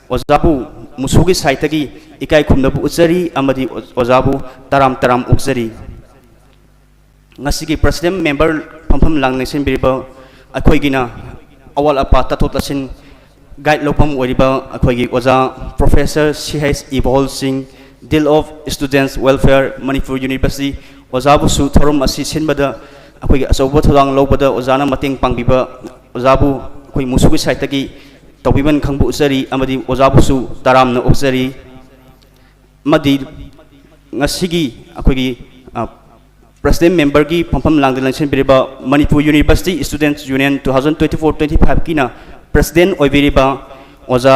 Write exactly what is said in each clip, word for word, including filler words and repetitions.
ꯑꯣꯖꯥꯕꯨ ꯃꯨꯁꯨꯒꯤ ꯁꯥꯏꯠꯇꯒꯤ ꯏꯀꯥꯏ ꯈꯨꯝꯅꯕ ꯎꯠꯆꯔꯤ ꯑꯃꯗꯤ ꯑꯣꯖꯥꯕꯨ ꯇꯔꯥꯝ ꯇꯔꯥꯝ ꯑꯣꯛꯆꯔꯤ꯫ ꯉꯁꯤꯒꯤ president member ꯐꯝꯐꯝ ꯂꯥꯡ ꯂꯦꯡꯁꯤꯟꯕꯤꯔꯤꯕ ꯑꯩꯈꯣꯏꯒꯤꯅ ꯑꯋꯥꯠ ꯑꯄꯥ ꯇꯥꯊꯣꯛ ꯇꯥꯁꯤꯟ guide ꯂꯧꯐꯝ ꯑꯣꯏꯔꯤꯕ ꯑꯩꯈꯣꯏꯒꯤ ꯑꯣꯖꯥ Professor C H ꯏꯕꯣꯜ ꯁꯤꯡ, Dean of Students Welfare, Manipur University, ꯑꯣꯖꯥꯕꯨꯁꯨ ꯊꯧꯔꯝ ꯑꯁꯤ ꯁꯤꯟꯕꯗ ꯑꯩꯈꯣꯏꯒꯤ ꯑꯆꯧꯕ ꯊꯧꯗꯥꯡ ꯂꯧꯕꯗ ꯑꯣꯖꯥꯅ ꯃꯇꯦꯡ ꯄꯥꯡꯕꯤꯕ ꯑꯣꯖꯥꯕꯨ ꯑꯩꯈꯣꯏ ꯃꯨꯁꯨꯒꯤ ꯁꯥꯏꯠꯇꯒꯤ ꯇꯧꯕꯤꯃꯜ ꯈꯪꯕ ꯎꯠꯆꯔꯤ ꯑꯃꯗꯤ ꯑꯣꯖꯥꯕꯨꯁꯨ ꯇꯔꯥꯝꯅ ꯑꯣꯛꯆꯔꯤ꯫ ꯑꯃꯗꯤ ꯉꯁꯤꯒꯤ ꯑꯩꯈꯣꯏꯒꯤ, ꯑ, president memberꯒꯤ ꯐꯝꯐꯝ ꯂꯥꯡꯗ ꯂꯦꯡꯁꯤꯟꯕꯤꯔꯤꯕ Manipur University Students Union two thousand twenty-four twenty-fiveꯀꯤꯅ president ꯑꯣꯏꯕꯤꯔꯤꯕ ꯑꯣꯖꯥ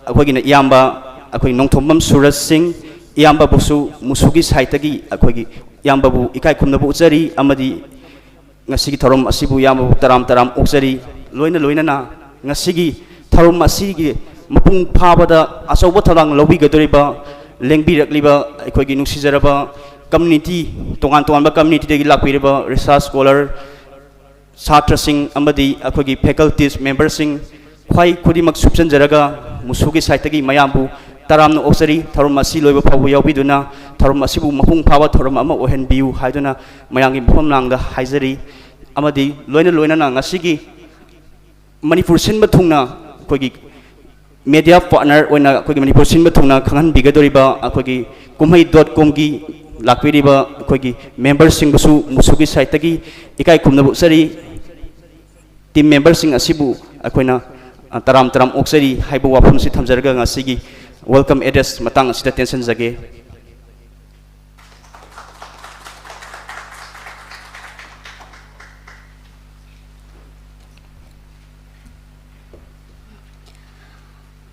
ꯑꯩꯈꯣꯏꯒꯤꯅ ꯏꯌꯥꯝꯕ ꯑꯩꯈꯣꯏ ꯅꯣꯡꯊꯣꯝꯕꯝ ꯁꯨꯔꯖ ꯁꯤꯡ, ꯏꯌꯥꯝꯕꯕꯨꯁꯨ ꯃꯨꯁꯨꯒꯤ ꯁꯥꯏꯠꯇꯒꯤ ꯑꯩꯈꯣꯏꯒꯤ ꯏꯌꯥꯝꯕꯕꯨ ꯏꯀꯥꯏ ꯈꯨꯝꯅꯕ ꯎꯠꯆꯔꯤ ꯑꯃꯗꯤ ꯉꯁꯤꯒꯤ ꯊꯧꯔꯝ ꯑꯁꯤꯕꯨ ꯏꯌꯥꯝꯕꯕꯨ ꯇꯔꯥꯝ ꯇꯔꯥꯝ ꯑꯣꯛꯆꯔꯤ꯫ ꯂꯣꯏꯅ ꯂꯣꯏꯅꯅ ꯉꯁꯤꯒꯤ ꯊꯧꯔꯝ ꯑꯁꯤꯒꯤ ꯃꯄꯨꯡ ꯐꯥꯕꯗ ꯑꯆꯧꯕ ꯊꯧꯗꯥꯡ ꯂꯧꯕꯤꯒꯗꯧꯔꯤꯕ, ꯂꯦꯡꯕꯤꯔꯛꯂꯤꯕ ꯑꯩꯈꯣꯏꯒꯤ ꯅꯨꯡꯁꯤꯖꯔꯕ community, ꯇꯣꯉꯥꯟ ꯇꯣꯉꯥꯟꯕ communityꯗꯒꯤ ꯂꯥꯛꯄꯤꯔꯤꯕ research scholar, ꯁꯥꯇ꯭ꯔꯁꯤꯡ ꯑꯃꯗꯤ ꯑꯩꯈꯣꯏꯒꯤ faculties memberꯁꯤꯡ, ꯈ꯭ꯋꯥꯏ ꯈꯨꯗꯤꯡꯃꯛ ꯁꯨꯞꯆꯟꯖꯔꯒ ꯃꯨꯁꯨꯒꯤ ꯁꯥꯏꯠꯇꯒꯤ ꯃꯌꯥꯝꯕꯨ ꯇꯔꯥꯝꯅ ꯑꯣꯛꯆꯔꯤ꯫ ꯊꯧꯔꯝ ꯑꯁꯤ ꯂꯣꯏꯕ ꯐꯥꯎꯕ ꯌꯥꯎꯕꯤꯗꯨꯅ ꯊꯧꯔꯝ ꯑꯁꯤꯕꯨ ꯃꯄꯨꯡ ꯐꯥꯕ ꯊꯧꯔꯝ ꯑꯃ ꯑꯣꯏꯍꯟꯕꯤꯌꯨ ꯍꯥꯏꯗꯨꯅ ꯃꯌꯥꯝꯒꯤ ꯃꯐꯝ ꯂꯥꯡꯗ ꯍꯥꯏꯖꯔꯤ꯫ ꯑꯃꯗꯤ ꯂꯣꯏꯅ ꯂꯣꯏꯅꯅ ꯉꯁꯤꯒꯤ ꯃꯅꯤꯄꯨꯔ ꯁꯤꯟꯕ ꯊꯨꯡꯅ ꯑꯩꯈꯣꯏꯒꯤ media partner ꯑꯣꯏꯅ ꯑꯩꯈꯣꯏꯒꯤ ꯃꯅꯤꯄꯨꯔ ꯁꯤꯟꯕ ꯊꯨꯡꯅ ꯈꯪꯍꯟꯕꯤꯒꯗꯧꯔꯤꯕ ꯑꯩꯈꯣꯏꯒꯤ ꯀꯨꯝꯍꯩ dot comꯒꯤ ꯂꯥꯛꯄꯤꯔꯤꯕ ꯑꯩꯈꯣꯏꯒꯤ memberꯁꯤꯡꯕꯨꯁꯨ ꯃꯨꯁꯨꯒꯤ ꯁꯥꯏꯠꯇꯒꯤ ꯏꯀꯥꯏ ꯈꯨꯝꯅꯕ ꯎꯠꯆꯔꯤ꯫ Team memberꯁꯤꯡ ꯑꯁꯤꯕꯨ ꯑꯩꯈꯣꯏꯅ, ꯑ, ꯇꯔꯥꯝ ꯇꯔꯥꯝ ꯑꯣꯛꯆꯔꯤ ꯍꯥꯏꯕ ꯋꯥꯐꯝꯁꯤ ꯊꯝꯖꯔꯒ ꯉꯁꯤꯒꯤ welcome address ꯃꯇꯥꯡ ꯑꯁꯤꯗ ꯇꯦꯟꯁꯤꯟꯖꯒꯦ꯫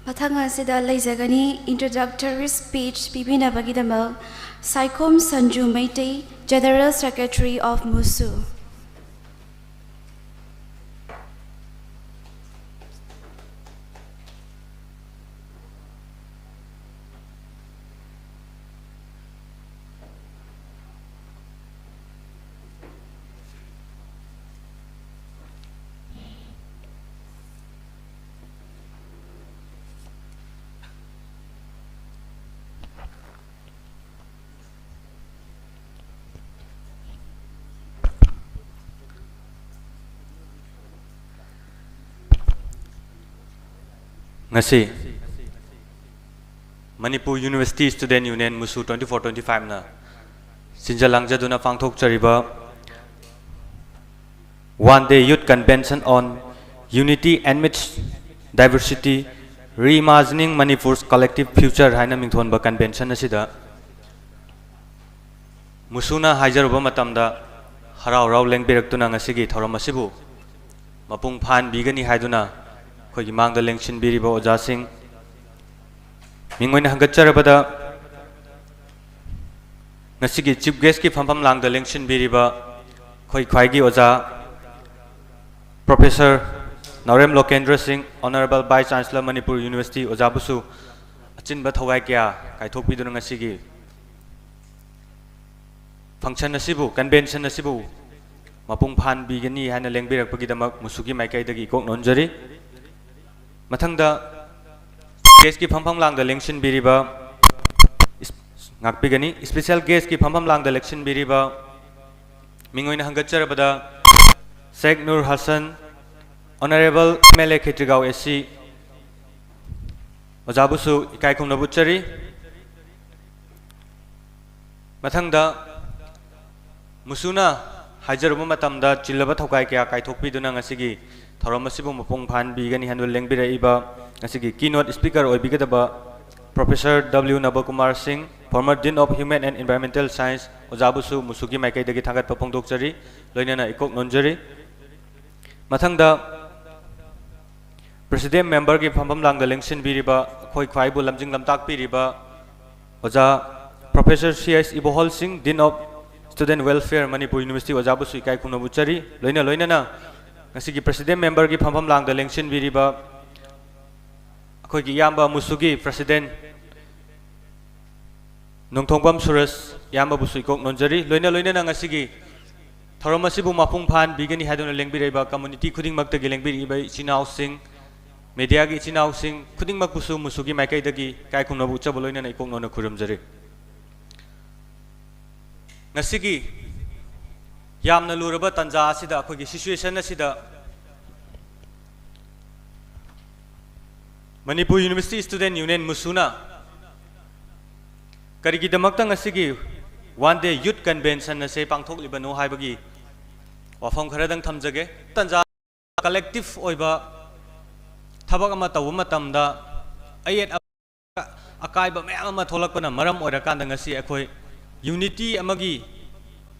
ꯃꯊꯪ ꯑꯁꯤꯗ ꯂꯩꯖꯒꯅꯤ introductory speech ꯄꯤꯕꯤꯅꯕꯒꯤꯗꯃꯛ Saikhom Sanju Meitei, General Secretary of MUSU. ꯉꯁꯤ Manipur university student union MUSU twenty four twenty five ꯅ ꯁꯤꯟꯖ ꯂꯥꯡꯖꯗꯨꯅ ꯄꯥꯡꯊꯣꯛꯆꯔꯤꯕ One Day Youth Convention on Unity Amidst Diversity, Reimagining Manipur's Collective Future ꯍꯥꯏꯅ ꯃꯤꯡꯊꯣꯟꯕ ꯀꯟꯚꯦꯟꯁꯟ ꯑꯁꯤꯗ ꯃꯨꯁꯨꯅ ꯍꯥꯏꯖꯔꯨꯕ ꯃꯇꯝꯗ ꯍꯔꯥꯎ ꯍꯔꯥꯎ ꯂꯦꯡꯕꯤꯔꯛꯇꯨꯅ ꯉꯁꯤꯒꯤ ꯊꯧꯔꯝ ꯑꯁꯤꯕꯨ ꯃꯄꯨꯡ ꯐꯥꯍꯟꯕꯤꯒꯅꯤ ꯍꯥꯏꯗꯨꯅ ꯑꯩꯈꯣꯏꯒꯤ ꯃꯥꯡꯗ ꯂꯦꯡꯁꯤꯟꯕꯤꯔꯤꯕ ꯑꯣꯖꯥꯁꯤꯡ, ꯃꯤꯡ ꯑꯣꯏꯅ ꯍꯪꯒꯠꯆꯔꯕꯗ, ꯉꯁꯤꯒꯤ ꯆꯤꯐ ꯒꯦꯁꯀꯤ ꯐꯝꯐꯝ ꯂꯥꯡꯗ ꯂꯦꯡꯁꯤꯟꯕꯤꯔꯤꯕ ꯑꯩꯈꯣꯏ ꯈ꯭ꯋꯥꯏꯒꯤ ꯑꯣꯖꯥ ꯄ꯭ꯔꯣꯐꯦꯁꯔ ꯅꯥꯎꯔꯦꯝ ꯂꯣꯀꯦꯟꯗ꯭ꯔ ꯁꯤꯡ, Honourable Vice Chancellor Manipur university, ꯑꯣꯖꯥꯕꯨꯁꯨ ꯑꯆꯤꯟꯕ ꯊꯋꯥꯏ ꯀꯌꯥ ꯀꯥꯏꯊꯣꯛꯄꯤꯗꯨꯅ ꯉꯁꯤꯒꯤ ꯐꯪꯁꯟ ꯑꯁꯤꯕꯨ, ꯀꯟꯚꯦꯟꯁꯟ ꯑꯁꯤꯕꯨ ꯃꯄꯨꯡ ꯐꯥꯍꯟꯕꯤꯒꯅꯤ ꯍꯥꯏꯅ ꯂꯦꯡꯕꯤꯔꯛꯄꯒꯤꯗꯃꯛ ꯃꯨꯁꯨꯒꯤ ꯃꯥꯏꯀꯩꯗꯒꯤ ꯏꯀꯣꯛ ꯅꯣꯟꯖꯔꯤ꯫ ꯃꯊꯪꯗ ꯒꯦꯁꯀꯤ ꯐꯝꯐꯝ ꯂꯥꯡꯗ ꯂꯦꯡꯁꯤꯟꯕꯤꯔꯤꯕ ꯏꯁ-, ꯉꯥꯛꯄꯤꯒꯅꯤ꯫ ꯏꯁꯄꯤꯁꯦꯜ ꯒꯦꯁꯀꯤ ꯐꯝꯐꯝ ꯂꯥꯡꯗ ꯂꯦꯡꯁꯤꯟꯕꯤꯔꯤꯕ ꯃꯤꯡ ꯑꯣꯏꯅ ꯍꯪꯒꯠꯆꯔꯕꯗ ꯁꯦꯈ Nur Hasan, Honourable M L A Khetrigao A C, ꯑꯣꯖꯥꯕꯨꯁꯨ ꯏꯀꯥꯏ ꯈꯨꯝꯅꯕ ꯎꯠꯆꯔꯤ꯫ ꯃꯊꯪꯗ ꯃꯨꯁꯨꯅ ꯍꯥꯏꯖꯔꯨꯕ ꯃꯇꯝꯗ ꯆꯤꯜꯂꯕ ꯊꯧꯒꯥꯏ ꯀꯌꯥ ꯀꯥꯏꯊꯣꯛꯄꯤꯗꯨꯅ ꯉꯁꯤꯒꯤ ꯊꯧꯔꯝ ꯑꯁꯤꯕꯨ ꯃꯄꯨꯡ ꯐꯥꯍꯟꯕꯤꯒꯅꯤ ꯍꯥꯏꯅ ꯂꯦꯡꯕꯤꯔꯛꯏꯕ ꯉꯁꯤꯒꯤ keynote speaker ꯑꯣꯏꯕꯤꯒꯗꯕ ꯄ꯭ꯔꯣꯐꯦꯁꯔ W ꯅꯕꯀꯨꯃꯥꯔ ꯁꯤꯡ, former Dean of Human and Environmental Science, ꯑꯣꯖꯥꯕꯨꯁꯨ ꯃꯨꯁꯨꯒꯤ ꯃꯥꯏꯀꯩꯗꯒꯤ ꯊꯥꯒꯠꯄ ꯐꯣꯡꯗꯣꯛꯆꯔꯤ, ꯂꯣꯏꯅꯅ ꯏꯀꯣꯛ ꯅꯣꯟꯖꯔꯤ꯫ ꯃꯊꯪꯗ president memberꯒꯤ ꯐꯝꯐꯝ ꯂꯥꯡꯗ ꯂꯦꯡꯁꯤꯟꯕꯤꯔꯤꯕ, ꯑꯩꯈꯣꯏ ꯈ꯭ꯋꯥꯏꯕꯨ ꯂꯝꯖꯤꯡ ꯂꯝꯇꯥꯛꯄꯤꯔꯤꯕ ꯑꯣꯖꯥ ꯄ꯭ꯔꯣꯐꯦꯁꯔ ꯁꯤ ꯑꯩꯆ ꯏꯕꯣꯍꯣꯜ ꯁꯤꯡ, Dean of Student Welfare Manipur university, ꯑꯣꯖꯥꯕꯨꯁꯨ ꯏꯀꯥꯏ ꯈꯨꯝꯅꯕ ꯎꯠꯆꯔꯤ꯫ ꯂꯣꯏꯅ ꯂꯣꯏꯅꯅ ꯉꯁꯤꯒꯤ president memberꯒꯤ ꯐꯝꯐꯝ ꯂꯥꯡꯗ ꯂꯦꯡꯁꯤꯟꯕꯤꯔꯤꯕ ꯑꯩꯈꯣꯏꯒꯤ ꯏꯌꯥꯝꯕ ꯃꯨꯁꯨꯒꯤ president ꯅꯣꯡꯊꯣꯡꯕꯝ ꯁꯨꯔꯖ ꯏꯌꯥꯝꯕꯕꯨꯁꯨ ꯏꯀꯣꯛ ꯅꯣꯟꯖꯔꯤ꯫ ꯂꯣꯏꯅ ꯂꯣꯏꯅꯅ ꯉꯁꯤꯒꯤ ꯊꯧꯔꯝ ꯑꯁꯤꯕꯨ ꯃꯄꯨꯡ ꯐꯥꯍꯟꯕꯤꯒꯅꯤ ꯍꯥꯏꯗꯨꯅ ꯂꯦꯡꯕꯤꯔꯛꯏꯕ community ꯈꯨꯗꯤꯡꯃꯛꯇꯒꯤ ꯂꯦꯡꯕꯤꯔꯛꯏꯕ ꯏꯆꯤꯟ ꯏꯅꯥꯎꯁꯤꯡ, mediaꯒꯤ ꯏꯆꯤꯟ ꯏꯅꯥꯎꯁꯤꯡ ꯈꯨꯗꯤꯡꯃꯛꯄꯨꯁꯨ ꯃꯨꯁꯨꯒꯤ ꯃꯥꯏꯀꯩꯗꯒꯤ ꯏꯀꯥꯏ ꯈꯨꯝꯅꯕ ꯎꯠꯆꯕ ꯂꯣꯏꯅꯅ ꯏꯀꯣꯛ ꯅꯣꯟꯅ ꯈꯨꯔꯨꯝꯖꯔꯤ꯫ ꯉꯁꯤꯒꯤ ꯌꯥꯝꯅ ꯂꯨꯔꯕ ꯇꯥꯟꯖꯥ ꯑꯁꯤꯗ, ꯑꯩꯈꯣꯏꯒꯤ situation ꯑꯁꯤꯗ ꯃꯅꯤꯄꯨꯔ ꯌꯨꯅꯤꯚꯔꯁꯤꯇꯤ ꯁ꯭ꯇꯨꯗꯦꯟꯠ ꯌꯨꯅꯤꯌꯟ, ꯃꯨꯁꯨꯅ ꯀꯔꯤꯒꯤꯗꯃꯛꯇ ꯉꯁꯤꯒꯤ One Day Youth Convention ꯑꯁꯦ ꯄꯥꯡꯊꯣꯛꯂꯤꯕꯅꯣ ꯍꯥꯏꯕꯒꯤ ꯋꯥꯐꯝ ꯈꯔꯗꯪ ꯊꯝꯖꯒꯦ꯫ ꯇꯟꯖꯥ, ꯀꯂꯦꯛꯇꯤꯚ ꯑꯣꯏꯕ ꯊꯕꯛ ꯑꯃ ꯇꯧꯕ ꯃꯇꯝꯗ ꯑꯌꯦꯠ ꯑꯀꯥꯏꯕ ꯃꯌꯥꯝ ꯑꯃ ꯊꯣꯛꯂꯛꯄꯅ ꯃꯔꯝ ꯑꯣꯏꯔꯀꯥꯟꯗ ꯉꯁꯤ ꯑꯩꯈꯣꯏ ꯌꯨꯅꯤꯇꯤ ꯑꯃꯒꯤ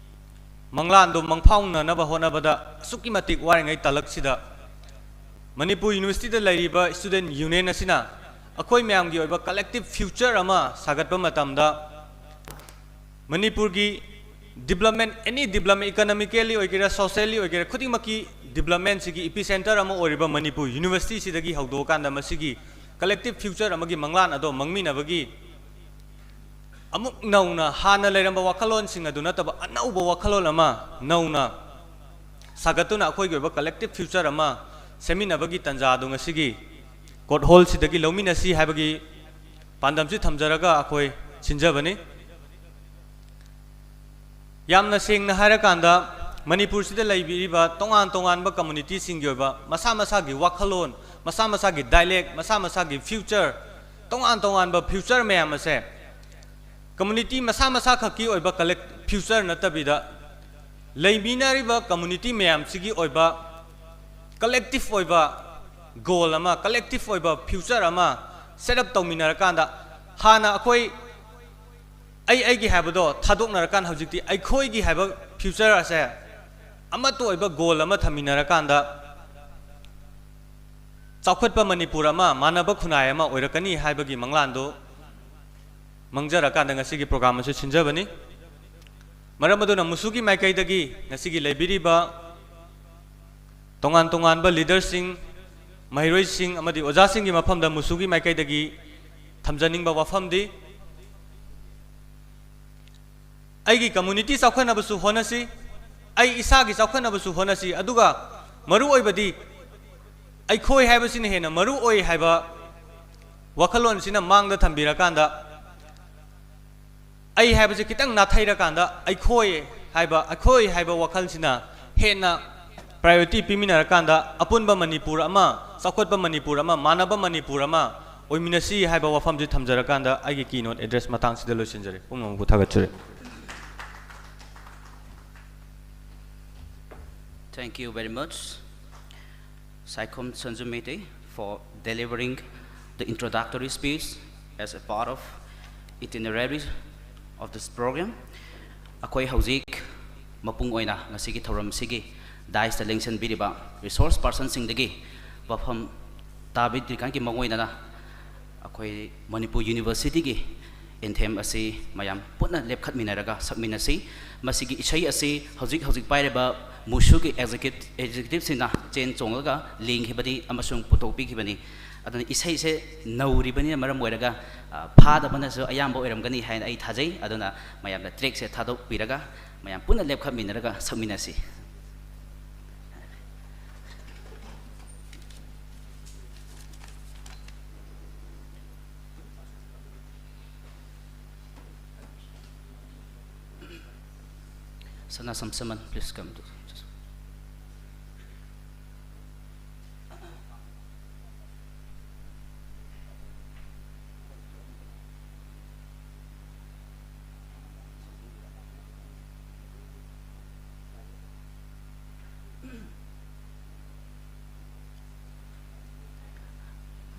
ꯃꯪꯂꯥꯟꯗꯣ ꯃꯪꯐꯥꯎꯅꯅꯕ ꯍꯣꯠꯅꯕꯗ ꯑꯁꯨꯛꯀꯤ ꯃꯇꯤꯛ ꯋꯥꯔꯤꯉꯩ ꯇꯥꯂꯛꯁꯤꯗ ꯃꯅꯤꯄꯨꯔ ꯌꯨꯅꯤꯚꯔꯁꯤꯇꯤꯗ ꯂꯩꯔꯤꯕ ꯁ꯭ꯇꯨꯗꯦꯟꯠ ꯌꯨꯅꯤꯌꯟ ꯑꯁꯤꯅ ꯑꯩꯈꯣꯏ ꯃꯌꯥꯝꯒꯤ ꯑꯣꯏꯕ ꯀꯂꯦꯛꯇꯤꯚ ꯐ꯭ꯌꯨꯆꯔ ꯑꯃ ꯁꯥꯒꯠꯄ ꯃꯇꯝꯗ ꯃꯅꯤꯄꯨꯔꯒꯤ ꯗꯤꯕ꯭ꯂꯞꯃꯦꯟꯠ, ꯑꯦꯅꯤ ꯗꯤꯕ꯭ꯂꯞꯃꯦꯟꯠ, ꯏꯀꯣꯅꯣꯃꯤꯀꯦꯜꯂꯤ ꯑꯣꯏꯒꯦꯔꯥ, ꯁꯣꯁꯤꯌꯦꯜꯂꯤ ꯑꯣꯏꯒꯦꯔꯥ, ꯈꯨꯗꯤꯡꯃꯛꯀꯤ ꯗꯤꯕ꯭ꯂꯞꯃꯦꯟꯠꯁꯤꯒꯤ ꯏꯄꯤꯁꯦꯟꯇꯔ ꯑꯃ ꯑꯣꯏꯔꯤꯕ ꯃꯅꯤꯄꯨꯔ ꯌꯨꯅꯤꯚꯔꯁꯤꯇꯤꯁꯤꯗꯒꯤ ꯍꯧꯗꯣꯛꯑꯀꯥꯟꯗ ꯃꯁꯤꯒꯤ ꯀꯂꯦꯛꯇꯤꯚ ꯐ꯭ꯌꯨꯆꯔ ꯑꯃꯒꯤ ꯃꯪꯂꯥꯟ ꯑꯗꯣ ꯃꯪꯃꯤꯟꯅꯕꯒꯤ ꯑꯃꯨꯛ ꯅꯧꯅ ꯍꯥꯟꯅ ꯂꯩꯔꯝꯕ ꯋꯥꯈꯜꯂꯣꯟꯁꯤꯡ ꯑꯗꯨ ꯅꯠꯇꯕ ꯑꯅꯧꯕ ꯋꯥꯈꯜꯂꯣꯟ ꯑꯃ ꯅꯧꯅ ꯁꯥꯒꯠꯇꯨꯅ ꯑꯩꯈꯣꯏꯒꯤ ꯑꯣꯏꯕ ꯀꯂꯦꯛꯇꯤꯚ ꯐ꯭ꯌꯨꯆꯔ ꯑꯃ ꯁꯦꯝꯃꯤꯟꯅꯕꯒꯤ ꯇꯥꯟꯖꯥ ꯑꯗꯨ ꯉꯁꯤꯒꯤ ꯀꯣꯔꯠ ꯍꯣꯜꯁꯤꯗꯒꯤ ꯂꯧꯃꯤꯟꯅꯁꯤ ꯍꯥꯏꯕꯒꯤ ꯄꯥꯟꯗꯝꯁꯤ ꯊꯝꯖꯔꯒ ꯑꯩꯈꯣꯏ ꯁꯤꯟꯖꯕꯅꯤ꯫ ꯌꯥꯝꯅ ꯁꯦꯡꯅ ꯍꯥꯏꯔꯀꯥꯟꯗ, ꯃꯅꯤꯄꯨꯔꯁꯤꯗ ꯂꯩꯕꯤꯔꯤꯕ ꯇꯣꯉꯥꯟ ꯇꯣꯉꯥꯟꯕ ꯀꯝꯃꯨꯅꯤꯇꯤꯁꯤꯡꯒꯤ ꯑꯣꯏꯕ ꯃꯁꯥ ꯃꯁꯥꯒꯤ ꯋꯥꯈꯜꯂꯣꯟ, ꯃꯁꯥ ꯃꯁꯥꯒꯤ ꯗꯥꯏꯂꯦꯛ, ꯃꯁꯥ ꯃꯁꯥꯒꯤ ꯐ꯭ꯌꯨꯆꯔ, ꯇꯣꯉꯥꯟ ꯇꯣꯉꯥꯟꯕ ꯐ꯭ꯌꯨꯆꯔ ꯃꯌꯥꯝ ꯑꯁꯦ ꯀꯝꯃꯨꯅꯤꯇꯤ ꯃꯁꯥ ꯃꯁꯥ ꯈꯛꯀꯤ ꯑꯣꯏꯕ ꯀꯂꯦꯛ-, ꯐ꯭ꯌꯨꯆꯔ ꯅꯠꯇꯕꯤꯗ, ꯂꯩꯃꯤꯟꯅꯔꯤꯕ ꯀꯝꯃꯨꯅꯤꯇꯤ ꯃꯌꯥꯝꯁꯤꯒꯤ ꯑꯣꯏꯕ ꯀꯂꯦꯛꯇꯤꯚ ꯑꯣꯏꯕ ꯒꯣꯜ ꯑꯃ, ꯀꯂꯦꯛꯇꯤꯚ ꯑꯣꯏꯕ ꯐ꯭ꯌꯨꯆꯔ ꯑꯃ ꯁꯦꯠ ꯑꯞ ꯇꯧꯃꯤꯟꯅꯔꯀꯥꯟꯗ, ꯍꯥꯟꯅ ꯑꯩꯈꯣꯏ ꯑꯩ ꯑꯩꯒꯤ ꯍꯥꯏꯕꯗꯣ ꯊꯥꯗꯣꯛꯅꯔꯀꯥꯟꯗ ꯍꯧꯖꯤꯛꯇꯤ ꯑꯩꯈꯣꯏꯒꯤ ꯍꯥꯏꯕ ꯐ꯭ꯌꯨꯆꯔ ꯑꯁꯦ ꯑꯃꯠꯇ ꯑꯣꯏꯕ ꯒꯣꯜ ꯑꯃ ꯊꯝꯃꯤꯟꯅꯔꯀꯥꯟꯗ ꯆꯥꯎꯈꯠꯄ ꯃꯅꯤꯄꯨꯔ ꯑꯃ, ꯃꯥꯟꯅꯕ ꯈꯨꯟꯅꯥꯏ ꯑꯃ ꯑꯣꯏꯔꯛꯀꯅꯤ ꯍꯥꯏꯕꯒꯤ ꯃꯪꯂꯥꯟꯗꯨ ꯃꯪꯖꯔꯀꯥꯟꯗ ꯉꯁꯤꯒꯤ ꯄ꯭ꯔꯣꯒ꯭ꯔꯥꯝ ꯑꯁꯤ ꯁꯤꯟꯖꯕꯅꯤ꯫ ꯃꯔꯝ ꯑꯗꯨꯅ ꯃꯨꯁꯨꯒꯤ ꯃꯥꯏꯀꯩꯗꯒꯤ ꯉꯁꯤꯒꯤ ꯂꯩꯕꯤꯔꯤꯕ ꯇꯣꯉꯥꯟ ꯇꯣꯉꯥꯟꯕ ꯂꯤꯗꯔꯁꯤꯡ, ꯃꯍꯩꯔꯣꯏꯁꯤꯡ ꯑꯃꯗꯤ ꯑꯣꯖꯥꯁꯤꯡꯒꯤ ꯃꯐꯝꯗ ꯃꯨꯁꯨꯒꯤ ꯃꯥꯏꯀꯩꯗꯒꯤ ꯊꯝꯖꯅꯤꯡꯕ ꯋꯥꯐꯝꯗꯤ, ꯑꯩꯒꯤ ꯀꯝꯃꯨꯅꯤꯇꯤ ꯆꯥꯎꯈꯠꯅꯕꯁꯨ ꯍꯣꯠꯅꯁꯤ, ꯑꯩ ꯏꯁꯥꯒꯤ ꯆꯥꯎꯈꯠꯅꯕꯁꯨ ꯍꯣꯠꯅꯁꯤ, ꯑꯗꯨꯒ ꯃꯔꯨ ꯑꯣꯏꯕꯗꯤ ꯑꯩꯈꯣꯏ ꯍꯥꯏꯕꯁꯤꯅ ꯍꯦꯟꯅ ꯃꯔꯨ ꯑꯣꯏ ꯍꯥꯏꯕ ꯋꯥꯈꯜꯂꯣꯟꯁꯤꯅ ꯃꯥꯡꯗ ꯊꯝꯕꯤꯔꯀꯥꯟꯗ, ꯑꯩ ꯍꯥꯏꯕꯁꯤ ꯈꯤꯇꯪ ꯅꯥꯊꯩꯔꯀꯥꯟꯗ, ꯑꯩꯈꯣꯏ ꯍꯥꯏꯕ, ꯑꯩꯈꯣꯏ ꯍꯥꯏꯕ ꯋꯥꯈꯜꯁꯤꯅ ꯍꯦꯟꯅ ꯄ꯭ꯔꯥꯏꯌꯣꯔꯤꯇꯤ ꯄꯤꯃꯤꯟꯅꯔꯀꯥꯟꯗ ꯑꯄꯨꯟꯕ ꯃꯅꯤꯄꯨꯔ ꯑꯃ ꯆꯥꯎꯈꯠꯄ ꯃꯅꯤꯄꯨꯔ ꯑꯃ, ꯃꯥꯟꯅꯕ ꯃꯅꯤꯄꯨꯔ ꯑꯃ ꯑꯣꯏꯃꯤꯟꯅꯁꯤ ꯍꯥꯏꯕ ꯋꯥꯐꯝꯁꯤ ꯊꯝꯖꯔꯀꯥꯟꯗ ꯑꯩꯒꯤ keynote address ꯃꯇꯥꯡꯁꯤꯗ ꯂꯣꯏꯁꯤꯟꯖꯔꯦ꯫ ꯄꯨꯝꯅꯃꯛꯄꯨ ꯊꯥꯒꯠꯆꯔꯤ꯫ Thank you very much, Saikhom Sanju Meitei, for delivering the introductory speech as a part of itinerary of this program. ꯑꯩꯈꯣꯏ ꯍꯧꯖꯤꯛ ꯃꯄꯨꯡ ꯑꯣꯏꯅ ꯉꯁꯤꯒꯤ ꯊꯧꯔꯝꯁꯤꯒꯤ dais ꯇ ꯂꯦꯡꯁꯤꯟꯕꯤꯔꯤꯕ resource person ꯁꯤꯡꯗꯒꯤ ꯋꯥꯐꯝ ꯇꯥꯕꯤꯗ꯭ꯔꯤꯀꯥꯟꯒꯤ ꯃꯑꯣꯡ ꯑꯣꯏꯅ ꯑꯩꯈꯣꯏ ꯃꯅꯤꯄꯨꯔ University ꯒꯤ anthem ꯑꯁꯤ ꯃꯌꯥꯝ ꯄꯨꯟꯅ ꯂꯦꯞꯈꯠꯃꯤꯟꯅꯔꯒ ꯁꯛꯃꯤꯟꯅꯁꯤ꯫ ꯃꯁꯤꯒꯤ ꯏꯁꯩ ꯑꯁꯤ ꯍꯧꯖꯤꯛ ꯍꯧꯖꯤꯛ ꯄꯥꯏꯔꯤꯕ ꯃꯨꯁꯨꯒꯤ executive, executive ꯁꯤꯡꯅ ꯆꯦꯟ ꯆꯣꯡꯂꯒ ꯂꯦꯡꯈꯤꯕꯅꯤ ꯑꯃꯁꯨꯡ ꯄꯨꯊꯣꯛꯄꯤꯈꯤꯕꯅꯤ꯫ ꯑꯗꯨꯅ ꯏꯁꯩꯁꯦ ꯅꯧꯔꯤꯕꯅꯤꯅ ꯃꯔꯝ ꯑꯣꯏꯔꯒ, ꯑ, ꯐꯥꯗꯕꯅꯁꯨ ꯑꯌꯥꯝꯕ ꯑꯣꯏꯔꯝꯒꯅꯤ ꯍꯥꯏꯅ ꯑꯩ ꯊꯥꯖꯩ꯫ ꯑꯗꯨꯅ ꯃꯌꯥꯝꯅ track ꯁꯦ ꯊꯥꯗꯣꯛꯄꯤꯔꯒ ꯃꯌꯥꯝ ꯄꯨꯟꯅ ꯂꯦꯞꯈꯠꯃꯤꯟꯅꯔꯒ ꯁꯛꯃꯤꯟꯅꯁꯤ꯫ Sana Samsaman, please come to.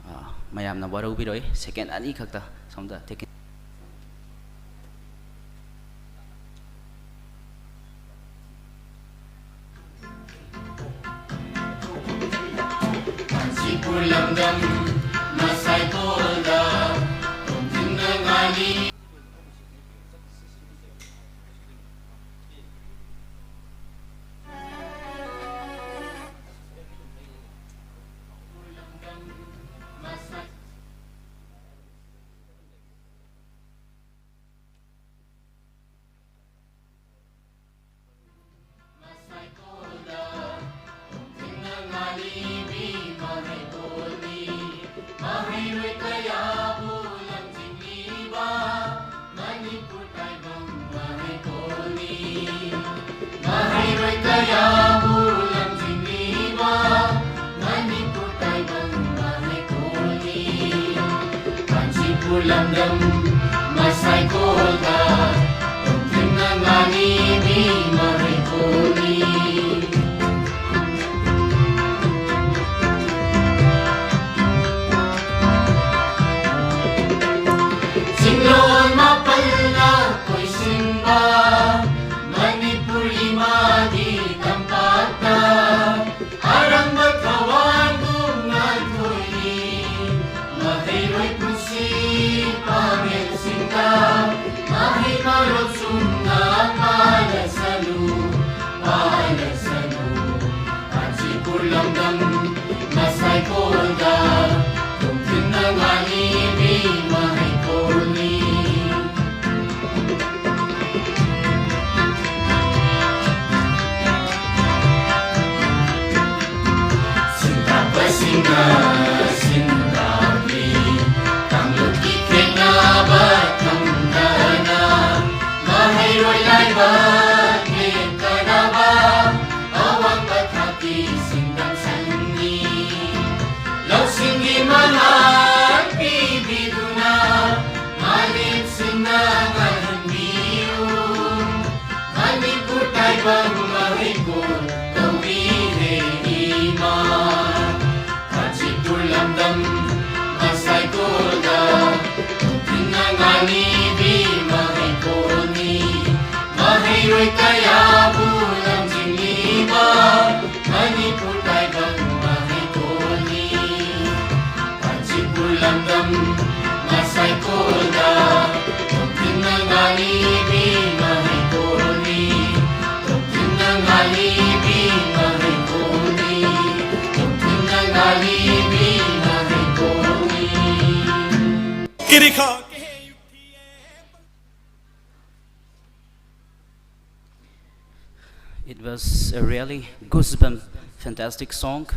ꯑꯥ, ꯃꯌꯥꯝꯅ ꯋꯥꯔꯧꯕꯤꯔꯣꯏ, second ꯑꯅꯤ ꯈꯛꯇ ꯁꯣꯝꯗ taking. ꯀꯥꯟꯆꯤꯄꯨꯔ ꯂꯝꯗꯝ ꯃꯁꯥꯏꯀꯣꯜꯗ ꯇꯣꯝꯊꯤꯟꯅ ꯉꯥꯜꯂꯤ꯫ ꯂꯝꯗꯝ ꯃꯁꯥꯏꯀꯣꯜꯗ ꯇꯣꯝꯊꯤꯟꯅ ꯉꯥꯅꯤ ꯃꯤ ꯃꯍꯩꯀꯣꯜꯅꯤ꯫ ꯆꯤꯡꯂꯣꯟ ꯃꯥꯄꯜꯅ ꯀꯣꯏꯁꯤꯟꯕ ꯃꯅꯤꯄꯨꯔ ꯏꯃꯥꯒꯤ ꯇꯝꯄꯥꯛꯇ ꯑꯔꯪꯕ ꯊꯋꯥꯟꯒꯨꯝ ꯉꯥꯟꯊꯣꯛꯏ꯫ ꯃꯍꯩꯔꯣꯏ ꯄꯨꯟꯁꯤ ꯄꯥꯃꯦꯜꯁꯤꯡꯗ ꯃꯍꯩ ꯃꯔꯣꯜ ꯆꯨꯝꯅ ꯄꯥꯜꯂꯁꯅꯨ, ꯄꯥꯜꯂꯁꯅꯨ꯫ ꯀꯥꯟꯆꯤꯄꯨꯔ ꯂꯝꯗꯝ ꯃꯁꯥꯏꯀꯣꯜꯗ ꯇꯣꯝꯊꯤꯟꯅ ꯉꯥꯅꯤ ꯃꯤ ꯃꯍꯩꯀꯣꯜꯅꯤ꯫ ꯁꯤꯟꯇꯥꯛꯄꯁꯤꯡꯅ ꯁꯤꯟꯇꯥꯛꯂꯤ꯫ ꯀꯥꯡꯂꯨꯞꯀꯤ ꯈꯦꯠꯅꯕ ꯊꯝꯗꯅ ꯃꯍꯩꯔꯣꯏ ꯂꯥꯏꯕ ꯂꯦꯞꯇꯅꯕ ꯑꯋꯥꯡꯕ ꯊꯥꯛꯀꯤ ꯁꯤꯟꯐꯝ ꯁꯪꯅꯤ꯫ ꯂꯧꯁꯤꯡꯒꯤ ꯃꯉꯥꯜ ꯄꯤꯕꯤꯗꯨꯅ ꯃꯥꯂꯦꯝ ꯁꯤꯟꯅ ꯉꯥꯜꯍꯟꯕꯤꯌꯨ꯫ ꯃꯅꯤꯄꯨꯔ ꯇꯥꯏꯕꯪ ꯃꯍꯩꯀꯣꯜ ꯇꯧꯕꯤꯔꯦ ꯏꯃꯥ꯫ ꯀꯥꯟꯆꯤꯄꯨꯔ ꯂꯝꯗꯝ ꯃꯁꯥꯏꯀꯣꯜꯗ ꯇꯣꯝꯊꯤꯟꯅ ꯉꯥꯅꯤꯕꯤ ꯃꯍꯩꯀꯣꯜꯅꯤ꯫ ꯃꯍꯩꯔꯣꯏ ꯀꯌꯥꯕꯨ ꯂꯝꯖꯤꯡꯂꯤꯕ ꯃꯅꯤꯄꯨꯔ ꯇꯥꯏꯕꯪ ꯃꯍꯩꯀꯣꯜꯅꯤ꯫ ꯀꯥꯟꯆꯤꯄꯨꯔ ꯂꯝꯗꯝ ꯃꯁꯥꯏꯀꯣꯜꯗ ꯇꯣꯝꯊꯤꯟꯅ ꯉꯥꯅꯤꯕꯤ ꯃꯍꯩꯀꯣꯜꯅꯤ꯫ ꯇꯣꯝꯊꯤꯟꯅ ꯉꯥꯅꯤꯕꯤ ꯃꯍꯩꯀꯣꯜꯅꯤ꯫ ꯇꯣꯝꯊꯤꯟꯅ ꯉꯥꯅꯤꯕꯤ ꯃꯍꯩꯀꯣꯜꯅꯤ꯫ It was a really goosebump, fantastic song.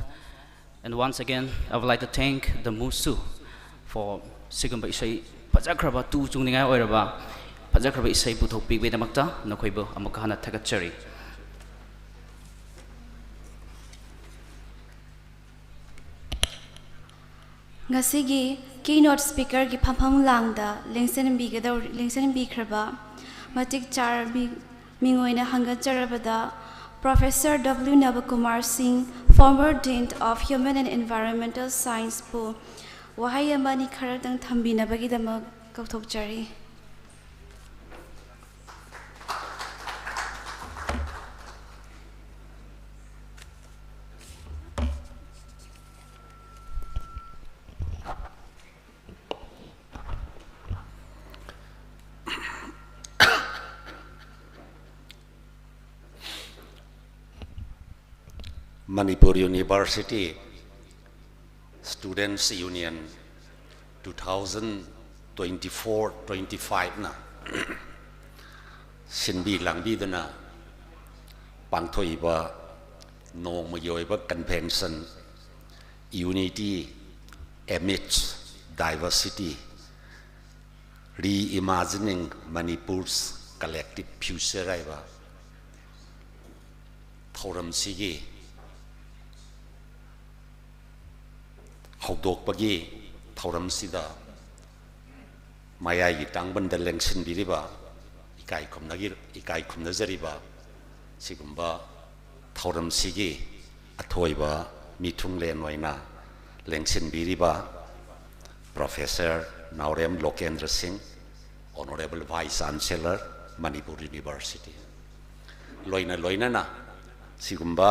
And once again, I would like to thank the Musu for ꯁꯤꯒꯨꯝꯕ ꯏꯁꯩ ꯐꯖꯈ꯭ꯔꯕ, ꯇꯨ ꯆꯨꯡꯅꯤꯡꯉꯥꯏ ꯑꯣꯏꯔꯕ ꯐꯖꯈ꯭ꯔꯕ ꯏꯁꯩ ꯄꯨꯊꯣꯛꯄꯤꯕꯒꯤꯗꯃꯛꯇ ꯅꯈꯣꯏꯕꯨ ꯑꯃꯨꯛꯀ ꯍꯟꯅ ꯊꯥꯒꯠꯆꯔꯤ꯫ ꯉꯁꯤꯒꯤ Keynote speakerꯒꯤ ꯐꯝꯐꯝ ꯂꯥꯡꯗ ꯂꯦꯡꯁꯤꯟꯕꯤꯒꯗꯧ-, ꯂꯦꯡꯁꯤꯟꯕꯤꯈ꯭ꯔꯕ ꯃꯇꯤꯛ ꯆꯥꯔꯕꯤ ꯃꯤꯡ ꯑꯣꯏꯅ ꯍꯪꯒꯠꯆꯔꯕꯗ Professor W ꯅꯕꯀꯨꯃꯥꯔ ꯁꯤꯡ, former Dean of Human and Environmental Scienceꯄꯨ ꯋꯥꯍꯩ ꯑꯃ ꯑꯅꯤ ꯈꯔꯇꯪ ꯊꯝꯕꯤꯅꯕꯒꯤꯗꯃꯛ ꯀꯧꯊꯣꯛꯆꯔꯤ꯫ Manipur University Students Union two thousand twenty-four twenty-fiveꯅ ꯁꯤꯟꯕꯤ ꯂꯥꯡꯕꯤꯗꯨꯅ ꯄꯥꯡꯊꯣꯛꯏꯕ ꯅꯣꯡꯃꯒꯤ ꯑꯣꯏꯕ convention, Unity Amidst Diversity, Reimagining Manipur's Collective Future ꯍꯥꯏꯕ ꯊꯧꯔꯝꯁꯤꯒꯤ ꯍꯧꯗꯣꯛꯄꯒꯤ ꯊꯧꯔꯝꯁꯤꯗ ꯃꯌꯥꯏꯒꯤ ꯇꯥꯡꯕꯟꯗ ꯂꯦꯡꯁꯤꯟꯕꯤꯔꯤꯕ, ꯏꯀꯥꯏ ꯈꯨꯝꯅꯒꯤ-, ꯏꯀꯥꯏ ꯈꯨꯝꯅꯖꯔꯤꯕ ꯁꯤꯒꯨꯝꯕ ꯊꯧꯔꯝꯁꯤꯒꯤ ꯑꯊꯣꯏꯕ ꯃꯤꯊꯨꯡꯂꯦꯟ ꯑꯣꯏꯅ ꯂꯦꯡꯁꯤꯟꯕꯤꯔꯤꯕ Professor ꯅꯥꯎꯔꯦꯝ ꯂꯣꯀꯦꯟꯗ꯭ꯔ ꯁꯤꯡ, Honorable Vice Chancellor, Manipur University, ꯂꯣꯏꯅ ꯂꯣꯏꯅꯅ ꯁꯤꯒꯨꯝꯕ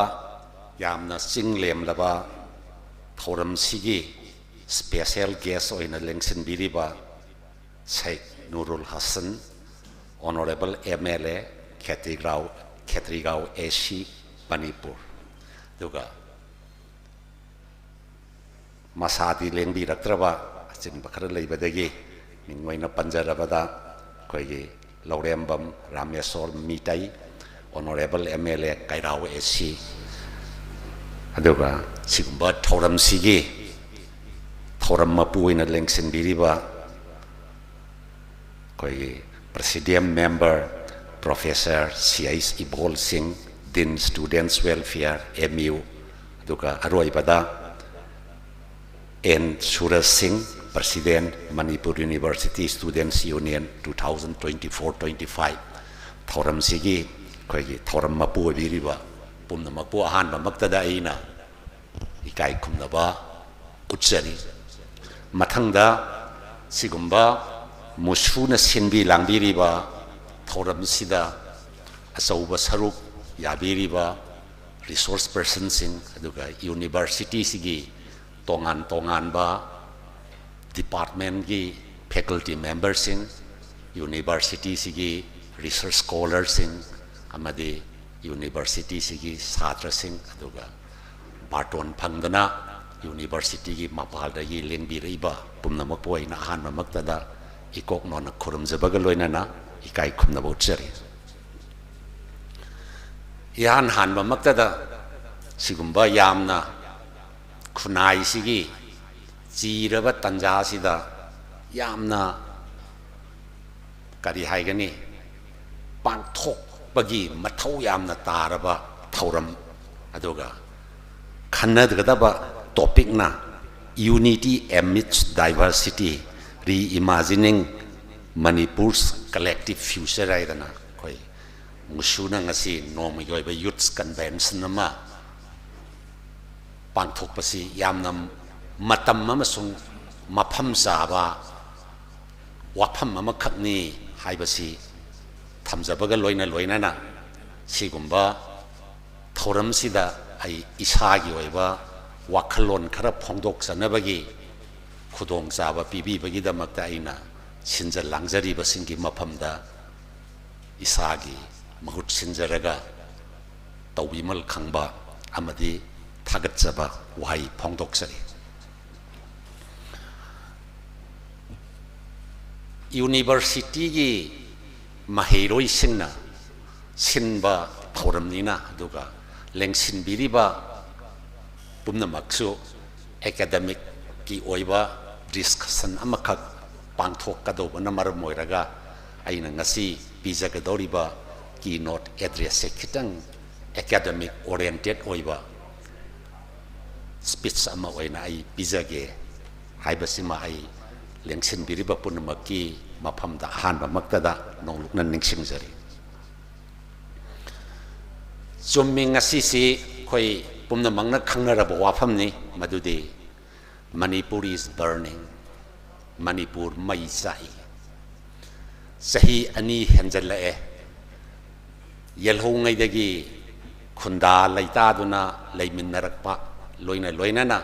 ꯌꯥꯝꯅ ꯆꯤꯡ ꯂꯦꯝꯂꯕ ꯊꯧꯔꯝꯁꯤꯒꯤ special guest ꯑꯣꯏꯅ ꯂꯦꯡꯁꯤꯟꯕꯤꯔꯤꯕ ꯁꯦꯈ ꯅꯨꯔꯨꯜ Hasan, Honorable M L A, Khetrigao, Khetrigao A C, Manipur, ꯑꯗꯨꯒ ꯃꯁꯥꯗꯤ ꯂꯦꯡꯕꯤꯔꯛꯇ꯭ꯔꯕ ꯑꯆꯤꯟꯕ ꯈꯔ ꯂꯩꯕꯗꯒꯤ ꯃꯤꯡ ꯑꯣꯏꯅ ꯄꯟꯖꯔꯕꯗ ꯑꯩꯈꯣꯏꯒꯤ ꯂꯧꯔꯦꯝꯕꯝ Rameshwor Meitei, Honorable M L A ꯀꯩꯔꯥꯎ A C, ꯑꯗꯨꯒ ꯁꯤꯒꯨꯝꯕ ꯊꯧꯔꯝꯁꯤꯒꯤ ꯊꯧꯔꯝ ꯃꯄꯨ ꯑꯣꯏꯅ ꯂꯦꯡꯁꯤꯟꯕꯤꯔꯤꯕ ꯑꯩꯈꯣꯏꯒꯤ Presidium Member Professor C H ꯏꯕꯣꯜ ꯁꯤꯡ, Dean Students Welfare, M U, ꯑꯗꯨꯒ ꯑꯔꯣꯏꯕꯗ N ꯁꯨꯔꯖ ꯁꯤꯡ, President, Manipur University Students Union two thousand twenty-four twenty-five ꯊꯧꯔꯝꯁꯤꯒꯤ ꯑꯩꯈꯣꯏꯒꯤ ꯊꯧꯔꯝ ꯃꯄꯨ ꯑꯣꯏꯕꯤꯔꯤꯕ ꯄꯨꯝꯅꯃꯛꯄꯨ ꯑꯍꯥꯟꯕꯃꯛꯇꯗ ꯑꯩꯅ ꯏꯀꯥꯏ ꯈꯨꯝꯅꯕ ꯎꯠꯆꯔꯤ꯫ ꯃꯊꯪꯗ ꯁꯤꯒꯨꯝꯕ ꯃꯨꯁꯨꯅ ꯁꯤꯟꯕꯤ ꯂꯥꯡꯕꯤꯔꯤꯕ ꯊꯧꯔꯝꯁꯤꯗ ꯑꯆꯧꯕ ꯁꯔꯨꯛ ꯌꯥꯕꯤꯔꯤꯕ resource personꯁꯤꯡ, ꯑꯗꯨꯒ universityꯁꯤꯒꯤ ꯇꯣꯉꯥꯟ ꯇꯣꯉꯥꯟꯕ departmentꯀꯤ faculty memberꯁꯤꯡ, universityꯁꯤꯒꯤ research scholarꯁꯤꯡ ꯑꯃꯗꯤ universityꯁꯤꯒꯤ ꯁꯥꯇ꯭ꯔꯁꯤꯡ, ꯑꯗꯨꯒ ꯕꯥꯔꯇꯣꯟ ꯐꯪꯗꯨꯅ universityꯒꯤ ꯃꯄꯥꯜꯗꯒꯤ ꯂꯦꯡꯕꯤꯔꯛꯏꯕ ꯄꯨꯝꯅꯃꯛꯄꯨ ꯑꯩꯅ ꯑꯍꯥꯟꯕꯃꯛꯇꯗ ꯏꯀꯣꯛ ꯅꯣꯟꯅ ꯈꯨꯔꯨꯝꯖꯕꯒ ꯂꯣꯏꯅꯅ ꯏꯀꯥꯏ ꯈꯨꯝꯅꯕ ꯎꯠꯆꯔꯤ꯫ ꯏꯍꯥꯟ ꯍꯥꯟꯕꯃꯛꯇꯗ ꯁꯤꯒꯨꯝꯕ ꯌꯥꯝꯅ ꯈꯨꯟꯅꯥꯏꯁꯤꯒꯤ ꯆꯤꯔꯕ ꯇꯟꯖꯥꯁꯤꯗ ꯌꯥꯝꯅ, ꯀꯔꯤ ꯍꯥꯏꯒꯅꯤ, ꯄꯥꯡꯊꯣꯛꯄꯒꯤ ꯃꯊꯧ ꯌꯥꯝꯅ ꯇꯥꯔꯕ ꯊꯧꯔꯝ, ꯑꯗꯨꯒ ꯈꯟꯅꯒꯗꯕ topicꯅ Unity Amidst Diversity, Reimagining Manipur's Collective Future ꯍꯥꯏꯗꯅ ꯑꯩꯈꯣꯏ ꯃꯨꯁꯨꯅ ꯉꯁꯤ ꯅꯣꯡꯃꯒꯤ ꯑꯣꯏꯕ youth convention ꯑꯃ ꯄꯥꯡꯊꯣꯛꯄꯁꯤ ꯌꯥꯝꯅ ꯃꯇꯝ ꯑꯃꯁꯨꯡ ꯃꯐꯝ ꯆꯥꯕ ꯋꯥꯐꯝ ꯑꯃꯈꯛꯅꯤ ꯍꯥꯏꯕꯁꯤ ꯊꯝꯖꯕꯒ ꯂꯣꯏꯅ ꯂꯣꯏꯅꯅ ꯁꯤꯒꯨꯝꯕ ꯊꯧꯔꯝꯁꯤꯗ ꯑꯩ ꯏꯁꯥꯒꯤ ꯑꯣꯏꯕ ꯋꯥꯈꯜꯂꯣꯟ ꯈꯔ ꯐꯣꯡꯗꯣꯛꯆꯅꯕꯒꯤ ꯈꯨꯗꯣꯡꯆꯥꯕ ꯄꯤꯕꯤꯕꯒꯤꯗꯃꯛꯇ ꯑꯩꯅ ꯁꯤꯟꯖ ꯂꯥꯡꯖꯔꯤꯕꯁꯤꯡꯒꯤ ꯃꯐꯝꯗ ꯏꯁꯥꯒꯤ ꯃꯍꯨꯠ ꯁꯤꯟꯖꯔꯒ ꯇꯧꯕꯤꯃꯜ ꯈꯪꯕ ꯑꯃꯗꯤ ꯊꯥꯒꯠꯆꯕ ꯋꯥꯍꯩ ꯐꯣꯡꯗꯣꯛꯆꯔꯤ꯫ Universityꯒꯤ ꯃꯍꯩꯔꯣꯏꯁꯤꯡꯅ ꯁꯤꯟꯕ ꯊꯧꯔꯝꯅꯤꯅ, ꯑꯗꯨꯒ ꯂꯦꯡꯁꯤꯟꯕꯤꯔꯤꯕ ꯄꯨꯝꯅꯃꯛꯁꯨ academicꯀꯤ ꯑꯣꯏꯕ discussion ꯑꯃꯈꯛ ꯄꯥꯡꯊꯣꯛꯀꯗꯧꯕꯅ ꯃꯔꯝ ꯑꯣꯏꯔꯒ ꯑꯩꯅ ꯉꯁꯤ ꯄꯤꯖꯒꯗꯧꯔꯤꯕ keynote addressꯁꯦ ꯈꯤꯇꯪ academic oriented ꯑꯣꯏꯕ speech ꯑꯃ ꯑꯣꯏꯅ ꯑꯩ ꯄꯤꯖꯒꯦ꯫ ꯍꯥꯏꯕꯁꯤꯃ ꯑꯩ ꯂꯦꯡꯁꯤꯟꯕꯤꯔꯤꯕ ꯄꯨꯝꯅꯃꯛꯀꯤ ꯃꯐꯝꯗ ꯑꯍꯥꯟꯕꯃꯛꯇꯗ ꯅꯣꯡꯂꯨꯛꯅ ꯅꯤꯡꯁꯤꯡꯖꯔꯤ꯫ ꯆꯨꯝꯃꯤ, ꯉꯁꯤꯁꯤ ꯑꯩꯈꯣꯏ ꯄꯨꯝꯅꯃꯛꯅ ꯈꯪꯅꯔꯕ ꯋꯥꯐꯝꯅꯤ, ꯃꯗꯨꯗꯤ Manipur is burning, ꯃꯅꯤꯄꯨꯔ ꯃꯩ ꯆꯥꯛꯏ꯫ ꯆꯍꯤ ꯑꯅꯤ ꯍꯦꯟꯖꯜꯂꯛꯑꯦ꯫ ꯌꯦꯜꯍꯧꯉꯩꯗꯒꯤ ꯈꯨꯟꯗꯥ ꯂꯩꯇꯥꯗꯨꯅ ꯂꯩꯃꯤꯟꯅꯔꯛꯄ, ꯂꯣꯏꯅ ꯂꯣꯏꯅꯅ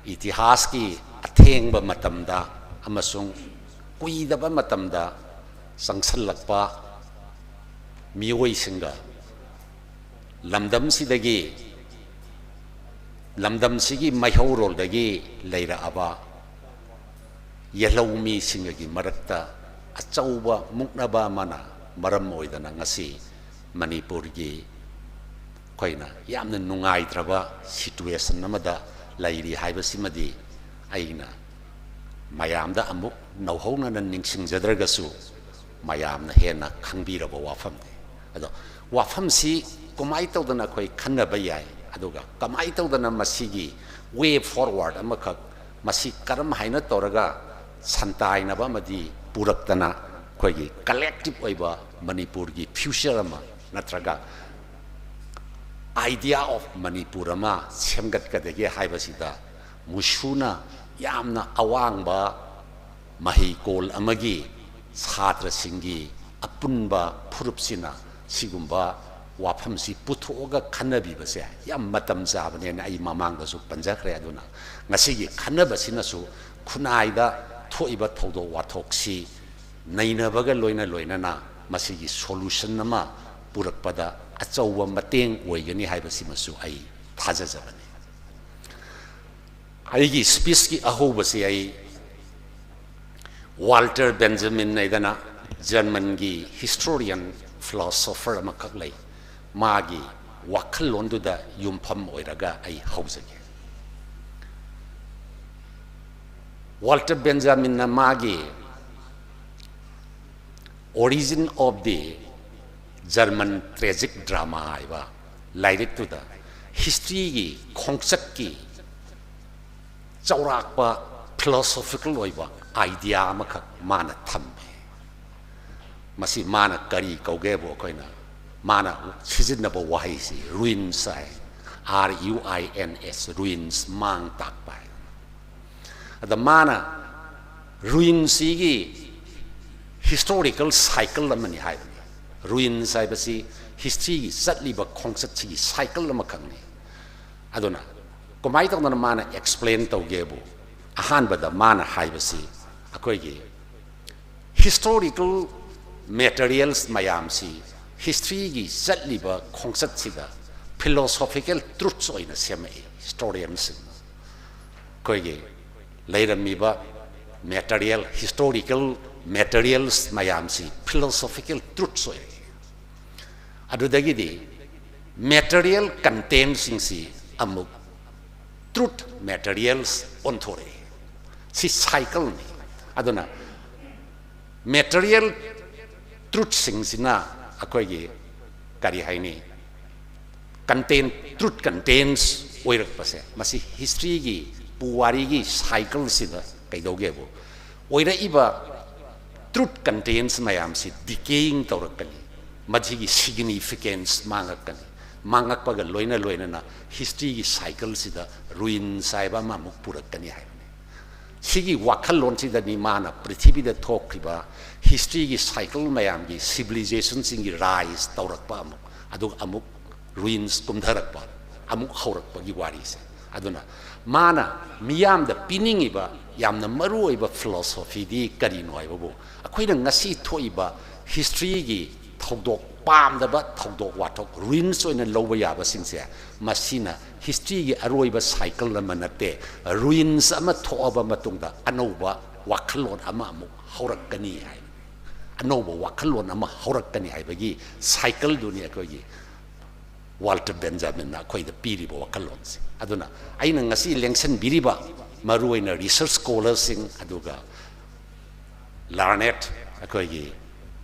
ꯏꯇꯤꯍꯥꯁꯀꯤ ꯑꯊꯦꯡꯕ ꯃꯇꯝꯗ ꯑꯃꯁꯨꯡ ꯀꯨꯏꯗꯕ ꯃꯇꯝꯗ ꯆꯪꯁꯜꯂꯛꯄ ꯃꯤꯑꯣꯏꯁꯤꯡꯒ ꯂꯝꯗꯝꯁꯤꯗꯒꯤ, ꯂꯝꯗꯝꯁꯤꯒꯤ ꯃꯩꯍꯧꯔꯣꯜꯗꯒꯤ ꯂꯩꯔꯛꯑꯕ ꯌꯦꯜꯍꯧ ꯃꯤꯁꯤꯡꯒꯤ ꯃꯔꯛꯇ ꯑꯆꯧꯕ ꯃꯨꯛꯅꯕ ꯑꯃꯅ ꯃꯔꯝ ꯑꯣꯏꯗꯅ ꯉꯁꯤ ꯃꯅꯤꯄꯨꯔꯒꯤ ꯑꯩꯈꯣꯏꯅ ꯌꯥꯝꯅ ꯅꯨꯡꯉꯥꯏꯇ꯭ꯔꯕ situation ꯑꯃꯗ ꯂꯩꯔꯤ ꯍꯥꯏꯕꯁꯤꯃꯗꯤ ꯑꯩꯅ ꯃꯌꯥꯝꯗ ꯑꯃꯨꯛ ꯅꯧꯍꯧꯅꯅ ꯅꯤꯡꯁꯤꯡꯖꯗ꯭ꯔꯒꯁꯨ, ꯃꯌꯥꯝꯅ ꯍꯦꯟꯅ ꯈꯪꯕꯤꯔꯕ ꯋꯥꯐꯝꯅꯤ꯫ ꯑꯗꯣ ꯋꯥꯐꯝꯁꯤ ꯀꯃꯥꯏ ꯇꯧꯗꯅ ꯑꯩꯈꯣꯏ ꯈꯟꯅꯕ ꯌꯥꯏ, ꯑꯗꯨꯒ ꯀꯃꯥꯏ ꯇꯧꯗꯅ ꯃꯁꯤꯒꯤ way forward ꯑꯃꯈꯛ, ꯃꯁꯤ ꯀꯔꯝ ꯍꯥꯏꯅ ꯇꯧꯔꯒ ꯁꯟꯇꯥꯏꯅꯕ ꯑꯃꯗꯤ ꯄꯨꯔꯛꯇꯅ ꯑꯩꯈꯣꯏꯒꯤ collective ꯑꯣꯏꯕ ꯃꯅꯤꯄꯨꯔꯒꯤ future ꯑꯃ ꯅꯠꯇ꯭ꯔꯒ idea of ꯃꯅꯤꯄꯨꯔ ꯑꯃ ꯁꯦꯝꯒꯠꯀꯗꯒꯦ ꯍꯥꯏꯕꯁꯤꯗ ꯃꯨꯁꯨꯅ ꯌꯥꯝꯅ ꯑꯋꯥꯡꯕ ꯃꯍꯩꯀꯣꯜ ꯑꯃꯒꯤ ꯁꯥꯇ꯭ꯔꯁꯤꯡꯒꯤ ꯑꯄꯨꯟꯕ ꯐꯨꯔꯨꯞꯁꯤꯅ ꯁꯤꯒꯨꯝꯕ ꯋꯥꯐꯝꯁꯤ ꯄꯨꯊꯣꯛꯑꯒ ꯈꯟꯅꯕꯤꯕꯁꯦ ꯌꯥꯝ ꯃꯇꯝ ꯆꯥꯕꯅꯦꯅ ꯑꯩ ꯃꯃꯥꯡꯗꯁꯨ ꯄꯟꯖꯈ꯭ꯔꯦ꯫ ꯑꯗꯨꯅ ꯉꯁꯤꯒꯤ ꯈꯟꯅꯕꯁꯤꯅꯁꯨ ꯈꯨꯟꯅꯥꯏꯗ ꯊꯣꯛꯏꯕ ꯊꯧꯗꯣꯛ ꯋꯥꯊꯣꯛꯁꯤ ꯅꯩꯅꯕꯒ ꯂꯣꯏꯅ ꯂꯣꯏꯅꯅ ꯃꯁꯤꯒꯤ solution ꯑꯃ ꯄꯨꯔꯛꯄꯗ ꯑꯆꯧꯕ ꯃꯇꯦꯡ ꯑꯣꯏꯒꯅꯤ ꯍꯥꯏꯕꯁꯤꯃꯁꯨ ꯑꯩ ꯊꯥꯖꯖꯕꯅꯤ꯫ ꯑꯩꯒꯤ speechꯀꯤ ꯑꯍꯧꯕꯁꯤ ꯑꯩ Walter Benjamin ꯍꯥꯏꯗꯅ Germanꯒꯤ historian, philosopher ꯑꯃꯈꯛ ꯂꯩ, ꯃꯥꯒꯤ ꯋꯥꯈꯜꯂꯣꯟꯗꯨꯗ ꯌꯨꯝꯐꯝ ꯑꯣꯏꯔꯒ ꯑꯩ ꯍꯧꯖꯒꯦ꯫ Walter Benjaminꯅ ꯃꯥꯒꯤ Origin of the German Tragic Drama ꯍꯥꯏꯕ ꯂꯥꯏꯔꯤꯛꯇꯨꯗ historyꯒꯤ ꯈꯣꯡꯆꯠꯀꯤ ꯆꯥꯎꯔꯥꯛꯄ philosophical ꯑꯣꯏꯕ idea ꯑꯃꯈꯛ ꯃꯥꯅ ꯊꯝꯃꯦ꯫ ꯃꯁꯤ ꯃꯥꯅ ꯀꯔꯤ ꯀꯧꯒꯦꯕꯨ ꯑꯩꯈꯣꯏꯅ, ꯃꯥꯅ ꯁꯤꯖꯤꯟꯅꯕ ꯋꯥꯍꯩꯁꯤ ruins high. R U I N S, ruins, ꯃꯥꯡ ꯇꯥꯛꯄ ꯍꯥꯏ꯫ ꯑꯗ ꯃꯥꯅ ruinsꯁꯤꯒꯤ historical cycle ꯑꯃꯅꯤ ꯍꯥꯏꯕꯅꯤ꯫ Ruins ꯍꯥꯏꯕꯁꯤ historyꯒꯤ ꯆꯠꯂꯤꯕ ꯈꯣꯡꯆꯠꯁꯤꯒꯤ cycle ꯑꯃꯈꯛꯅꯤ꯫ ꯑꯗꯨꯅ ꯀꯃꯥꯏꯅ ꯇꯧꯗꯅ ꯃꯥꯅ explain ꯇꯧꯒꯦꯕꯨ, ꯑꯍꯥꯟꯕꯗ ꯃꯥꯅ ꯍꯥꯏꯕꯁꯤ ꯑꯩꯈꯣꯏꯒꯤ historical materials ꯃꯌꯥꯝꯁꯤ historyꯒꯤ ꯆꯠꯂꯤꯕ ꯈꯣꯡꯆꯠꯁꯤꯗ philosophical truths ꯑꯣꯏꯅ ꯁꯦꯝꯃꯛꯏ historiansꯁꯤꯡꯅ꯫ ꯑꯩꯈꯣꯏꯒꯤ ꯂꯩꯔꯝꯃꯤꯕ material, historical materials ꯃꯌꯥꯝꯁꯤ philosophical truths ꯑꯣꯏꯔꯛꯏ꯫ ꯑꯗꯨꯗꯒꯤꯗꯤ material contentꯁꯤꯡꯁꯤ ꯑꯃꯨꯛ truth materials ꯑꯣꯟꯊꯣꯔꯛꯏ꯫ ꯁꯤ cycleꯅꯤ꯫ ꯑꯗꯨꯅ material truthꯁꯤꯡꯁꯤꯅ ꯑꯩꯈꯣꯏꯒꯤ ꯀꯔꯤ ꯍꯥꯏꯅꯤ, content, truth contents ꯑꯣꯏꯔꯛꯄꯁꯦ, ꯃꯁꯤ historyꯒꯤ ꯄꯨꯋꯥꯔꯤꯒꯤ cycleꯁꯤꯗ ꯀꯩꯗꯧꯒꯦꯕꯨ, ꯑꯣꯏꯔꯛꯏꯕ truth contents ꯃꯌꯥꯝꯁꯤ decaying ꯇꯧꯔꯛꯀꯅꯤ, ꯃꯁꯤꯒꯤ significance ꯃꯥꯡꯉꯛꯀꯅꯤ, ꯃꯥꯡꯉꯛꯄꯒ ꯂꯣꯏꯅ ꯂꯣꯏꯅꯅ historyꯒꯤ cycleꯁꯤꯗ ruins ꯍꯥꯏꯕ ꯑꯃꯃꯨꯛ ꯄꯨꯔꯛꯀꯅꯤ ꯍꯥꯏꯕꯅꯤ꯫ ꯁꯤꯒꯤ ꯋꯥꯈꯜꯂꯣꯟꯁꯤꯗꯅꯤ ꯃꯥꯅ ꯄ꯭ꯔꯤꯊꯤꯕꯤꯗ ꯊꯣꯛꯈꯤꯕ historyꯒꯤ cycle ꯃꯌꯥꯝꯒꯤ civilizationꯁꯤꯡꯒꯤ rise ꯇꯧꯔꯛꯄ ꯑꯃꯨꯛ, ꯑꯗꯨꯒ ꯑꯃꯨꯛ ruins ꯀꯨꯝꯊꯔꯛꯄ, ꯑꯃꯨꯛ ꯍꯧꯔꯛꯄꯒꯤ ꯋꯥꯔꯤꯁꯦ꯫ ꯑꯗꯨꯅ ꯃꯥꯅ ꯃꯤꯌꯥꯝꯗ ꯄꯤꯅꯤꯡꯉꯤꯕ ꯌꯥꯝꯅ ꯃꯔꯨꯑꯣꯏꯕ philosophyꯗꯤ ꯀꯔꯤꯅꯣ ꯍꯥꯏꯕꯕꯨ, ꯑꯩꯈꯣꯏꯅ ꯉꯁꯤ ꯊꯣꯛꯏꯕ historyꯒꯤ ꯊꯧꯗꯣꯛ, ꯄꯥꯝꯗꯕ ꯊꯧꯗꯣꯛ ꯋꯥꯊꯣꯛ, ruins ꯑꯣꯏꯅ ꯂꯧꯕ ꯌꯥꯕꯁꯤꯡꯁꯦ, ꯃꯁꯤꯅ historyꯒꯤ ꯑꯔꯣꯏꯕ cycle ꯑꯃ ꯅꯠꯇꯦ꯫ Ruins ꯑꯃ ꯊꯣꯛꯑꯕ ꯃꯇꯨꯡꯗ ꯑꯅꯧꯕ ꯋꯥꯈꯜꯂꯣꯟ ꯑꯃ ꯑꯃꯨꯛ ꯍꯧꯔꯛꯀꯅꯤ ꯍꯥꯏ꯫ ꯑꯅꯧꯕ ꯋꯥꯈꯜꯂꯣꯟ ꯑꯃ ꯍꯧꯔꯛꯀꯅꯤ ꯍꯥꯏꯕꯒꯤ cycleꯗꯨꯅꯤ ꯑꯩꯈꯣꯏꯒꯤ Walter Benjaminꯅ ꯑꯩꯈꯣꯏꯗ ꯄꯤꯔꯤꯕ ꯋꯥꯈꯜꯂꯣꯟꯁꯦ꯫ ꯑꯗꯨꯅ ꯑꯩꯅ ꯉꯁꯤ ꯂꯦꯡꯁꯤꯟꯕꯤꯔꯤꯕ ꯃꯔꯨꯑꯣꯏꯅ research scholarꯁꯤꯡ, ꯑꯗꯨꯒ learned ꯑꯩꯈꯣꯏꯒꯤ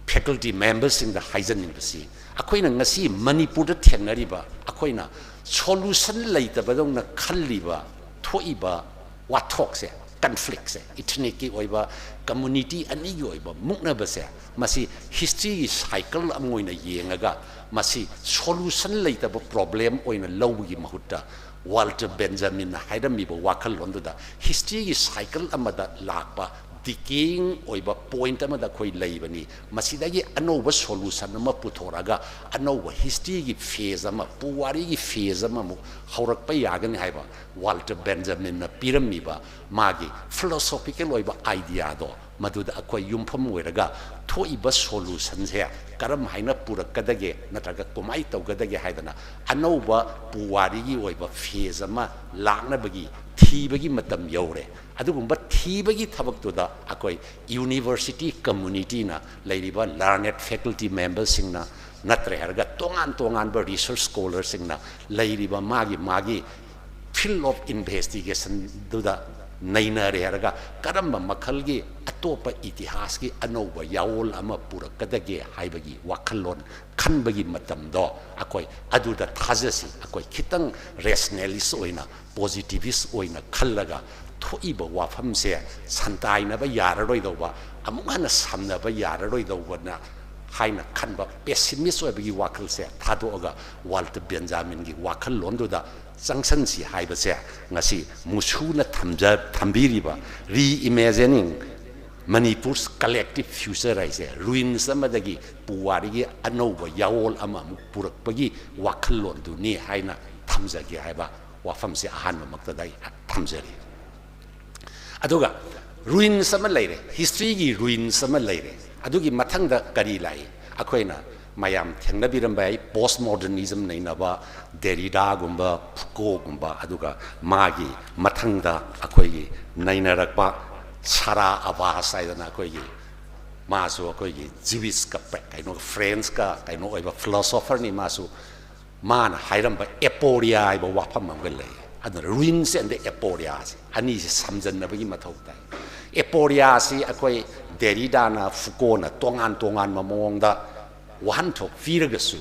faculty memberꯁꯤꯡꯗ ꯍꯥꯏꯖꯅꯤꯡꯕꯁꯤ, ꯑꯩꯈꯣꯏꯅ ꯉꯁꯤ ꯃꯅꯤꯄꯨꯔꯗ ꯊꯦꯡꯅꯔꯤꯕ, ꯑꯩꯈꯣꯏꯅ solution ꯂꯩꯇꯕꯗꯧꯅ ꯈꯜꯂꯤꯕ, ꯊꯣꯛꯏꯕ ꯋꯥꯊꯣꯛꯁꯦ, ꯀꯟꯐ꯭ꯂꯤꯛꯁꯦ, ꯏꯊꯅꯤꯛꯀꯤ ꯑꯣꯏꯕ, ꯀꯝꯃꯨꯅꯤꯇꯤ ꯑꯅꯤꯒꯤ ꯑꯣꯏꯕ ꯃꯨꯛꯅꯕꯁꯦ, ꯃꯁꯤ ꯍꯤꯁꯇ꯭ꯔꯤꯒꯤ ꯁꯥꯏꯀꯜ ꯑꯃ ꯑꯣꯏꯅ ꯌꯦꯡꯉꯒ ꯃꯁꯤ ꯁꯣꯂꯨꯁꯟ ꯂꯩꯇꯕ ꯄ꯭ꯔꯣꯕ꯭ꯂꯦꯝ ꯑꯣꯏꯅ ꯂꯧꯕꯒꯤ ꯃꯍꯨꯠꯇ, ꯋꯥꯜꯇꯔ ꯕꯦꯟꯖꯥꯃꯤꯟꯅ ꯍꯥꯏꯔꯝꯃꯤꯕ ꯋꯥꯈꯜꯂꯣꯟꯗꯨꯗ ꯍꯤꯁꯇ꯭ꯔꯤꯒꯤ ꯁꯥꯏꯀꯜ ꯑꯃꯗ ꯂꯥꯛꯄ ꯗꯤꯀꯦꯌꯤꯡ ꯑꯣꯏꯕ ꯄꯣꯏꯟꯠ ꯑꯃꯗ ꯑꯩꯈꯣꯏ ꯂꯩꯕꯅꯤ, ꯃꯁꯤꯗꯒꯤ ꯑꯅꯧꯕ ꯁꯣꯂꯨꯁꯟ ꯑꯃ ꯄꯨꯊꯣꯔꯛꯑꯒ ꯑꯅꯧꯕ ꯍꯤꯁꯇ꯭ꯔꯤꯒꯤ ꯐꯦꯖ ꯑꯃ, ꯄꯨꯋꯥꯔꯤꯒꯤ ꯐꯦꯖ ꯑꯃꯃꯨꯛ ꯍꯧꯔꯛꯄ ꯌꯥꯒꯅꯤ ꯍꯥꯏꯕ ꯋꯥꯜꯇꯔ ꯕꯦꯟꯖꯥꯃꯤꯟꯅ ꯄꯤꯔꯝꯃꯤꯕ ꯃꯥꯒꯤ ꯐꯤꯂꯣꯁꯣꯐꯤꯀꯦꯜ ꯑꯣꯏꯕ ꯑꯥꯏꯗꯤꯌꯥꯗꯣ, ꯃꯗꯨꯗ ꯑꯩꯈꯣꯏ ꯌꯨꯝꯐꯝ ꯑꯣꯏꯔꯒ ꯊꯣꯛꯏꯕ ꯁꯣꯂꯨꯁꯟꯁꯦ ꯀꯔꯝ ꯍꯥꯏꯅ ꯄꯨꯔꯛꯀꯗꯒꯦ ꯅꯠꯇ꯭ꯔꯒ ꯀꯃꯥꯏꯅ ꯇꯧꯒꯗꯒꯦ ꯍꯥꯏꯗꯅ ꯑꯅꯧꯕ ꯄꯨꯋꯥꯔꯤꯒꯤ ꯑꯣꯏꯕ ꯐꯦꯖ ꯑꯃ ꯂꯥꯛꯅꯕꯒꯤ ꯊꯤꯕꯒꯤ ꯃꯇꯝ ꯌꯧꯔꯦ꯫ ꯑꯗꯨꯒꯨꯝꯕ ꯊꯤꯕꯒꯤ ꯊꯕꯛꯇꯨꯗ ꯑꯩꯈꯣꯏ ꯌꯨꯅꯤꯚꯔꯁꯤꯇꯤ ꯀꯝꯃꯨꯅꯤꯇꯤꯅ, ꯂꯩꯔꯤꯕ ꯂꯔꯅꯦꯠ ꯐꯦꯀꯜꯇꯤ ꯃꯦꯝꯕꯔꯁꯤꯡꯅ, ꯅꯠꯇ꯭ꯔꯦ ꯍꯥꯏꯔꯒ ꯇꯣꯉꯥꯟ ꯇꯣꯉꯥꯟꯕ ꯔꯤꯁꯔꯁ ꯁ꯭ꯀꯣꯂꯔꯁꯤꯡꯅ ꯂꯩꯔꯤꯕ ꯃꯥꯒꯤ ꯃꯥꯒꯤ ꯐꯤꯜꯗ ꯑꯣꯐ ꯏꯟꯚꯦꯁꯇꯤꯒꯦꯁꯟꯗꯨꯗ ꯅꯩꯅꯔꯦ ꯍꯥꯏꯔꯒ ꯀꯔꯝꯕ ꯃꯈꯜꯒꯤ ꯑꯇꯣꯞꯄ ꯏꯇꯤꯍꯥꯁꯀꯤ ꯑꯅꯧꯕ ꯌꯥꯑꯣꯜ ꯑꯃ ꯄꯨꯔꯛꯀꯗꯒꯦ ꯍꯥꯏꯕꯒꯤ ꯋꯥꯈꯜꯂꯣꯟ ꯈꯟꯕꯒꯤ ꯃꯇꯝꯗꯣ ꯑꯩꯈꯣꯏ ꯑꯗꯨꯗ ꯊꯥꯖꯁꯤ꯫ ꯑꯩꯈꯣꯏ ꯈꯤꯇꯪ ꯔꯦꯁꯅꯦꯂꯤꯁ ꯑꯣꯏꯅ, ꯄꯣꯖꯤꯇꯤꯚꯤꯁ ꯑꯣꯏꯅ ꯈꯜꯂꯒ ꯊꯣꯛꯏꯕ ꯋꯥꯐꯝꯁꯦ ꯁꯟꯇꯥꯏꯅꯕ ꯌꯥꯔꯔꯣꯏꯗꯧꯕ, ꯑꯃꯨꯛ ꯍꯟꯅ ꯁꯝꯅꯕ ꯌꯥꯔꯔꯣꯏꯗꯧꯕꯅ ꯍꯥꯏꯅ ꯈꯟꯕ ꯄꯦꯁꯤꯃꯤꯁ ꯑꯣꯏꯕꯒꯤ ꯋꯥꯈꯜꯁꯦ ꯊꯥꯗꯣꯛꯑꯒ ꯋꯥꯜꯇꯔ ꯕꯦꯟꯖꯥꯃꯤꯟꯒꯤ ꯋꯥꯈꯜꯂꯣꯟꯗꯨꯗ ꯆꯪꯁꯟꯁꯤ ꯍꯥꯏꯕꯁꯦ ꯉꯁꯤ ꯃꯨꯁꯨꯅ ꯊꯝꯖ-, ꯊꯝꯕꯤꯔꯤꯕ Reimagining Manipur's Collective Future ꯍꯥꯏꯁꯦ, ꯔꯨꯏꯟꯁ ꯑꯃꯗꯒꯤ ꯄꯨꯋꯥꯔꯤꯒꯤ ꯑꯅꯧꯕ ꯌꯥꯑꯣꯜ ꯑꯃꯃꯨꯛ ꯄꯨꯔꯛꯄꯒꯤ ꯋꯥꯈꯜꯂꯣꯟꯗꯨꯅꯤ ꯍꯥꯏꯅ ꯊꯝꯖꯒꯦ ꯍꯥꯏꯕ ꯋꯥꯐꯝꯁꯦ ꯑꯍꯥꯟꯕꯃꯛꯇꯗ ꯑꯩ ꯊꯝꯖꯔꯤ꯫ ꯑꯗꯨꯒ ꯔꯨꯏꯟꯁ ꯑꯃ ꯂꯩꯔꯦ, ꯍꯤꯁꯇ꯭ꯔꯤꯒꯤ ꯔꯨꯏꯟꯁ ꯑꯃ ꯂꯩꯔꯦ꯫ ꯑꯗꯨꯒꯤ ꯃꯊꯪꯗ ꯀꯔꯤ ꯂꯥꯛꯏ? ꯑꯩꯈꯣꯏꯅ ꯃꯌꯥꯝ ꯊꯦꯡꯅꯕꯤꯔꯝꯕ ꯌꯥꯏ, ꯄꯣꯁ ꯃꯣꯗꯔꯅꯤꯖꯝ ꯅꯩꯅꯕ ꯗꯦꯔꯤꯗꯥꯒꯨꯝꯕ, ꯐꯨꯀꯣꯒꯨꯝꯕ, ꯑꯗꯨꯒ ꯃꯥꯒꯤ ꯃꯊꯪꯗ ꯑꯩꯈꯣꯏꯒꯤ ꯅꯩꯅꯔꯛꯄ ꯁꯥꯔꯥ ꯑꯕꯥꯁ ꯍꯥꯏꯗꯅ ꯑꯩꯈꯣꯏꯒꯤ, ꯃꯥꯁꯨ ꯑꯩꯈꯣꯏꯒꯤ ꯖ꯭ꯋꯤꯁꯀ ꯄꯦ-, ꯀꯩꯅꯣ, ꯐ꯭ꯔꯦꯟꯁꯀ ꯀꯩꯅꯣ ꯑꯣꯏꯕ ꯐꯤꯂꯣꯁꯣꯐꯔꯅꯤ꯫ ꯃꯥꯁꯨ, ꯃꯥꯅ ꯍꯥꯏꯔꯝꯕ ꯑꯦꯄꯣꯔꯤꯌꯥ ꯍꯥꯏꯕ ꯋꯥꯐꯝ ꯑꯃꯒ ꯂꯩ꯫ ꯑꯗꯨꯅ ꯔꯨꯏꯟꯁ ꯑꯦꯟ ꯗ ꯑꯦꯄꯣꯔꯤꯌꯥꯁꯦ ꯑꯅꯤꯁꯦ ꯁꯝꯖꯟꯅꯕꯒꯤ ꯃꯊꯧ ꯇꯥꯏ꯫ ꯑꯦꯄꯣꯔꯤꯌꯥꯁꯤ ꯑꯩꯈꯣꯏ ꯗꯦꯔꯤꯗꯥꯅ, ꯐꯨꯀꯣꯅ ꯇꯣꯉꯥꯟ ꯇꯣꯉꯥꯟꯕ ꯃꯑꯣꯡꯗ ꯋꯥꯍꯟꯊꯣꯛ ꯄꯤꯔꯒꯁꯨ,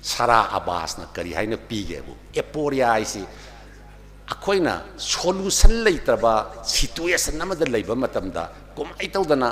ꯁꯥꯔꯥ ꯑꯕꯥꯁꯅ ꯀꯔꯤ ꯍꯥꯏꯅ ꯄꯤꯒꯦꯕꯨ, ꯑꯦꯄꯣꯔꯤꯌꯥ ꯍꯥꯏꯁꯤ ꯑꯩꯈꯣꯏꯅ solution ꯂꯩꯇ꯭ꯔꯕ situation ꯑꯃꯗ ꯂꯩꯕ ꯃꯇꯝꯗ ꯀꯃꯥꯏꯅ ꯇꯧꯗꯅ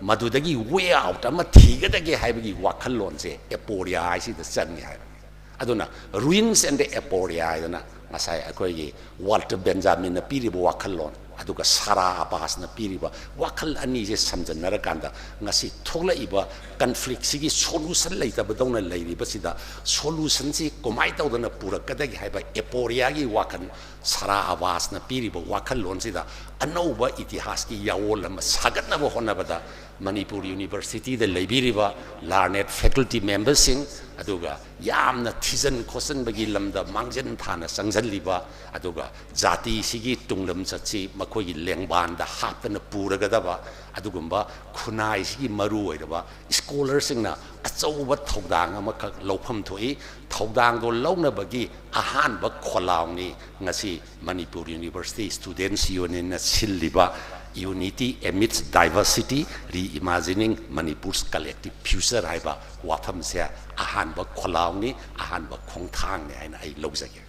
ꯃꯗꯨꯗꯒꯤ way out ꯑꯃ ꯊꯤꯒꯗꯒꯦ ꯍꯥꯏꯕꯒꯤ ꯋꯥꯈꯜꯂꯣꯟꯁꯦ Aporia ꯍꯥꯏꯁꯤꯗ ꯆꯪꯉꯤ ꯍꯥꯏꯕꯅꯤ꯫ ꯑꯗꯨꯅ Ruins and the Aporia ꯍꯥꯏꯗꯅ ꯉꯁꯥꯏ ꯑꯩꯈꯣꯏꯒꯤ Walter Benjaminꯅ ꯄꯤꯔꯤꯕ ꯋꯥꯈꯜꯂꯣꯟ, ꯑꯗꯨꯒ Sarah Abbassꯅ ꯄꯤꯔꯤꯕ ꯋꯥꯈꯜ ꯑꯅꯤꯁꯦ ꯁꯝꯖꯟꯅꯔꯀꯥꯟꯗ ꯉꯁꯤ ꯊꯣꯛꯂꯛꯏꯕ conflictꯁꯤꯒꯤ solution ꯂꯩꯇꯕꯗꯧꯅ ꯂꯩꯔꯤꯕꯁꯤꯗ solutionꯁꯤ ꯀꯃꯥꯏꯅ ꯇꯧꯗꯅ ꯄꯨꯔꯛꯀꯗꯒꯦ ꯍꯥꯏꯕ Aporiaꯒꯤ ꯋꯥꯈꯜ, Sarah Abbassꯅ ꯄꯤꯔꯤꯕ ꯋꯥꯈꯜꯂꯣꯟꯁꯤꯗ ꯑꯅꯧꯕ ꯏꯇꯤꯍꯥꯁꯀꯤ ꯌꯥꯑꯣꯜ ꯑꯃ ꯁꯥꯒꯠꯅꯕ ꯍꯣꯠꯅꯕꯗ ꯃꯅꯤꯄꯨꯔ Universityꯗ ꯂꯩꯕꯤꯔꯤꯕ learned faculty memberꯁꯤꯡ, ꯑꯗꯨꯒ ꯌꯥꯝꯅ ꯊꯤꯖꯤꯟ ꯈꯣꯠꯆꯤꯟꯕꯒꯤ ꯂꯝꯗ ꯃꯥꯡꯖꯤꯟ ꯊꯥꯅ ꯆꯪꯁꯤꯜꯂꯤꯕ, ꯑꯗꯨꯒ ꯖꯥꯇꯤꯁꯤꯒꯤ ꯇꯨꯡꯂꯝꯆꯠꯁꯤ ꯃꯈꯣꯏꯒꯤ ꯂꯦꯡꯕꯥꯟꯗ ꯍꯥꯞꯇꯅ ꯄꯨꯔꯒꯗꯕ ꯑꯗꯨꯒꯨꯝꯕ ꯈꯨꯟꯅꯥꯏꯁꯤꯒꯤ ꯃꯔꯨ ꯑꯣꯏꯔꯕ scholarꯁꯤꯡꯅ ꯑꯆꯧꯕ ꯊꯧꯗꯥꯡ ꯑꯃꯈꯛ ꯂꯧꯐꯝ ꯊꯣꯛꯏ꯫ ꯊꯧꯗꯥꯡꯗꯣ ꯂꯧꯅꯕꯒꯤ ꯑꯍꯥꯟꯕ ꯈꯣꯜꯂꯥꯎꯅꯤ ꯉꯁꯤ Manipur University Students Unionꯅ ꯁꯤꯜꯂꯤꯕ Unity Amidst Diversity, Reimagining Manipur's Collective Future ꯍꯥꯏꯕ ꯋꯥꯐꯝꯁꯦ ꯑꯍꯥꯟꯕ ꯈꯣꯜꯂꯥꯎꯅꯤ, ꯑꯍꯥꯟꯕ ꯈꯣꯡꯊꯥꯡꯅꯤ ꯍꯥꯏꯅ ꯑꯩ ꯂꯧꯖꯒꯦ꯫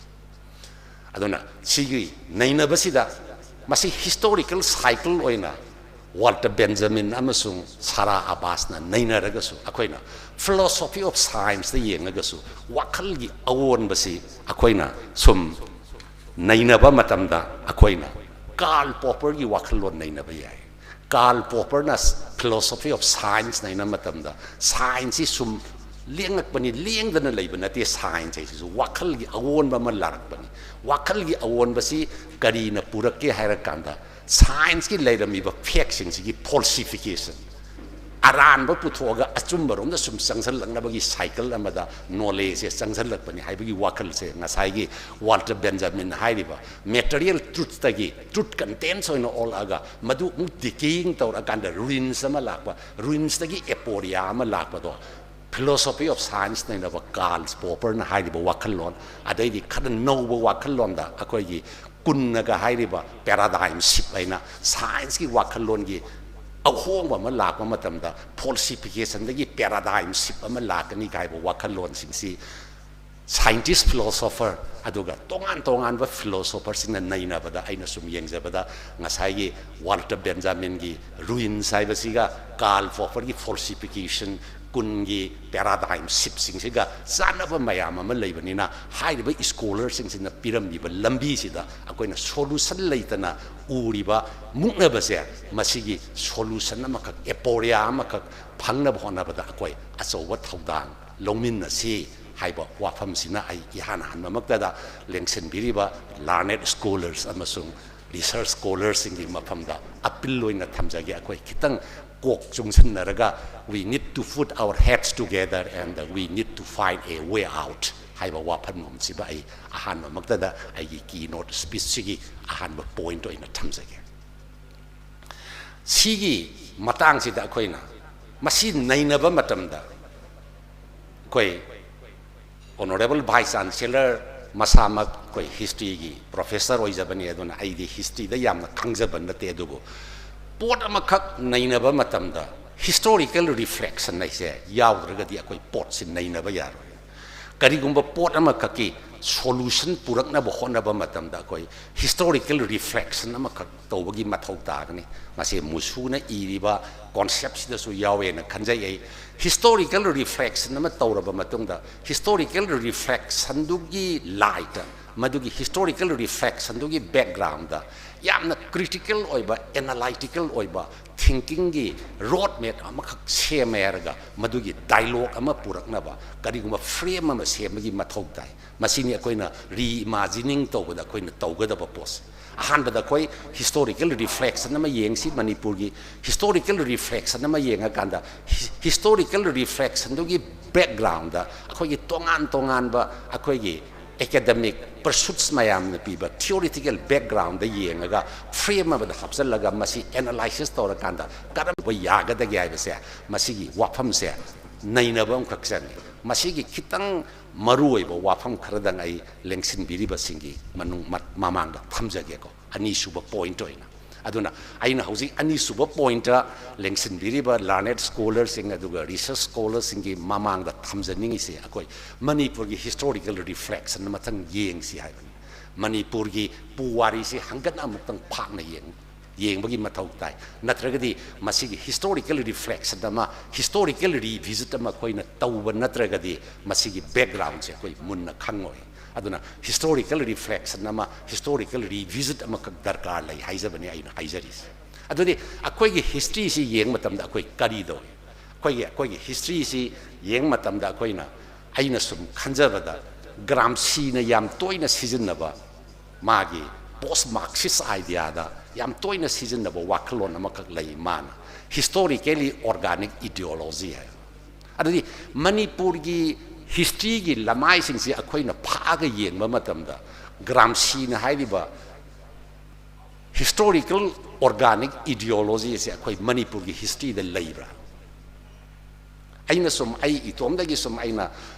ꯑꯗꯨꯅ ꯁꯤꯒꯤ ꯅꯩꯅꯕꯁꯤꯗ ꯃꯁꯤ historical cycle ꯑꯣꯏꯅ Walter Benjamin ꯑꯃꯁꯨꯡ Sarah Abbassꯅ ꯅꯩꯅꯔꯒꯁꯨ, ꯑꯩꯈꯣꯏꯅ philosophy of scienceꯇ ꯌꯦꯡꯉꯒꯁꯨ ꯋꯥꯈꯜꯒꯤ ꯑꯑꯣꯟꯕꯁꯤ ꯑꯩꯈꯣꯏꯅ ꯁꯨꯝ ꯅꯩꯅꯕ ꯃꯇꯝꯗ ꯑꯩꯈꯣꯏꯅ Karl Popperꯒꯤ ꯋꯥꯈꯜꯂꯣꯟ ꯅꯩꯅꯕ ꯌꯥꯏ꯫ Karl Popperꯅ philosophy of science ꯅꯩꯅ ꯃꯇꯝꯗ scienceꯁꯤ ꯁꯨꯝ ꯂꯦꯡꯉꯛꯄꯅꯤ, ꯂꯦꯡꯗꯅ ꯂꯩꯕ ꯅꯠꯇꯦ꯫ Science ꯍꯥꯏꯁꯤꯁꯨ ꯋꯥꯈꯜꯒꯤ ꯑꯑꯣꯟꯕ ꯑꯃ ꯂꯥꯛꯄꯅꯤ꯫ ꯋꯥꯈꯜꯒꯤ ꯑꯑꯣꯟꯕꯁꯤ ꯀꯔꯤꯅ ꯄꯨꯔꯛꯀꯦ ꯍꯥꯏꯔꯀꯥꯟꯗ scienceꯀꯤ ꯂꯩꯔꯝꯃꯤꯕ factꯁꯤꯡꯁꯤꯒꯤ falsification, ꯑꯔꯥꯟꯕ ꯄꯨꯊꯣꯛꯑꯒ ꯑꯆꯨꯝꯕꯔꯣꯝꯗ ꯁꯨꯝ ꯆꯪꯁꯤꯜꯂꯛꯅꯕꯒꯤ cycle ꯑꯃꯗ knowledgeꯁꯦ ꯆꯪꯁꯤꯜꯂꯛꯄꯅꯤ ꯍꯥꯏꯕꯒꯤ ꯋꯥꯈꯜꯁꯦ ꯉꯁꯥꯏꯒꯤ Walter Benjamin ꯍꯥꯏꯔꯤꯕ material truthꯇꯒꯤ truth contents ꯑꯣꯏꯅ ꯑꯣꯜꯂꯛꯑꯒ ꯃꯗꯨ ꯑꯃꯨꯛ decaying ꯇꯧꯔꯛꯑꯀꯥꯟꯗ ruins ꯑꯃ ꯂꯥꯛꯄ, ruinsꯇꯒꯤ aporia ꯑꯃ ꯂꯥꯛꯄꯗꯣ philosophy of science ꯅꯩꯅꯕ Karl Popperꯅ ꯍꯥꯏꯔꯤꯕ ꯋꯥꯈꯜꯂꯣꯟ, ꯑꯗꯩꯗꯤ ꯈꯔ ꯅꯧꯕ ꯋꯥꯈꯜꯂꯣꯟꯗ ꯑꯩꯈꯣꯏꯒꯤ ꯀꯨꯟꯅꯒ ꯍꯥꯏꯔꯤꯕ paradigm shift ꯍꯥꯏꯅ scienceꯀꯤ ꯋꯥꯈꯜꯂꯣꯟꯒꯤ ꯑꯍꯣꯡꯕ ꯑꯃ ꯂꯥꯛꯄ ꯃꯇꯝꯗ falsificationꯗꯒꯤ paradigm shift ꯑꯃ ꯂꯥꯛꯀꯅꯤ ꯍꯥꯏꯕ ꯋꯥꯈꯜꯂꯣꯟꯁꯤꯡꯁꯤ Scientist philosopher ꯑꯗꯨꯒ ꯇꯣꯉꯥꯟ ꯇꯣꯉꯥꯟꯕ philosopherꯁꯤꯡꯅ ꯅꯩꯅꯕꯗ ꯑꯩꯅ ꯁꯨꯝ ꯌꯦꯡꯖꯕꯗ ꯉꯁꯥꯏꯒꯤ Walter Benjaminꯒꯤ Ruins ꯍꯥꯏꯕꯁꯤꯒ Karl Popperꯒꯤ falsification ꯀꯨꯟꯒꯤ paradigm shiftꯁꯤꯡꯁꯤꯒ ꯆꯥꯟꯅꯕ ꯃꯌꯥꯝ ꯑꯃ ꯂꯩꯕꯅꯤꯅ ꯍꯥꯏꯔꯤꯕ scholarꯁꯤꯡꯁꯤꯅ ꯄꯤꯔꯝꯃꯤꯕ ꯂꯝꯕꯤꯁꯤꯗ ꯑꯩꯈꯣꯏꯅ solution ꯂꯩꯇꯅ ꯎꯔꯤꯕ ꯃꯨꯛꯅꯕꯁꯦ ꯃꯁꯤꯒꯤ solution ꯑꯃꯈꯛ aporia ꯑꯃꯈꯛ ꯐꯪꯅꯕ ꯍꯣꯠꯅꯕꯗ ꯑꯩꯈꯣꯏ ꯑꯆꯧꯕ ꯊꯧꯗꯥꯡ ꯂꯧꯃꯤꯟꯅꯁꯤ ꯍꯥꯏꯕ ꯋꯥꯐꯝꯁꯤꯅ ꯑꯩ ꯏꯍꯥꯟ ꯍꯥꯟꯕꯃꯛꯇꯗ ꯂꯦꯡꯁꯤꯟꯕꯤꯔꯤꯕ learned scholars ꯑꯃꯁꯨꯡ research scholarꯁꯤꯡꯒꯤ ꯃꯐꯝꯗ appeal ꯑꯣꯏꯅ ꯊꯝꯖꯒꯦ꯫ ꯑꯩꯈꯣꯏ ꯈꯤꯇꯪ ꯀꯣꯛ ꯆꯨꯡꯁꯤꯟꯅꯔꯒ we need to put our heads together and we need to find a way out ꯍꯥꯏꯕ ꯋꯥꯐꯝꯁꯤꯃ ꯑꯩ ꯑꯍꯥꯟꯕꯃꯛꯇꯗ ꯑꯩꯒꯤ keynote speechꯁꯤꯒꯤ ꯑꯍꯥꯟꯕ point ꯑꯣꯏꯅ ꯊꯝꯖꯒꯦ꯫ ꯁꯤꯒꯤ ꯃꯇꯥꯡꯁꯤꯗ ꯑꯩꯈꯣꯏꯅ ꯃꯁꯤ ꯅꯩꯅꯕ ꯃꯇꯝꯗ ꯑꯩꯈꯣꯏ Honourable Vice Chancellor ꯃꯁꯥꯃꯛ ꯑꯩꯈꯣꯏ historyꯒꯤ professor ꯑꯣꯏꯖꯕꯅꯤ, ꯑꯗꯨꯅ ꯑꯩꯗꯤ historyꯗ ꯌꯥꯝꯅ ꯈꯪꯖꯕ ꯅꯠꯇꯦ꯫ ꯑꯗꯨꯕꯨ ꯄꯣꯠ ꯑꯃꯈꯛ ꯅꯩꯅꯕ ꯃꯇꯝꯗ historical reflection ꯍꯥꯏꯁꯦ ꯌꯥꯎꯗ꯭ꯔꯒꯗꯤ ꯑꯩꯈꯣꯏ ꯄꯣꯠꯁꯤ ꯅꯩꯅꯕ ꯌꯥꯔꯣꯏ꯫ ꯀꯔꯤꯒꯨꯝꯕ ꯄꯣꯠ ꯑꯃꯈꯛꯀꯤ solution ꯄꯨꯔꯛꯅꯕ ꯍꯣꯠꯅꯕ ꯃꯇꯝꯗ ꯑꯩꯈꯣꯏ historical reflection ꯑꯃꯈꯛ ꯇꯧꯕꯒꯤ ꯃꯊꯧ ꯇꯥꯒꯅꯤ꯫ ꯃꯁꯤ ꯃꯨꯁꯨꯅ ꯏꯔꯤꯕ conceptꯁꯤꯗꯁꯨ ꯌꯥꯎꯋꯦꯅ ꯈꯟꯖꯩ ꯑꯩ꯫ Historical reflection ꯑꯃ ꯇꯧꯔꯕ ꯃꯇꯨꯡꯗ historical reflectionꯗꯨꯒꯤ lightꯇ, ꯃꯗꯨꯒꯤ historical reflectionꯗꯨꯒꯤ backgroundꯗ ꯌꯥꯝꯅ critical ꯑꯣꯏꯕ, analytical ꯑꯣꯏꯕ thinkingꯒꯤ road map ꯑꯃꯈꯛ ꯁꯦꯝꯃꯦ ꯍꯥꯏꯔꯒ ꯃꯗꯨꯒꯤ dialogue ꯑꯃ ꯄꯨꯔꯛꯅꯕ ꯀꯔꯤꯒꯨꯝꯕ frame ꯑꯃ ꯁꯦꯝꯕꯒꯤ ꯃꯊꯧ ꯇꯥꯏ꯫ ꯃꯁꯤꯅꯤ ꯑꯩꯈꯣꯏꯅ reimagining ꯇꯧꯕꯗ ꯑꯩꯈꯣꯏꯅ ꯇꯧꯒꯗꯕ ꯄꯣꯠꯁꯦ꯫ ꯑꯍꯥꯟꯕꯗ ꯑꯩꯈꯣꯏ historical reflection ꯑꯃ ꯌꯦꯡꯁꯤ, ꯃꯅꯤꯄꯨꯔꯒꯤ historical reflection ꯑꯃ ꯌꯦꯡꯉꯀꯥꯟꯗ ꯍꯤ-, historical reflectionꯗꯨꯒꯤ backgroundꯗ ꯑꯩꯈꯣꯏꯒꯤ ꯇꯣꯉꯥꯟ ꯇꯣꯉꯥꯟꯕ ꯑꯩꯈꯣꯏꯒꯤ academic pursuits ꯃꯌꯥꯝꯅ ꯄꯤꯕ theoretical backgroundꯗ ꯌꯦꯡꯉꯒ frame ꯑꯃꯗ ꯍꯥꯞꯆꯤꯜꯂꯒ ꯃꯁꯤ analysis ꯇꯧꯔꯀꯥꯟꯗ ꯀꯔꯝꯕ ꯌꯥꯒꯗꯒꯦ ꯍꯥꯏꯕꯁꯦ, ꯃꯁꯤꯒꯤ ꯋꯥꯐꯝꯁꯦ ꯅꯩꯅꯕ ꯑꯃꯈꯛ ꯆꯪꯉꯤ꯫ ꯃꯁꯤꯒꯤ ꯈꯤꯇꯪ ꯃꯔꯨꯑꯣꯏꯕ ꯋꯥꯐꯝ ꯈꯔꯗꯪ ꯑꯩ ꯂꯦꯡꯁꯤꯟꯕꯤꯔꯤꯕꯁꯤꯡꯒꯤ ꯃꯅꯨꯡ-, ꯃ-, ꯃꯃꯥꯡꯗ ꯊꯝꯖꯒꯦꯀꯣ꯫ ꯑꯅꯤꯁꯨꯕ point ꯑꯣꯏꯅ ꯑꯗꯨꯅ ꯑꯩꯅ ꯍꯧꯖꯤꯛ ꯑꯅꯤꯁꯨꯕ ꯄꯣꯏꯟꯠꯇ ꯂꯦꯡꯁꯤꯟꯕꯤꯔꯤꯕ learned scholarꯁꯤꯡ ꯑꯗꯨꯒ research scholarꯁꯤꯡꯒꯤ ꯃꯃꯥꯡꯗ ꯊꯝꯖꯅꯤꯡꯉꯤꯁꯦ, ꯑꯩꯈꯣꯏ ꯃꯅꯤꯄꯨꯔꯒꯤ historical reflection ꯑꯃꯇꯪ ꯌꯦꯡꯁꯤ ꯍꯥꯏꯕꯅꯤ꯫ ꯃꯅꯤꯄꯨꯔꯒꯤ ꯄꯨꯋꯥꯔꯤꯁꯤ ꯍꯪꯒꯠ ꯑꯃꯨꯛꯇꯪ ꯐꯥꯛꯅ ꯌꯦꯡ ꯌꯦꯡꯕꯒꯤ ꯃꯊꯧ ꯇꯥꯏ꯫ ꯅꯠꯇ꯭ꯔꯒꯗꯤ ꯃꯁꯤꯒꯤ historical reflection ꯑꯃ, historical revisit ꯑꯃ ꯑꯩꯈꯣꯏꯅ ꯇꯧꯕ ꯅꯠꯇ꯭ꯔꯒꯗꯤ ꯃꯁꯤꯒꯤ backgroundꯁꯦ ꯑꯩꯈꯣꯏ ꯃꯨꯟꯅ ꯈꯪꯉꯣꯏ꯫ ꯑꯗꯨꯅ historical reflection ꯑꯃ, historical revisit ꯑꯃꯈꯛ ꯗꯔꯀꯥꯔ ꯂꯩ ꯍꯥꯏꯖꯕꯅꯤ ꯑꯩꯅ ꯍꯥꯏꯖꯔꯤꯁꯦ꯫ ꯑꯗꯨꯗꯤ ꯑꯩꯈꯣꯏꯒꯤ historyꯁꯤ ꯌꯦꯡꯕ ꯃꯇꯝꯗ ꯑꯩꯈꯣꯏ ꯀꯔꯤ ꯇꯧꯏ? ꯑꯩꯈꯣꯏꯒꯤ, ꯑꯩꯈꯣꯏꯒꯤ historyꯁꯤ ꯌꯦꯡꯕ ꯃꯇꯝꯗ ꯑꯩꯈꯣꯏꯅ, ꯑꯩꯅ ꯁꯨꯝ ꯈꯟꯖꯕꯗ, ꯒ꯭ꯔꯥꯝꯁꯤꯅ ꯌꯥꯝ ꯇꯣꯏꯅ ꯁꯤꯖꯤꯟꯅꯕ, ꯃꯥꯒꯤ post Marxist ideaꯗ ꯌꯥꯝ ꯇꯣꯏꯅ ꯁꯤꯖꯤꯟꯅꯕ ꯋꯥꯈꯜꯂꯣꯟ ꯑꯃꯈꯛ ꯂꯩ, ꯃꯥꯅ historically organic ideology ꯍꯥꯏ꯫ ꯑꯗꯨꯗꯤ ꯃꯅꯤꯄꯨꯔꯒꯤ historyꯒꯤ ꯂꯃꯥꯏꯁꯤꯡꯁꯤ ꯑꯩꯈꯣꯏꯅ ꯐꯥꯛꯑꯒ ꯌꯦꯡꯕ ꯃꯇꯝꯗ, ꯒ꯭ꯔꯥꯝꯁꯤꯅ ꯍꯥꯏꯔꯤꯕ historical organic ideology ꯑꯁꯤ ꯑꯩꯈꯣꯏ ꯃꯅꯤꯄꯨꯔꯒꯤ historyꯗ ꯂꯩꯕ꯭ꯔꯥ? ꯑꯩꯅ ꯁꯨꯝ, ꯑꯩ ꯏꯇꯣꯝꯗꯒꯤ ꯁꯨꯝ ꯑꯩꯅ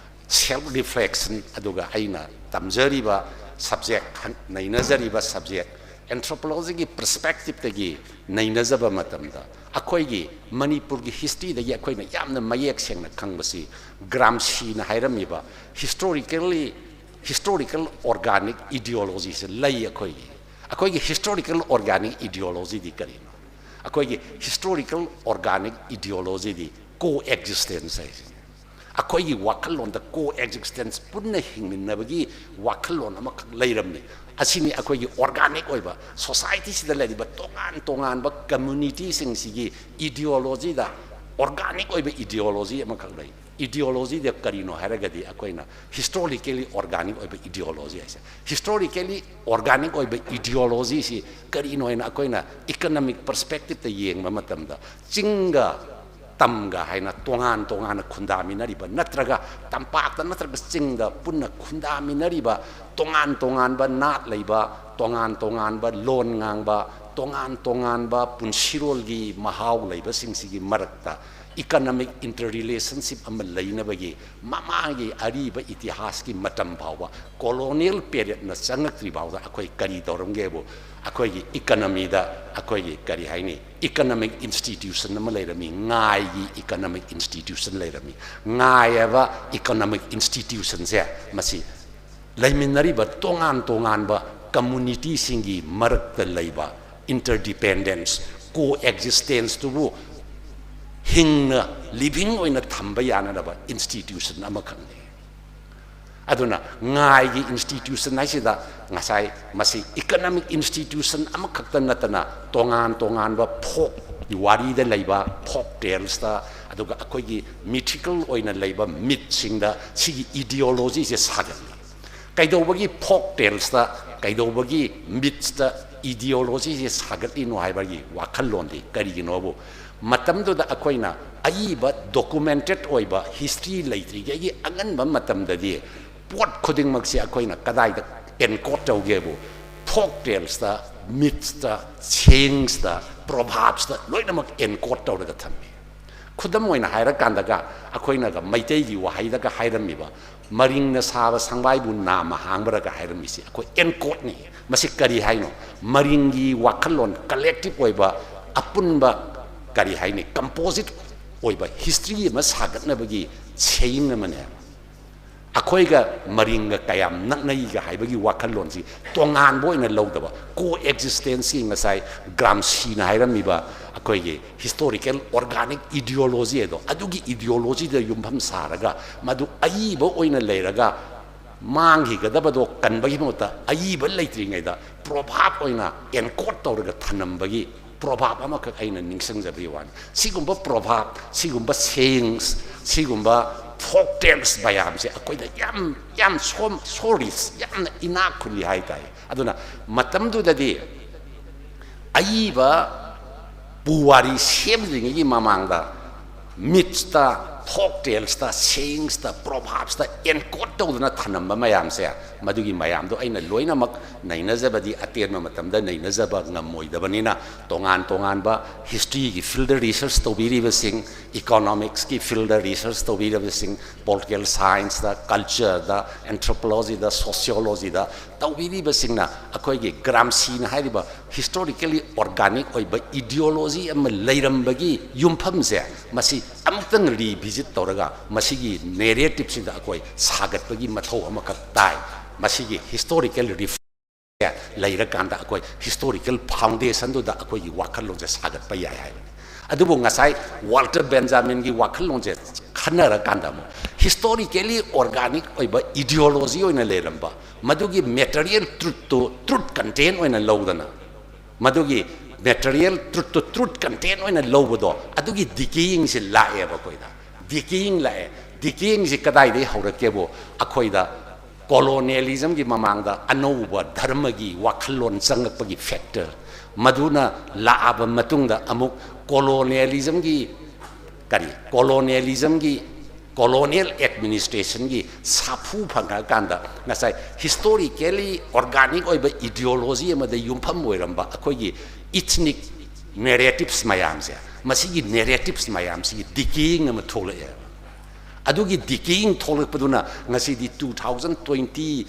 self reflection, ꯑꯗꯨꯒ ꯑꯩꯅ ꯇꯝꯖꯔꯤꯕ subject, ꯅꯩꯅꯖꯔꯤꯕ subject, anthropologyꯒꯤ perspectiveꯇꯒꯤ ꯅꯩꯅꯖꯕ ꯃꯇꯝꯗ, ꯑꯩꯈꯣꯏꯒꯤ ꯃꯅꯤꯄꯨꯔꯒꯤ historyꯗꯒꯤ ꯑꯩꯈꯣꯏꯅ ꯌꯥꯝꯅ ꯃꯌꯦꯛ ꯁꯦꯡꯅ ꯈꯪꯕꯁꯤ, ꯒ꯭ꯔꯥꯝꯁꯤꯅ ꯍꯥꯏꯔꯝꯃꯤꯕ historically, historical organic ideologyꯁꯦ ꯂꯩ ꯑꯩꯈꯣꯏꯒꯤ꯫ ꯑꯩꯈꯣꯏꯒꯤ historical organic ideologyꯗꯤ ꯀꯔꯤꯅꯣ? ꯑꯩꯈꯣꯏꯒꯤ historical organic ideologyꯗꯤ co-existence ꯍꯥꯏꯁꯤꯅꯤ꯫ ꯑꯩꯈꯣꯏꯒꯤ ꯋꯥꯈꯜꯂꯣꯟꯗ co-existence, ꯄꯨꯟꯅ ꯍꯤꯡꯃꯤꯟꯅꯕꯒꯤ ꯋꯥꯈꯜꯂꯣꯟ ꯑꯃꯈꯛ ꯂꯩꯔꯝꯃꯤ꯫ ꯑꯁꯤꯅꯤ ꯑꯩꯈꯣꯏꯒꯤ organic ꯑꯣꯏꯕ, societyꯁꯤꯗ ꯂꯩꯔꯤꯕ ꯇꯣꯉꯥꯟ ꯇꯣꯉꯥꯟꯕ communityꯁꯤꯡꯁꯤꯒꯤ ideologyꯗ organic ꯑꯣꯏꯕ ideology ꯑꯃꯈꯛ ꯂꯩ꯫ Ideologyꯗ ꯀꯔꯤꯅꯣ ꯍꯥꯏꯔꯒꯗꯤ, ꯑꯩꯈꯣꯏꯅ historically organic ꯑꯣꯏꯕ ideology ꯍꯥꯏꯁꯦ꯫ Historically organic ꯑꯣꯏꯕ ideologyꯁꯤ ꯀꯔꯤꯅꯣ ꯍꯥꯏꯅ ꯑꯩꯈꯣꯏꯅ economic perspectiveꯇ ꯌꯦꯡꯕ ꯃꯇꯝꯗ, ꯆꯤꯡꯒ ꯇꯝꯒ ꯍꯥꯏꯅ ꯇꯣꯉꯥꯟ ꯇꯣꯉꯥꯟꯅ ꯈꯨꯟꯗꯥꯃꯤꯟꯅꯔꯤꯕ, ꯅꯠꯇ꯭ꯔꯒ ꯇꯝꯄꯥꯛꯇ ꯅꯠꯇ꯭ꯔꯒ ꯆꯤꯡꯗ ꯄꯨꯟꯅ ꯈꯨꯟꯗꯥꯃꯤꯟꯅꯔꯤꯕ ꯇꯣꯉꯥꯟ ꯇꯣꯉꯥꯟꯕ ꯅꯥꯠ ꯂꯩꯕ, ꯇꯣꯉꯥꯟ ꯇꯣꯉꯥꯟꯕ ꯂꯣꯟ ꯉꯥꯡꯕ, ꯇꯣꯉꯥꯟ ꯇꯣꯉꯥꯟꯕ ꯄꯨꯟꯁꯤꯔꯣꯜꯒꯤ ꯃꯍꯥꯎ ꯂꯩꯕꯁꯤꯡꯁꯤꯒꯤ ꯃꯔꯛꯇ economic interrelationship ꯑꯃ ꯂꯩꯅꯕꯒꯤ ꯃꯃꯥꯡꯒꯤ ꯑꯔꯤꯕ ꯏꯇꯤꯍꯥꯁꯀꯤ ꯃꯇꯝ ꯐꯥꯎꯕ, colonial periodꯅ ꯆꯪꯉꯛꯇ꯭ꯔꯤ ꯐꯥꯎꯗ ꯑꯩꯈꯣꯏ ꯀꯔꯤ ꯇꯧꯔꯝꯒꯦꯕꯨ, ꯑꯩꯈꯣꯏꯒꯤ economyꯗ ꯑꯩꯈꯣꯏꯒꯤ ꯀꯔꯤ ꯍꯥꯏꯅꯤ, economic institution ꯑꯃ ꯂꯩꯔꯝꯃꯤ, ꯉꯥꯏꯒꯤ economic institution ꯂꯩꯔꯝꯃꯤ꯫ ꯉꯥꯏ ꯍꯥꯏꯕ economic institutionꯁꯦ ꯃꯁꯤ ꯂꯩꯃꯤꯟꯅꯔꯤꯕ ꯇꯣꯉꯥꯟ ꯇꯣꯉꯥꯟꯕ communityꯁꯤꯡꯒꯤ ꯃꯔꯛꯇ ꯂꯩꯕ interdependence, coexistenceꯇꯨꯕꯨ ꯍꯤꯡꯅ, living ꯑꯣꯏꯅ ꯊꯝꯕ ꯌꯥꯅꯅꯕ institution ꯑꯃꯈꯛꯅꯤ꯫ ꯑꯗꯨꯅ ꯉꯥꯏꯒꯤ institution ꯍꯥꯏꯁꯤꯗ ꯉꯁꯥꯏ ꯃꯁꯤ economic institution ꯑꯃꯈꯛꯇ ꯅꯠꯇꯅ ꯇꯣꯉꯥꯟ ꯇꯣꯉꯥꯟꯕ folkꯀꯤ ꯋꯥꯔꯤꯗ ꯂꯩꯕ folk tales ꯑꯗꯨꯒ ꯑꯩꯈꯣꯏꯒꯤ mythical ꯑꯣꯏꯅ ꯂꯩꯕ mythꯁꯤꯡꯗ ꯁꯤꯒꯤ ideologyꯁꯦ ꯁꯥꯒꯠꯂꯤ꯫ ꯀꯩꯗꯧꯕꯒꯤ folk talesꯇ, ꯀꯩꯗꯧꯕꯒꯤ mythsꯇ ideologyꯁꯦ ꯁꯥꯒꯠꯂꯤꯅꯣ ꯍꯥꯏꯕꯒꯤ ꯋꯥꯈꯜꯂꯣꯟꯗꯤ ꯀꯔꯤꯒꯤꯅꯣꯕꯨ, ꯃꯇꯝꯗꯨꯗ ꯑꯩꯈꯣꯏꯅ ꯑꯏꯕ documented ꯑꯣꯏꯕ history ꯂꯩꯇ꯭ꯔꯤꯉꯩꯒꯤ ꯑꯉꯟꯕ ꯃꯇꯝꯗꯗꯤ ꯄꯣꯠ ꯈꯨꯗꯤꯡꯃꯛꯁꯦ ꯑꯩꯈꯣꯏꯅ ꯀꯗꯥꯏꯗ encode ꯇꯧꯒꯦꯕꯨ, folk talesꯇ, mythsꯇ, sayingsꯇ, proverbsꯇ ꯂꯣꯏꯅꯃꯛ encode ꯇꯧꯔꯒ ꯊꯝꯃꯤ꯫ ꯈꯨꯗꯝ ꯑꯣꯏꯅ ꯍꯥꯏꯔꯀꯥꯟꯗꯒ ꯑꯩꯈꯣꯏꯅꯒ ꯃꯩꯇꯩꯒꯤ ꯋꯥꯍꯩꯗꯒ ꯍꯥꯏꯔꯝꯃꯤꯕ "ꯃꯔꯤꯡꯅ ꯁꯥꯕ ꯁꯪꯕꯥꯏꯕꯨ ꯅꯥꯝꯃ ꯍꯥꯡꯕ꯭ꯔꯥꯒ" ꯍꯥꯏꯔꯝꯃꯤꯁꯤ ꯑꯩꯈꯣꯏ encodeꯅꯤ꯫ ꯃꯁꯤ ꯀꯔꯤ ꯍꯥꯏꯅꯣ? ꯃꯔꯤꯡꯒꯤ ꯋꯥꯈꯜꯂꯣꯟ, collective ꯑꯣꯏꯕ, ꯑꯄꯨꯟꯕ, ꯀꯔꯤ ꯍꯥꯏꯅꯤ, composite ꯑꯣꯏꯕ history ꯑꯃ ꯁꯥꯒꯠꯅꯕꯒꯤ saying ꯑꯃꯅꯦ꯫ ꯑꯩꯈꯣꯏꯒ ꯃꯔꯤꯡꯒ ꯀꯌꯥꯝ ꯅꯛꯅꯩꯒ ꯍꯥꯏꯕꯒꯤ ꯋꯥꯈꯜꯂꯣꯟꯁꯤ ꯇꯣꯉꯥꯟꯕ ꯑꯣꯏꯅ ꯂꯧꯗꯕ, coexistenceꯀꯤ ꯉꯁꯥꯏ ꯒ꯭ꯔꯥꯝꯁꯤꯅ ꯍꯥꯏꯔꯝꯃꯤꯕ ꯑꯩꯈꯣꯏꯒꯤ historical organic ideology ꯑꯗꯣ, ꯑꯗꯨꯒꯤ ideologyꯗ ꯌꯨꯝꯐꯝ ꯁꯥꯔꯒ ꯃꯗꯨ ꯑꯏꯕ ꯑꯣꯏꯅ ꯂꯩꯔꯒ ꯃꯥꯡꯈꯤꯒꯗꯕꯗꯣ ꯀꯟꯕꯒꯤ ꯃꯍꯨꯠꯇ ꯑꯏꯕ ꯂꯩꯇ꯭ꯔꯤꯉꯩꯗ proverb ꯑꯣꯏꯅ encode ꯇꯧꯔꯒ ꯊꯅꯝꯕꯒꯤ proverb ꯑꯃꯈꯛ ꯑꯩꯅ ꯅꯤꯡꯁꯤꯡꯖꯕꯒꯤ ꯋꯥꯅꯤ꯫ ꯁꯤꯒꯨꯝꯕ proverb, ꯁꯤꯒꯨꯝꯕ sayings, ꯁꯤꯒꯨꯝꯕ folk tales ꯃꯌꯥꯝꯁꯦ ꯑꯩꯈꯣꯏꯗ ꯌꯥꯝ, ꯌꯥꯝ ꯁꯣꯝ-, so rich, ꯌꯥꯝꯅ ꯏꯅꯥꯛ ꯈꯨꯜꯂꯤ ꯍꯥꯏꯇꯥꯔꯦ꯫ ꯑꯗꯨꯅ ꯃꯇꯝꯗꯨꯗꯗꯤ ꯑꯏꯕ ꯄꯨꯋꯥꯔꯤ ꯁꯦꯝꯗ꯭ꯔꯤꯉꯩꯒꯤ ꯃꯃꯥꯡꯗ mythsꯇ, ꯐꯣꯛ ꯇꯦꯜꯁꯇ, ꯁꯦꯌꯤꯡꯁꯇ, ꯄ꯭ꯔꯣꯚꯥꯞꯁꯇ ꯑꯦꯟꯀꯣꯗ ꯇꯧꯗꯨꯅ ꯊꯝꯂꯝꯕ ꯃꯌꯥꯝꯁꯦ, ꯃꯗꯨꯒꯤ ꯃꯌꯥꯝꯗꯣ ꯑꯩꯅ ꯂꯣꯏꯅꯃꯛ ꯅꯩꯅꯖꯕꯗꯤ ꯑꯇꯦꯟꯕ ꯃꯇꯝꯗ ꯅꯩꯅꯖꯕ ꯉꯝꯃꯣꯏꯗꯕꯅꯤꯅ, ꯇꯣꯉꯥꯟ ꯇꯣꯉꯥꯟꯕ ꯍꯤꯁꯇ꯭ꯔꯤꯒꯤ ꯐꯤꯜꯗ ꯔꯤꯁꯔꯁ ꯇꯧꯕꯤꯔꯤꯕꯁꯤꯡ, ꯏꯀꯣꯅꯣꯃꯤꯛꯁꯀꯤ ꯐꯤꯜꯗ ꯔꯤꯁꯔꯁ ꯇꯧꯕꯤꯔꯤꯕꯁꯤꯡ, ꯄꯣꯂꯤꯇꯤꯀꯦꯜ ꯁꯥꯏꯟꯁꯇ, ꯀꯜꯆꯔꯗ, ꯑꯦꯟꯊ꯭ꯔꯣꯄꯣꯂꯣꯖꯤꯗ, ꯁꯣꯁꯤꯌꯣꯂꯣꯖꯤꯗ ꯇꯧꯕꯤꯔꯤꯕꯁꯤꯡꯅ ꯑꯩꯈꯣꯏꯒꯤ ꯒ꯭ꯔꯥꯝꯁꯤꯅ ꯍꯥꯏꯔꯤꯕ ꯍꯤꯁꯇꯣꯔꯤꯀꯦꯜꯂꯤ ꯑꯣꯔꯒꯥꯅꯤꯛ ꯑꯣꯏꯕ ꯏꯗꯤꯑꯣꯂꯣꯖꯤ ꯑꯃ ꯂꯩꯔꯝꯕꯒꯤ ꯌꯨꯝꯐꯝꯁꯦ, ꯃꯁꯤ ꯑꯃꯨꯛꯇꯪ ꯔꯤꯚꯤꯖꯤꯠ ꯇꯧꯔꯒ ꯃꯁꯤꯒꯤ ꯅꯦꯔꯦꯇꯤꯞꯁꯤꯗ ꯑꯩꯈꯣꯏ ꯁꯥꯒꯠꯄꯒꯤ ꯃꯊꯧ ꯑꯃꯈꯛ ꯇꯥꯏ꯫ ꯃꯁꯤꯒꯤ ꯍꯤꯁꯇꯣꯔꯤꯀꯦꯜ ꯔꯤꯐ ꯂꯩꯔꯀꯥꯟꯗ ꯑꯩꯈꯣꯏ ꯍꯤꯁꯇꯣꯔꯤꯀꯦꯜ ꯐꯥꯎꯟꯗꯦꯁꯟꯗꯨꯗ ꯑꯩꯈꯣꯏꯒꯤ ꯋꯥꯈꯜꯂꯣꯟꯁꯦ ꯁꯥꯒꯠꯄ ꯌꯥꯏ ꯍꯥꯏꯕꯅꯤ꯫ ꯑꯗꯨꯕꯨ ꯉꯁꯥꯏ ꯋꯥꯜꯇꯔ ꯕꯦꯟꯖꯥꯃꯤꯟꯒꯤ ꯋꯥꯈꯜꯂꯣꯟꯁꯦ ꯈꯟꯅꯔꯀꯥꯟꯗ ꯑꯃꯨꯛ ꯍꯤꯁꯇꯣꯔꯤꯀꯦꯜꯂꯤ ꯑꯣꯔꯒꯥꯅꯤꯛ ꯑꯣꯏꯕ ꯏꯗꯤꯑꯣꯂꯣꯖꯤ ꯑꯣꯏꯅ ꯂꯩꯔꯝꯕ ꯃꯗꯨꯒꯤ ꯃꯦꯇꯔꯤꯌꯦꯜ ꯇ꯭ꯔꯨꯠꯇꯨ ꯇ꯭ꯔꯨꯠ ꯀꯟꯇꯦꯟ ꯑꯣꯏꯅ ꯂꯧꯗꯅ, ꯃꯗꯨꯒꯤ ꯃꯦꯇꯔꯤꯌꯦꯜ ꯇ꯭ꯔꯨꯠꯇꯨ ꯇ꯭ꯔꯨꯠ ꯀꯟꯇꯦꯟ ꯑꯣꯏꯅ ꯂꯧꯕꯗꯣ, ꯑꯗꯨꯒꯤ ꯗꯤꯀꯦꯌꯤꯡꯁꯦ ꯂꯥꯛꯑꯦꯕ ꯑꯩꯈꯣꯏꯗ꯫ ꯗꯤꯀꯦꯌꯤꯡ ꯂꯥꯛꯑꯦ꯫ ꯗꯤꯀꯦꯌꯤꯡꯁꯤ ꯀꯗꯥꯏꯗꯒꯤ ꯍꯧꯔꯛꯀꯦꯕꯨ, ꯑꯩꯈꯣꯏꯗ ꯀꯣꯂꯣꯅꯤꯌꯦꯂꯤꯖꯝꯒꯤ ꯃꯃꯥꯡꯗ ꯑꯅꯧꯕ ꯙꯔꯃꯒꯤ ꯋꯥꯈꯜꯂꯣꯟ ꯆꯪꯂꯛꯄꯒꯤ ꯐꯦꯛꯇꯔ, ꯃꯗꯨꯅ ꯂꯥꯛꯑꯕ ꯃꯇꯨꯡꯗ ꯑꯃꯨꯛ ꯀꯣꯂꯣꯅꯤꯌꯦꯂꯤꯖꯝꯒꯤ, ꯀꯔꯤ, ꯀꯣꯂꯣꯅꯤꯌꯦꯂꯤꯖꯝꯒꯤ, ꯀꯣꯂꯣꯅꯤꯌꯦꯜ ꯑꯦꯗꯃꯤꯅꯤꯁꯇ꯭ꯔꯦꯁꯟꯒꯤ ꯁꯥꯐꯨ ꯐꯪꯉꯀꯥꯟꯗ ꯉꯁꯥꯏ ꯍꯤꯁꯇꯣꯔꯤꯀꯦꯜꯂꯤ ꯑꯣꯔꯒꯥꯅꯤꯛ ꯑꯣꯏꯕ ꯏꯗꯤꯑꯣꯂꯣꯖꯤ ꯑꯃꯗ ꯌꯨꯝꯐꯝ ꯑꯣꯏꯔꯝꯕ ꯑꯩꯈꯣꯏꯒꯤ ꯏꯊꯅꯤꯛ ꯅꯦꯔꯦꯇꯤꯞꯁ ꯃꯌꯥꯝꯁꯦ, ꯃꯁꯤꯒꯤ ꯅꯦꯔꯦꯇꯤꯞꯁ ꯃꯌꯥꯝꯁꯤꯒꯤ ꯗꯤꯀꯦꯌꯤꯡ ꯑꯃ ꯊꯣꯛꯂꯛꯑꯦꯕ꯫ ꯑꯗꯨꯒꯤ ꯗꯤꯀꯦꯌꯤꯡ ꯊꯣꯛꯂꯛꯄꯗꯨꯅ ꯉꯁꯤꯗꯤ two thousand twenty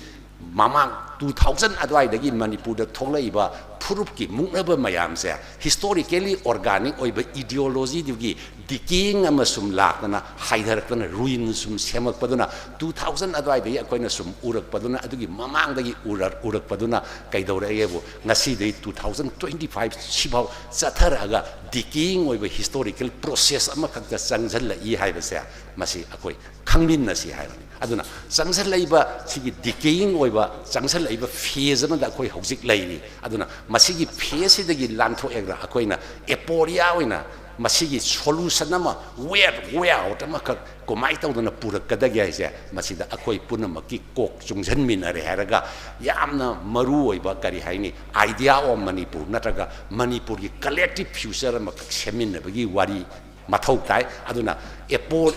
ꯃꯃꯥꯡ, two thousand ꯑꯗꯨꯋꯥꯏꯗꯒꯤ ꯃꯅꯤꯄꯨꯔꯗ ꯊꯣꯛꯂꯛꯏꯕ ꯐꯨꯔꯨꯞꯀꯤ ꯃꯨꯛꯅꯕ ꯃꯌꯥꯝꯁꯦ ꯍꯤꯁꯇꯣꯔꯤꯀꯦꯜꯂꯤ ꯑꯣꯔꯒꯥꯅꯤꯛ ꯑꯣꯏꯕ ꯏꯗꯤꯑꯣꯂꯣꯖꯤꯗꯨꯒꯤ ꯗꯤꯀꯦꯌꯤꯡ ꯑꯃ ꯁꯨꯝ ꯂꯥꯛꯇꯅ, ꯍꯥꯏꯊꯔꯛꯇꯅ, ꯔꯨꯏꯟ ꯁꯨꯝ ꯁꯦꯝꯃꯛꯄꯗꯨꯅ, two thousand ꯑꯗꯨꯋꯥꯏꯗꯒꯤ ꯑꯩꯈꯣꯏꯅ ꯁꯨꯝ ꯎꯔꯛꯄꯗꯨꯅ, ꯑꯗꯨꯒꯤ ꯃꯃꯥꯡꯗꯒꯤ ꯎꯔꯛ-, ꯎꯔꯛꯄꯗꯨꯅ ꯀꯩꯗꯧꯔꯛꯑꯦꯕꯨ, ꯉꯁꯤꯗꯩ two thousand twenty five ꯁꯤꯐꯥꯎ ꯆꯠꯊꯔꯛꯑꯒ ꯗꯤꯀꯦꯌꯤꯡ ꯑꯣꯏꯕ ꯍꯤꯁꯇꯣꯔꯤꯀꯦꯜ ꯄ꯭ꯔꯣꯁꯦꯁ ꯑꯃꯈꯛꯇ ꯆꯪꯁꯤꯜꯂꯛꯏ ꯍꯥꯏꯕꯁꯦ ꯃꯁꯤ ꯑꯩꯈꯣꯏ ꯈꯪꯃꯤꯟꯅꯁꯤ ꯍꯥꯏꯕꯅꯤ꯫ ꯑꯗꯨꯅ ꯆꯪꯁꯤꯜꯂꯛꯏꯕ ꯁꯤꯒꯤ ꯗꯤꯀꯦꯌꯤꯡ ꯑꯣꯏꯕ ꯆꯪꯁꯤꯜꯂꯛꯏꯕ ꯐꯦꯖ ꯑꯃꯗ ꯑꯩꯈꯣꯏ ꯍꯧꯖꯤꯛ ꯂꯩꯔꯤ꯫ ꯑꯗꯨꯅ ꯃꯁꯤꯒꯤ ꯐꯦꯖꯁꯤꯗꯒꯤ ꯂꯥꯟꯊꯣꯛꯑꯒ ꯑꯩꯈꯣꯏꯅ ꯑꯦꯄꯣꯔꯤꯌꯥ ꯑꯣꯏꯅ ꯃꯁꯤꯒꯤ ꯁꯣꯂꯨꯁꯟ ꯑꯃ, ꯋꯦ, ꯋꯦ ꯑꯥꯎꯠ ꯑꯃꯈꯛ ꯀꯃꯥꯏꯅ ꯇꯧꯗꯅ ꯄꯨꯔꯛꯀꯗꯒꯦ ꯍꯥꯏꯁꯦ, ꯃꯁꯤꯗ ꯑꯩꯈꯣꯏ ꯄꯨꯝꯅꯃꯛꯀꯤ ꯀꯣꯛ ꯆꯨꯡꯁꯤꯟꯃꯤꯟꯅꯔꯦ ꯍꯥꯏꯔꯒ ꯌꯥꯝꯅ ꯃꯔꯨ ꯑꯣꯏꯕ, ꯀꯔꯤ ꯍꯥꯏꯅꯤ, idea of Manipur ꯅꯠꯇ꯭ꯔꯒ ꯃꯅꯤꯄꯨꯔꯒꯤ ꯀꯂꯦꯛꯇꯤꯞ ꯐ꯭ꯌꯨꯆꯔ ꯑꯃꯈꯛ ꯁꯦꯝꯃꯤꯟꯅꯕꯒꯤ ꯋꯥꯔꯤ ꯃꯊꯧ ꯇꯥꯏ꯫ ꯑꯗꯨꯅ ꯑꯦꯄꯣ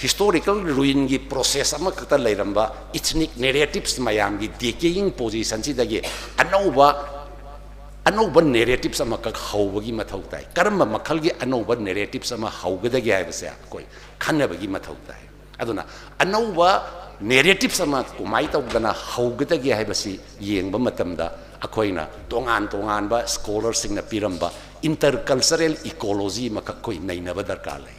ꯍꯤꯁꯇꯣꯔꯤꯀꯦꯜ ꯔꯨꯏꯟꯒꯤ ꯄ꯭ꯔꯣꯁꯦꯁ ꯑꯃꯈꯛꯇ ꯂꯩꯔꯝꯕ ꯏꯊꯅꯤꯛ ꯅꯦꯔꯦꯇꯤꯞꯁ ꯃꯌꯥꯝꯒꯤ ꯗꯤꯀꯦꯌꯤꯡ ꯄꯣꯖꯤꯁꯟꯁꯤꯗꯒꯤ ꯑꯅꯧꯕ ꯑꯅꯧꯕ ꯅꯦꯔꯦꯇꯤꯞꯁ ꯑꯃꯈꯛ ꯍꯧꯕꯒꯤ ꯃꯊꯧ ꯇꯥꯏ꯫ ꯀꯔꯝꯕ ꯃꯈꯜꯒꯤ ꯑꯅꯧꯕ ꯅꯦꯔꯦꯇꯤꯞꯁ ꯑꯃ ꯍꯧꯒꯗꯒꯦ ꯍꯥꯏꯕꯁꯦ ꯑꯩꯈꯣꯏ ꯈꯟꯅꯕꯒꯤ ꯃꯊꯧ ꯇꯥꯏ꯫ ꯑꯗꯨꯅ ꯑꯅꯧꯕ ꯅꯦꯔꯦꯇꯤꯞꯁ ꯑꯃ ꯀꯃꯥꯏꯅ ꯇꯧꯗꯅ ꯍꯧꯒꯗꯒꯦ ꯍꯥꯏꯕꯁꯤ ꯌꯦꯡꯕ ꯃꯇꯝꯗ ꯑꯩꯈꯣꯏꯅ ꯇꯣꯉꯥꯟ ꯇꯣꯉꯥꯟꯕ ꯁ꯭ꯀꯣꯂꯔꯁꯤꯡꯅ ꯄꯤꯔꯝꯕ ꯏꯟꯇꯔꯀꯜꯆꯔꯦꯜ ꯏꯀꯣꯂꯣꯖꯤ ꯑꯃꯈꯛ ꯑꯩꯈꯣꯏ ꯅꯩꯅꯕ ꯗꯔꯀꯥꯔ ꯂꯩ꯫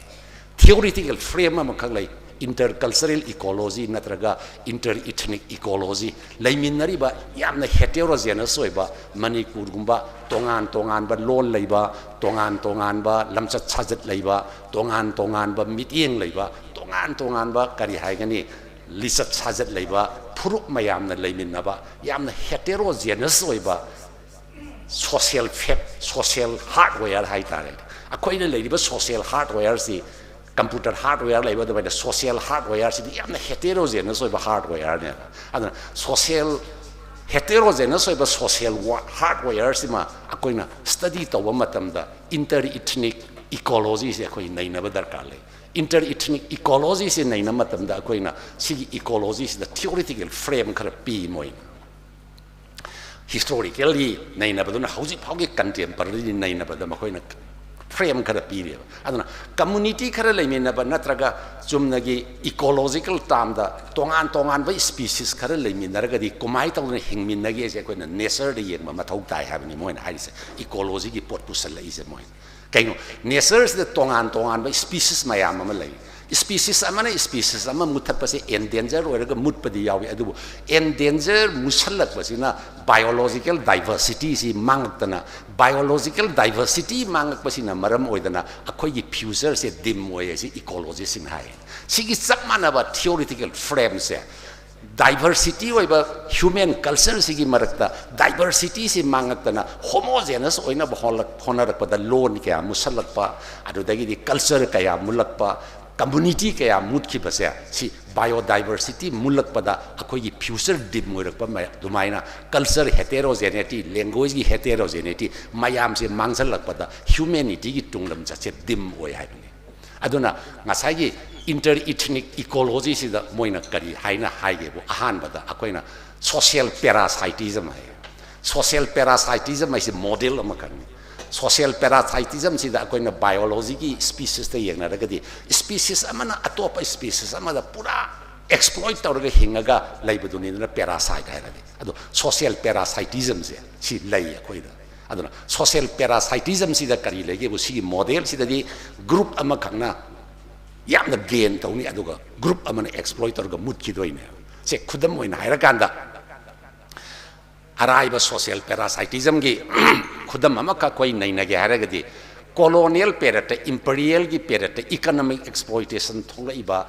ꯊꯤꯑꯣꯔꯤꯇꯤꯀꯦꯜ ꯐ꯭ꯔꯦꯝ ꯑꯃꯈꯛ ꯂꯩ꯫ ꯏꯟꯇꯔꯀꯜꯆꯔꯦꯜ ꯏꯀꯣꯂꯣꯖꯤ ꯅꯠꯇ꯭ꯔꯒ ꯏꯟꯇꯔ ꯏꯊꯅꯤꯛ ꯏꯀꯣꯂꯣꯖꯤ, ꯂꯩꯃꯤꯟꯅꯔꯤꯕ ꯌꯥꯝꯅ ꯍꯦꯇꯦꯔꯣꯖꯦꯅꯁ ꯑꯣꯏꯕ ꯃꯅꯤꯄꯨꯔꯒꯨꯝꯕ ꯇꯣꯉꯥꯟ ꯇꯣꯉꯥꯟꯕ ꯂꯣꯟ ꯂꯩꯕ, ꯇꯣꯉꯥꯟ ꯇꯣꯉꯥꯟꯕ ꯂꯝꯆꯠ ꯁꯥꯖꯠ ꯂꯩꯕ, ꯇꯣꯉꯥꯟ ꯇꯣꯉꯥꯟꯕ ꯃꯤꯠꯌꯦꯡ ꯂꯩꯕ, ꯇꯣꯉꯥꯟ ꯇꯣꯉꯥꯟꯕ ꯀꯔꯤ ꯍꯥꯏꯒꯅꯤ, ꯂꯤꯆꯠ ꯁꯥꯖꯠ ꯂꯩꯕ ꯐꯨꯔꯨꯞ ꯃꯌꯥꯝꯅ ꯂꯩꯃꯤꯟꯅꯕ ꯌꯥꯝꯅ ꯍꯦꯇꯦꯔꯣꯖꯦꯅꯁ ꯑꯣꯏꯕ ꯁꯣꯁꯤꯌꯦꯜ ꯐꯦꯛ ꯁꯣꯁꯤꯌꯦꯜ ꯍꯥꯔꯗꯋꯦꯌꯔ ꯍꯥꯏꯇꯥꯔꯦ꯫ ꯑꯩꯈꯣꯏꯅ ꯂꯩꯔꯤꯕ ꯁꯣꯁꯤꯌꯦꯜ ꯍꯥꯔꯗꯋꯦꯌꯔꯁꯤ ꯀꯝꯄ꯭ꯌꯨꯇꯔ ꯍꯥꯔꯗꯋꯦꯌꯔ ꯂꯩꯕ ꯑꯗꯨꯃꯥꯏꯅ ꯁꯣꯁꯤꯌꯦꯜ ꯍꯥꯔꯗꯋꯦꯌꯔꯁꯤꯗꯤ ꯌꯥꯝꯅ ꯍꯦꯇꯦꯔꯣꯖꯦꯅꯁ ꯑꯣꯏꯕ ꯍꯥꯔꯗꯋꯦꯌꯔꯅꯦꯕ꯫ ꯑꯗꯨꯅ ꯁꯣꯁꯤꯌꯦꯜ ꯍꯦꯇꯦꯔꯣꯖꯦꯅꯁ ꯑꯣꯏꯕ ꯁꯣꯁꯤꯌꯦꯜ ꯍꯥꯔꯗꯋꯦꯌꯔꯁꯤꯃ ꯑꯩꯈꯣꯏꯅ ꯁ꯭ꯇꯗꯤ ꯇꯧꯕ ꯃꯇꯝꯗ ꯏꯟꯇꯔ ꯏꯊꯅꯤꯛ ꯏꯀꯣꯂꯣꯖꯤꯁꯦ ꯑꯩꯈꯣꯏ ꯅꯩꯅꯕ ꯗꯔꯀꯥꯔ ꯂꯩ꯫ ꯏꯟꯇꯔ ꯏꯊꯅꯤꯛ ꯏꯀꯣꯂꯣꯖꯤꯁꯦ ꯅꯩꯅꯕ ꯃꯇꯝꯗ ꯑꯩꯈꯣꯏꯅ ꯁꯤꯒꯤ ꯏꯀꯣꯂꯣꯖꯤꯁꯤꯗ ꯊꯤꯑꯣꯔꯤꯇꯤꯀꯦꯜ ꯐ꯭ꯔꯦꯝ ꯈꯔ ꯄꯤ ꯃꯣꯏꯅ꯫ ꯍꯤꯁꯇꯣꯔꯤꯀꯦꯜꯂꯤ ꯅꯩꯅꯕꯗꯨꯅ ꯍꯧꯖꯤꯛ ꯐꯥꯎꯒꯤ ꯀꯟꯇꯦꯝꯄꯔꯔꯤ ꯅꯩꯅꯕꯗ ꯃꯈꯣꯏꯅ ꯐ꯭ꯔꯦꯝ ꯈꯔ ꯄꯤꯔꯦꯕ꯫ ꯑꯗꯨꯅ ꯀꯝꯃꯨꯅꯤꯇꯤ ꯈꯔ ꯂꯩꯃꯤꯟꯅꯕ ꯅꯠꯇ꯭ꯔꯒ ꯆꯨꯝꯅꯒꯤ ꯏꯀꯣꯂꯣꯖꯤꯀꯦꯜ ꯇꯥꯝꯗ ꯇꯣꯉꯥꯟ ꯇꯣꯉꯥꯟꯕ ꯁ꯭ꯄꯤꯁꯤꯁ ꯈꯔ ꯂꯩꯃꯤꯟꯅꯔꯒꯗꯤ ꯀꯃꯥꯏꯅ ꯇꯧꯗꯅ ꯍꯤꯡꯃꯤꯟꯅꯒꯦꯁꯦ ꯑꯩꯈꯣꯏꯅ ꯅꯦꯆꯔꯗ ꯌꯦꯡꯕ ꯃꯊꯧ ꯇꯥꯏ ꯍꯥꯏꯕꯅꯤ ꯃꯣꯏꯅ ꯍꯥꯏꯔꯤꯁꯦ꯫ ꯏꯀꯣꯂꯣꯖꯤꯒꯤ ꯄꯣꯠ ꯄꯨꯁꯜꯂꯛꯏꯁꯦ ꯃꯣꯏꯅ꯫ ꯀꯩꯅꯣ, ꯅꯦꯆꯔꯁꯤꯗ ꯇꯣꯉꯥꯟ ꯇꯣꯉꯥꯟꯕ ꯁ꯭ꯄꯤꯁꯤꯁ ꯃꯌꯥꯝ ꯑꯃ ꯂꯩ꯫ ꯁ꯭ꯄꯤꯁꯤꯁ ꯑꯃꯅ ꯁ꯭ꯄꯤꯁꯤꯁ ꯑꯃ ꯃꯨꯊꯠꯄꯁꯦ ꯑꯦꯟꯗꯦꯟꯖꯔ ꯑꯣꯏꯔꯒ ꯃꯨꯠꯄꯗꯤ ꯌꯥꯎꯏ, ꯑꯗꯨꯕꯨ ꯑꯦꯟꯗꯦꯟꯖꯔ ꯃꯨꯠꯁꯜꯂꯛꯄꯁꯤꯅ ꯕꯥꯏꯑꯣꯂꯣꯖꯤꯀꯦꯜ ꯗꯥꯏꯚꯔꯁꯤꯇꯤꯁꯤ ꯃꯥꯡꯉꯛꯇꯅ, ꯕꯥꯏꯑꯣꯂꯣꯖꯤꯀꯦꯜ ꯗꯥꯏꯚꯔꯁꯤꯇꯤ ꯃꯥꯡꯉꯛꯄꯁꯤꯅ ꯃꯔꯝ ꯑꯣꯏꯗꯅ ꯑꯩꯈꯣꯏꯒꯤ ꯐ꯭ꯌꯨꯆꯔꯁꯦ ꯗꯤꯝ ꯑꯣꯏ ꯍꯥꯏꯁꯤ ꯏꯀꯣꯂꯣꯖꯤꯁꯁꯤꯡꯅ ꯍꯥꯏ꯫ ꯁꯤꯒꯤ ꯆꯞ ꯃꯥꯟꯅꯕ ꯊꯤꯑꯣꯔꯤꯇꯤꯀꯦꯜ ꯐ꯭ꯔꯦꯝꯁꯦ ꯗꯥꯏꯚꯔꯁꯤꯇꯤ ꯑꯣꯏꯕ ꯍ꯭ꯌꯨꯃꯦꯟ ꯀꯜꯆꯔꯁꯤꯒꯤ ꯃꯔꯛꯇ ꯗꯥꯏꯚꯔꯁꯤꯇꯤꯁꯤ ꯃꯥꯡꯉꯛꯇꯅ ꯍꯣꯃꯣꯖꯦꯅꯁ ꯑꯣꯏꯅꯕ ꯍꯣꯠꯅꯔꯛꯄꯗ ꯂꯣꯟ ꯀꯌꯥ ꯃꯨꯠꯁꯜꯂꯛꯄ, ꯑꯗꯨꯗꯒꯤꯗꯤ ꯀꯜꯆꯔ ꯀꯌꯥ ꯃꯨꯠꯂꯛꯄ, ꯀꯝꯃ꯭ꯌꯨꯅꯤꯇꯤ ꯀꯌꯥ ꯃꯨꯠꯈꯤꯕꯁꯦ ꯁꯤ ꯕꯥꯏꯑꯣꯗꯥꯏꯕꯔꯁꯤꯇꯤ ꯃꯨꯠꯂꯛꯄꯗ ꯑꯩꯈꯣꯏꯒꯤ ꯐ꯭ꯌꯨꯆꯔ ꯗꯤꯝ ꯑꯣꯏꯔꯛꯄ ꯃꯌꯥꯝ, ꯑꯗꯨꯃꯥꯏꯅ ꯀꯜꯆꯔ ꯍꯦꯇꯦꯔꯣꯖꯦꯅꯤꯇꯤ, ꯂꯦꯡꯒ꯭ꯋꯦꯖꯀꯤ ꯍꯦꯇꯦꯔꯣꯖꯦꯅꯤꯇꯤ ꯃꯌꯥꯝꯁꯦ ꯃꯥꯡꯁꯤꯜꯂꯛꯄꯗ ꯍ꯭ꯌꯨꯃꯦꯅꯤꯇꯤꯒꯤ ꯇꯨꯡꯂꯝ ꯆꯠꯁꯦ ꯗꯤꯝ ꯑꯣꯏ ꯍꯥꯏꯕꯅꯤ꯫ ꯑꯗꯨꯅ ꯉꯁꯥꯏꯒꯤ ꯏꯟꯇꯔ ꯏꯊꯅꯤꯛ ꯏꯀꯣꯂꯣꯖꯤꯁꯤꯗ ꯃꯣꯏꯅ ꯀꯔꯤ ꯍꯥꯏꯅ ꯍꯥꯏꯒꯦꯕꯨ, ꯑꯍꯥꯟꯕꯗ ꯑꯩꯈꯣꯏꯅ ꯁꯣꯁꯤꯌꯦꯜ ꯄꯦꯔꯥꯁꯥꯏꯇꯤꯖꯝ ꯍꯥꯏ꯫ ꯁꯣꯁꯤꯌꯦꯜ ꯄꯦꯔꯥꯁꯥꯏꯇꯤꯖꯝ ꯍꯥꯏꯁꯤ ꯃꯣꯗꯦꯜ ꯑꯃꯈꯛꯅꯤ꯫ ꯁꯣꯁꯤꯌꯦꯜ ꯄꯦꯔꯥꯁꯥꯏꯇꯤꯖꯝꯁꯤꯗ ꯑꯩꯈꯣꯏꯅ ꯕꯥꯏꯑꯣꯂꯣꯖꯤꯒꯤ ꯁ꯭ꯄꯤꯁꯤꯁꯇ ꯌꯦꯡꯅꯔꯒꯗꯤ ꯁ꯭ꯄꯤꯁꯤꯁ ꯑꯃꯅ ꯑꯇꯣꯞꯄ ꯁ꯭ꯄꯤꯁꯤꯁ ꯑꯃꯗ ꯄꯨꯔꯥ ꯑꯦꯛꯁꯄ꯭ꯂꯣꯏꯠ ꯇꯧꯔꯒ ꯍꯤꯡꯉꯒ ꯂꯩꯕꯗꯨꯅꯤꯗꯅ ꯄꯦꯔꯥꯁꯥꯏꯠ ꯍꯥꯏꯔꯗꯤ꯫ ꯑꯗꯣ ꯁꯣꯁꯤꯌꯦꯜ ꯄꯦꯔꯥꯁꯥꯏꯇꯤꯖꯝꯁꯦ ꯁꯤ ꯂꯩ ꯑꯩꯈꯣꯏꯗ꯫ ꯑꯗꯨꯅ ꯁꯣꯁꯤꯌꯦꯜ ꯄꯦꯔꯥꯁꯥꯏꯇꯤꯖꯝꯁꯤꯗ ꯀꯔꯤ ꯂꯩꯒꯦꯕꯨ, ꯁꯤꯒꯤ ꯃꯣꯗꯦꯜꯁꯤꯗꯗꯤ ꯒ꯭ꯔꯨꯞ ꯑꯃꯈꯛꯅ ꯌꯥꯝꯅ ꯒꯦꯟ ꯇꯧꯅꯤ, ꯑꯗꯨꯒ ꯒ꯭ꯔꯨꯞ ꯑꯃꯅ ꯑꯦꯛꯁꯄ꯭ꯂꯣꯏꯠ ꯇꯧꯔꯒ ꯃꯨꯠꯈꯤꯗꯣꯏꯅꯦ꯫ ꯁꯦ ꯈꯨꯗꯝ ꯑꯣꯏꯅ ꯍꯥꯏꯔꯀꯥꯟꯗ, ꯑꯔꯥꯏꯕ ꯁꯣꯁꯤꯌꯦꯜ ꯄꯦꯔꯥꯁꯥꯏꯇꯤꯖꯝꯒꯤ ꯈꯨꯗꯝ ꯑꯃꯈꯛ ꯑꯩꯈꯣꯏ ꯅꯩꯅꯒꯦ ꯍꯥꯏꯔꯒꯗꯤ, ꯀꯣꯂꯣꯅꯤꯌꯦꯜ ꯄꯦꯔꯠꯇ, ꯏꯝꯄꯔꯤꯌꯦꯜꯒꯤ ꯄꯦꯔꯠꯇ ꯏꯀꯅꯣꯃꯤꯛ ꯑꯦꯛꯁꯄ꯭ꯂꯣꯏꯇꯦꯁꯟ ꯊꯣꯛꯂꯛꯏꯕ,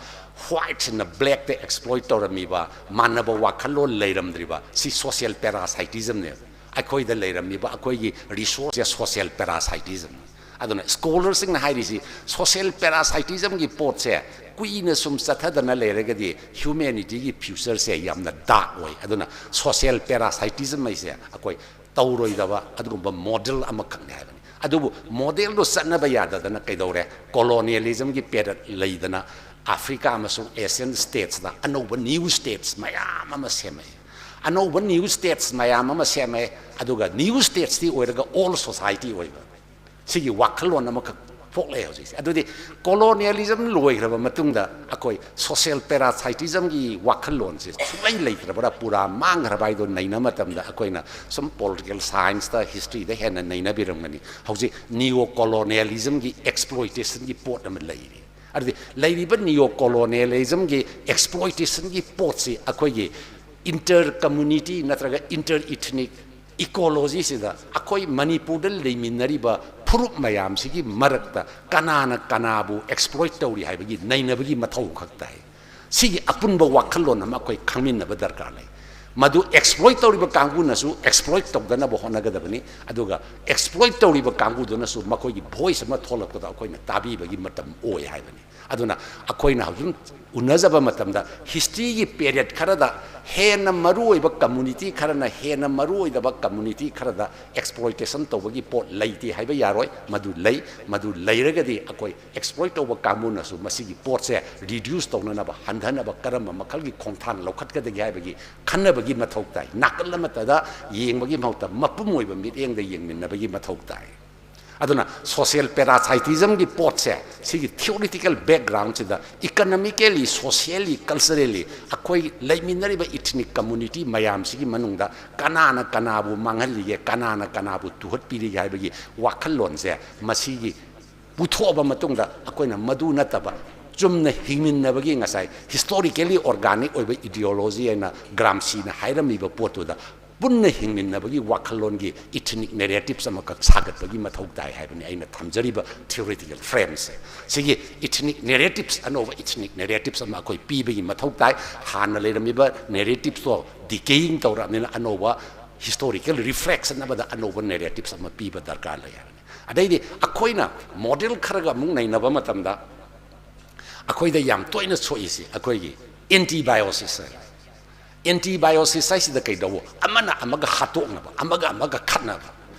ꯋꯥꯏꯠꯁꯤꯡꯅ ꯕ꯭ꯂꯦꯛꯇ ꯑꯦꯛꯁꯄ꯭ꯂꯣꯏꯠ ꯇꯧꯔꯝꯃꯤꯕ, ꯃꯥꯟꯅꯕ ꯋꯥꯈꯜꯂꯣꯟ ꯂꯩꯔꯝꯗ꯭ꯔꯤꯕ, ꯁꯤ ꯁꯣꯁꯤꯌꯦꯜ ꯄꯦꯔꯥꯁꯥꯏꯇꯤꯖꯝꯅꯦꯕ꯫ ꯑꯩꯈꯣꯏꯗ ꯂꯩꯔꯝꯃꯤꯕ ꯑꯩꯈꯣꯏꯒꯤ ꯔꯤꯁꯣꯔꯁꯁꯦ ꯁꯣꯁꯤꯌꯦꯜ ꯄꯦꯔꯥꯁꯥꯏꯇꯤꯖꯝꯅꯤ꯫ ꯑꯗꯨꯅ ꯁ꯭ꯀꯣꯂꯔꯁꯤꯡꯅ ꯍꯥꯏꯔꯤꯁꯤ, ꯁꯣꯁꯤꯌꯦꯜ ꯄꯦꯔꯥꯁꯥꯏꯇꯤꯖꯝꯒꯤ ꯄꯣꯠꯁꯦ ꯀꯨꯏꯅ ꯁꯨꯝ ꯆꯠꯊꯗꯅ ꯂꯩꯔꯒꯗꯤ ꯍ꯭ꯌꯨꯃꯦꯅꯤꯇꯤꯒꯤ ꯐ꯭ꯌꯨꯆꯔꯁꯦ ꯌꯥꯝꯅ ꯗꯥꯔꯛ ꯑꯣꯏ꯫ ꯑꯗꯨꯅ ꯁꯣꯁꯤꯌꯦꯜ ꯄꯦꯔꯥꯁꯥꯏꯇꯤꯖꯝ ꯍꯥꯏꯁꯦ ꯑꯩꯈꯣꯏ ꯇꯧꯔꯣꯏꯗꯕ ꯑꯗꯨꯒꯨꯝꯕ ꯃꯣꯗꯦꯜ ꯑꯃꯈꯛꯅꯤ ꯍꯥꯏꯕꯅꯤ꯫ ꯑꯗꯨꯕꯨ ꯃꯣꯗꯦꯜꯗꯣ ꯆꯠꯅꯕ ꯌꯥꯗꯗꯅ ꯀꯩꯗꯧꯔꯦ? ꯀꯣꯂꯣꯅꯤꯌꯦꯂꯤꯖꯝꯒꯤ ꯄꯦꯔꯠ ꯂꯩꯗꯅ ꯑꯐ꯭ꯔꯤꯀꯥ ꯑꯃꯁꯨꯡ ꯑꯦꯁꯤꯌꯥꯟ ꯁ꯭ꯇꯦꯠꯁꯇ ꯑꯅꯧꯕ ꯅ꯭ꯌꯨ ꯁ꯭ꯇꯦꯠꯁ ꯃꯌꯥꯝ ꯑꯃ ꯁꯦꯝꯃꯛꯏ꯫ ꯑꯅꯧꯕ ꯅ꯭ꯌꯨ ꯁ꯭ꯇꯦꯠꯁ ꯃꯌꯥꯝ ꯑꯃ ꯁꯦꯝꯃꯛꯏ꯫ ꯑꯗꯨꯒ ꯅ꯭ꯌꯨ ꯁ꯭ꯇꯦꯠꯁꯇꯤ ꯑꯣꯏꯔꯒ ꯑꯣꯜ ꯁꯣꯁꯥꯏꯇꯤ ꯑꯣꯏꯕ꯫ ꯁꯤꯒꯤ ꯋꯥꯈꯜꯂꯣꯟ ꯑꯃꯈꯛ ꯄꯣꯛꯂꯛꯑꯦ ꯍꯧꯖꯤꯛꯁꯦ꯫ ꯑꯗꯨꯗꯤ ꯀꯣꯂꯣꯅꯤꯌꯦꯂꯤꯖꯝ ꯂꯣꯏꯈ꯭ꯔꯕ ꯃꯇꯨꯡꯗ ꯑꯩꯈꯣꯏ ꯁꯣꯁꯤꯌꯦꯜ ꯄꯦꯔꯥꯁꯥꯏꯇꯤꯖꯝꯒꯤ ꯋꯥꯈꯜꯂꯣꯟꯁꯦ ꯁꯨꯡꯂꯩ ꯂꯩꯇ꯭ꯔꯕ꯭ꯔꯥ, ꯄꯨꯔꯥ ꯃꯥꯡꯈ꯭ꯔꯕ ꯍꯥꯏꯗꯣ ꯅꯩꯅ ꯃꯇꯝꯗ ꯑꯩꯈꯣꯏꯅ ꯁꯨꯝ ꯄꯣꯂꯤꯇꯤꯀꯦꯜ ꯁꯥꯏꯟꯁꯇ, ꯍꯤꯁꯇ꯭ꯔꯤꯗ ꯍꯦꯟꯅ ꯅꯩꯅꯕꯤꯔꯝꯒꯅꯤ꯫ ꯍꯧꯖꯤꯛ ꯅꯤꯑꯣ ꯀꯣꯂꯣꯅꯤꯌꯦꯂꯤꯖꯝꯒꯤ ꯑꯦꯛꯁꯄ꯭ꯂꯣꯏꯇꯦꯁꯟꯒꯤ ꯄꯣꯠ ꯑꯃ ꯂꯩꯔꯤ꯫ ꯑꯗꯨꯗꯤ ꯂꯩꯔꯤꯕ ꯅꯤꯑꯣ ꯀꯣꯂꯣꯅꯤꯌꯦꯂꯤꯖꯝꯒꯤ ꯑꯦꯛꯁꯄ꯭ꯂꯣꯏꯇꯦꯁꯟꯒꯤ ꯄꯣꯠꯁꯤ ꯑꯩꯈꯣꯏꯒꯤ ꯏꯟꯇꯔ ꯀꯝꯃ꯭ꯌꯨꯅꯤꯇꯤ ꯅꯠꯇ꯭ꯔꯒ ꯏꯟꯇꯔ ꯏꯊꯅꯤꯛ ꯏꯀꯣꯂꯣꯖꯤꯁꯤꯗ ꯑꯩꯈꯣꯏ ꯃꯅꯤꯄꯨꯔꯗ ꯂꯩꯃꯤꯟꯅꯔꯤꯕ ꯐꯨꯔꯨꯞ ꯃꯌꯥꯝꯁꯤꯒꯤ ꯃꯔꯛꯇ ꯀꯅꯥꯅ ꯀꯅꯥꯕꯨ ꯑꯦꯛꯁꯄ꯭ꯂꯣꯏꯠ ꯇꯧꯔꯤ ꯍꯥꯏꯕꯒꯤ ꯅꯩꯅꯕꯒꯤ ꯃꯊꯧ ꯈꯛ ꯇꯥꯏ꯫ ꯁꯤꯒꯤ ꯑꯄꯨꯟꯕ ꯋꯥꯈꯜꯂꯣꯟ ꯑꯃ ꯑꯩꯈꯣꯏ ꯈꯪꯃꯤꯟꯅꯕ ꯗꯔꯀꯥꯔ ꯂꯩ꯫ ꯃꯗꯨ exploit ꯇꯧꯔꯤꯕ ꯀꯥꯡꯕꯨꯅꯁꯨ exploit ꯇꯧꯗꯅꯕ ꯍꯣꯠꯅꯒꯗꯕꯅꯤ, ꯑꯗꯨꯒ exploit ꯇꯧꯔꯤꯕ ꯀꯥꯡꯕꯨꯗꯨꯅꯁꯨ ꯃꯈꯣꯏꯒꯤ voice ꯑꯃ ꯊꯣꯛꯂꯛꯄꯗ ꯑꯩꯈꯣꯏꯅ ꯇꯥꯕꯤꯕꯒꯤ ꯃꯇꯝ ꯑꯣꯏ ꯍꯥꯏꯕꯅꯤ꯫ ꯑꯗꯨꯅ ꯑꯩꯈꯣꯏꯅ ꯍꯧꯖꯤꯛ ꯎꯅꯖꯕ ꯃꯇꯝꯗ historyꯒꯤ period ꯈꯔꯗ ꯍꯦꯟꯅ ꯃꯔꯨꯑꯣꯏꯕ community ꯈꯔꯅ ꯍꯦꯟꯅ ꯃꯔꯨꯑꯣꯏꯗꯕ community ꯈꯔꯗ exploitation ꯇꯧꯕꯒꯤ ꯄꯣꯠ ꯂꯩꯇꯦ ꯍꯥꯏꯕ ꯌꯥꯔꯣꯏ꯫ ꯃꯗꯨ ꯂꯩ꯫ ꯃꯗꯨ ꯂꯩꯔꯒꯗꯤ ꯑꯩꯈꯣꯏ exploit ꯇꯧꯕ ꯀꯥꯡꯕꯨꯅꯁꯨ ꯃꯁꯤꯒꯤ ꯄꯣꯠꯁꯦ reduce ꯇꯧꯅꯅꯕ, ꯍꯟꯊꯅꯕ ꯀꯔꯝꯕ ꯃꯈꯜꯒꯤ ꯈꯣꯡꯊꯥꯡ ꯂꯧꯈꯠꯀꯗꯒꯦ ꯍꯥꯏꯕꯒꯤ ꯈꯟꯅꯕꯒꯤ ꯃꯊꯧ ꯇꯥꯏ꯫ ꯅꯥꯀꯜ ꯑꯃꯠꯇꯗ ꯌꯦꯡꯕꯒꯤ ꯃꯍꯨꯠꯇ ꯃꯄꯨꯝ ꯑꯣꯏꯕ ꯃꯤꯠꯌꯦꯡꯗ ꯌꯦꯡꯃꯤꯟꯅꯕꯒꯤ ꯃꯊꯧ ꯇꯥꯏ꯫ ꯑꯗꯨꯅ social parasitismꯒꯤ ꯄꯣꯠꯁꯦ, ꯁꯤꯒꯤ theoretical backgroundꯁꯤꯗ economically, socially, culturally ꯑꯩꯈꯣꯏ ꯂꯩꯃꯤꯟꯅꯔꯤꯕ ethnic community ꯃꯌꯥꯝꯁꯤꯒꯤ ꯃꯅꯨꯡꯗ ꯀꯅꯥꯅ ꯀꯅꯥꯕꯨ ꯃꯥꯡꯍꯜꯂꯤꯒꯦ, ꯀꯅꯥꯅ ꯀꯅꯥꯕꯨ ꯇꯨꯍꯠꯄꯤꯔꯤꯒꯦ ꯍꯥꯏꯕꯒꯤ ꯋꯥꯈꯜꯂꯣꯟꯁꯦ, ꯃꯁꯤꯒꯤ ꯄꯨꯊꯣꯛꯑꯕ ꯃꯇꯨꯡꯗ ꯑꯩꯈꯣꯏꯅ ꯃꯗꯨ ꯅꯠꯇꯕ ꯆꯨꯝꯅ ꯍꯤꯡꯃꯤꯟꯅꯕꯒꯤ ꯉꯁꯥꯏ historically organic ꯑꯣꯏꯕ ideology ꯍꯥꯏꯅ ꯒ꯭ꯔꯥꯝꯁꯤꯅ ꯍꯥꯏꯔꯝꯃꯤꯕ ꯄꯣꯠꯇꯨꯗ ꯄꯨꯟꯅ ꯍꯤꯡꯃꯤꯟꯅꯕꯒꯤ ꯋꯥꯈꯜꯂꯣꯟꯒꯤ ethnic narratives ꯑꯃꯈꯛ ꯁꯥꯒꯠꯄꯒꯤ ꯃꯊꯧ ꯇꯥꯏ ꯍꯥꯏꯕꯅꯤ ꯑꯩꯅ ꯊꯝꯖꯔꯤꯕ theoretical frameꯁꯦ꯫ ꯁꯤꯒꯤ ethnic narratives, ꯑꯅꯧꯕ ethnic narratives ꯑꯃ ꯑꯩꯈꯣꯏ ꯄꯤꯕꯒꯤ ꯃꯊꯧ ꯇꯥꯏ꯫ ꯍꯥꯟꯅ ꯂꯩꯔꯝꯃꯤꯕ narratives ꯇꯣ decaying ꯇꯧꯔꯛꯑꯕꯅꯤꯅ ꯑꯅꯧꯕ historical reflection ꯑꯃꯗ ꯑꯅꯧꯕ narratives ꯑꯃ ꯄꯤꯕ ꯗꯔꯀꯥꯔ ꯂꯩ ꯍꯥꯏꯕꯅꯤ꯫ ꯑꯗꯩꯗꯤ ꯑꯩꯈꯣꯏꯅ model ꯈꯔꯒ ꯑꯃꯨꯛ ꯅꯩꯅꯕ ꯃꯇꯝꯗ ꯑꯩꯈꯣꯏꯗ ꯌꯥꯝ ꯇꯣꯏꯅ ꯁꯣꯛꯏꯁꯤ ꯑꯩꯈꯣꯏꯒꯤ antibiosis ꯍꯥꯏ꯫ Antibiosis ꯍꯥꯏꯁꯤꯗ ꯀꯩꯗꯧꯕ? ꯑꯃꯅ ꯑꯃꯒ ꯍꯥꯠꯇꯣꯛꯅꯕ, ꯑꯃꯒ ꯑꯃꯒ ꯈꯠꯅꯕ꯫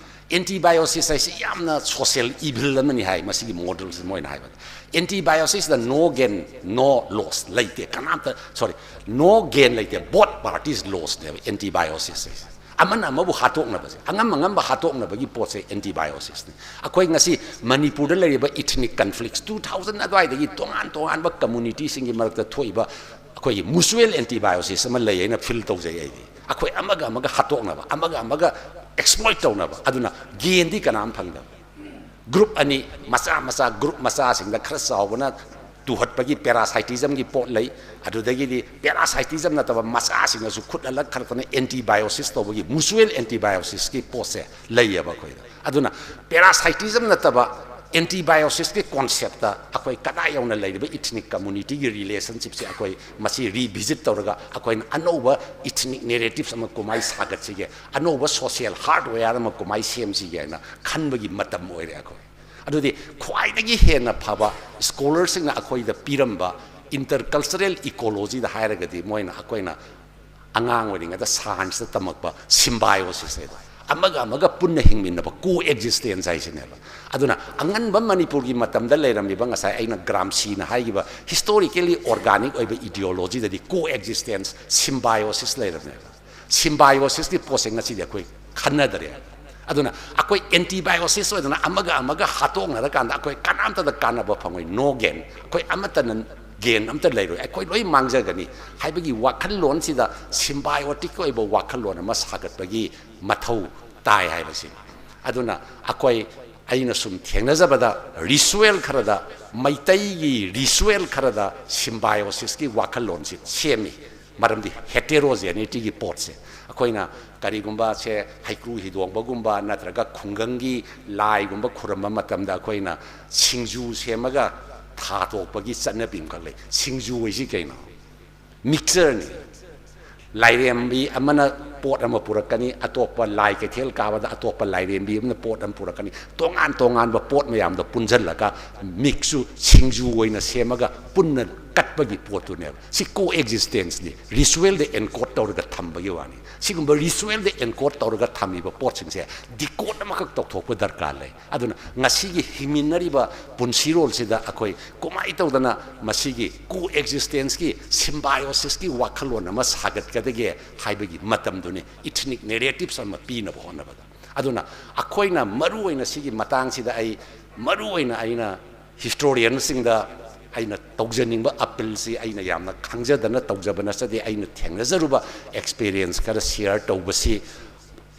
Antibiosis ꯍꯥꯏꯁꯤ ꯌꯥꯝꯅ social evil ꯑꯃꯅꯤ ꯍꯥꯏ ꯃꯁꯤꯒꯤ modelꯁꯤ ꯃꯣꯏꯅ ꯍꯥꯏꯕꯗ꯫ Antibiosisꯇ no gain, no loss ꯂꯩꯇꯦ, ꯀꯅꯥꯝꯇ, sorry, no gain ꯂꯩꯇꯦ, both parties lossꯅꯦꯕ antibiosis ꯍꯥꯏꯁꯦ꯫ ꯑꯃꯅ ꯑꯃꯕꯨ ꯍꯥꯠꯇꯣꯛꯅꯕꯁꯦ, ꯑꯉꯝ ꯑꯉꯝꯕ ꯍꯥꯠꯇꯣꯛꯅꯕꯒꯤ ꯄꯣꯠꯁꯦ antibiosis ꯅꯤ꯫ ꯑꯩꯈꯣꯏ ꯉꯁꯤ ꯃꯅꯤꯄꯨꯔꯗ ꯂꯩꯔꯤꯕ ethnic conflicts two thousand ꯑꯗꯨꯋꯥꯏꯗꯒꯤ ꯇꯣꯉꯥꯟ ꯇꯣꯉꯥꯟꯕ communityꯁꯤꯡꯒꯤ ꯃꯔꯛꯇ ꯊꯣꯛꯏꯕ ꯑꯩꯈꯣꯏꯒꯤ mutual antibiosis ꯑꯃ ꯂꯩ ꯍꯥꯏꯅ feel ꯇꯧꯖꯩ ꯑꯩꯗꯤ꯫ ꯑꯩꯈꯣꯏ ꯑꯃꯒ ꯑꯃꯒ ꯍꯥꯠꯇꯣꯛꯅꯕ, ꯑꯃꯒ ꯑꯃꯒ exploit ꯇꯧꯅꯕ, ꯑꯗꯨꯅ gainꯗꯤ ꯀꯅꯥꯝ ꯐꯪꯗꯕ꯫ Group ꯑꯅꯤ, ꯃꯆꯥ ꯃꯆꯥ group ꯃꯆꯥꯁꯤꯡꯗ ꯈꯔ ꯆꯥꯎꯕꯅ ꯇꯨꯍꯠꯄꯒꯤ parasitismꯒꯤ ꯄꯣꯠ ꯂꯩ, ꯑꯗꯨꯗꯒꯤꯗꯤ parasitism ꯅꯠꯇꯕ ꯃꯆꯥꯁꯤꯡꯅꯁꯨ ꯈꯨꯠ ꯍꯜꯂꯛ ꯈꯔꯛꯇꯅ antibiosis ꯇꯧꯕꯒꯤ mutual antibiosis ꯀꯤ ꯄꯣꯠꯁꯦ ꯂꯩꯌꯦꯕ ꯑꯩꯈꯣꯏꯗ꯫ ꯑꯗꯨꯅ parasitism ꯅꯠꯇꯕ ꯑꯦꯟꯇꯤꯕꯥꯏꯑꯣꯁꯤꯁꯀꯤ ꯀꯣꯟꯁꯦꯞꯇ ꯑꯩꯈꯣꯏ ꯀꯗꯥꯏ ꯌꯧꯅ ꯂꯩꯔꯤꯕ ꯏꯊꯅꯤꯛ ꯀꯝꯃꯨꯅꯤꯇꯤꯒꯤ ꯔꯤꯂꯦꯁꯟꯁꯤꯞꯁꯦ ꯑꯩꯈꯣꯏ ꯃꯁꯤ ꯔꯤꯚꯤꯖꯤꯠ ꯇꯧꯔꯒ ꯑꯩꯈꯣꯏꯅ ꯑꯅꯧꯕ ꯏꯊꯅꯤꯛ ꯅꯦꯔꯦꯇꯤꯞꯁ ꯑꯃ ꯀꯃꯥꯏꯅ ꯁꯥꯒꯠꯁꯤꯒꯦ, ꯑꯅꯧꯕ ꯁꯣꯁꯤꯌꯦꯜ ꯍꯥꯔꯗꯋꯦꯌꯔ ꯑꯃ ꯀꯃꯥꯏꯅ ꯁꯦꯝꯁꯤꯒꯦ ꯍꯥꯏꯅ ꯈꯟꯕꯒꯤ ꯃꯇꯝ ꯑꯣꯏꯔꯦ ꯑꯩꯈꯣꯏ꯫ ꯑꯗꯨꯗꯤ ꯈ꯭ꯋꯥꯏꯗꯒꯤ ꯍꯦꯟꯅ ꯐꯕ ꯁ꯭ꯀꯣꯂꯔꯁꯤꯡꯅ ꯑꯩꯈꯣꯏꯗ ꯄꯤꯔꯝꯕ ꯏꯟꯇꯔꯀꯜꯆꯔꯦꯜ ꯏꯀꯣꯂꯣꯖꯤꯗ ꯍꯥꯏꯔꯒꯗꯤ ꯃꯣꯏꯅ ꯑꯩꯈꯣꯏꯅ ꯑꯉꯥꯡ ꯑꯣꯏꯔꯤꯉꯩꯗ ꯁꯥꯏꯟꯁꯇ ꯇꯝꯃꯛꯄ ꯁꯤꯝꯕꯥꯏꯑꯣꯁꯤꯁ ꯍꯥꯏꯗꯣ, ꯑꯃꯒ ꯑꯃꯒ ꯄꯨꯟꯅ ꯍꯤꯡꯃꯤꯟꯅꯕ, ꯀꯣ ꯑꯦꯛꯖꯤꯁꯇꯦꯟꯁ ꯍꯥꯏꯁꯤꯅꯦꯕ꯫ ꯑꯗꯨꯅ ꯑꯉꯟꯕ ꯃꯅꯤꯄꯨꯔꯒꯤ ꯃꯇꯝꯗ ꯂꯩꯔꯝꯃꯤꯕ ꯉꯁꯥꯏ ꯑꯩꯅ ꯒ꯭ꯔꯥꯝꯁꯤꯅ ꯍꯥꯏꯈꯤꯕ ꯍꯤꯁꯇꯣꯔꯤꯀꯦꯜꯂꯤ ꯑꯣꯔꯒꯥꯅꯤꯛ ꯑꯣꯏꯕ ꯏꯗꯤꯑꯣꯂꯣꯖꯤꯗꯗꯤ ꯀꯣ ꯑꯦꯛꯖꯤꯁꯇꯦꯟꯁ, ꯁꯤꯝꯕꯥꯏꯑꯣꯁꯤꯁ ꯂꯩꯔꯝꯃꯦꯕ꯫ ꯁꯤꯝꯕꯥꯏꯑꯣꯁꯤꯁꯀꯤ ꯄꯣꯠꯁꯦ ꯉꯁꯤꯗꯤ ꯑꯩꯈꯣꯏ ꯈꯟꯅꯗ꯭ꯔꯦ꯫ ꯑꯗꯨꯅ ꯑꯩꯈꯣꯏ ꯑꯦꯟꯇꯤꯕꯥꯏꯑꯣꯁꯤꯁ ꯑꯣꯏꯗꯅ ꯑꯃꯒ ꯑꯃꯒ ꯍꯥꯠꯇꯣꯛꯅꯔꯀꯥꯟꯗ ꯑꯩꯈꯣꯏ ꯀꯅꯥꯝꯇꯗ ꯀꯥꯟꯅꯕ ꯐꯪꯉꯣꯏ, ꯅꯣ ꯒꯦꯟ꯫ ꯑꯩꯈꯣꯏ ꯑꯃꯠꯇꯅ ꯒꯦꯟ ꯑꯝꯇ ꯂꯩꯔꯣꯏ, ꯑꯩꯈꯣꯏ ꯂꯣꯏ ꯃꯥꯡꯖꯒꯅꯤ ꯍꯥꯏꯕꯒꯤ ꯋꯥꯈꯜꯂꯣꯟꯁꯤꯗ ꯁꯤꯝꯕꯥꯏꯑꯣꯇꯤꯛ ꯑꯣꯏꯕ ꯋꯥꯈꯜꯂꯣꯟ ꯑꯃ ꯁꯥꯒꯠꯄꯒꯤ ꯃꯊꯧ ꯇꯥꯏ ꯍꯥꯏꯕꯁꯤꯅꯤ꯫ ꯑꯗꯨꯅ ꯑꯩꯈꯣꯏ, ꯑꯩꯅ ꯁꯨꯝ ꯊꯦꯡꯅꯖꯕꯗ, ꯔꯤꯆꯨꯋꯦꯜ ꯈꯔꯗ, ꯃꯩꯇꯩꯒꯤ ꯔꯤꯆꯨꯋꯦꯜ ꯈꯔꯗ ꯁꯤꯝꯕꯥꯏꯑꯣꯁꯤꯁꯀꯤ ꯋꯥꯈꯜꯂꯣꯟꯁꯤ ꯁꯦꯝꯃꯤ꯫ ꯃꯔꯝꯗꯤ ꯍꯦꯇꯦꯔꯣꯖꯦꯅꯤꯇꯤꯒꯤ ꯄꯣꯠꯁꯦ, ꯑꯩꯈꯣꯏꯅ ꯀꯔꯤꯒꯨꯝꯕ ꯁꯦ ꯍꯩꯀ꯭ꯔꯨ ꯍꯤꯗꯣꯡꯕꯒꯨꯝꯕ ꯅꯠꯇ꯭ꯔꯒ ꯈꯨꯡꯒꯪꯒꯤ ꯂꯥꯏꯒꯨꯝꯕ ꯈꯨꯔꯨꯝꯕ ꯃꯇꯝꯗ ꯑꯩꯈꯣꯏꯅ ꯁꯤꯡꯖꯨ ꯁꯦꯝꯃꯒ ꯊꯥꯗꯣꯛꯄꯒꯤ ꯆꯠꯅꯕꯤ ꯑꯃꯈꯛ ꯂꯩ꯫ ꯁꯤꯡꯖꯨ ꯍꯥꯏꯁꯤ ꯀꯩꯅꯣ? ꯃꯤꯛꯆꯔꯅꯤ꯫ ꯂꯥꯏꯔꯦꯝꯕꯤ ꯑꯃꯅ ꯄꯣꯠ ꯑꯃ ꯄꯨꯔꯛꯀꯅꯤ, ꯑꯇꯣꯞꯄ ꯂꯥꯏ ꯀꯩꯊꯦꯜ ꯀꯥꯕꯗ ꯑꯇꯣꯞꯄ ꯂꯥꯏꯔꯦꯝꯕꯤ ꯑꯃꯅ ꯄꯣꯠ ꯑꯃ ꯄꯨꯔꯛꯀꯅꯤ, ꯇꯣꯉꯥꯟ ꯇꯣꯉꯥꯟꯕ ꯄꯣꯠ ꯃꯌꯥꯝꯗꯣ ꯄꯨꯟꯁꯤꯜꯂꯒ ꯃꯤꯛꯁꯨ ꯁꯤꯡꯖꯨ ꯑꯣꯏꯅ ꯁꯦꯝꯃꯒ ꯄꯨꯟꯅ ꯀꯠꯄꯒꯤ ꯄꯣꯠꯇꯨꯅꯦꯕ꯫ ꯁꯤ ꯀꯣ ꯑꯦꯛꯖꯤꯁꯇꯦꯟꯁꯅꯤ, ꯔꯤꯆꯨꯋꯦꯜꯗ ꯑꯦꯟꯀꯣꯗ ꯇꯧꯔꯒ ꯊꯝꯕꯒꯤ ꯋꯥꯅꯤ꯫ ꯁꯤꯒꯨꯝꯕ ꯔꯤꯆꯨꯋꯦꯜꯗ ꯑꯦꯟꯀꯣꯗ ꯇꯧꯔꯒ ꯊꯝꯃꯤꯕ ꯄꯣꯠꯁꯤꯡꯁꯦ ꯗꯤꯀꯣꯗ ꯑꯃꯈꯛ ꯇꯧꯊꯣꯛꯄ ꯗꯔꯀꯥꯔ ꯂꯩ꯫ ꯑꯗꯨꯅ ꯉꯁꯤꯒꯤ ꯍꯤꯡꯃꯤꯟꯅꯔꯤꯕ ꯄꯨꯟꯁꯤꯔꯣꯜꯁꯤꯗ ꯑꯩꯈꯣꯏ ꯀꯃꯥꯏꯅ ꯇꯧꯗꯅ ꯃꯁꯤꯒꯤ ꯀꯣ ꯑꯦꯛꯖꯤꯁꯇꯦꯟꯁꯀꯤ ꯁꯤꯝꯕꯥꯏꯑꯣꯁꯤꯁꯀꯤ ꯋꯥꯈꯜꯂꯣꯟ ꯑꯃ ꯁꯥꯒꯠꯀꯗꯒꯦ ꯍꯥꯏꯕꯒꯤ ꯃꯇꯝꯗꯨꯅꯤ, ꯏꯊꯅꯤꯛ ꯅꯦꯔꯦꯇꯤꯞꯁ ꯑꯃ ꯄꯤꯅꯕ ꯍꯣꯠꯅꯕꯗ꯫ ꯑꯗꯨꯅ ꯑꯩꯈꯣꯏꯅ ꯃꯔꯨ ꯑꯣꯏꯅ ꯁꯤꯒꯤ ꯃꯇꯥꯡꯁꯤꯗ ꯑꯩ ꯃꯔꯨ ꯑꯣꯏꯅ ꯑꯩꯅ ꯍꯤꯁꯇꯣꯔꯤꯌꯟꯁꯤꯡꯗ ꯑꯩꯅ ꯇꯧꯖꯅꯤꯡꯕ ꯑꯄꯤꯜꯁꯤ, ꯑꯩꯅ ꯌꯥꯝꯅ ꯈꯪꯖꯗꯅ ꯇꯧꯖꯕ ꯅꯠꯆꯗꯦ, ꯑꯩꯅ ꯊꯦꯡꯅꯖꯔꯨꯕ ꯑꯦꯛꯁꯄꯤꯔꯤꯌꯦꯟꯁ ꯈꯔ ꯁꯤꯌꯔ ꯇꯧꯕꯁꯤ,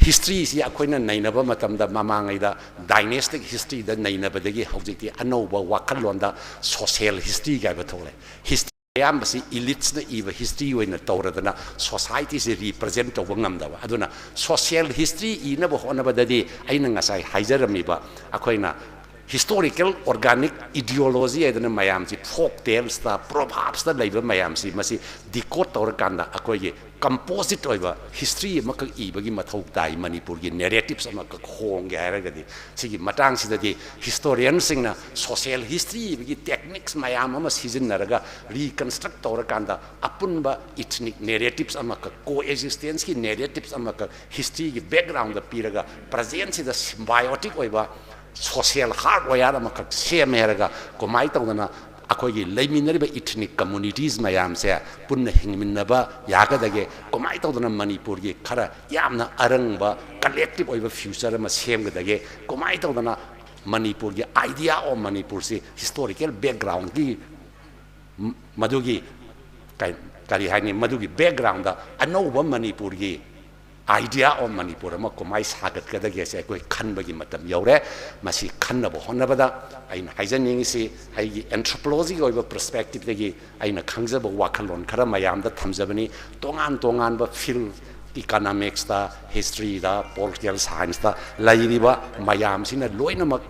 ꯍꯤꯁꯇ꯭ꯔꯤꯁꯤ ꯑꯩꯈꯣꯏꯅ ꯅꯩꯅꯕ ꯃꯇꯝꯗ ꯃꯃꯥꯡꯉꯩꯗ ꯗꯥꯏꯅꯦꯁꯇꯤꯛ ꯍꯤꯁꯇ꯭ꯔꯤꯗ ꯅꯩꯅꯕꯗꯒꯤ ꯍꯧꯖꯤꯛꯇꯤ ꯑꯅꯧꯕ ꯋꯥꯈꯜꯂꯣꯟꯗ ꯁꯣꯁꯤꯌꯦꯜ ꯍꯤꯁꯇ꯭ꯔꯤ ꯀꯥꯏꯕ ꯊꯣꯛꯂꯦ꯫ ꯍꯤꯁꯇ꯭ꯔꯤ ꯑꯌꯥꯝꯕꯁꯤ ꯏꯂꯤꯠꯁꯅ ꯏꯕ ꯍꯤꯁꯇ꯭ꯔꯤ ꯑꯣꯏꯅ ꯇꯧꯔꯗꯅ ꯁꯣꯁꯥꯏꯇꯤꯁꯤ ꯔꯤꯄ꯭ꯔꯖꯦꯟ ꯇꯧꯕ ꯉꯝꯗꯕ꯫ ꯑꯗꯨꯅ ꯁꯣꯁꯤꯌꯦꯜ ꯍꯤꯁꯇ꯭ꯔꯤ ꯏꯅꯕ ꯍꯣꯠꯅꯕꯗꯗꯤ ꯑꯩꯅ ꯉꯁꯥꯏ ꯍꯥꯏꯖꯔꯝꯃꯤꯕ ꯑꯩꯈꯣꯏꯅ Historical organic ideology ꯍꯥꯏꯗꯅ ꯃꯌꯥꯝꯁꯤ, folk talesꯇ, proverbsꯇ ꯂꯩꯕ ꯃꯌꯥꯝꯁꯤ, ꯃꯁꯤ decode ꯇꯧꯔꯀꯥꯟꯗ ꯑꯩꯈꯣꯏꯒꯤ composite ꯑꯣꯏꯕ history ꯑꯃꯈꯛ ꯏꯕꯒꯤ ꯃꯊꯧ ꯇꯥꯏ꯫ ꯃꯅꯤꯄꯨꯔꯒꯤ narratives ꯑꯃꯈꯛ ꯍꯣꯡꯒꯦ ꯍꯥꯏꯔꯒꯗꯤ, ꯁꯤꯒꯤ ꯃꯇꯥꯡꯁꯤꯗꯗꯤ historianꯁꯤꯡꯅ social history ꯏꯕꯒꯤ techniques ꯃꯌꯥꯝ ꯑꯃ ꯁꯤꯖꯤꯟꯅꯔꯒ reconstruct ꯇꯧꯔꯀꯥꯟꯗ ꯑꯄꯨꯟꯕ ethnic narratives ꯑꯃꯈꯛ, coexistenceꯀꯤ narratives ꯑꯃꯈꯛ historyꯒꯤ backgroundꯗ ꯄꯤꯔꯒ presentꯁꯤꯗ symbiotic ꯑꯣꯏꯕ social hardware ꯑꯃꯈꯛ ꯁꯦꯝꯃꯦ ꯍꯥꯏꯔꯒ ꯀꯃꯥꯏꯅ ꯇꯧꯗꯅ ꯑꯩꯈꯣꯏꯒꯤ ꯂꯩꯃꯤꯟꯅꯔꯤꯕ ethnic communities ꯃꯌꯥꯝꯁꯦ ꯄꯨꯟꯅ ꯍꯤꯡꯃꯤꯟꯅꯕ ꯌꯥꯒꯗꯒꯦ, ꯀꯃꯥꯏꯅ ꯇꯧꯗꯅ ꯃꯅꯤꯄꯨꯔꯒꯤ ꯈꯔ ꯌꯥꯝꯅ ꯑꯔꯪꯕ collective ꯑꯣꯏꯕ future ꯑꯃ ꯁꯦꯝꯒꯗꯒꯦ, ꯀꯃꯥꯏꯅ ꯇꯧꯗꯅ ꯃꯅꯤꯄꯨꯔꯒꯤ idea of ꯃꯅꯤꯄꯨꯔꯁꯤ historical backgroundꯀꯤ ꯝ-, ꯃꯗꯨꯒꯤ ꯀꯩ-, ꯀꯔꯤ ꯍꯥꯏꯅꯤ, ꯃꯗꯨꯒꯤ backgroundꯗ ꯑꯅꯧꯕ ꯃꯅꯤꯄꯨꯔꯒꯤ idea of ꯃꯅꯤꯄꯨꯔ ꯑꯃ ꯀꯃꯥꯏ ꯁꯥꯒꯠꯀꯗꯒꯦꯁꯦ ꯑꯩꯈꯣꯏ ꯈꯟꯕꯒꯤ ꯃꯇꯝ ꯌꯧꯔꯦ꯫ ꯃꯁꯤ ꯈꯟꯅꯕ ꯍꯣꯠꯅꯕꯗ ꯑꯩꯅ ꯍꯥꯏꯖꯅꯤꯡꯉꯤꯁꯤ, ꯑꯩꯒꯤ anthropologyꯒꯤ ꯑꯣꯏꯕ perspectiveꯗꯒꯤ ꯑꯩꯅ ꯈꯪꯖꯕ ꯋꯥꯈꯜꯂꯣꯟ ꯈꯔ ꯃꯌꯥꯝꯗ ꯊꯝꯖꯕꯅꯤ꯫ ꯇꯣꯉꯥꯟ ꯇꯣꯉꯥꯟꯕ field, economicsꯇ, historyꯗ, political scienceꯇ ꯂꯩꯔꯤꯕ ꯃꯌꯥꯝꯁꯤꯅ ꯂꯣꯏꯅꯃꯛ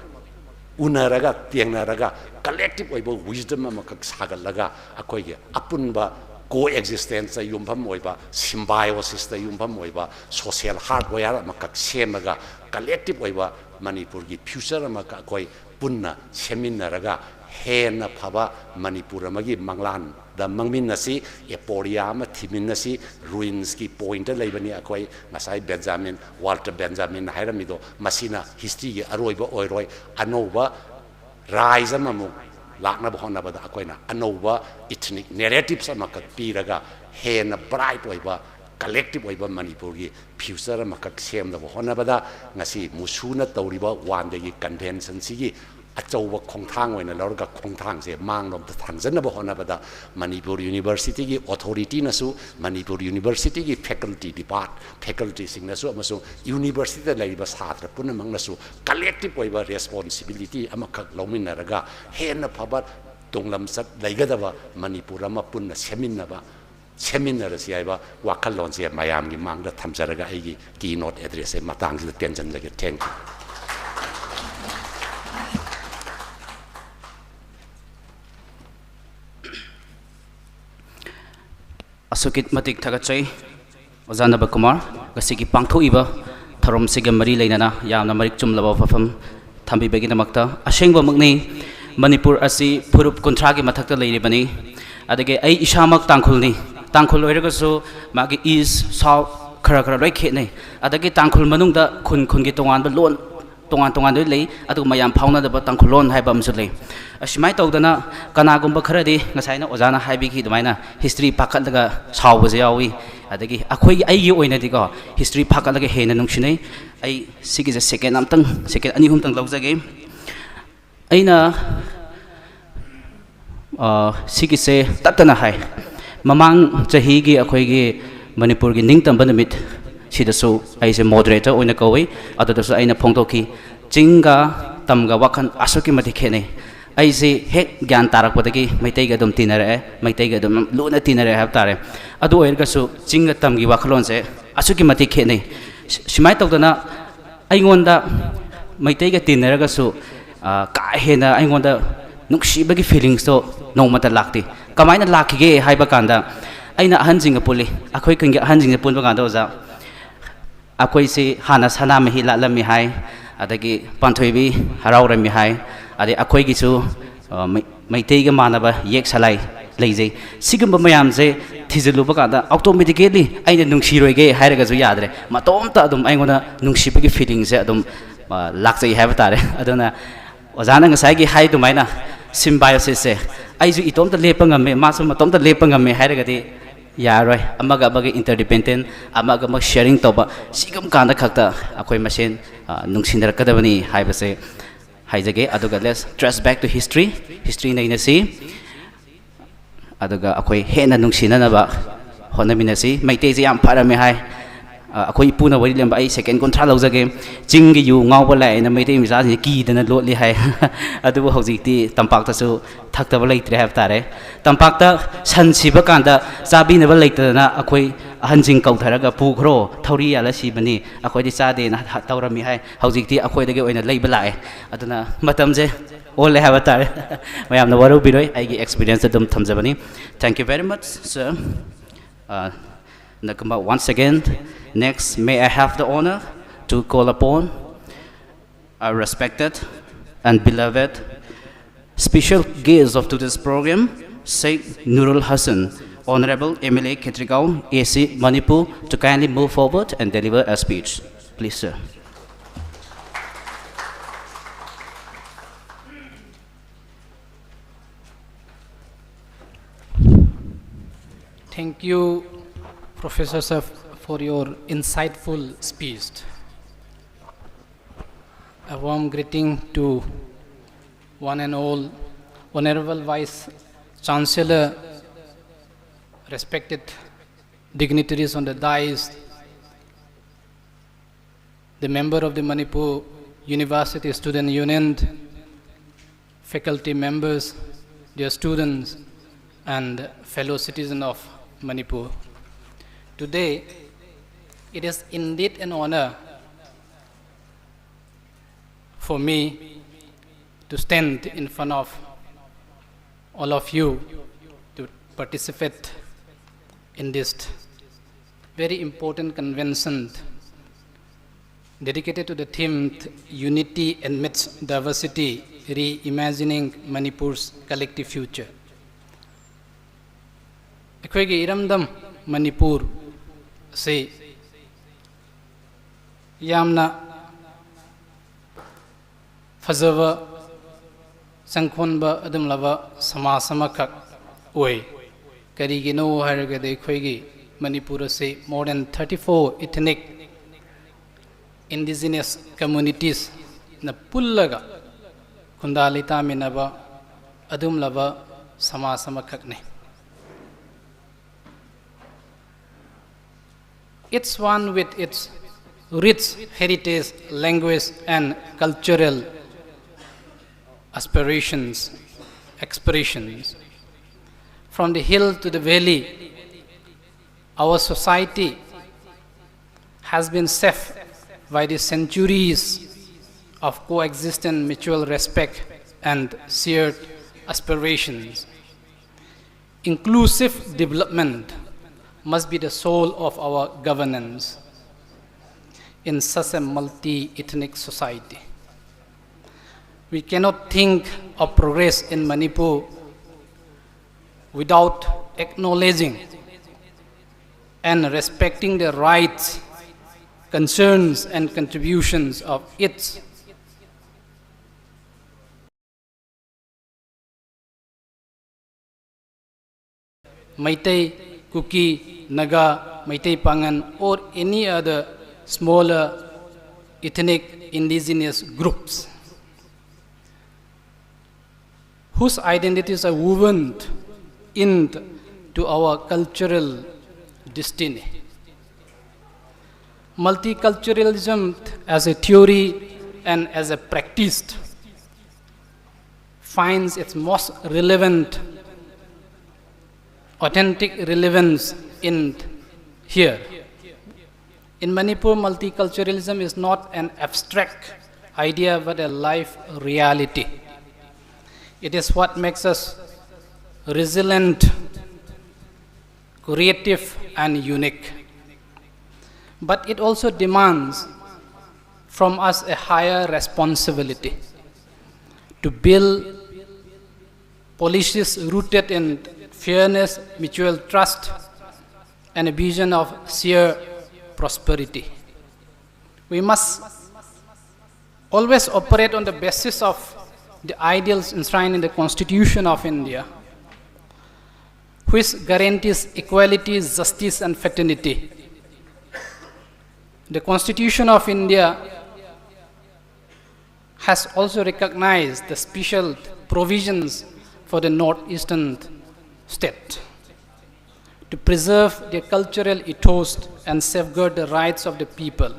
ꯎꯅꯔꯒ, ꯇꯦꯡꯅꯔꯒ, collective ꯑꯣꯏꯕ wisdom ꯑꯃꯈꯛ ꯁꯥꯒꯠꯂꯒ ꯑꯩꯈꯣꯏꯒꯤ ꯑꯄꯨꯟꯕ coexistenceꯇ ꯌꯨꯝꯐꯝ ꯑꯣꯏꯕ, symbiosisꯇ ꯌꯨꯝꯐꯝ ꯑꯣꯏꯕ social hardware ꯑꯃꯈꯛ ꯁꯦꯝꯃꯒ collective ꯑꯣꯏꯕ ꯃꯅꯤꯄꯨꯔꯒꯤ future ꯑꯃꯈꯛ ꯑꯩꯈꯣꯏ ꯄꯨꯟꯅ ꯁꯦꯝꯃꯤꯟꯅꯔꯒ ꯍꯦꯟꯅ ꯐꯕ ꯃꯅꯤꯄꯨꯔ ꯑꯃꯒꯤ ꯃꯪꯂꯥꯟꯗ ꯃꯪꯃꯤꯟꯅꯁꯤ, aporia ꯑꯃ ꯊꯤꯃꯤꯟꯅꯁꯤ꯫ Ruinsꯀꯤ pointꯇ ꯂꯩꯕꯅꯤ ꯑꯩꯈꯣꯏ꯫ ꯉꯁꯥꯏ ꯕꯦꯟꯖꯥꯃꯤꯟ, ꯋꯥꯜꯇꯔ ꯕꯦꯟꯖꯥꯃꯤꯟꯅ ꯍꯥꯏꯔꯝꯃꯤꯗꯣ, ꯃꯁꯤꯅ historyꯒꯤ ꯑꯔꯣꯏꯕ ꯑꯣꯏꯔꯣꯏ꯫ ꯑꯅꯧꯕ rise ꯑꯃꯃꯨꯛ ꯂꯥꯛꯅꯕ ꯍꯣꯠꯅꯕꯗ ꯑꯩꯈꯣꯏꯅ ꯑꯅꯧꯕ ethnic narratives ꯑꯃꯈꯛ ꯄꯤꯔꯒ ꯍꯦꯟꯅ bright ꯑꯣꯏꯕ, collective ꯑꯣꯏꯕ ꯃꯅꯤꯄꯨꯔꯒꯤ future ꯑꯃꯈꯛ ꯁꯦꯝꯅꯕ ꯍꯣꯠꯅꯕꯗ ꯉꯁꯤ ꯃꯨꯁꯨꯅ ꯇꯧꯔꯤꯕ one dayꯒꯤ conventionꯁꯤꯒꯤ ꯑꯆꯧꯕ ꯈꯣꯡꯊꯥꯡ ꯑꯣꯏꯅ ꯂꯧꯔꯒ, ꯈꯣꯡꯊꯥꯡꯁꯦ ꯃꯥꯡꯂꯣꯝꯗ ꯊꯥꯡꯖꯟꯅꯕ ꯍꯣꯠꯅꯕꯗ ꯃꯅꯤꯄꯨꯔ Universityꯒꯤ authorityꯅꯁꯨ, ꯃꯅꯤꯄꯨꯔ Universityꯒꯤ faculty depart-, facultyꯁꯤꯡꯅꯁꯨ ꯑꯃꯁꯨꯡ universityꯗ ꯂꯩꯔꯤꯕ ꯁꯥꯇ꯭ꯔ ꯄꯨꯝꯅꯃꯛꯅꯁꯨ collective ꯑꯣꯏꯕ responsibility ꯑꯃꯈꯛ ꯂꯧꯃꯤꯟꯅꯔꯒ ꯍꯦꯟꯅ ꯐꯕ ꯇꯨꯡꯂꯝꯆꯠ ꯂꯩꯒꯗꯕ ꯃꯅꯤꯄꯨꯔ ꯑꯃ ꯄꯨꯟꯅ ꯁꯦꯝꯃꯤꯟꯅꯕ, ꯁꯦꯝꯃꯤꯟꯅꯔꯁꯤ ꯍꯥꯏꯕ ꯋꯥꯈꯜꯂꯣꯟꯁꯦ ꯃꯌꯥꯝꯒꯤ ꯃꯥꯡꯗ ꯊꯝꯖꯔꯒ ꯑꯩꯒꯤ keynote addressꯁꯦ ꯃꯇꯥꯡꯁꯤꯗ ꯇꯦꯟꯖꯟꯖꯒꯦ꯫ Thank you꯫ ꯑꯁꯨꯛꯀꯤ ꯃꯇꯤꯛ ꯊꯥꯒꯠꯆꯩ ꯑꯣꯖꯥ ꯅꯕ ꯀꯨꯃꯥꯔ, ꯉꯁꯤꯒꯤ ꯄꯥꯡꯊꯣꯛꯏꯕ ꯊꯧꯔꯝꯁꯤꯒ ꯃꯔꯤ ꯂꯩꯅꯅ ꯌꯥꯝꯅ ꯃꯔꯤꯛ ꯆꯨꯝꯂꯕ ꯋꯥꯐꯝ ꯊꯝꯕꯤꯕꯒꯤꯗꯃꯛꯇ꯫ ꯑꯁꯦꯡꯕꯃꯛꯅꯤ, ꯃꯅꯤꯄꯨꯔ ꯑꯁꯤ ꯐꯨꯔꯨꯞ ꯀꯨꯟꯊ꯭ꯔꯥꯒꯤ ꯃꯊꯛꯇ ꯂꯩꯔꯤꯕꯅꯤ꯫ ꯑꯗꯒꯤ ꯑꯩ ꯏꯁꯥꯃꯛ ꯇꯥꯡꯈꯨꯜꯅꯤ꯫ ꯇꯥꯡꯈꯨꯜ ꯑꯣꯏꯔꯒꯁꯨ ꯃꯥꯒꯤ ꯏꯁ, ꯁꯥꯎꯠ ꯈꯔ ꯈꯔ ꯂꯣꯏ ꯈꯦꯠꯅꯩ꯫ ꯑꯗꯒꯤ ꯇꯥꯡꯈꯨꯜ ꯃꯅꯨꯡꯗ ꯈꯨꯟ ꯈꯨꯟꯒꯤ ꯇꯣꯉꯥꯟꯕ ꯂꯣꯟ ꯇꯣꯉꯥꯟ ꯇꯣꯉꯥꯟꯕ ꯂꯩ, ꯑꯗꯨꯒ ꯃꯌꯥꯝ ꯐꯥꯎꯅꯗꯕ ꯇꯥꯡꯈꯨꯜꯂꯣꯟ ꯍꯥꯏꯕ ꯑꯃꯁꯨ ꯂꯩ꯫ ꯑꯁꯨꯃꯥꯏꯅ ꯇꯧꯗꯅ ꯀꯅꯥꯒꯨꯝꯕ ꯈꯔꯗꯤ ꯉꯁꯥꯏꯅ ꯑꯣꯖꯥꯅ ꯍꯥꯏꯕꯤꯈꯤ ꯑꯗꯨꯃꯥꯏꯅ ꯍꯤꯁꯇ꯭ꯔꯤ ꯐꯥꯀꯠꯂꯒ ꯁꯥꯎꯕꯁꯨ ꯌꯥꯎꯏ꯫ ꯑꯗꯒꯤ ꯑꯩꯈꯣꯏꯒꯤ, ꯑꯩꯒꯤ ꯑꯣꯏꯅꯗꯤꯀꯣ, ꯍꯤꯁꯇ꯭ꯔꯤ ꯐꯥꯀꯠꯂꯒ ꯍꯦꯟꯅ ꯅꯨꯡꯁꯤꯅꯩ꯫ ꯑꯩ ꯁꯤꯒꯤꯁꯦ ꯁꯦꯀꯦꯟ ꯑꯃꯇꯪ, ꯁꯦꯀꯦꯟ ꯑꯅꯤ ꯑꯍꯨꯝꯇꯪ ꯂꯧꯖꯒꯦ꯫ ꯑꯩꯅ, ꯑ, ꯁꯤꯒꯤꯁꯦ ꯇꯠꯇꯅ ꯍꯥꯏ꯫ ꯃꯃꯥꯡ ꯆꯍꯤꯒꯤ ꯑꯩꯈꯣꯏꯒꯤ ꯃꯅꯤꯄꯨꯔꯒꯤ ꯅꯤꯡꯇꯝꯕ ꯅꯨꯃꯤꯠ ꯁꯤꯗꯁꯨ ꯑꯩꯁꯦ ꯃꯣꯗꯔꯦꯇꯔ ꯑꯣꯏꯅ ꯀꯧꯏ꯫ ꯑꯗꯨꯗꯁꯨ ꯑꯩꯅ ꯐꯣꯡꯗꯣꯛꯈꯤ, ꯆꯤꯡꯒ ꯇꯝꯒ ꯋꯥꯈꯜ ꯑꯁꯨꯛꯀꯤ ꯃꯇꯤꯛ ꯈꯦꯠꯅꯩ꯫ ꯑꯩꯁꯦ ꯍꯦꯛ ꯒ꯭ꯌꯥꯟ ꯇꯥꯔꯛꯄꯗꯒꯤ ꯃꯩꯇꯩꯒ ꯑꯗꯨꯝ ꯇꯤꯟꯅꯔꯛꯑꯦ, ꯃꯩꯇꯩꯒ ꯑꯗꯨꯝ ꯂꯨꯅ ꯇꯤꯟꯅꯔꯛꯑꯦ ꯍꯥꯏꯕ ꯇꯥꯔꯦ꯫ ꯑꯗꯨ ꯑꯣꯏꯔꯒꯁꯨ ꯆꯤꯡꯒ ꯇꯝꯒꯤ ꯋꯥꯈꯜꯂꯣꯟꯁꯦ ꯑꯁꯨꯛꯀꯤ ꯃꯇꯤꯛ ꯈꯦꯠꯅꯩ꯫ ꯁꯨꯃꯥꯏꯅ ꯇꯧꯗꯅ ꯑꯩꯉꯣꯟꯗ ꯃꯩꯇꯩꯒ ꯇꯤꯟꯅꯔꯒꯁꯨ, ꯑ, ꯀꯥ ꯍꯦꯟꯅ ꯑꯩꯉꯣꯟꯗ ꯅꯨꯡꯁꯤꯕꯒꯤ ꯐꯤꯂꯤꯡꯁꯇꯣ ꯅꯣꯡꯃꯇ ꯂꯥꯛꯇꯦ꯫ ꯀꯃꯥꯏꯅ ꯂꯥꯛꯈꯤꯒꯦ ꯍꯥꯏꯕ ꯀꯥꯟꯗ, ꯑꯩꯅ ꯑꯍꯟꯁꯤꯡꯒ ꯄꯨꯜꯂꯤ꯫ ꯑꯩꯈꯣꯏ ꯈꯨꯟꯒꯤ ꯑꯍꯟꯁꯤꯡꯒ ꯄꯨꯟꯕ ꯀꯥꯟꯗ, ꯑꯣꯖꯥ, ꯑꯩꯈꯣꯏꯁꯤ ꯍꯥꯟꯅ ꯁꯅꯥꯃꯍꯤ ꯂꯥꯠꯂꯝꯃꯤ ꯍꯥꯏ, ꯑꯗꯒꯤ ꯄꯥꯟꯊꯣꯏꯕꯤ ꯍꯔꯥꯎꯔꯝꯃꯤ ꯍꯥꯏ, ꯑꯗꯩ ꯑꯩꯈꯣꯏꯒꯤꯁꯨ, ꯑ, ꯃꯩ-, ꯃꯩꯇꯩꯒ ꯃꯥꯟꯅꯕ ꯌꯦꯛ ꯁꯂꯥꯏ ꯂꯩꯖꯩ꯫ ꯁꯤꯒꯨꯝꯕ ꯃꯌꯥꯝꯁꯦ ꯊꯤꯖꯤꯜꯂꯨꯕ ꯀꯥꯟꯗ, ꯑꯣꯇꯣꯃꯦꯇꯤꯀꯦꯂꯤ ꯑꯩꯅ ꯅꯨꯡꯁꯤꯔꯣꯏꯒꯦ ꯍꯥꯏꯔꯒꯁꯨ ꯌꯥꯗ꯭ꯔꯦ, ꯃꯇꯣꯝꯇ ꯑꯗꯨꯝ ꯑꯩꯉꯣꯟꯗ ꯅꯨꯡꯁꯤꯕꯒꯤ ꯐꯤꯂꯤꯡꯁꯦ ꯑꯗꯨꯝ, ꯑ, ꯂꯥꯛꯆꯩ ꯍꯥꯏꯕ ꯇꯥꯔꯦ꯫ ꯑꯗꯨꯅ ꯑꯣꯖꯥꯅ ꯉꯁꯥꯏꯒꯤ ꯍꯥꯏ ꯑꯗꯨꯃꯥꯏꯅ, ꯁꯤꯝꯕꯥꯏꯑꯣꯁꯤꯁꯁꯦ, ꯑꯩꯁꯨ ꯏꯇꯣꯝꯇ ꯂꯦꯞꯄ ꯉꯝꯃꯦ, ꯃꯥꯁꯨ ꯃꯇꯣꯝꯇ ꯂꯦꯞꯄ ꯉꯝꯃꯦ ꯍꯥꯏꯔꯒꯗꯤ ꯌꯥꯔꯣꯏ꯫ ꯑꯃꯒ ꯑꯃꯒ ꯏꯟꯇꯔꯗꯤꯄꯦꯟꯗꯦꯟ, ꯑꯃꯒ ꯑꯃꯒ ꯁꯤꯌꯔꯤꯡ ꯇꯧꯕ, ꯁꯤꯒꯨꯝꯕ ꯀꯥꯟꯗ ꯈꯛꯇ ꯑꯩꯈꯣꯏ ꯃꯁꯦꯟ, ꯑ, ꯅꯨꯡꯁꯤꯅꯔꯛꯀꯗꯕꯅꯤ ꯍꯥꯏꯕꯁꯦ ꯍꯥꯏꯖꯒꯦ꯫ ꯑꯗꯨꯒ let's trace back to history, history ꯅꯩꯅꯁꯤ꯫ ꯑꯗꯨꯒ ꯑꯩꯈꯣꯏ ꯍꯦꯟꯅ ꯅꯨꯡꯁꯤꯅꯅꯕ ꯍꯣꯠꯅꯃꯤꯟꯅꯁꯤ꯫ ꯃꯩꯇꯩꯁꯦ ꯌꯥꯝ ꯐꯔꯝꯃꯦ ꯍꯥꯏ꯫ ꯑ, ꯑꯩꯈꯣꯏ ꯏꯄꯨꯅ ꯋꯥꯔꯤ ꯂꯩꯔꯝꯕ, ꯑꯩ ꯁꯦꯀꯦꯟ ꯀꯨꯟꯊ꯭ꯔꯥ ꯂꯧꯖꯒꯦ꯫ "ꯆꯤꯡꯒꯤ ꯌꯨ ꯉꯥꯎꯕ ꯂꯥꯛꯑꯦꯅ ꯃꯩꯇꯩ ꯃꯆꯥꯁꯤꯡꯁꯦ ꯀꯤꯗꯅ ꯂꯣꯠꯂꯤ" ꯍꯥꯏ꯫ ꯑꯗꯨꯕꯨ ꯍꯧꯖꯤꯛꯇꯤ ꯇꯝꯄꯥꯛꯇꯁꯨ ꯊꯛꯇꯕ ꯂꯩꯇ꯭ꯔꯦ ꯍꯥꯏꯕ ꯇꯥꯔꯦ꯫ ꯇꯝꯄꯥꯛꯇ ꯁꯟ ꯁꯤꯕ ꯀꯥꯟꯗ ꯆꯥꯕꯤꯅꯕ ꯂꯩꯇꯗꯅ ꯑꯩꯈꯣꯏ ꯑꯍꯟꯁꯤꯡ ꯀꯧꯊꯔꯒ, "ꯄꯨꯈ꯭ꯔꯣ, ꯊꯧꯔꯤ ꯌꯥꯜꯂ ꯁꯤꯕꯅꯤ, ꯑꯩꯈꯣꯏꯗꯤ ꯆꯥꯗꯦꯅ" ꯍ-, ꯇꯧꯔꯝꯃꯤ ꯍꯥꯏ꯫ ꯍꯧꯖꯤꯛꯇꯤ ꯑꯩꯈꯣꯏꯗꯒꯤ ꯑꯣꯏꯅ ꯂꯩꯕ ꯂꯥꯛꯑꯦ꯫ ꯑꯗꯨꯅ ꯃꯇꯝꯁꯦ ꯑꯣꯜꯂꯦ ꯍꯥꯏꯕ ꯇꯥꯔꯦ꯫ ꯃꯌꯥꯝꯅ ꯋꯥꯔꯧꯕꯤꯔꯣꯏ, ꯑꯩꯒꯤ ꯑꯦꯛꯁꯄꯤꯔꯤꯌꯦꯟꯁ ꯑꯗꯨꯝ ꯊꯝꯖꯕꯅꯤ꯫ Thank you very much, sir. Uh, Nakumba, once again, next, may I have the honor to call upon our respected and beloved special guest of today's program, Sheikh Nurul Hassan, Honorable M L A Khetrigao, A C Manipur, to kindly move forward and deliver a speech. Please, sir. Thank you, Professor Sir, for your insightful speech. A warm greeting to one and all, Honorable Vice Chancellor, respected dignitaries on the dais, the member of the Manipur University Student Union, faculty members, dear students, and fellow citizens of Manipur. Today, it is indeed an honor for me to stand in front of all of you to participate in this very important convention dedicated to the theme Unity Amidst Diversity, Reimagining Manipur's Collective Future. ꯑꯩꯈꯣꯏꯒꯤ ꯏꯔꯝꯗꯝ ꯃꯅꯤꯄꯨꯔ ꯑꯁꯤ ꯌꯥꯝꯅ ꯐꯖꯕ, ꯆꯪꯈꯣꯟꯕ ꯑꯗꯨꯝꯂꯕ ꯁꯃꯥꯖ ꯑꯃꯈꯛ ꯑꯣꯏ꯫ ꯀꯔꯤꯒꯤꯅꯣ ꯍꯥꯏꯔꯒꯗꯤ ꯑꯩꯈꯣꯏꯒꯤ ꯃꯅꯤꯄꯨꯔ ꯑꯁꯤ more than thirty four ethnic indigenous communitiesꯅ ꯄꯨꯜꯂꯒ ꯈꯨꯟꯗꯥ ꯂꯩꯇꯥꯃꯤꯟꯅꯕ ꯑꯗꯨꯝꯂꯕ ꯁꯃꯥꯖ ꯑꯃꯈꯛꯅꯤ꯫ Each one with its rich heritage, language, and cultural aspirations, expressions. From the hill to the valley, our society has been shaped by the centuries of coexistence, mutual respect, and shared aspirations. Inclusive development must be the soul of our governance in such a multi-ethnic society. We cannot think of progress in Manipur without acknowledging and respecting the rights, concerns, and contributions of its Meitei, Kuki, Naga, Meitei Pangan, or any other smaller ethnic indigenous groups whose identities are woven into our cultural destiny. Multiculturalism as a theory and as a practice finds its most relevant, authentic relevance in here. In Manipur, multiculturalism is not an abstract idea but a life reality. It is what makes us resilient, creative, and unique. But it also demands from us a higher responsibility to build policies rooted in fairness, mutual trust, and a vision of shared prosperity. We must always operate on the basis of the ideals enshrined in the Constitution of India, which guarantees equality, justice, and fraternity. The Constitution of India has also recognized the special provisions for the northeastern state to preserve their cultural ethos and safeguard the rights of the people,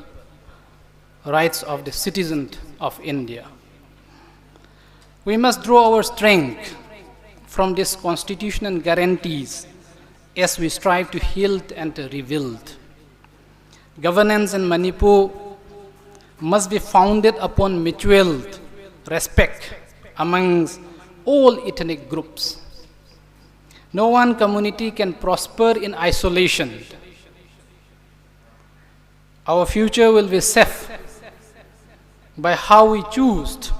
rights of the citizens of India. We must draw our strength from these constitutional guarantees as we strive to heal and to rebuild. Governance in Manipur must be founded upon mutual respect amongst all ethnic groups. No one community can prosper in isolation. Our future will be safe by how we choose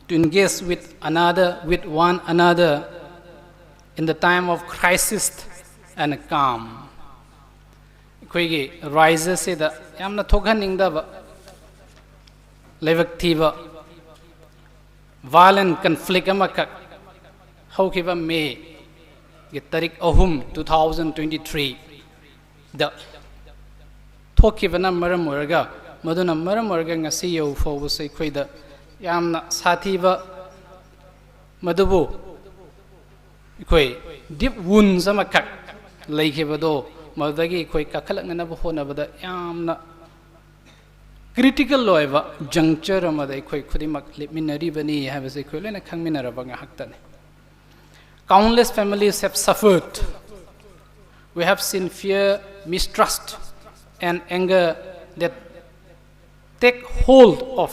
to engage with another, with one another in the time of crisis and calm. ꯑꯩꯈꯣꯏꯒꯤ ꯔꯥꯏꯖꯁꯤꯗ ꯌꯥꯝꯅ ꯊꯣꯛꯍꯟꯅꯤꯡꯗꯕ ꯂꯥꯏꯕꯛ ꯊꯤꯕ violent conflict ꯑꯃꯈꯛ ꯍꯧꯈꯤꯕ ꯃꯦꯒꯤ ꯇꯥꯔꯤꯛ ꯑꯍꯨꯝ, two thousand twenty-threeꯗ ꯊꯣꯛꯈꯤꯕꯅ ꯃꯔꯝ ꯑꯣꯏꯔꯒ, ꯃꯗꯨꯅ ꯃꯔꯝ ꯑꯣꯏꯔꯒ ꯉꯁꯤ ꯌꯧ ꯐꯥꯎꯕꯁꯦ ꯑꯩꯈꯣꯏꯗ ꯌꯥꯝꯅ ꯁꯥꯊꯤꯕ, ꯃꯗꯨꯕꯨ ꯑꯩꯈꯣꯏ deep wounds ꯑꯃꯈꯛ ꯂꯩꯈꯤꯕꯗꯣ, ꯃꯗꯨꯗꯒꯤ ꯑꯩꯈꯣꯏ ꯀꯥꯈꯠꯂꯛꯅꯅꯕ ꯍꯣꯠꯅꯕꯗ ꯌꯥꯝꯅ critical ꯑꯣꯏꯕ juncture ꯑꯃꯗ ꯑꯩꯈꯣꯏ ꯈꯨꯗꯤꯡꯃꯛ ꯂꯦꯞꯃꯤꯟꯅꯔꯤꯕꯅꯤ ꯍꯥꯏꯕꯁꯤ ꯑꯩꯈꯣꯏ ꯂꯣꯏꯅ ꯈꯪꯃꯤꯟꯅꯔꯕ ꯉꯥꯏꯍꯥꯛꯇꯅꯤ꯫ Countless families have suffered. We have seen fear, mistrust, and anger that take hold of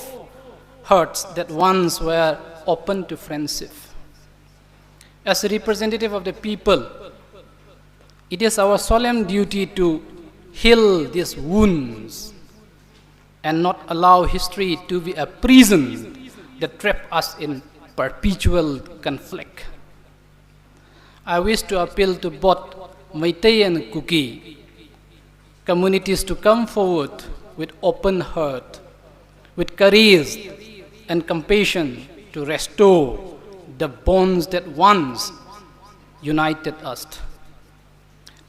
hearts that once were open to friendship. As a representative of the people, it is our solemn duty to heal these wounds and not allow history to be a prison that trap us in perpetual conflict. I wish to appeal to both Meitei and Kuki communities to come forward with open heart, with courage and compassion to restore the bonds that once united us.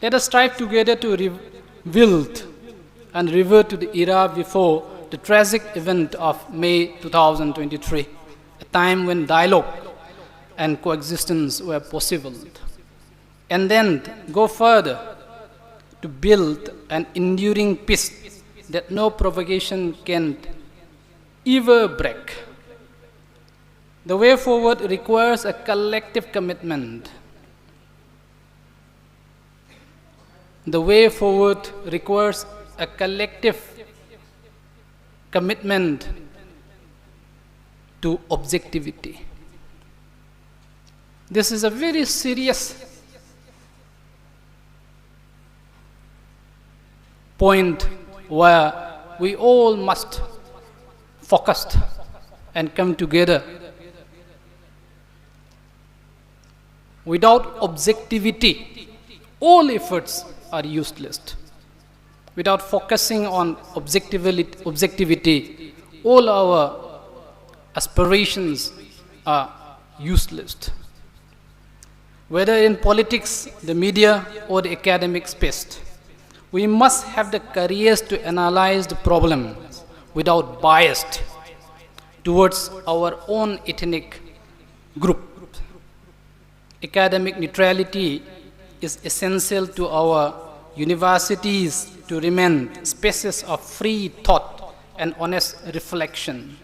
Let us strive together to rebuild and revert to the era before the tragic event of May two thousand twenty-three, a time when dialogue and coexistence were possible. And then go further to build an enduring peace that no provocation can ever break. The way forward requires a collective commitment. The way forward requires a collective commitment to objectivity. This is a very serious point where we all must focus and come together. Without objectivity, all efforts are useless. Without focusing on objectivity, objectivity, all our aspirations are useless. Whether in politics, the media, or the academic space, we must have the courage to analyze the problems without bias towards our own ethnic group. Academic neutrality is essential to our universities to remain spaces of free thought and honest reflection.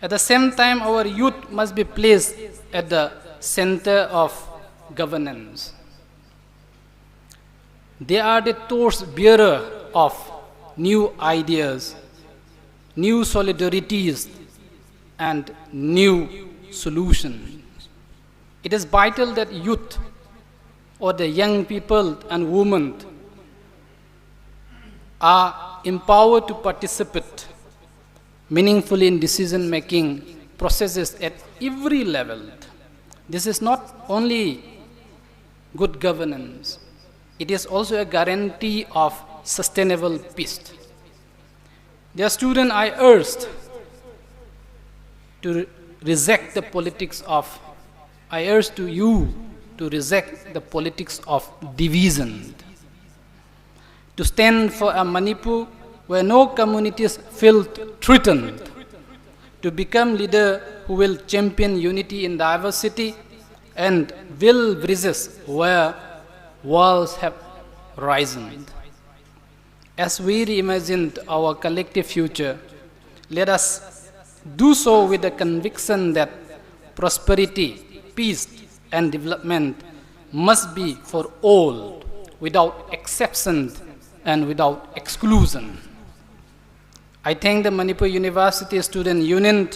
At the same time, our youth must be placed at the center of governance. They are the torch bearer of new ideas, new solidarities, and new solutions. It is vital that youth or the young people and women are empowered to participate meaningfully in decision-making processes at every level. This is not only good governance, it is also a guarantee of sustainable peace. Dear student, I urged to re-, reject the politics of, I urge to you to reject the politics of division, to stand for a Manipur where no communities feel threatened, to become leader who will champion unity in diversity and build bridges where walls have risen. As we reimagine our collective future, let us do so with the conviction that prosperity, peace, and development must be for all, without exception and without exclusion. I thank the Manipur University Student Union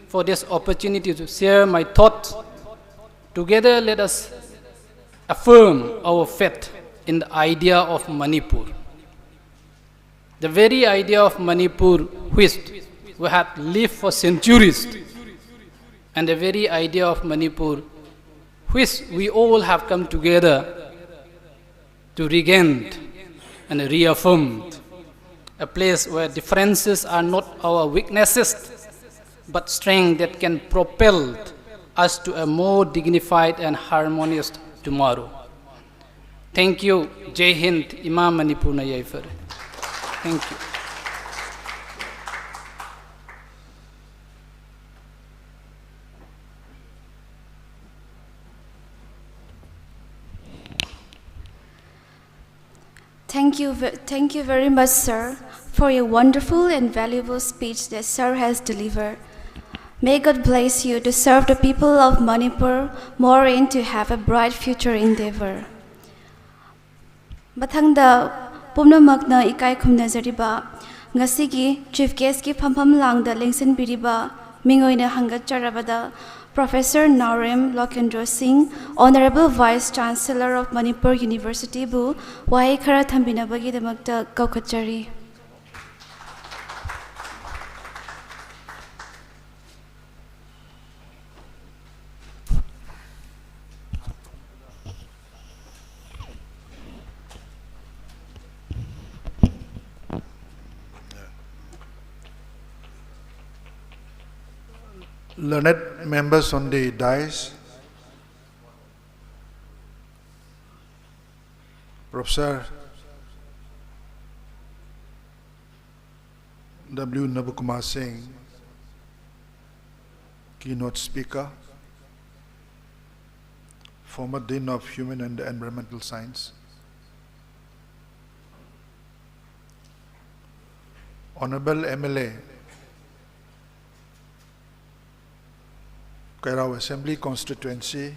for this opportunity to share my thoughts. Together, let us affirm our faith in the idea of Manipur. The very idea of Manipur, which we have lived for centuries, and the very idea of Manipur, which we all have come together to regain and reaffirm, a place where differences are not our weaknesses, but strength that can propel us to a more dignified and harmonious tomorrow. Thank you. Jai Hind. ꯏꯃꯥ ꯃꯅꯤꯄꯨꯔꯅ ꯌꯥꯏꯐꯔꯦ. Thank you. Thank you, ve- thank you very much, sir, for your wonderful and valuable speech that sir has delivered. May God bless you to serve the people of Manipur more and to have a bright future endeavor. ꯃꯊꯪꯗ ꯄꯨꯝꯅꯃꯛꯅ ꯏꯀꯥꯏ ꯈꯨꯝꯅꯖꯔꯤꯕ ꯉꯁꯤꯒꯤ chief ꯒꯦꯁꯀꯤ ꯐꯝꯐꯝ ꯂꯥꯡꯗ ꯂꯦꯡꯁꯤꯟꯕꯤꯔꯤꯕ ꯃꯤꯡ ꯑꯣꯏꯅ ꯍꯪꯒꯠꯆꯔꯕꯗ Professor Naorem Lokendra Singh, Honorable Vice Chancellor of Manipur University ꯕꯨ ꯋꯥꯍꯩ ꯈꯔ ꯊꯝꯕꯤꯅꯕꯒꯤꯗꯃꯛꯇ ꯀꯧꯈꯠꯆꯔꯤ꯫ Learned members on the dais, Professor W Nabakumar Singh, keynote speaker, former Dean of Human and Environmental Science, Honorable M L A, Kairao Assembly Constituency,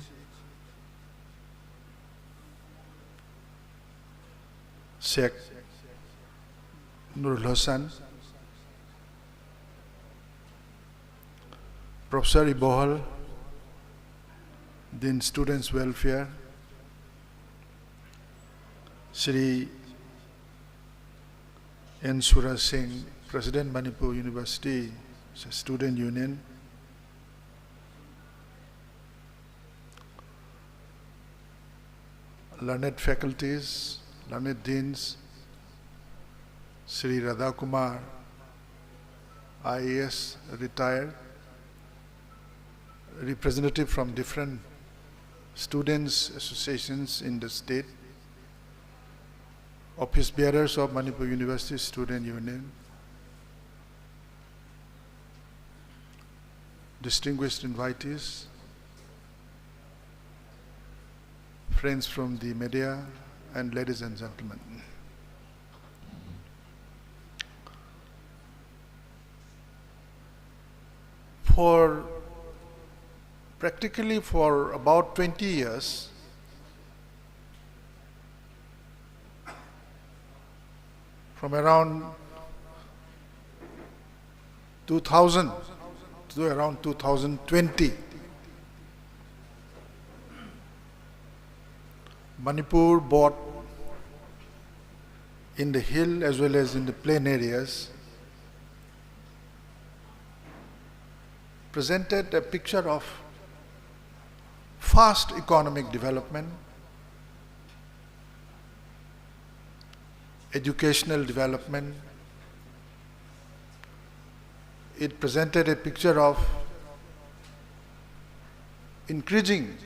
Sheikh Nurul Hassan, Professor Ibohal, Dean Students Welfare, Shri N Suraj Singh, President, Manipur University Student Union, learned faculties, learned deans, Sri Radha Kumar, I A S retired, representative from different students associations in the state, office bearers of Manipur University Student Union, distinguished invitees, friends from the media, and ladies and gentlemen. For practically for about twenty years, from around two thousand to around two thousand twenty, Manipur, both in the hill as well as in the plain areas, presented a picture of fast economic development, educational development. It presented a picture of increasing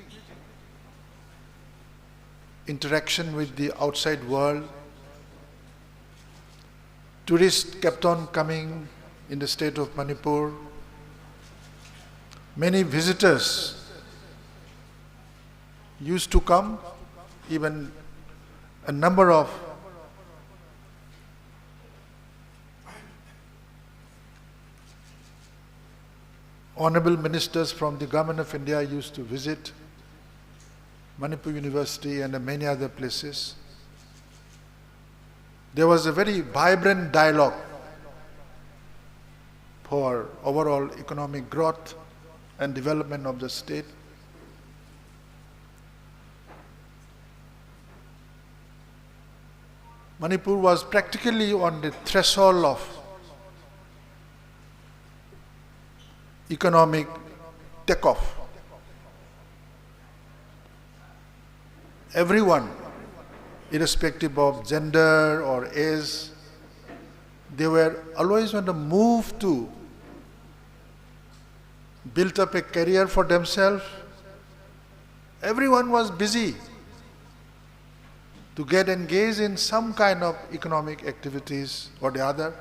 interaction with the outside world. Tourists kept on coming in the state of Manipur. Many visitors used to come, even a number of honorable ministers from the Government of India used to visit Manipur University and many other places. There was a very vibrant dialogue for overall economic growth and development of the state. Manipur was practically on the threshold of economic takeoff. Everyone, irrespective of gender or age, they were always on the move to build up a career for themselves. Everyone was busy to get engaged in some kind of economic activities or the other.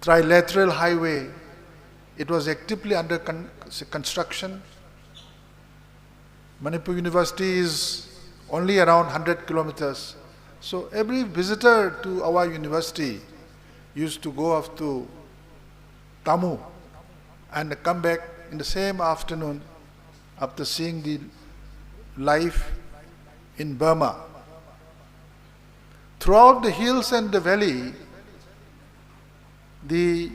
Trilateral highway, it was actively under con-, construction. Manipur University is only around hundred kilometers. So every visitor to our university used to go up to Tamu and come back in the same afternoon after seeing the life in Burma. Throughout the hills and the valley, the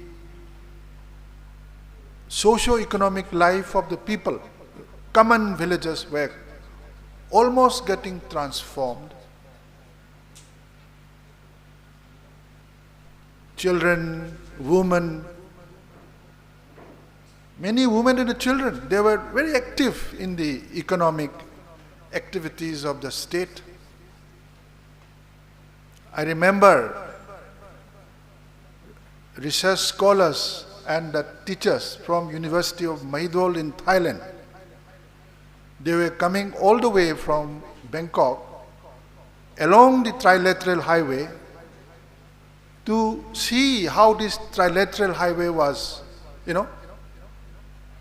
socio-economic life of the people, common villages, were almost getting transformed. Children, women, many women and children, they were very active in the economic activities of the state. I remember research scholars and the teachers from University of Mahidol in Thailand. They were coming all the way from Bangkok along the trilateral highway to see how this trilateral highway was, you know,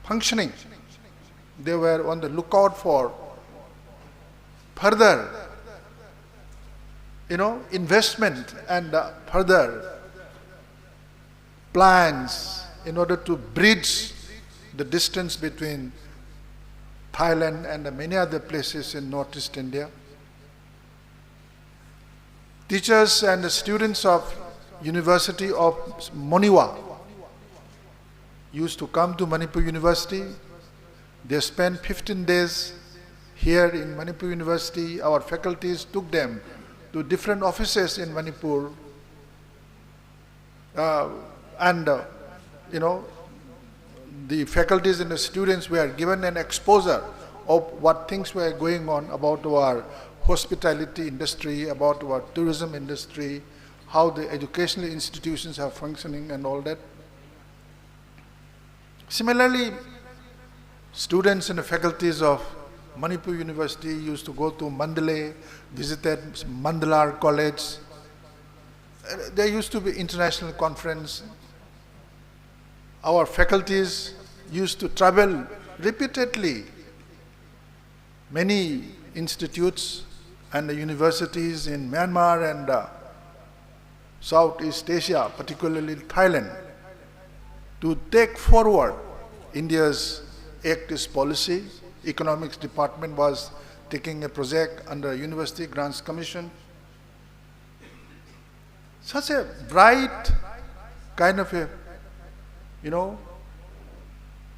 functioning. They were on the lookout for further, you know, investment and, uh, further plans in order to bridge the distance between Thailand and many other places in Northeast India. Teachers and the students of University of Monywa used to come to Manipur University. They spent fifteen days Here in Manipur University, our faculties took them to different offices in Manipur. Uh, and, uh, you know, the faculties and the students were given an exposure of what things were going on about our hospitality industry, about our tourism industry, how the educational institutions are functioning and all that. Similarly, students and the faculties of Manipur University used to go to Mandalay, visited Mandalay College. Uh, There used to be international conference. Our faculties used to travel repeatedly, many institutes and the universities in Myanmar and uh, Southeast Asia, particularly Thailand, to take forward India's Act East policy. Economics department was taking a project under University Grants Commission. Such a bright kind of a, you know,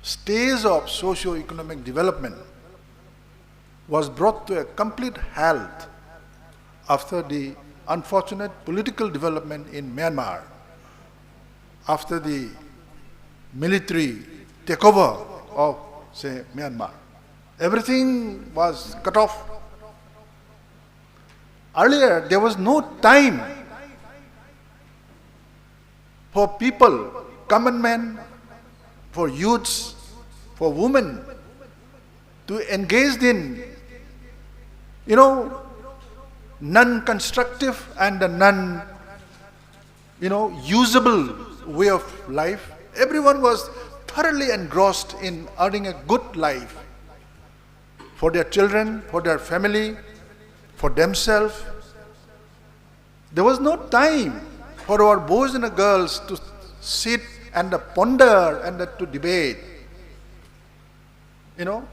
stage of socio-economic development was brought to a complete halt after the unfortunate political development in Myanmar, after the military takeover of, say, Myanmar. Everything was cut off. Earlier, there was no time for people, common men, for youths, for women to engage in, you know, non-constructive and the non, you know, usable way of life. Everyone was thoroughly engrossed in earning a good life for their children, for their family, for themselves. There was no time for our boys and girls to sit and ponder and to debate, you know,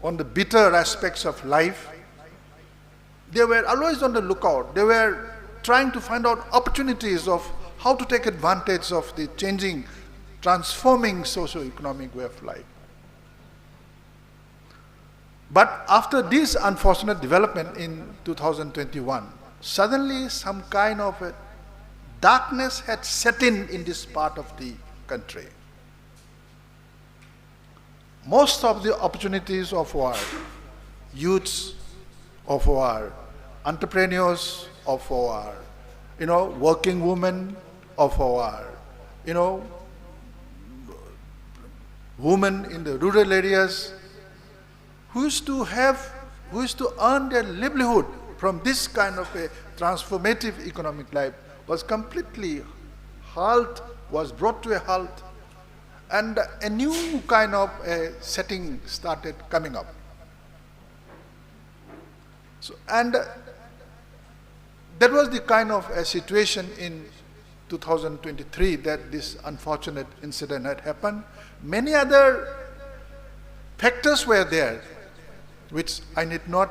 on the bitter aspects of life. They were always on the lookout. They were trying to find out opportunities of how to take advantage of the changing, transforming socio-economic way of life. But after this unfortunate development in two thousand twenty-one, suddenly some kind of a darkness had set in in this part of the country. Most of the opportunities of our youths, of our entrepreneurs, of our, you know, working women, of our, you know, women in the rural areas, who used to have, who used to earn their livelihood from this kind of a transformative economic life, was completely halt, was brought to a halt, and a new kind of a setting started coming up. So, and that was the kind of a situation in two thousand twenty-three that this unfortunate incident had happened. Many other factors were there, which I need not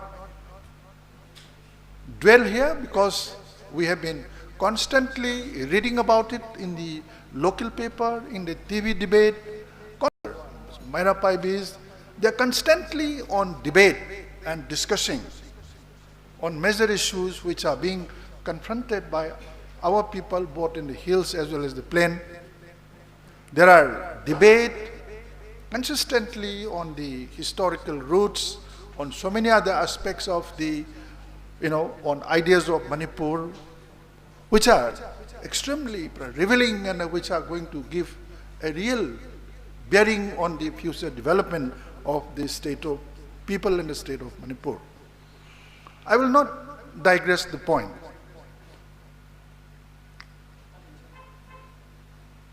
dwell here because we have been constantly reading about it in the local paper, in the T V debate. Myra Paibis, they are constantly on debate and discussing on major issues which are being confronted by our people both in the hills as well as the plain. There are debate consistently on the historical roots, on so many other aspects of the, you know, on ideas of Manipur, which are extremely revealing and which are going to give a real bearing on the future development of the state of people in the state of Manipur. I will not digress the point.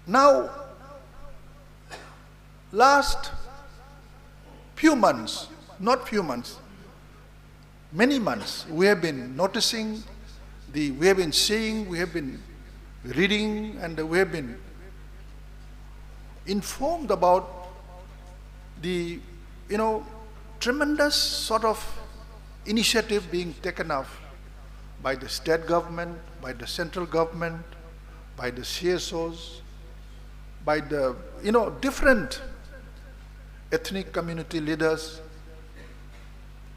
Now, last few months, not few months, many months, we have been noticing, the, we have been seeing, we have been reading, and we have been informed about the, you know, tremendous sort of initiative being taken up by the state government, by the central government, by the C S Os, by the, you know, different ethnic community leaders,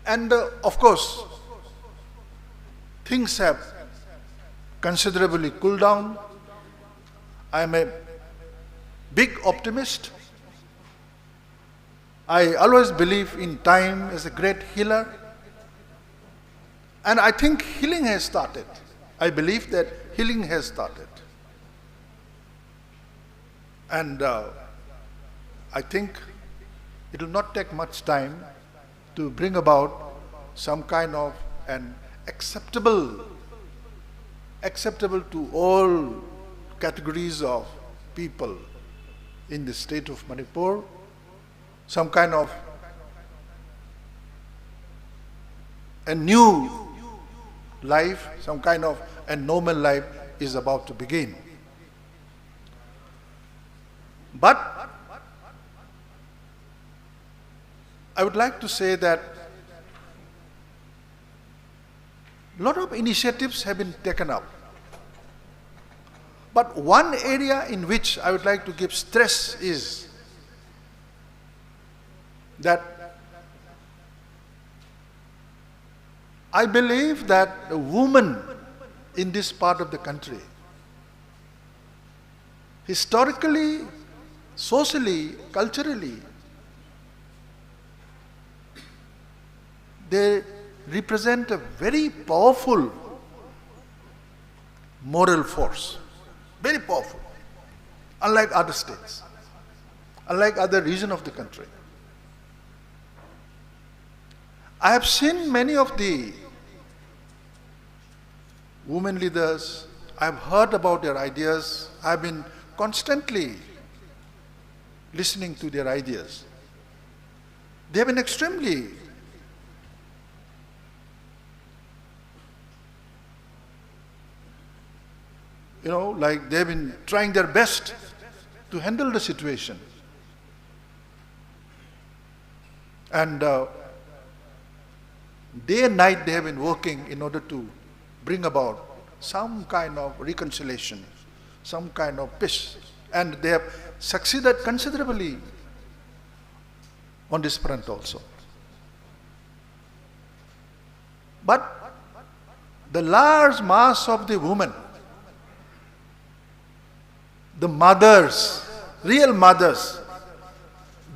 And uh, of course, things have considerably cooled down. I am a big optimist. I always believe in time as a great healer. And I think healing has started. I believe that healing has started. And uh, I think it will not take much time to bring about some kind of an acceptable, acceptable to all categories of people in the state of Manipur, some kind of a new life, some kind of a normal life is about to begin. But I would like to say that a lot of initiatives have been taken up. But one area in which I would like to give stress is that I believe that the woman in this part of the country, historically, socially, culturally, they represent a very powerful moral force, very powerful, unlike other states, unlike other region of the country. I have seen many of the women leaders. I've heard about their ideas. I've been constantly listening to their ideas. They have been extremely, you know, like, they've been trying their best to handle the situation. And uh, day and night they have been working in order to bring about some kind of reconciliation, some kind of peace. And they have succeeded considerably on this front also. But the large mass of the women, the mothers, real mothers,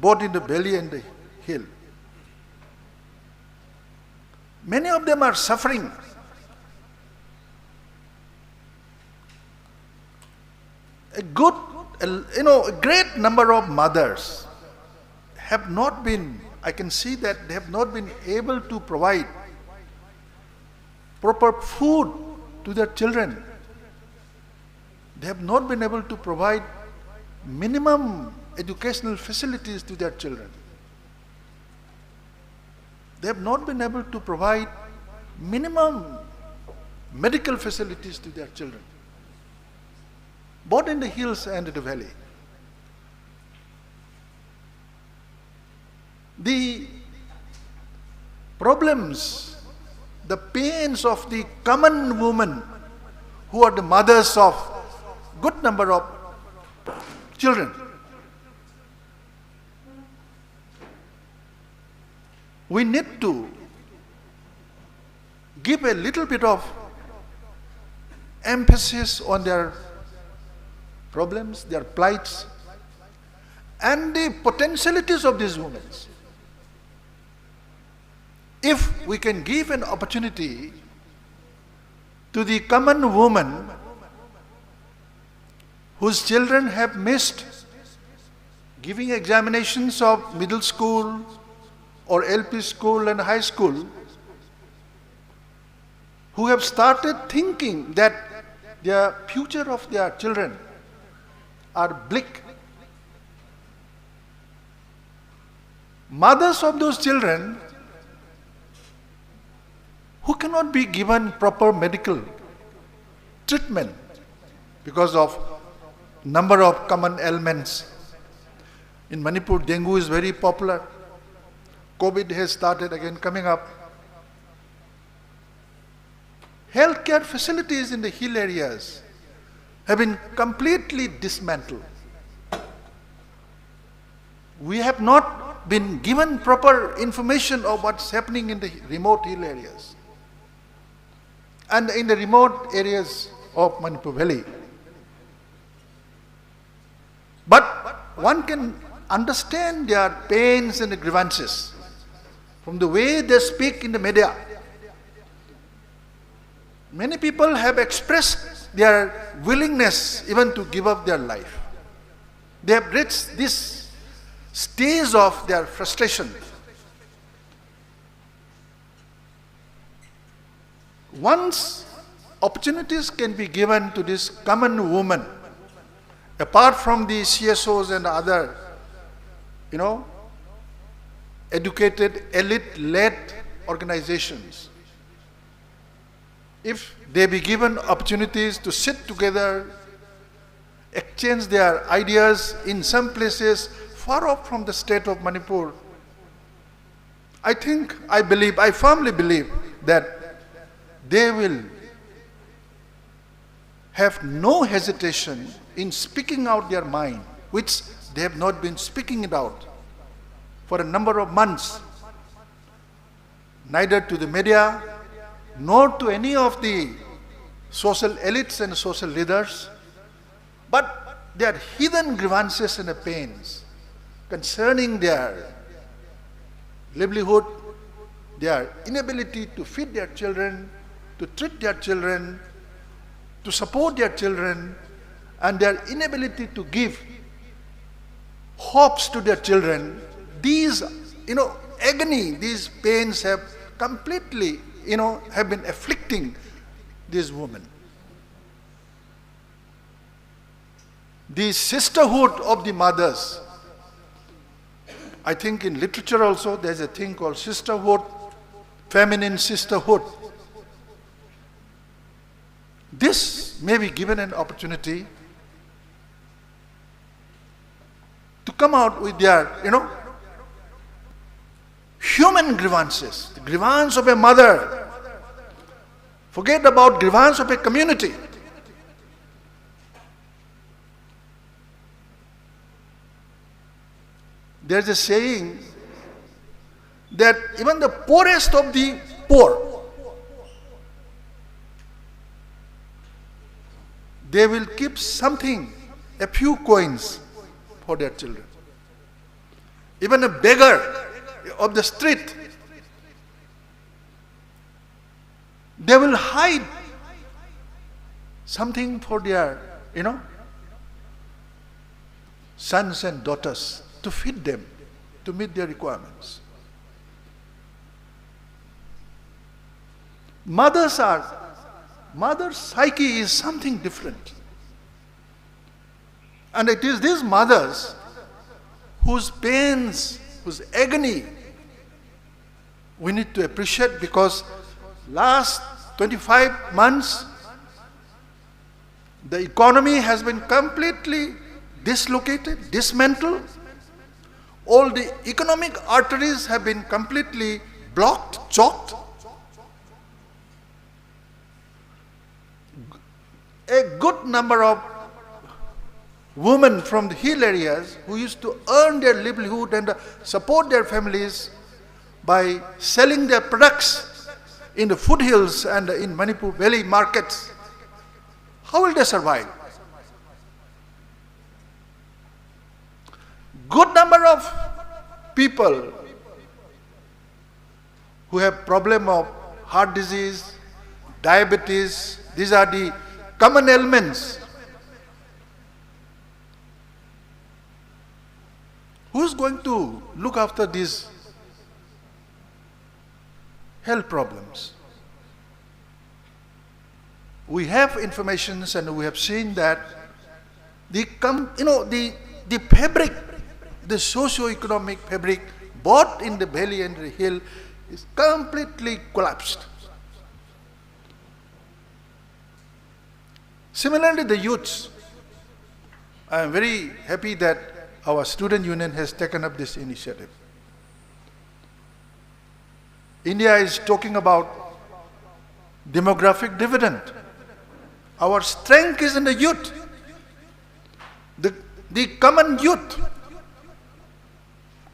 both in the valley and the hill, many of them are suffering. A good, a, you know, a great number of mothers have not been, I can see that they have not been able to provide proper food to their children. They have not been able to provide minimum educational facilities to their children. They have not been able to provide minimum medical facilities to their children, both in the hills and in the valley. The problems, the pains of the common women who are the mothers of good number of children. We need to give a little bit of emphasis on their problems, their plights, and the potentialities of these women. If we can give an opportunity to the common woman whose children have missed giving examinations of middle school or L P school and high school, who have started thinking that their future of their children are bleak. Mothers of those children who cannot be given proper medical treatment because of number of common ailments. In Manipur, dengue is very popular. COVID has started again coming up. Healthcare facilities in the hill areas have been completely dismantled. We have not been given proper information of what's happening in the remote hill areas. and in the remote areas of Manipur Valley. But one can understand their pains and grievances from the way they speak in the media. Many people have expressed their willingness even to give up their life. They have reached this stage of their frustration. Once opportunities can be given to this common woman, apart from the C S Os and other, you know, educated, elite-led organizations, if they be given opportunities to sit together, exchange their ideas in some places far off from the state of Manipur, I think, I believe, I firmly believe that they will have no hesitation in speaking out their mind, which they have not been speaking it out for a number of months, neither to the media nor to any of the social elites and social leaders, but their hidden grievances and pains concerning their livelihood, their inability to feed their children, to treat their children, to support their children, and their inability to give hopes to their children, these, you know, agony, these pains have completely, you know, have been afflicting these women. The sisterhood of the mothers. I think in literature also there's a thing called sisterhood, feminine sisterhood. This may be given an opportunity to come out with their, you know, human grievances, the grievance of a mother. Forget about grievance of a community. There's a saying that even the poorest of the poor They will keep something, a few coins for their children. Even a beggar of the street, they will hide something for their, you know, sons and daughters to feed them, to meet their requirements. Mothers are, mother psyche is something different. And it is these mothers whose pains, whose agony we need to appreciate, because last twenty-five months, the economy has been completely dislocated, dismantled. All the economic arteries have been completely blocked, choked. A good number of women from the hill areas who used to earn their livelihood and support their families by selling their products in the foothills and in Manipur Valley markets, how will they survive? Good number of people who have problem of heart disease, diabetes, these are the common ailments. Who is going to look after these health problems? We have informations and we have seen that the com-, you know, the, the fabric, the socio-economic fabric, both in the valley and the hill, is completely collapsed. Similarly, the youths, I am very happy that our student union has taken up this initiative. India is talking about demographic dividend. Our strength is in the youth, the, the common youth.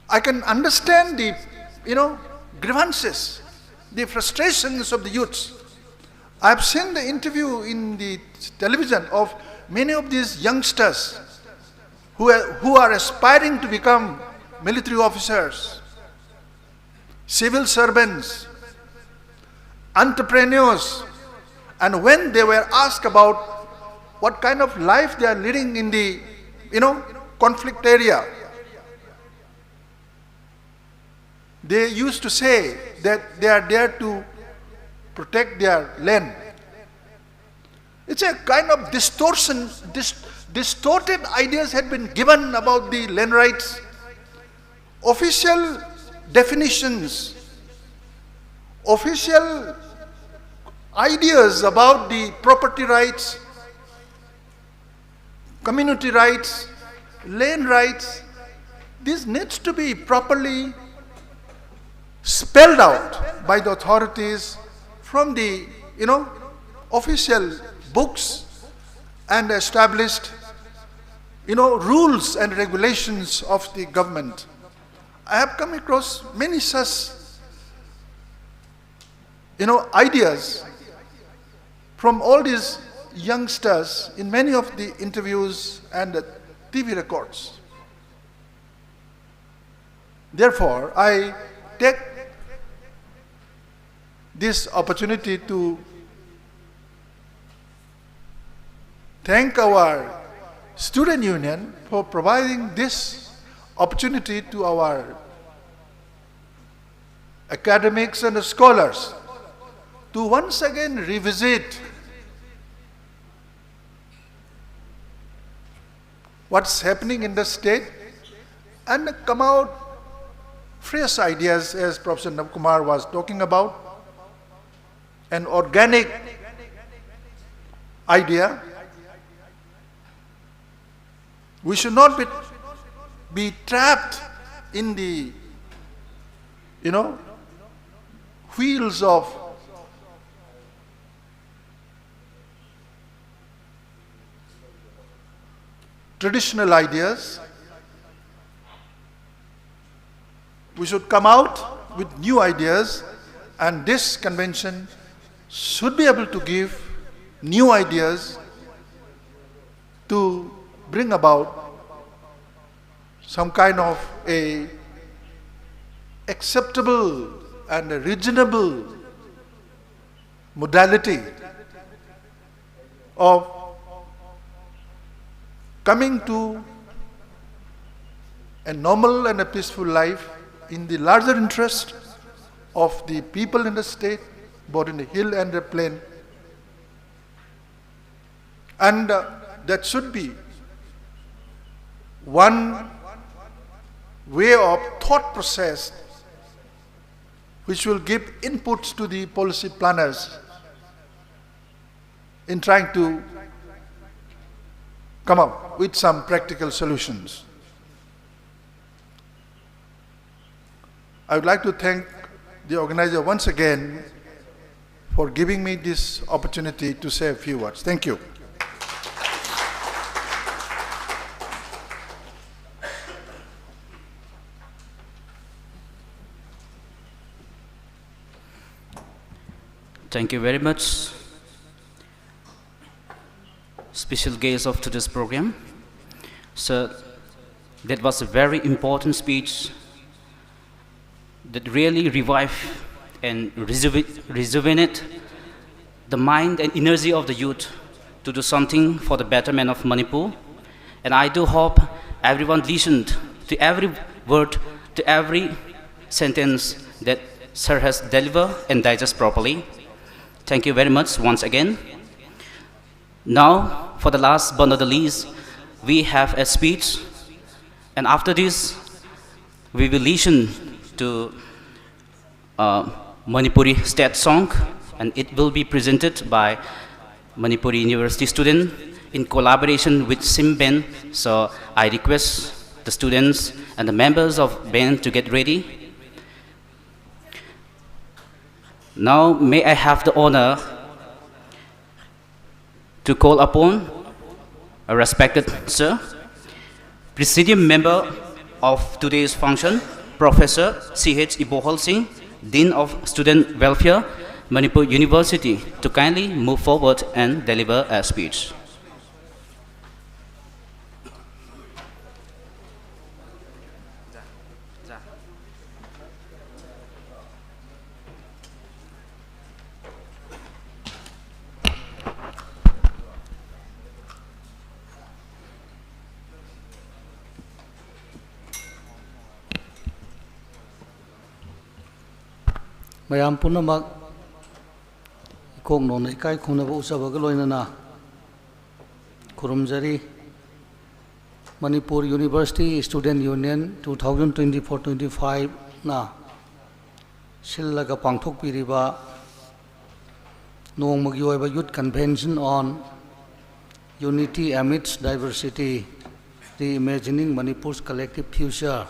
I can understand the, you know, grievances, the frustrations of the youths. I've seen the interview in the television of many of these youngsters who are, who are aspiring to become military officers, civil servants, entrepreneurs, and when they were asked about what kind of life they are leading in the, you know, conflict area, they used to say that they are there to protect their land. It's a kind of distortion, dis-, distorted ideas had been given about the land rights. Official definitions, official ideas about the property rights, community rights, land rights, this needs to be properly spelled out by the authorities from the, you know, official books and established, you know, rules and regulations of the government. I have come across many such, you know, ideas from all these youngsters in many of the interviews and the T V records. Therefore, I take this opportunity to thank our student union for providing this opportunity to our academics and scholars to once again revisit what's happening in the state and come out fresh ideas, as Professor Navkumar was talking about, an organic idea. We should not be, be trapped in the, you know, wheels of traditional ideas. We should come out with new ideas, and this convention should be able to give new ideas to bring about some kind of a acceptable and a reasonable modality of coming to a normal and a peaceful life in the larger interest of the people in the state, both in the hill and the plain. And uh, that should be one way of thought process which will give inputs to the policy planners in trying to come up with some practical solutions. I would like to thank the organizer once again for giving me this opportunity to say a few words. Thank you. Thank you very much, special guest of today's program. So that was a very important speech that really revive and rejuve- rejuvenate the mind and energy of the youth to do something for the betterment of Manipur. And I do hope everyone listened to every word, to every sentence that sir has delivered and digest properly. Thank you very much once again. Now, for the last but not the least, we have a speech, and after this, we will listen to uh, Manipuri state song, and it will be presented by Manipuri University student in collaboration with Sim Band. So I request the students and the members of band to get ready. Now, may I have the honor to call upon a respected sir, presidium member of today's function, Professor C H Ibohol Singh, Dean of Student Welfare, Manipur University to kindly move forward and deliver a speech. ꯃꯌꯥꯝ ꯄꯨꯝꯅꯃꯛ ꯏꯀꯣꯛ ꯅꯣꯟꯅ ꯏꯀꯥꯏ ꯈꯨꯝꯅꯕ ꯎꯠꯆꯕꯒ ꯂꯣꯏꯅꯅ ꯈꯨꯔꯨꯝꯖꯔꯤ꯫ Manipur University Student Union two thousand twenty-four twenty-five ꯅ ꯁꯤꯜꯂꯒ ꯄꯥꯡꯊꯣꯛꯄꯤꯔꯤꯕ ꯅꯣꯡꯃꯒꯤ ꯑꯣꯏꯕ Youth Convention on Unity Amidst Diversity, Reimagining Manipur's Collective Future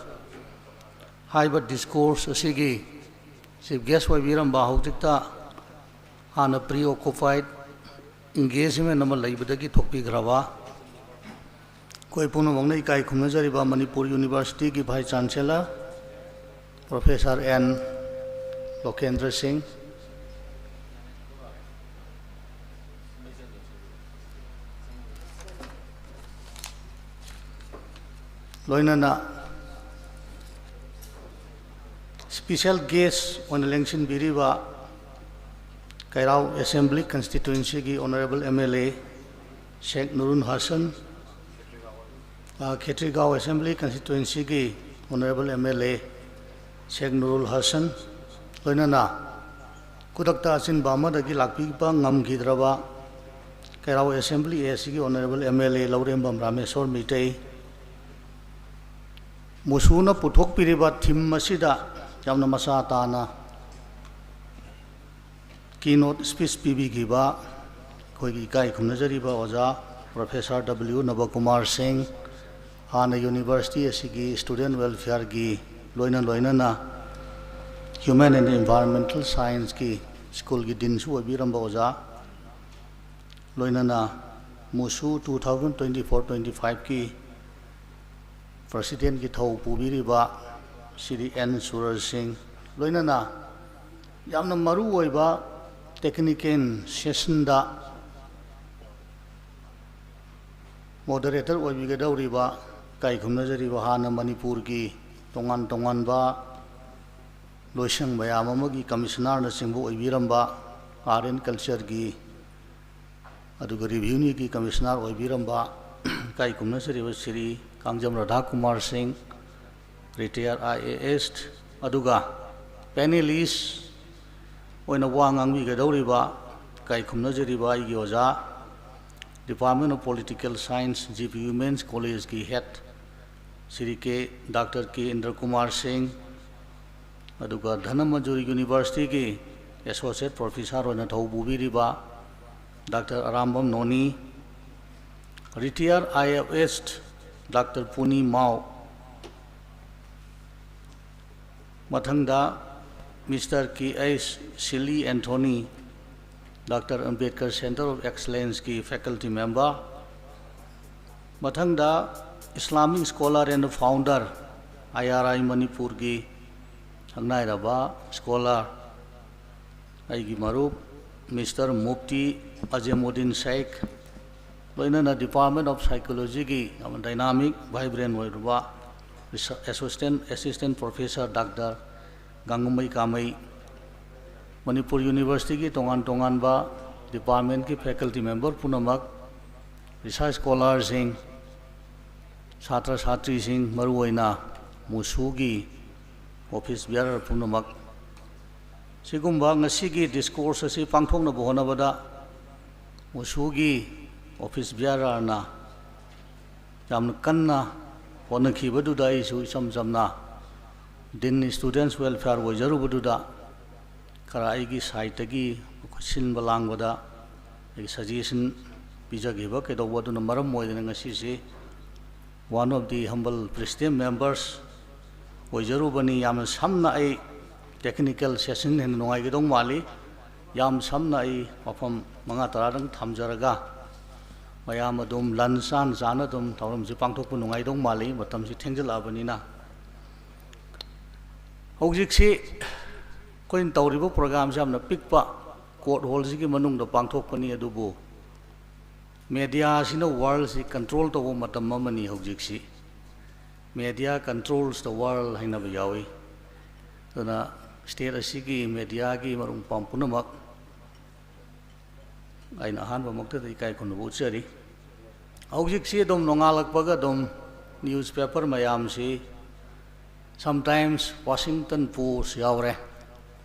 ꯍꯥꯏꯕ discourse ꯑꯁꯤꯒꯤ chief guest ꯑꯣꯏꯕꯤꯔꯝꯕ, ꯍꯧꯖꯤꯛꯇ ꯍꯥꯟꯅ preoccupied engagement ꯑꯃ ꯂꯩꯕꯗꯒꯤ ꯊꯣꯛꯄꯤꯈ꯭ꯔꯕ, ꯑꯩꯈꯣꯏ ꯄꯨꯝꯅꯃꯛꯅ ꯏꯀꯥꯏ ꯈꯨꯝꯅꯖꯔꯤꯕ ꯃꯅꯤꯄꯨꯔ University ꯒꯤ Vice Chancellor Professor N ꯂꯣꯀꯦꯟꯗ꯭ꯔ ꯁꯤꯡ, ꯂꯣꯏꯅꯅ special guest ꯑꯣꯏꯅ ꯂꯦꯡꯁꯤꯟꯕꯤꯔꯤꯕ ꯀꯩꯔꯥꯎ Assembly Constituency ꯒꯤ Honourable M L A ꯁꯦꯈ ꯅꯨꯔꯨꯜ ꯍꯁꯟ, ꯑ, ꯈꯦꯇ꯭ꯔꯤꯒꯥꯎ Assembly Constituency ꯒꯤ Honourable M L A ꯁꯦꯈ ꯅꯨꯔꯨꯜ ꯍꯁꯟ, ꯂꯣꯏꯅꯅ ꯈꯨꯗꯛꯇ ꯑꯆꯤꯟꯕ ꯑꯃꯗꯒꯤ ꯂꯥꯛꯄꯤꯕ ꯉꯝꯈꯤꯗ꯭ꯔꯕ ꯀꯩꯔꯥꯎ Assembly A C ꯒꯤ Honourable M L A Laurembam Rameshwor Meitei, ꯃꯨꯁꯨꯅ ꯄꯨꯊꯣꯛꯄꯤꯔꯤꯕ theme ꯑꯁꯤꯗ ꯌꯥꯝꯅ ꯃꯆꯥ ꯇꯥꯅ keynote speech ꯄꯤꯕꯤꯈꯤꯕ ꯑꯩꯈꯣꯏꯒꯤ ꯏꯀꯥꯏ ꯈꯨꯝꯅꯖꯔꯤꯕ ꯑꯣꯖꯥ Professor W ꯅꯕꯀꯨꯃꯥꯔ ꯁꯤꯡ, ꯍꯥꯟꯅ University ꯑꯁꯤꯒꯤ Student Welfare ꯒꯤ ꯂꯣꯏꯅ ꯂꯣꯏꯅꯅ Human and Environmental Science ꯀꯤ school ꯒꯤ Dean ꯁꯨ ꯑꯣꯏꯕꯤꯔꯝꯕ ꯑꯣꯖꯥ, ꯂꯣꯏꯅꯅ ꯃꯨꯁꯨ two thousand twenty-four twenty-five ꯀꯤ President ꯀꯤ ꯊꯧ ꯄꯨꯕꯤꯔꯤꯕ ꯁ꯭ꯔꯤ N ꯁꯨꯔꯖ ꯁꯤꯡ, ꯂꯣꯏꯅꯅ ꯌꯥꯝꯅ ꯃꯔꯨ ꯑꯣꯏꯕ technical sessionꯗ moderator ꯑꯣꯏꯕꯤꯒꯗꯧꯔꯤꯕ, ꯏꯀꯥꯏ ꯈꯨꯝꯅꯖꯔꯤꯕ ꯍꯥꯟꯅ ꯃꯅꯤꯄꯨꯔꯒꯤ ꯇꯣꯉꯥꯟ ꯇꯣꯉꯥꯟꯕ ꯂꯣꯏꯁꯪ ꯃꯌꯥꯝ ꯑꯃꯒꯤ commissionerꯅꯆꯤꯡꯕ ꯑꯣꯏꯕꯤꯔꯝꯕ, Art and Cultureꯒꯤ ꯑꯗꯨꯒ Revenueꯒꯤ commissioner ꯑꯣꯏꯕꯤꯔꯝꯕ ꯏꯀꯥꯏ ꯈꯨꯝꯅꯖꯔꯤꯕ ꯁ꯭ꯔꯤ ꯀꯥꯡꯖꯝ ꯔꯥꯙꯥꯀꯨꯃꯥꯔ ꯁꯤꯡ, retired IAS, ꯑꯗꯨꯒ panelist ꯑꯣꯏꯅ ꯋꯥ ꯉꯥꯡꯕꯤꯒꯗꯧꯔꯤꯕ ꯏꯀꯥꯏ ꯈꯨꯝꯅꯖꯔꯤꯕ ꯑꯩꯒꯤ ꯑꯣꯖꯥ, Department of Political Science, G P Women's Collegeꯀꯤ head, Shri K, doctor K Indrakumar Singh, ꯑꯗꯨꯒ ꯙꯅꯃꯟꯖꯨꯔꯤ Universityꯒꯤ associate professor ꯑꯣꯏꯅ ꯊꯧ ꯄꯨꯕꯤꯔꯤꯕ ꯗꯥꯛꯇꯔ ꯑꯔꯥꯝꯕꯝ ꯅꯣꯅꯤ, retired IAS ꯗꯥꯛꯇꯔ ꯄꯨꯅꯤ ꯃꯥꯎ, ꯃꯊꯪꯗ Mister K H Silly Anthony, Doctor Ambedkar Center of Excellenceꯀꯤ faculty member, ꯃꯊꯪꯗ Islamic scholar and founder, IRI ꯃꯅꯤꯄꯨꯔꯒꯤ ꯁꯛꯅꯥꯏꯔꯕ scholar, ꯑꯩꯒꯤ ꯃꯔꯨꯞ Mister Mufti Azimuddin Sheikh, ꯂꯣꯏꯅꯅ Department of Psychologyꯒꯤ ꯌꯥꯝꯅ dynamic, vibrant ꯑꯣꯏꯔꯕ research assistant, assistant professor doctor Gangmumei Kamei, Manipur Universityꯒꯤ ꯇꯣꯉꯥꯟ ꯇꯣꯉꯥꯟꯕ departmentꯀꯤ faculty member ꯄꯨꯝꯅꯃꯛ, research scholarꯁꯤꯡ, ꯁꯥꯇ꯭ꯔ ꯁꯥꯇ꯭ꯔꯤꯁꯤꯡ, ꯃꯔꯨꯑꯣꯏꯅ ꯃꯨꯁꯨꯒꯤ office bearer ꯄꯨꯝꯅꯃꯛ, ꯁꯤꯒꯨꯝꯕ ꯉꯁꯤꯒꯤ discourse ꯑꯁꯤ ꯄꯥꯡꯊꯣꯛꯅꯕ ꯍꯣꯠꯅꯕꯗ ꯃꯨꯁꯨꯒꯤ office bearerꯅ ꯌꯥꯝꯅ ꯀꯟꯅ ꯍꯣꯠꯅꯈꯤꯕꯗꯨꯗ ꯑꯩꯁꯨ ꯏꯆꯝ ꯆꯝꯅ Dean Students Welfare ꯑꯣꯏꯖꯔꯨꯕꯗꯨꯗ ꯈꯔ ꯑꯩꯒꯤ sideꯇꯒꯤ ꯁꯤꯟꯕ ꯂꯥꯡꯕꯗ ꯑꯩꯒꯤ suggestion ꯄꯤꯖꯈꯤꯕ ꯀꯩꯗꯧꯕ ꯑꯗꯨꯅ ꯃꯔꯝ ꯑꯣꯏꯗꯅ ꯉꯁꯤꯁꯤ one of the humble president members ꯑꯣꯏꯖꯔꯨꯕꯅꯤ꯫ ꯌꯥꯝꯅ ꯁꯝꯅ ꯑꯩ technical session ꯍꯦꯟꯅ ꯅꯨꯡꯉꯥꯏꯒꯗꯧ ꯃꯥꯜꯂꯤ꯫ ꯌꯥꯝ ꯁꯝꯅ ꯑꯩ ꯋꯥꯐꯝ ꯃꯉꯥ ꯇꯔꯥꯗꯪ ꯊꯝꯖꯔꯒ ꯃꯌꯥꯝ ꯑꯗꯨꯝ lunch ꯆꯥꯅ ꯆꯥꯅ ꯑꯗꯨꯝ ꯊꯧꯔꯝꯁꯤ ꯄꯥꯡꯊꯣꯛꯄ ꯅꯨꯡꯉꯥꯏꯗꯧ ꯃꯥꯜꯂꯤ, ꯃꯇꯝꯁꯤ ꯊꯦꯡꯖꯤꯜꯂꯛꯑꯕꯅꯤꯅ꯫ ꯍꯧꯖꯤꯛꯁꯤ ꯑꯩꯈꯣꯏꯅ ꯇꯧꯔꯤꯕ programꯁꯦ ꯌꯥꯝꯅ ꯄꯤꯛꯄ court hallꯁꯤꯒꯤ ꯃꯅꯨꯡꯗ ꯄꯥꯡꯊꯣꯛꯄꯅꯤ, ꯑꯗꯨꯕꯨ mediaꯁꯤꯅ worldꯁꯤ control ꯇꯧꯕ ꯃꯇꯝ ꯑꯃꯅꯤ ꯍꯧꯖꯤꯛꯁꯤ꯫ Media controls the world ꯍꯥꯏꯅꯕ ꯌꯥꯎꯏ꯫ ꯑꯗꯨꯅ state ꯑꯁꯤꯒꯤ mediaꯒꯤ ꯃꯔꯨꯞ ꯃꯄꯥꯡ ꯄꯨꯝꯅꯃꯛ ꯑꯩꯅ ꯑꯍꯥꯟꯕꯃꯛꯇꯗ ꯏꯀꯥꯏ ꯈꯨꯝꯅꯕ ꯎꯠꯆꯔꯤ꯫ ꯍꯧꯖꯤꯛꯁꯤ ꯑꯗꯨꯝ ꯅꯣꯡꯉꯥꯜꯂꯛꯄꯒ ꯑꯗꯨꯝ newspaper ꯃꯌꯥꯝꯁꯤ sometimes Washington Post ꯌꯥꯎꯔꯦ,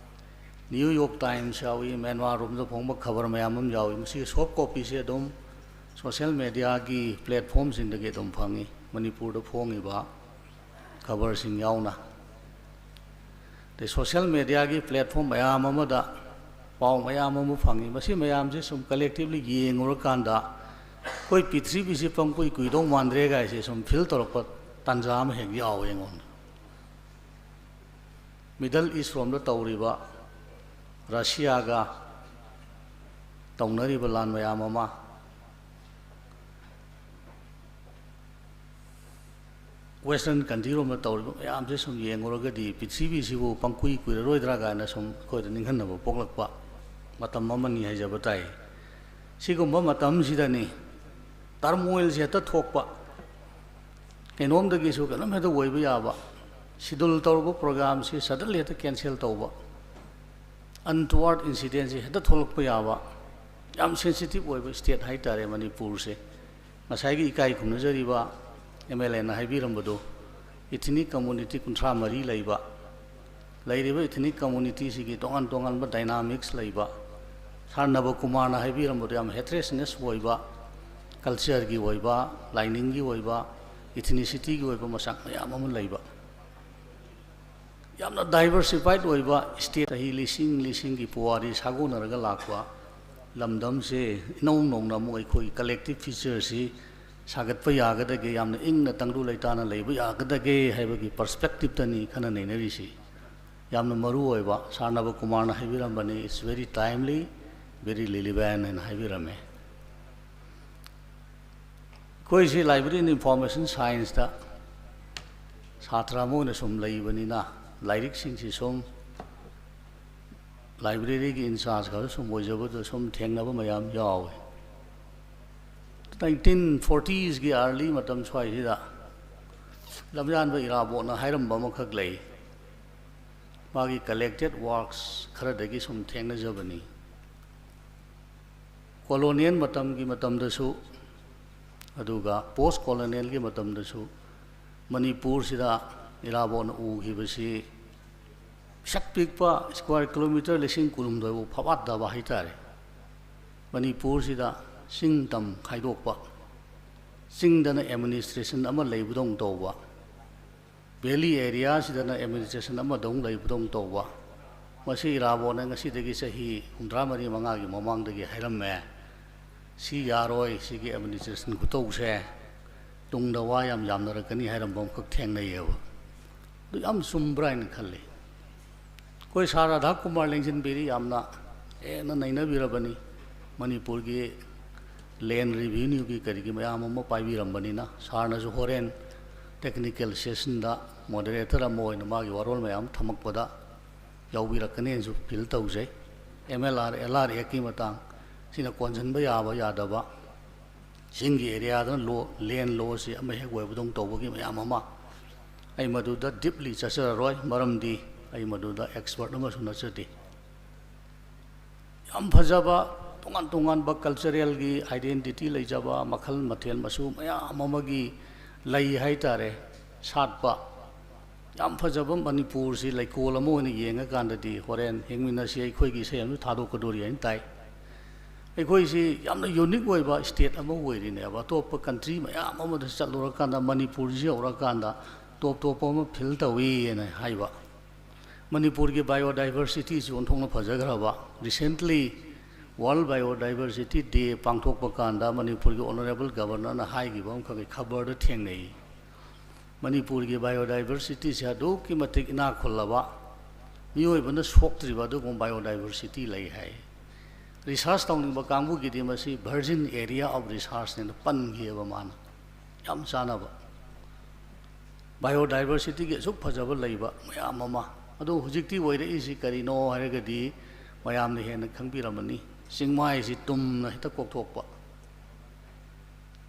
New York Times ꯌꯥꯎꯏ, ꯃ꯭ꯌꯥꯟꯃꯥꯔ ꯔꯣꯝꯗ ꯐꯣꯡꯕ ꯈꯕꯔ ꯃꯌꯥꯝ ꯑꯃ ꯌꯥꯎꯏ꯫ ꯃꯁꯤꯒꯤ soft copyꯁꯦ ꯑꯗꯨꯝ social mediaꯒꯤ platformꯁꯤꯡꯗꯒꯤ ꯑꯗꯨꯝ ꯐꯪꯉꯤ꯫ ꯃꯅꯤꯄꯨꯔꯗ ꯐꯣꯡꯉꯤꯕ ꯈꯕꯔꯁꯤꯡ ꯌꯥꯎꯅ꯫ ꯑꯗꯩ social mediaꯒꯤ platform ꯃꯌꯥꯝ ꯑꯃꯗ ꯄꯥꯎ ꯃꯌꯥꯝ ꯑꯃ ꯐꯪꯉꯤ꯫ ꯃꯁꯤ ꯃꯌꯥꯝꯁꯦ ꯁꯨꯝ collectively ꯌꯦꯡꯉꯨꯔꯀꯥꯟꯗ ꯑꯩꯈꯣꯏ ꯄ꯭ꯔꯤꯊꯤꯕꯤꯁꯤ ꯄꯪꯀꯨꯏ ꯀꯨꯏꯗꯧ ꯃꯥꯟꯗ꯭ꯔꯦ ꯀꯥꯏꯁꯦ ꯁꯨꯝ feel ꯇꯧꯔꯛꯄ ꯇꯥꯟꯖꯥ ꯑꯃ ꯍꯦꯛ ꯌꯥꯎꯋꯦ ꯑꯩꯉꯣꯟꯗ꯫ Middle East ꯔꯣꯝꯗ ꯇꯧꯔꯤꯕ, ꯔꯁꯤꯌꯥꯒ ꯇꯧꯅꯔꯤꯕ ꯂꯥꯟ ꯃꯌꯥꯝ ꯑꯃ, western country ꯔꯣꯝꯗ ꯇꯧꯔꯤꯕ ꯃꯌꯥꯝꯁꯦ ꯁꯨꯝ ꯌꯦꯡꯉꯨꯔꯒꯗꯤ ꯄ꯭ꯔꯤꯊꯤꯕꯤꯁꯤꯕꯨ ꯄꯪꯀꯨꯏ ꯀꯨꯏꯔꯔꯣꯏꯗ꯭ꯔꯥ ꯀꯥꯏꯅ ꯁꯨꯝ ꯑꯩꯈꯣꯏꯗ ꯅꯤꯡꯍꯟꯅꯕ ꯄꯣꯛꯂꯛꯄ ꯃꯇꯝ ꯑꯃꯅꯤ ꯍꯥꯏꯖꯕ ꯇꯥꯏ꯫ ꯁꯤꯒꯨꯝꯕ ꯃꯇꯝꯁꯤꯗꯅꯤ turmoilꯁꯦ ꯍꯦꯛꯇ ꯊꯣꯛꯄ, ꯀꯩꯅꯣꯝꯗꯒꯤꯁꯨ ꯀꯩꯅꯣꯝ ꯍꯦꯛꯇ ꯑꯣꯏꯕ ꯌꯥꯕ, schedule ꯇꯧꯔꯕ programꯁꯤ suddenly ꯍꯦꯛꯇ cancel ꯇꯧꯕ, untoward incidentꯁꯤ ꯍꯦꯛꯇ ꯊꯣꯛꯂꯛꯄ ꯌꯥꯕ, ꯌꯥꯝ sensitive ꯑꯣꯏꯕ state ꯍꯥꯏꯇꯥꯔꯦ ꯃꯅꯤꯄꯨꯔꯁꯦ꯫ ꯉꯁꯥꯏꯒꯤ ꯏꯀꯥꯏ ꯈꯨꯝꯅꯖꯔꯤꯕ MLAꯅ ꯍꯥꯏꯕꯤꯔꯝꯕꯗꯨ, ethnic community ꯀꯨꯟꯊ꯭ꯔꯥ ꯃꯔꯤ ꯂꯩꯕ, ꯂꯩꯔꯤꯕ ethnic communityꯁꯤꯒꯤ ꯇꯣꯉꯥꯟ ꯇꯣꯉꯥꯟꯕ dynamics ꯂꯩꯕ, ꯁꯥꯔ ꯅꯕꯀꯨꯃꯥꯔꯅ ꯍꯥꯏꯕꯤꯔꯝꯕꯗꯨ ꯌꯥꯝ heterogeneous ꯑꯣꯏꯕ, cultureꯒꯤ ꯑꯣꯏꯕ, ꯂꯥꯏꯅꯤꯡꯒꯤ ꯑꯣꯏꯕ, ethnicityꯒꯤ ꯑꯣꯏꯕ ꯃꯆꯥꯛ ꯃꯌꯥꯝ ꯑꯃ ꯂꯩꯕ, ꯌꯥꯝꯅ diversified ꯑꯣꯏꯕ state, ꯆꯍꯤ ꯂꯤꯁꯤꯡ ꯂꯤꯁꯤꯡꯒꯤ ꯄꯨꯋꯥꯔꯤ ꯁꯥꯒꯣꯟꯅꯔꯒ ꯂꯥꯛꯄ ꯂꯝꯗꯝꯁꯦ ꯏꯅꯧ ꯅꯧꯅ ꯑꯃꯨꯛ ꯑꯩꯈꯣꯏ collective futureꯁꯤ ꯁꯥꯒꯠꯄ ꯌꯥꯒꯗꯒꯦ, ꯌꯥꯝꯅ ꯏꯪꯅ ꯇꯪꯗꯨ ꯂꯩꯇꯥꯅ ꯂꯩꯕ ꯌꯥꯒꯗꯒꯦ ꯍꯥꯏꯕꯒꯤ perspectiveꯇꯅꯤ ꯈꯟꯅ ꯅꯩꯅꯔꯤꯁꯤ꯫ ꯌꯥꯝꯅ ꯃꯔꯨ ꯑꯣꯏꯕ, ꯁꯥꯔ ꯅꯕꯀꯨꯃꯥꯔꯅ ꯍꯥꯏꯕꯤꯔꯝꯕꯅꯤ, "It's very timely, very relevant" ꯍꯥꯏꯅ ꯍꯥꯏꯕꯤꯔꯝꯃꯦ꯫ ꯑꯩꯈꯣꯏꯁꯤ Library and Information Scienceꯇ ꯁꯥꯇ꯭ꯔ ꯑꯃ ꯑꯣꯏꯅ ꯁꯨꯝ ꯂꯩꯕꯅꯤꯅ, ꯂꯥꯏꯔꯤꯛꯁꯤꯡꯁꯤ ꯁꯨꯝ ꯂꯥꯏꯕ꯭ꯔꯦꯔꯤꯒꯤ ꯏꯟꯆꯥꯔꯖ ꯈꯔ ꯁꯨꯝ ꯑꯣꯏꯖꯕꯗ ꯁꯨꯝ ꯊꯦꯡꯅꯕ ꯃꯌꯥꯝ ꯌꯥꯎꯋꯤ꯫ ꯅꯥꯏꯟꯇꯤꯟ ꯐꯣꯔꯇꯤꯁꯀꯤ ꯑꯥꯔꯂꯤ ꯃꯇꯝ ꯁ꯭ꯋꯥꯏꯁꯤꯗ ꯂꯝꯖꯥꯟꯕ ꯏꯔꯥꯕꯣꯠꯅ ꯍꯥꯏꯔꯝꯕ ꯑꯃꯈꯛ ꯂꯩ꯫ ꯃꯥꯒꯤ ꯀꯂꯦꯛꯇꯦꯠ ꯋꯥꯔꯛꯁ ꯈꯔꯗꯒꯤ ꯁꯨꯝ ꯊꯦꯡꯅꯖꯕꯅꯤ꯫ ꯀꯣꯂꯣꯅꯤꯌꯦꯜ ꯃꯇꯝꯒꯤ ꯃꯇꯝꯗꯁꯨ, ꯑꯗꯨꯒ ꯄꯣꯁ ꯀꯣꯂꯣꯅꯤꯌꯦꯜꯒꯤ ꯃꯇꯝꯗꯁꯨ ꯃꯅꯤꯄꯨꯔꯁꯤꯗ ꯏꯔꯥꯕꯣꯠꯅ ꯎꯈꯤꯕꯁꯤ ꯄꯤꯁꯛ ꯄꯤꯛꯄ ꯁ꯭ꯀ꯭ꯋꯥꯔ ꯀꯤꯂꯣꯃꯤꯇꯔ ꯂꯤꯁꯤꯡ ꯀꯨꯟꯍꯨꯝꯗꯣꯏꯐꯥꯎ ꯐꯐꯥꯠꯇꯕ ꯍꯥꯏꯇꯥꯔꯦ꯫ ꯃꯅꯤꯄꯨꯔꯁꯤꯗ ꯆꯤꯡ ꯇꯝ ꯈꯥꯏꯗꯣꯛꯄ, ꯆꯤꯡꯗꯅ ꯑꯦꯗꯃꯤꯅꯤꯁꯇ꯭ꯔꯦꯁꯟ ꯑꯃ ꯂꯩꯕꯗꯧꯅ ꯇꯧꯕ, ꯚꯦꯂꯤ ꯑꯦꯔꯤꯌꯥꯁꯤꯗꯅ ꯑꯦꯗꯃꯤꯅꯤꯁꯇ꯭ꯔꯦꯁꯟ ꯑꯃꯗꯧꯅ ꯂꯩꯕꯗꯧꯅ ꯇꯧꯕ꯫ ꯃꯁꯤ ꯏꯔꯥꯕꯣꯠꯅ ꯉꯁꯤꯗꯒꯤ ꯆꯍꯤ ꯍꯨꯝꯗ꯭ꯔꯥ ꯃꯔꯤ ꯃꯉꯥꯒꯤ ꯃꯃꯥꯡꯗꯒꯤ ꯍꯥꯏꯔꯝꯃꯦ꯫ ꯁꯤ ꯌꯥꯔꯣꯏ, ꯁꯤꯒꯤ ꯑꯦꯗꯃꯤꯅꯤꯁꯇ꯭ꯔꯦꯁꯟ ꯈꯨꯇꯧꯁꯦ ꯇꯨꯡꯗ ꯋꯥ ꯌꯥꯝ ꯌꯥꯝꯅꯔꯛꯀꯅꯤ ꯍꯥꯏꯔꯝꯕ ꯑꯃꯈꯛ ꯊꯦꯡꯅꯩꯌꯦꯕ꯫ ꯑꯗꯨ ꯌꯥꯝ ꯆꯨꯝꯕ꯭ꯔꯥ ꯍꯥꯏꯅ ꯈꯜꯂꯤ꯫ ꯑꯩꯈꯣꯏ ꯁꯥꯔ ꯔꯥꯙꯥ ꯀꯨꯃꯥꯔ ꯂꯦꯡꯖꯤꯟꯕꯤꯔꯤ ꯌꯥꯝꯅ ꯍꯦꯟꯅ ꯅꯩꯅꯕꯤꯔꯕꯅꯤ꯫ ꯃꯅꯤꯄꯨꯔꯒꯤ ꯂꯦꯟ ꯔꯤꯚꯤꯅ꯭ꯌꯨꯒꯤ ꯀꯔꯤꯒꯤ ꯃꯌꯥꯝ ꯑꯃ ꯄꯥꯏꯕꯤꯔꯝꯕꯅꯤꯅ, ꯁꯥꯔꯅꯁꯨ ꯍꯣꯔꯦꯟ ꯇꯦꯛꯅꯤꯀꯦꯜ ꯁꯦꯁꯟꯗ ꯃꯣꯗꯔꯦꯇꯔ ꯑꯃ ꯑꯣꯏꯅ ꯃꯥꯒꯤ ꯋꯥꯔꯣꯜ ꯃꯌꯥꯝ ꯊꯝꯃꯛꯄꯗ ꯌꯥꯎꯕꯤꯔꯛꯀꯅꯦꯅꯁꯨ ꯐꯤꯜ ꯇꯧꯖꯩ꯫ M L R, L R ꯑꯦꯛꯀꯤ ꯃꯇꯥꯡ, ꯁꯤꯅ ꯀꯣꯟꯁꯤꯟꯕ ꯌꯥꯕ ꯌꯥꯗꯕ, ꯆꯤꯡꯒꯤ ꯑꯦꯔꯤꯌꯥꯗꯅ ꯂꯣ, ꯂꯦꯟ ꯂꯣꯁꯤ ꯑꯃ ꯍꯦꯛ ꯑꯣꯏꯕꯗꯧꯅ ꯇꯧꯕꯒꯤ ꯃꯌꯥꯝ ꯑꯃ, ꯑꯩ ꯃꯗꯨꯗ ꯗꯤꯞꯂꯤ ꯆꯠꯆꯔꯔꯣꯏ, ꯃꯔꯝꯗꯤ ꯑꯩ ꯃꯗꯨꯗ ꯑꯦꯛꯁꯄꯔꯠ ꯑꯃꯁꯨ ꯅꯠꯆꯗꯦ꯫ ꯌꯥꯝ ꯐꯖꯕ, ꯇꯣꯉꯥꯟ ꯇꯣꯉꯥꯟꯕ ꯀꯜꯆꯔꯦꯜꯒꯤ ꯑꯥꯏꯗꯦꯟꯇꯤꯇꯤ ꯂꯩꯖꯕ, ꯃꯈꯜ ꯃꯊꯦꯜ ꯃꯆꯨ ꯃꯌꯥꯝ ꯑꯃꯒꯤ ꯂꯩ ꯍꯥꯏꯇꯥꯔꯦ, ꯁꯥꯠꯄ꯫ ꯌꯥꯝ ꯐꯖꯕ ꯃꯅꯤꯄꯨꯔꯁꯤ ꯂꯩꯀꯣꯜ ꯑꯃ ꯑꯣꯏꯅ ꯌꯦꯡꯉꯀꯥꯟꯗꯗꯤ, ꯍꯣꯔꯦꯟ ꯍꯤꯡꯃꯤꯟꯅꯁꯤ ꯑꯩꯈꯣꯏꯒꯤ ꯏꯁꯩ ꯑꯃꯁꯨ ꯊꯥꯗꯣꯛꯀꯗꯣꯔꯤ ꯍꯥꯏꯅ ꯇꯥꯏ꯫ ꯑꯩꯈꯣꯏꯁꯤ ꯌꯥꯝꯅ ꯌꯨꯅꯤꯛ ꯑꯣꯏꯕ ꯁ꯭ꯇꯦꯠ ꯑꯃ ꯑꯣꯏꯔꯤꯅꯦꯕ꯫ ꯑꯇꯣꯞꯄ ꯀꯟꯇ꯭ꯔꯤ ꯃꯌꯥꯝ ꯑꯃꯗ ꯆꯠꯂꯨꯔꯀꯥꯟꯗ ꯃꯅꯤꯄꯨꯔꯁꯤ ꯌꯧꯔꯀꯥꯟꯗ ꯇꯣꯞ ꯇꯣꯞꯄ ꯑꯃ ꯐꯤꯜ ꯇꯧꯏꯅ ꯍꯥꯏꯕ꯫ ꯃꯅꯤꯄꯨꯔꯒꯤ ꯕꯥꯏꯑꯣꯗꯥꯏꯚꯔꯁꯤꯇꯤꯁꯤ ꯑꯣꯟꯊꯣꯛꯅ ꯐꯖꯈ꯭ꯔꯕ꯫ ꯔꯤꯁꯦꯟꯠꯂꯤ ꯋꯥꯔꯜ ꯕꯥꯏꯑꯣꯗꯥꯏꯚꯔꯁꯤꯇꯤ ꯗꯦ ꯄꯥꯡꯊꯣꯛꯄ ꯀꯥꯟꯗ ꯃꯅꯤꯄꯨꯔꯒꯤ ꯑꯣꯅꯔꯦꯕꯜ ꯒꯕꯔꯅꯔꯅ ꯍꯥꯏꯈꯤꯕ ꯑꯃꯈꯛꯀꯤ ꯈꯕꯔꯗ ꯊꯦꯡꯅꯩ꯫ ꯃꯅꯤꯄꯨꯔꯒꯤ ꯕꯥꯏꯑꯣꯗꯥꯏꯚꯔꯁꯤꯇꯤꯁꯦ ꯑꯗꯨꯛꯀꯤ ꯃꯇꯤꯛ ꯏꯅꯥꯛ ꯈꯨꯜꯂꯕ, ꯃꯤꯑꯣꯏꯕꯅ ꯁꯣꯛꯇ꯭ꯔꯤꯕ ꯑꯗꯨꯒꯨꯝꯕ ꯕꯥꯏꯑꯣꯗꯥꯏꯚꯔꯁꯤꯇꯤ ꯂꯩ ꯍꯥꯏ꯫ ꯔꯤꯁꯥꯔꯁ ꯇꯧꯅꯤꯡꯕ ꯀꯥꯡꯕꯨꯒꯤꯗꯤ ꯃꯁꯤ ꯚꯔꯖꯤꯟ ꯑꯦꯔꯤꯌꯥ ꯑꯣꯐ ꯔꯤꯁꯥꯔꯁꯅꯦꯅ ꯄꯟꯈꯤꯑꯕ ꯃꯥꯅ꯫ ꯌꯥꯝ ꯆꯥꯟꯅꯕ꯫ ꯕꯥꯏꯑꯣꯗꯥꯏꯚꯔꯁꯤꯇꯤꯒꯤ ꯑꯁꯨꯛ ꯐꯖꯕ ꯂꯩꯕ ꯃꯌꯥꯝ ꯑꯃ, ꯑꯗꯣ ꯍꯧꯖꯤꯛꯇꯤ ꯑꯣꯏꯔꯛꯏꯁꯤ ꯀꯔꯤꯅꯣ ꯍꯥꯏꯔꯒꯗꯤ, ꯃꯌꯥꯝꯅ ꯍꯦꯟꯅ ꯈꯪꯕꯤꯔꯝꯃꯅꯤ, ꯆꯤꯡꯃꯥꯏꯁꯤ ꯇꯨꯝꯅ ꯍꯦꯛꯇ ꯀꯣꯛꯊꯣꯛꯄ꯫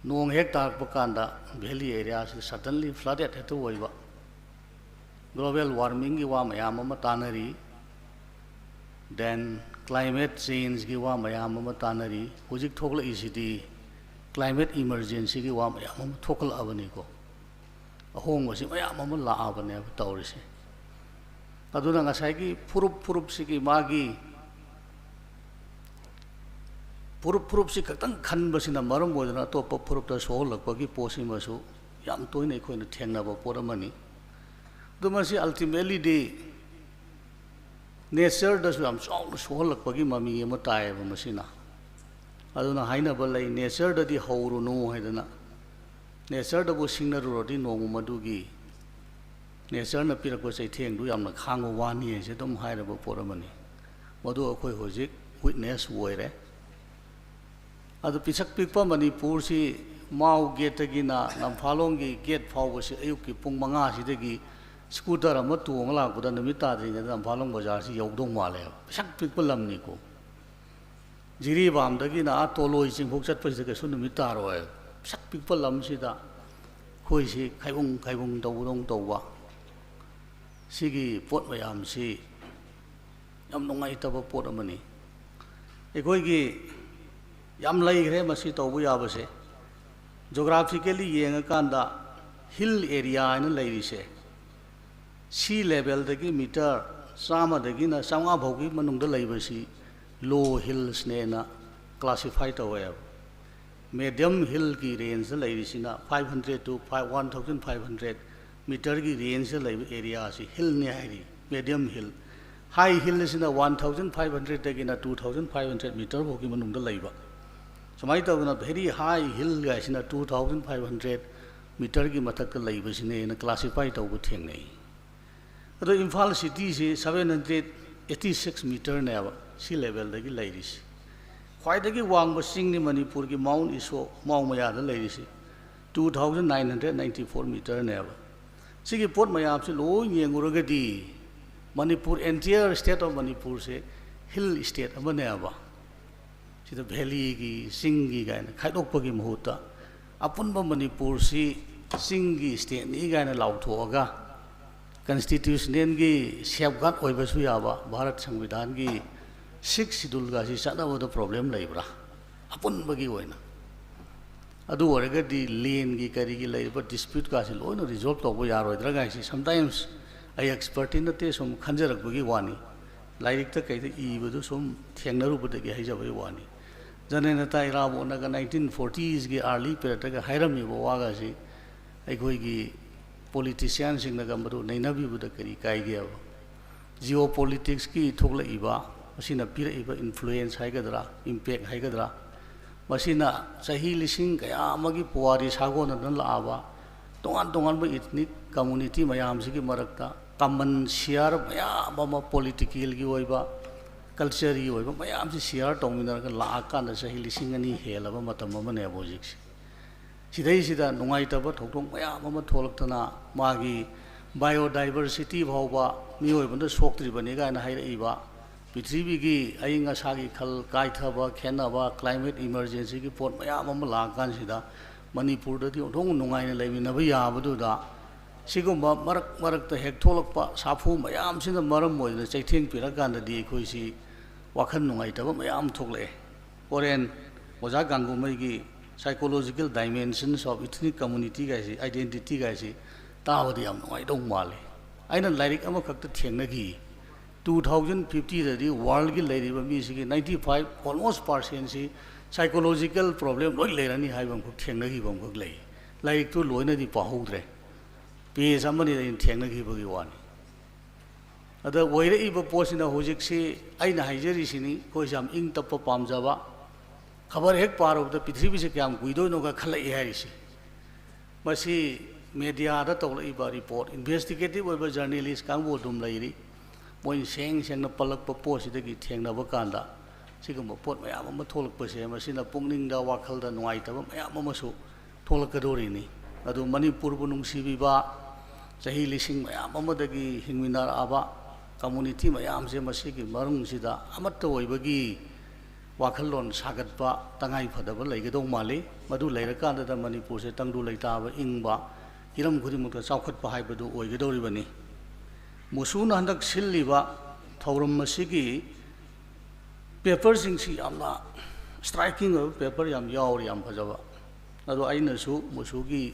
ꯅꯣꯡ ꯍꯦꯛ ꯇꯥꯔꯛꯄ ꯀꯥꯟꯗ valley areaꯁꯤ suddenly flooded ꯍꯦꯛꯇ ꯑꯣꯏꯕ꯫ Global warmingꯒꯤ ꯋꯥ ꯃꯌꯥꯝ ꯑꯃ ꯇꯥꯟꯅꯔꯤ, then climate changeꯒꯤ ꯋꯥ ꯃꯌꯥꯝ ꯑꯃ ꯇꯥꯟꯅꯔꯤ꯫ ꯍꯧꯖꯤꯛ ꯊꯣꯛꯂꯛꯏꯁꯤꯗꯤ climate emergencyꯒꯤ ꯋꯥ ꯃꯌꯥꯝ ꯑꯃ ꯊꯣꯛꯂꯛꯑꯕꯅꯤꯀꯣ꯫ ꯑꯍꯣꯡꯕꯁꯤ ꯃꯌꯥꯝ ꯑꯃ ꯂꯥꯛꯑꯕꯅꯦꯕ ꯇꯧꯔꯤꯁꯦ꯫ ꯑꯗꯨꯅ ꯉꯁꯥꯏꯒꯤ ꯐꯨꯔꯨꯞ ꯐꯨꯔꯨꯞꯁꯤꯒꯤ ꯃꯥꯒꯤ ꯐꯨꯔꯨꯞ ꯐꯨꯔꯨꯞꯁꯤ ꯈꯛꯇꯪ ꯈꯟꯕꯁꯤꯅ ꯃꯔꯝ ꯑꯣꯏꯗꯨꯅ ꯑꯇꯣꯞꯄ ꯐꯨꯔꯨꯞꯇ ꯁꯣꯛꯍꯜꯂꯛꯄꯒꯤ ꯄꯣꯠꯁꯤꯃꯁꯨ ꯌꯥꯝ ꯇꯣꯏꯅ ꯑꯩꯈꯣꯏꯅ ꯊꯦꯡꯅꯕ ꯄꯣꯠ ꯑꯃꯅꯤ꯫ ꯑꯗꯨ ꯃꯁꯤ ultimatelyꯗꯤ natureꯗꯁꯨ ꯌꯥꯝ ꯆꯥꯎꯅ ꯁꯣꯛꯍꯜꯂꯛꯄꯒꯤ ꯃꯃꯤ ꯑꯃ ꯇꯥꯏꯌꯦꯕ ꯃꯁꯤꯅ꯫ ꯑꯗꯨꯅ ꯍꯥꯏꯅꯕ ꯂꯩ, natureꯗꯗꯤ ꯍꯧꯔꯨꯅꯨ ꯍꯥꯏꯗꯅ꯫ Natureꯗꯕꯨ ꯁꯤꯡꯅꯔꯨꯔꯗꯤ ꯅꯣꯡꯃ ꯃꯗꯨꯒꯤ natureꯅ ꯄꯤꯔꯛꯄ ꯆꯩꯊꯦꯡꯗꯨ ꯌꯥꯝꯅ ꯈꯥꯡꯕ ꯋꯥꯅꯤ ꯍꯥꯏꯁꯦ ꯑꯗꯨꯝ ꯍꯥꯏꯔꯕ ꯄꯣꯠ ꯑꯃꯅꯤ꯫ ꯃꯗꯨ ꯑꯩꯈꯣꯏ ꯍꯧꯖꯤꯛ witness ꯑꯣꯏꯔꯦ꯫ ꯑꯗꯨ ꯄꯤꯁꯛ ꯄꯤꯛꯄ ꯃꯅꯤꯄꯨꯔꯁꯤ ꯃꯥꯎ gateꯇꯒꯤꯅ ꯅꯝꯐꯥꯂꯣꯡꯒꯤ gate ꯐꯥꯎꯕꯁꯤ ꯑꯌꯨꯛꯀꯤ ꯄꯨꯡ ꯃꯉꯥꯁꯤꯗꯒꯤ scooter ꯑꯃ ꯇꯣꯡꯉ ꯂꯥꯛꯄꯗ ꯅꯨꯃꯤꯠ ꯇꯥꯗ꯭ꯔꯤꯉꯩꯗ ꯅꯝꯐꯥꯂꯣꯡ ꯕꯖꯥꯔꯁꯤ ꯌꯧꯗꯧ ꯃꯥꯜꯂꯦꯕ꯫ ꯄꯤꯁꯛ ꯄꯤꯛꯄ ꯂꯝꯅꯤꯀꯣ꯫ ꯖꯤꯔꯤꯕꯥꯝꯗꯒꯤꯅ ꯑꯥ ꯇꯣꯂꯣꯏ ꯆꯤꯡꯐꯧ ꯆꯠꯄꯁꯤꯗ ꯀꯩꯁꯨ ꯅꯨꯃꯤꯠ ꯇꯥꯔꯣꯏ꯫ ꯄꯤꯁꯛ ꯄꯤꯛꯄ ꯂꯝꯁꯤꯗ ꯑꯩꯈꯣꯏꯁꯤ ꯈꯥꯏꯕꯨꯡ ꯈꯥꯏꯕꯨꯡ ꯇꯧꯕꯗꯧ ꯇꯧꯕ꯫ ꯁꯤꯒꯤ ꯄꯣꯠ ꯃꯌꯥꯝꯁꯤ ꯌꯥꯝ ꯅꯨꯡꯉꯥꯏꯇꯕ ꯄꯣꯠ ꯑꯃꯅꯤ꯫ ꯑꯩꯈꯣꯏꯒꯤ ꯌꯥꯝ ꯂꯩꯈ꯭ꯔꯦ ꯃꯁꯤ ꯇꯧꯕ ꯌꯥꯕꯁꯦ꯫ Geographically ꯌꯦꯡꯉꯀꯥꯟꯗ hill area ꯍꯥꯏꯅ ꯂꯩꯔꯤꯁꯦ, sea levelꯗꯒꯤ meter ꯆꯥꯝꯃꯗꯒꯤꯅ ꯆꯥꯝꯃꯉꯥ ꯐꯥꯎꯒꯤ ꯃꯅꯨꯡꯗ ꯂꯩꯕꯁꯤ low hillsꯅꯦꯅ classify ꯇꯧꯋꯦꯕ꯫ Medium hillꯒꯤ rangeꯗ ꯂꯩꯔꯤꯁꯤꯅ five hundred to five, one thousand five hundred meterꯒꯤ rangeꯗ ꯂꯩꯕ areaꯁꯤ hillꯅꯤ ꯍꯥꯏꯔꯤ, medium hill꯫ High hillꯁꯤꯅ one thousand five hundredꯗꯒꯤꯅ two thousand five hundred meter ꯐꯥꯎꯒꯤ ꯃꯅꯨꯡꯗ ꯂꯩꯕ꯫ ꯁꯨꯃꯥꯏꯅ ꯇꯧꯗꯅ very high hill ꯍꯥꯏꯁꯤꯅ two thousand five hundred meterꯒꯤ ꯃꯊꯛꯇ ꯂꯩꯕꯁꯤꯅꯦꯅ classify ꯇꯧꯕ ꯊꯦꯡꯅꯩ꯫ ꯑꯗꯣ Imphal cityꯁꯤ seven hundred eighty six meterꯅꯦꯕ sea levelꯗꯒꯤ ꯂꯩꯔꯤꯁꯤ꯫ ꯈ꯭ꯋꯥꯏꯗꯒꯤ ꯋꯥꯡꯕ ꯆꯤꯡꯅꯤ ꯃꯅꯤꯄꯨꯔꯒꯤ Mount Iso, ꯃꯥꯎ ꯃꯌꯥꯗ ꯂꯩꯔꯤꯁꯤ, two thousand nine hundred ninety four meterꯅꯦꯕ꯫ ꯁꯤꯒꯤ ꯄꯣꯠ ꯃꯌꯥꯝꯁꯤ ꯂꯣꯏ ꯌꯦꯡꯉꯨꯔꯒꯗꯤ ꯃꯅꯤꯄꯨꯔ, entire state of ꯃꯅꯤꯄꯨꯔꯁꯦ hill state ꯑꯃꯅꯦꯕ꯫ ꯁꯤꯗ valleyꯒꯤ, ꯆꯤꯡꯒꯤ ꯀꯥꯏꯅ ꯈꯥꯏꯗꯣꯛꯄꯒꯤ ꯃꯍꯨꯠꯇ ꯑꯄꯨꯟꯕ ꯃꯅꯤꯄꯨꯔꯁꯤ ꯆꯤꯡꯒꯤ stateꯅꯤ ꯀꯥꯏꯅ ꯂꯥꯎꯊꯣꯛꯑꯒ constitutionalꯒꯤ safeguard ꯑꯣꯏꯕꯁꯨ ꯌꯥꯕ, ꯚꯥꯔꯠ ꯁꯪꯕꯤꯙꯥꯟꯒꯤ sixth scheduleꯒꯁꯤ ꯆꯠꯅꯕꯗ problem ꯂꯩꯕ꯭ꯔꯥ? ꯑꯄꯨꯟꯕꯒꯤ ꯑꯣꯏꯅ꯫ ꯑꯗꯨ ꯑꯣꯏꯔꯒꯗꯤ landꯒꯤ ꯀꯔꯤꯒꯤ ꯂꯩꯔꯤꯕ disputeꯀꯥꯁꯤ ꯂꯣꯏꯅ resolve ꯇꯧꯕ ꯌꯥꯔꯣꯏꯗ꯭ꯔꯥ ꯀꯥꯏꯁꯤ sometimes ꯑꯩ expertꯇꯤ ꯅꯠꯇꯦ, ꯁꯨꯝ ꯈꯟꯖꯔꯛꯄꯒꯤ ꯋꯥꯅꯤ꯫ ꯂꯥꯏꯔꯤꯛꯇ ꯀꯩꯗ ꯏꯕꯗꯨ ꯁꯨꯝ ꯊꯦꯡꯅꯔꯨꯕꯗꯒꯤ ꯍꯥꯏꯖꯕꯒꯤ ꯋꯥꯅꯤ꯫ ꯖꯅꯦꯇꯥ ꯏꯔꯥꯕꯣꯠꯅꯒ nineteen fortiesꯀꯤ early periodꯇꯒ ꯍꯥꯏꯔꯝꯃꯤꯕ ꯋꯥꯒꯁꯤ ꯑꯩꯈꯣꯏꯒꯤ politicianꯁꯤꯡꯅꯒ ꯃꯗꯨ ꯅꯩꯅꯕꯤꯕꯗ ꯀꯔꯤ ꯀꯥꯏꯒꯦꯕ? Geopoliticsꯀꯤ ꯊꯣꯛꯂꯛꯏꯕ, ꯃꯁꯤꯅ ꯄꯤꯔꯛꯏꯕ influence ꯍꯥꯏꯒꯗ꯭ꯔꯥ, impact ꯍꯥꯏꯒꯗ꯭ꯔꯥ, ꯃꯁꯤꯅ ꯆꯍꯤ ꯂꯤꯁꯤꯡ ꯀꯌꯥ ꯑꯃꯒꯤ ꯄꯨꯋꯥꯔꯤ ꯁꯥꯒꯣꯟꯅꯗꯨꯅ ꯂꯥꯛꯑꯕ ꯇꯣꯉꯥꯟ ꯇꯣꯉꯥꯟꯕ ethnic community ꯃꯌꯥꯝꯁꯤꯒꯤ ꯃꯔꯛꯇ common share ꯃꯌꯥꯝ ꯑꯃ, politicalꯒꯤ ꯑꯣꯏꯕ, cultureꯒꯤ ꯑꯣꯏꯕ ꯃꯌꯥꯝꯁꯤ share ꯇꯧꯃꯤꯟꯅꯔꯒ ꯂꯥꯛꯑꯀꯥꯟꯗ ꯆꯍꯤ ꯂꯤꯁꯤꯡ ꯑꯅꯤ ꯍꯦꯜꯂꯕ ꯃꯇꯝ ꯑꯃꯅꯦꯕ ꯍꯧꯖꯤꯛꯁꯦ꯫ ꯁꯤꯗꯩꯁꯤꯗ ꯅꯨꯡꯉꯥꯏꯇꯕ ꯊꯧꯗꯣꯛ ꯃꯌꯥꯝ ꯑꯃ ꯊꯣꯛꯂꯛꯇꯅ ꯃꯥꯒꯤ biodiversity ꯐꯥꯎꯕ ꯃꯤꯑꯣꯏꯕꯅ ꯁꯣꯛꯇ꯭ꯔꯤꯕꯅꯤ ꯀꯥꯏꯅ ꯍꯥꯏꯔꯛꯏꯕ, ꯄ꯭ꯔꯤꯊꯤꯕꯤꯒꯤ ꯑꯏꯪ ꯑꯁꯥꯒꯤ ꯈꯜ ꯀꯥꯏꯊꯕ, ꯈꯦꯠꯅꯕ, climate emergencyꯒꯤ ꯄꯣꯠ ꯃꯌꯥꯝ ꯑꯃ ꯂꯥꯛꯑꯀꯥꯟꯁꯤꯗ ꯃꯅꯤꯄꯨꯔꯗꯗꯤ ꯑꯣꯟꯊꯣꯛꯅ ꯅꯨꯡꯉꯥꯏꯅ ꯂꯩꯃꯤꯟꯅꯕ ꯌꯥꯕꯗꯨꯗ ꯁꯤꯒꯨꯝꯕ ꯃꯔꯛ ꯃꯔꯛꯇ ꯍꯦꯛ ꯊꯣꯛꯂꯛꯄ ꯁꯥꯐꯨ ꯃꯌꯥꯝꯁꯤꯅ ꯃꯔꯝ ꯑꯣꯏꯗꯨꯅ ꯆꯩꯊꯦꯡ ꯄꯤꯔꯀꯥꯟꯗꯗꯤ ꯑꯩꯈꯣꯏꯁꯤ ꯋꯥꯈꯜ ꯅꯨꯡꯉꯥꯏꯇꯕ ꯃꯌꯥꯝ ꯊꯣꯛꯂꯛꯑꯦ꯫ ꯍꯣꯔꯦꯟ ꯑꯣꯖꯥ ꯒꯥꯡꯒꯨꯃꯩꯒꯤ psychological dimensions of ethnic community ꯒꯥꯏꯁꯤ, identity ꯒꯥꯏꯁꯤ ꯇꯥꯕꯗ ꯌꯥꯝ ꯅꯨꯡꯉꯥꯏꯗꯧ ꯃꯥꯜꯂꯤ꯫ ꯑꯩꯅ ꯂꯥꯏꯔꯤꯛ ꯑꯃꯈꯛꯇ ꯊꯦꯡꯅꯈꯤ꯫ Two thousand fiftyꯗꯗꯤ worldꯒꯤ ꯂꯩꯔꯤꯕ ꯃꯤꯁꯤꯒꯤ ninety five, almost, percentꯁꯤ psychological problem ꯂꯣꯏ ꯂꯩꯔꯅꯤ ꯍꯥꯏꯕ ꯑꯃꯈꯛ ꯊꯦꯡꯅꯈꯤꯕ ꯑꯃꯈꯛ ꯂꯩ꯫ ꯂꯥꯏꯔꯤꯛꯇꯨ ꯂꯣꯏꯅꯗꯤ ꯄꯥꯍꯧꯗ꯭ꯔꯦ, page ꯑꯃꯅꯤꯗ ꯑꯩꯅ ꯊꯦꯡꯅꯈꯤꯕꯒꯤ ꯋꯥꯅꯤ꯫ ꯑꯗ ꯑꯣꯏꯔꯛꯏꯕ ꯄꯣꯠꯁꯤꯅ ꯍꯧꯖꯤꯛꯁꯤ ꯑꯩꯅ ꯍꯥꯏꯖꯔꯤꯁꯤꯅꯤ, ꯑꯩꯈꯣꯏꯁꯦ ꯌꯥꯝ ꯏꯪ ꯇꯞꯄ ꯄꯥꯝꯖꯕ, ꯈꯕꯔ ꯍꯦꯛ ꯄꯥꯔꯨꯕꯗ ꯄ꯭ꯔꯤꯊꯤꯕꯤꯁꯦ ꯀꯌꯥꯝ ꯀꯨꯏꯗꯣꯏꯅꯣꯒ ꯈꯜꯂꯛꯏ ꯍꯥꯏꯔꯤꯁꯤ꯫ ꯃꯁꯤ mediaꯗ ꯇꯧꯔꯛꯏꯕ report, investigative ꯑꯣꯏꯕ journalist ꯀꯥꯡꯕꯨ ꯑꯗꯨꯝ ꯂꯩꯔꯤ꯫ ꯃꯣꯏꯅ ꯁꯦꯡ ꯁꯦꯡꯅ ꯄꯜꯂꯛꯄ ꯄꯣꯠꯁꯤꯗꯒꯤ ꯊꯦꯡꯅꯕ ꯀꯥꯟꯗ ꯁꯤꯒꯨꯝꯕ ꯄꯣꯠ ꯃꯌꯥꯝ ꯑꯃ ꯊꯣꯛꯂꯛꯄꯁꯦ, ꯃꯁꯤꯅ ꯄꯨꯛꯅꯤꯡꯗ, ꯋꯥꯈꯜꯗ ꯅꯨꯡꯉꯥꯏꯇꯕ ꯃꯌꯥꯝ ꯑꯃꯁꯨ ꯊꯣꯛꯂꯛꯀꯗꯧꯔꯤꯅꯤ꯫ ꯑꯗꯨ ꯃꯅꯤꯄꯨꯔꯕꯨ ꯅꯨꯡꯁꯤꯕꯤꯕ, ꯆꯍꯤ ꯂꯤꯁꯤꯡ ꯃꯌꯥꯝ ꯑꯃꯗꯒꯤ ꯍꯤꯡꯃꯤꯟꯅꯔꯛꯑꯕ, ꯀꯝꯃꯨꯅꯤꯇꯤ ꯃꯌꯥꯝꯁꯦ ꯃꯁꯤꯒꯤ ꯃꯅꯨꯡꯁꯤꯗ ꯑꯃꯠꯇ ꯑꯣꯏꯕꯒꯤ ꯋꯥꯈꯜꯂꯣꯟ ꯁꯥꯒꯠꯄ ꯇꯉꯥꯏ ꯐꯗꯕ ꯂꯩꯒꯗꯧ ꯃꯥꯜꯂꯤ꯫ ꯃꯗꯨ ꯂꯩꯔꯀꯥꯟꯗꯗ ꯃꯅꯤꯄꯨꯔꯁꯦ ꯇꯪꯗꯨ ꯂꯩꯇꯥꯕ ꯏꯪꯕ, ꯍꯤꯔꯝ ꯈꯨꯗꯤꯡꯃꯛꯇ ꯆꯥꯎꯈꯠꯄ ꯍꯥꯏꯕꯗꯨ ꯑꯣꯏꯒꯗꯧꯔꯤꯕꯅꯤ꯫ ꯃꯨꯁꯨꯅ ꯍꯟꯗꯛ ꯁꯤꯜꯂꯤꯕ ꯊꯧꯔꯝ ꯑꯁꯤꯒꯤ ꯄꯦꯄꯔꯁꯤꯡꯁꯤ ꯌꯥꯝꯅ ꯁ꯭ꯇ꯭ꯔꯥꯏꯀꯤꯡ ꯑꯣꯏꯕ ꯄꯦꯄꯔ ꯌꯥꯝ ꯌꯥꯎꯔꯤ, ꯌꯥꯝ ꯐꯖꯕ꯫ ꯑꯗꯣ ꯑꯩꯅꯁꯨ ꯃꯨꯁꯨꯒꯤ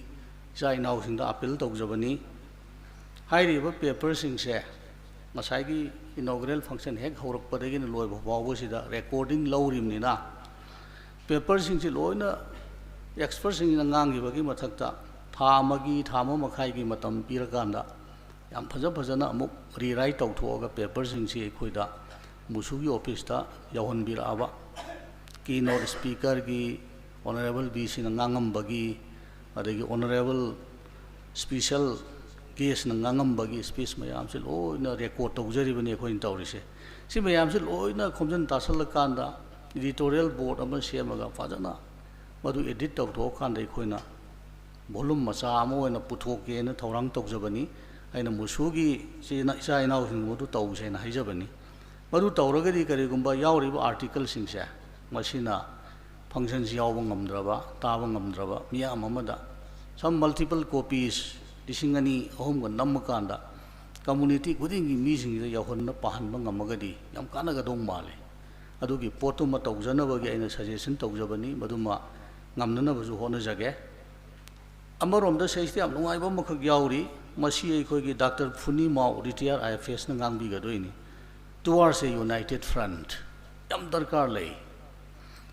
ꯏꯆꯥ ꯏꯅꯥꯎꯁꯤꯡꯗ ꯑꯥꯄꯤꯜ ꯇꯧꯖꯕꯅꯤ, ꯍꯥꯏꯔꯤꯕ ꯄꯦꯄꯔꯁꯤꯡꯁꯦ ꯉꯁꯥꯏꯒꯤ ꯏꯅꯣꯒ꯭ꯔꯦꯜ ꯐꯪꯁꯟ ꯍꯦꯛ ꯍꯧꯔꯛꯄꯗꯒꯤꯅ ꯂꯣꯏꯕ ꯐꯥꯎꯕꯁꯤꯗ ꯔꯦꯀꯣꯔꯗꯤꯡ ꯂꯧꯔꯤꯕꯅꯤꯅ, ꯄꯦꯄꯔꯁꯤꯡꯁꯤ ꯂꯣꯏꯅ ꯑꯦꯛꯁꯄꯔꯠꯁꯤꯡꯁꯤꯅ ꯉꯥꯡꯈꯤꯕꯒꯤ ꯃꯊꯛꯇ ꯊꯥ ꯑꯃꯒꯤ, ꯊꯥ ꯑꯃ ꯃꯈꯥꯏꯒꯤ ꯃꯇꯝ ꯄꯤꯔꯀꯥꯟꯗ ꯌꯥꯝ ꯐꯖ ꯐꯖꯅ ꯑꯃꯨꯛ ꯔꯤꯔꯥꯏꯠ ꯇꯧꯊꯣꯛꯑꯒ ꯄꯦꯄꯔꯁꯤꯡꯁꯤ ꯑꯩꯈꯣꯏꯗ ꯃꯨꯁꯨꯒꯤ ꯑꯣꯐꯤꯁꯇ ꯌꯧꯍꯟꯕꯤꯔꯛꯑꯕ ꯀꯤ ꯅꯣꯠ ꯁ꯭ꯄꯤꯀꯔꯒꯤ ꯑꯣꯅꯔꯦꯕꯜ ꯕꯤ ꯁꯤꯅ ꯉꯥꯡꯉꯝꯕꯒꯤ, ꯑꯗꯒꯤ ꯑꯣꯅꯔꯦꯕꯜ ꯁ꯭ꯄꯤꯁꯦꯜ ꯒꯦꯁꯅ ꯉꯥꯡꯉꯝꯕꯒꯤ ꯁ꯭ꯄꯤꯆ ꯃꯌꯥꯝꯁꯦ ꯂꯣꯏꯅ ꯔꯦꯀꯣꯔꯠ ꯇꯧꯖꯔꯤꯕꯅꯤ ꯑꯩꯈꯣꯏꯅ ꯇꯧꯔꯤꯁꯦ꯫ ꯁꯤ ꯃꯌꯥꯝꯁꯦ ꯂꯣꯏꯅ ꯈꯣꯝꯖꯤꯟ ꯇꯥꯁꯜꯂꯀꯥꯟꯗ ꯏꯗꯤꯇꯣꯔꯤꯌꯦꯜ ꯕꯣꯔꯗ ꯑꯃ ꯁꯦꯝꯃꯒ ꯐꯖꯅ ꯃꯗꯨ ꯑꯦꯗꯤꯠ ꯇꯧꯊꯣꯛꯑꯀꯥꯟꯗ ꯑꯩꯈꯣꯏꯅ ꯚꯣꯂꯨꯝ ꯃꯆꯥ ꯑꯃ ꯑꯣꯏꯅ ꯄꯨꯊꯣꯛꯀꯦꯅ ꯊꯧꯔꯥꯡ ꯇꯧꯖꯕꯅꯤ꯫ ꯑꯩꯅ ꯃꯨꯁꯨꯒꯤ ꯏꯆꯤꯟ-, ꯏꯆꯥ ꯏꯅꯥꯎꯁꯤꯡ ꯃꯗꯨ ꯇꯧꯁꯦꯅ ꯍꯥꯏꯖꯕꯅꯤ꯫ ꯃꯗꯨ ꯇꯧꯔꯒꯗꯤ ꯀꯔꯤꯒꯨꯝꯕ ꯌꯥꯎꯔꯤꯕ ꯑꯥꯔꯇꯤꯀꯜꯁꯤꯡꯁꯦ ꯃꯁꯤꯅ ꯐꯪꯁꯟꯁꯤ ꯌꯥꯎꯕ ꯉꯝꯗ꯭ꯔꯕ, ꯇꯥꯕ ꯉꯝꯗ꯭ꯔꯕ ꯃꯤꯌꯥꯝ ꯑꯃꯗ some multiple copies ꯂꯤꯁꯤꯡ ꯑꯅꯤ, ꯑꯍꯨꯝꯒ ꯅꯝꯃꯀꯥꯟꯗ ꯀꯝꯃꯨꯅꯤꯇꯤ ꯈꯨꯗꯤꯡꯒꯤ ꯃꯤꯁꯤꯡꯁꯤꯗ ꯌꯧꯍꯟꯅ ꯄꯥꯍꯟꯕ ꯉꯝꯃꯒꯗꯤ ꯌꯥꯝ ꯀꯥꯟꯅꯒꯗꯧ ꯃꯥꯜꯂꯤ꯫ ꯑꯗꯨꯒꯤ ꯄꯣꯠꯇꯨꯃ ꯇꯧꯖꯅꯕꯒꯤ ꯑꯩꯅ ꯁꯖꯦꯁꯟ ꯇꯧꯖꯕꯅꯤ, ꯃꯗꯨꯃ ꯉꯝꯅꯅꯕꯁꯨ ꯍꯣꯠꯅꯖꯒꯦ꯫ ꯑꯃꯔꯣꯝꯗ ꯁꯤꯗꯩꯁꯤꯗ ꯌꯥꯝ ꯅꯨꯡꯉꯥꯏꯕ ꯑꯃꯈꯛ ꯌꯥꯎꯔꯤ, ꯃꯁꯤ ꯑꯩꯈꯣꯏꯒꯤ doctor Phuni Mao, retired I F ꯑꯦꯁꯅ ꯉꯥꯡꯕꯤꯒꯗꯣꯏꯅꯤ꯫ Towards a United Front ꯌꯥꯝ ꯗꯔꯀꯥꯔ ꯂꯩ꯫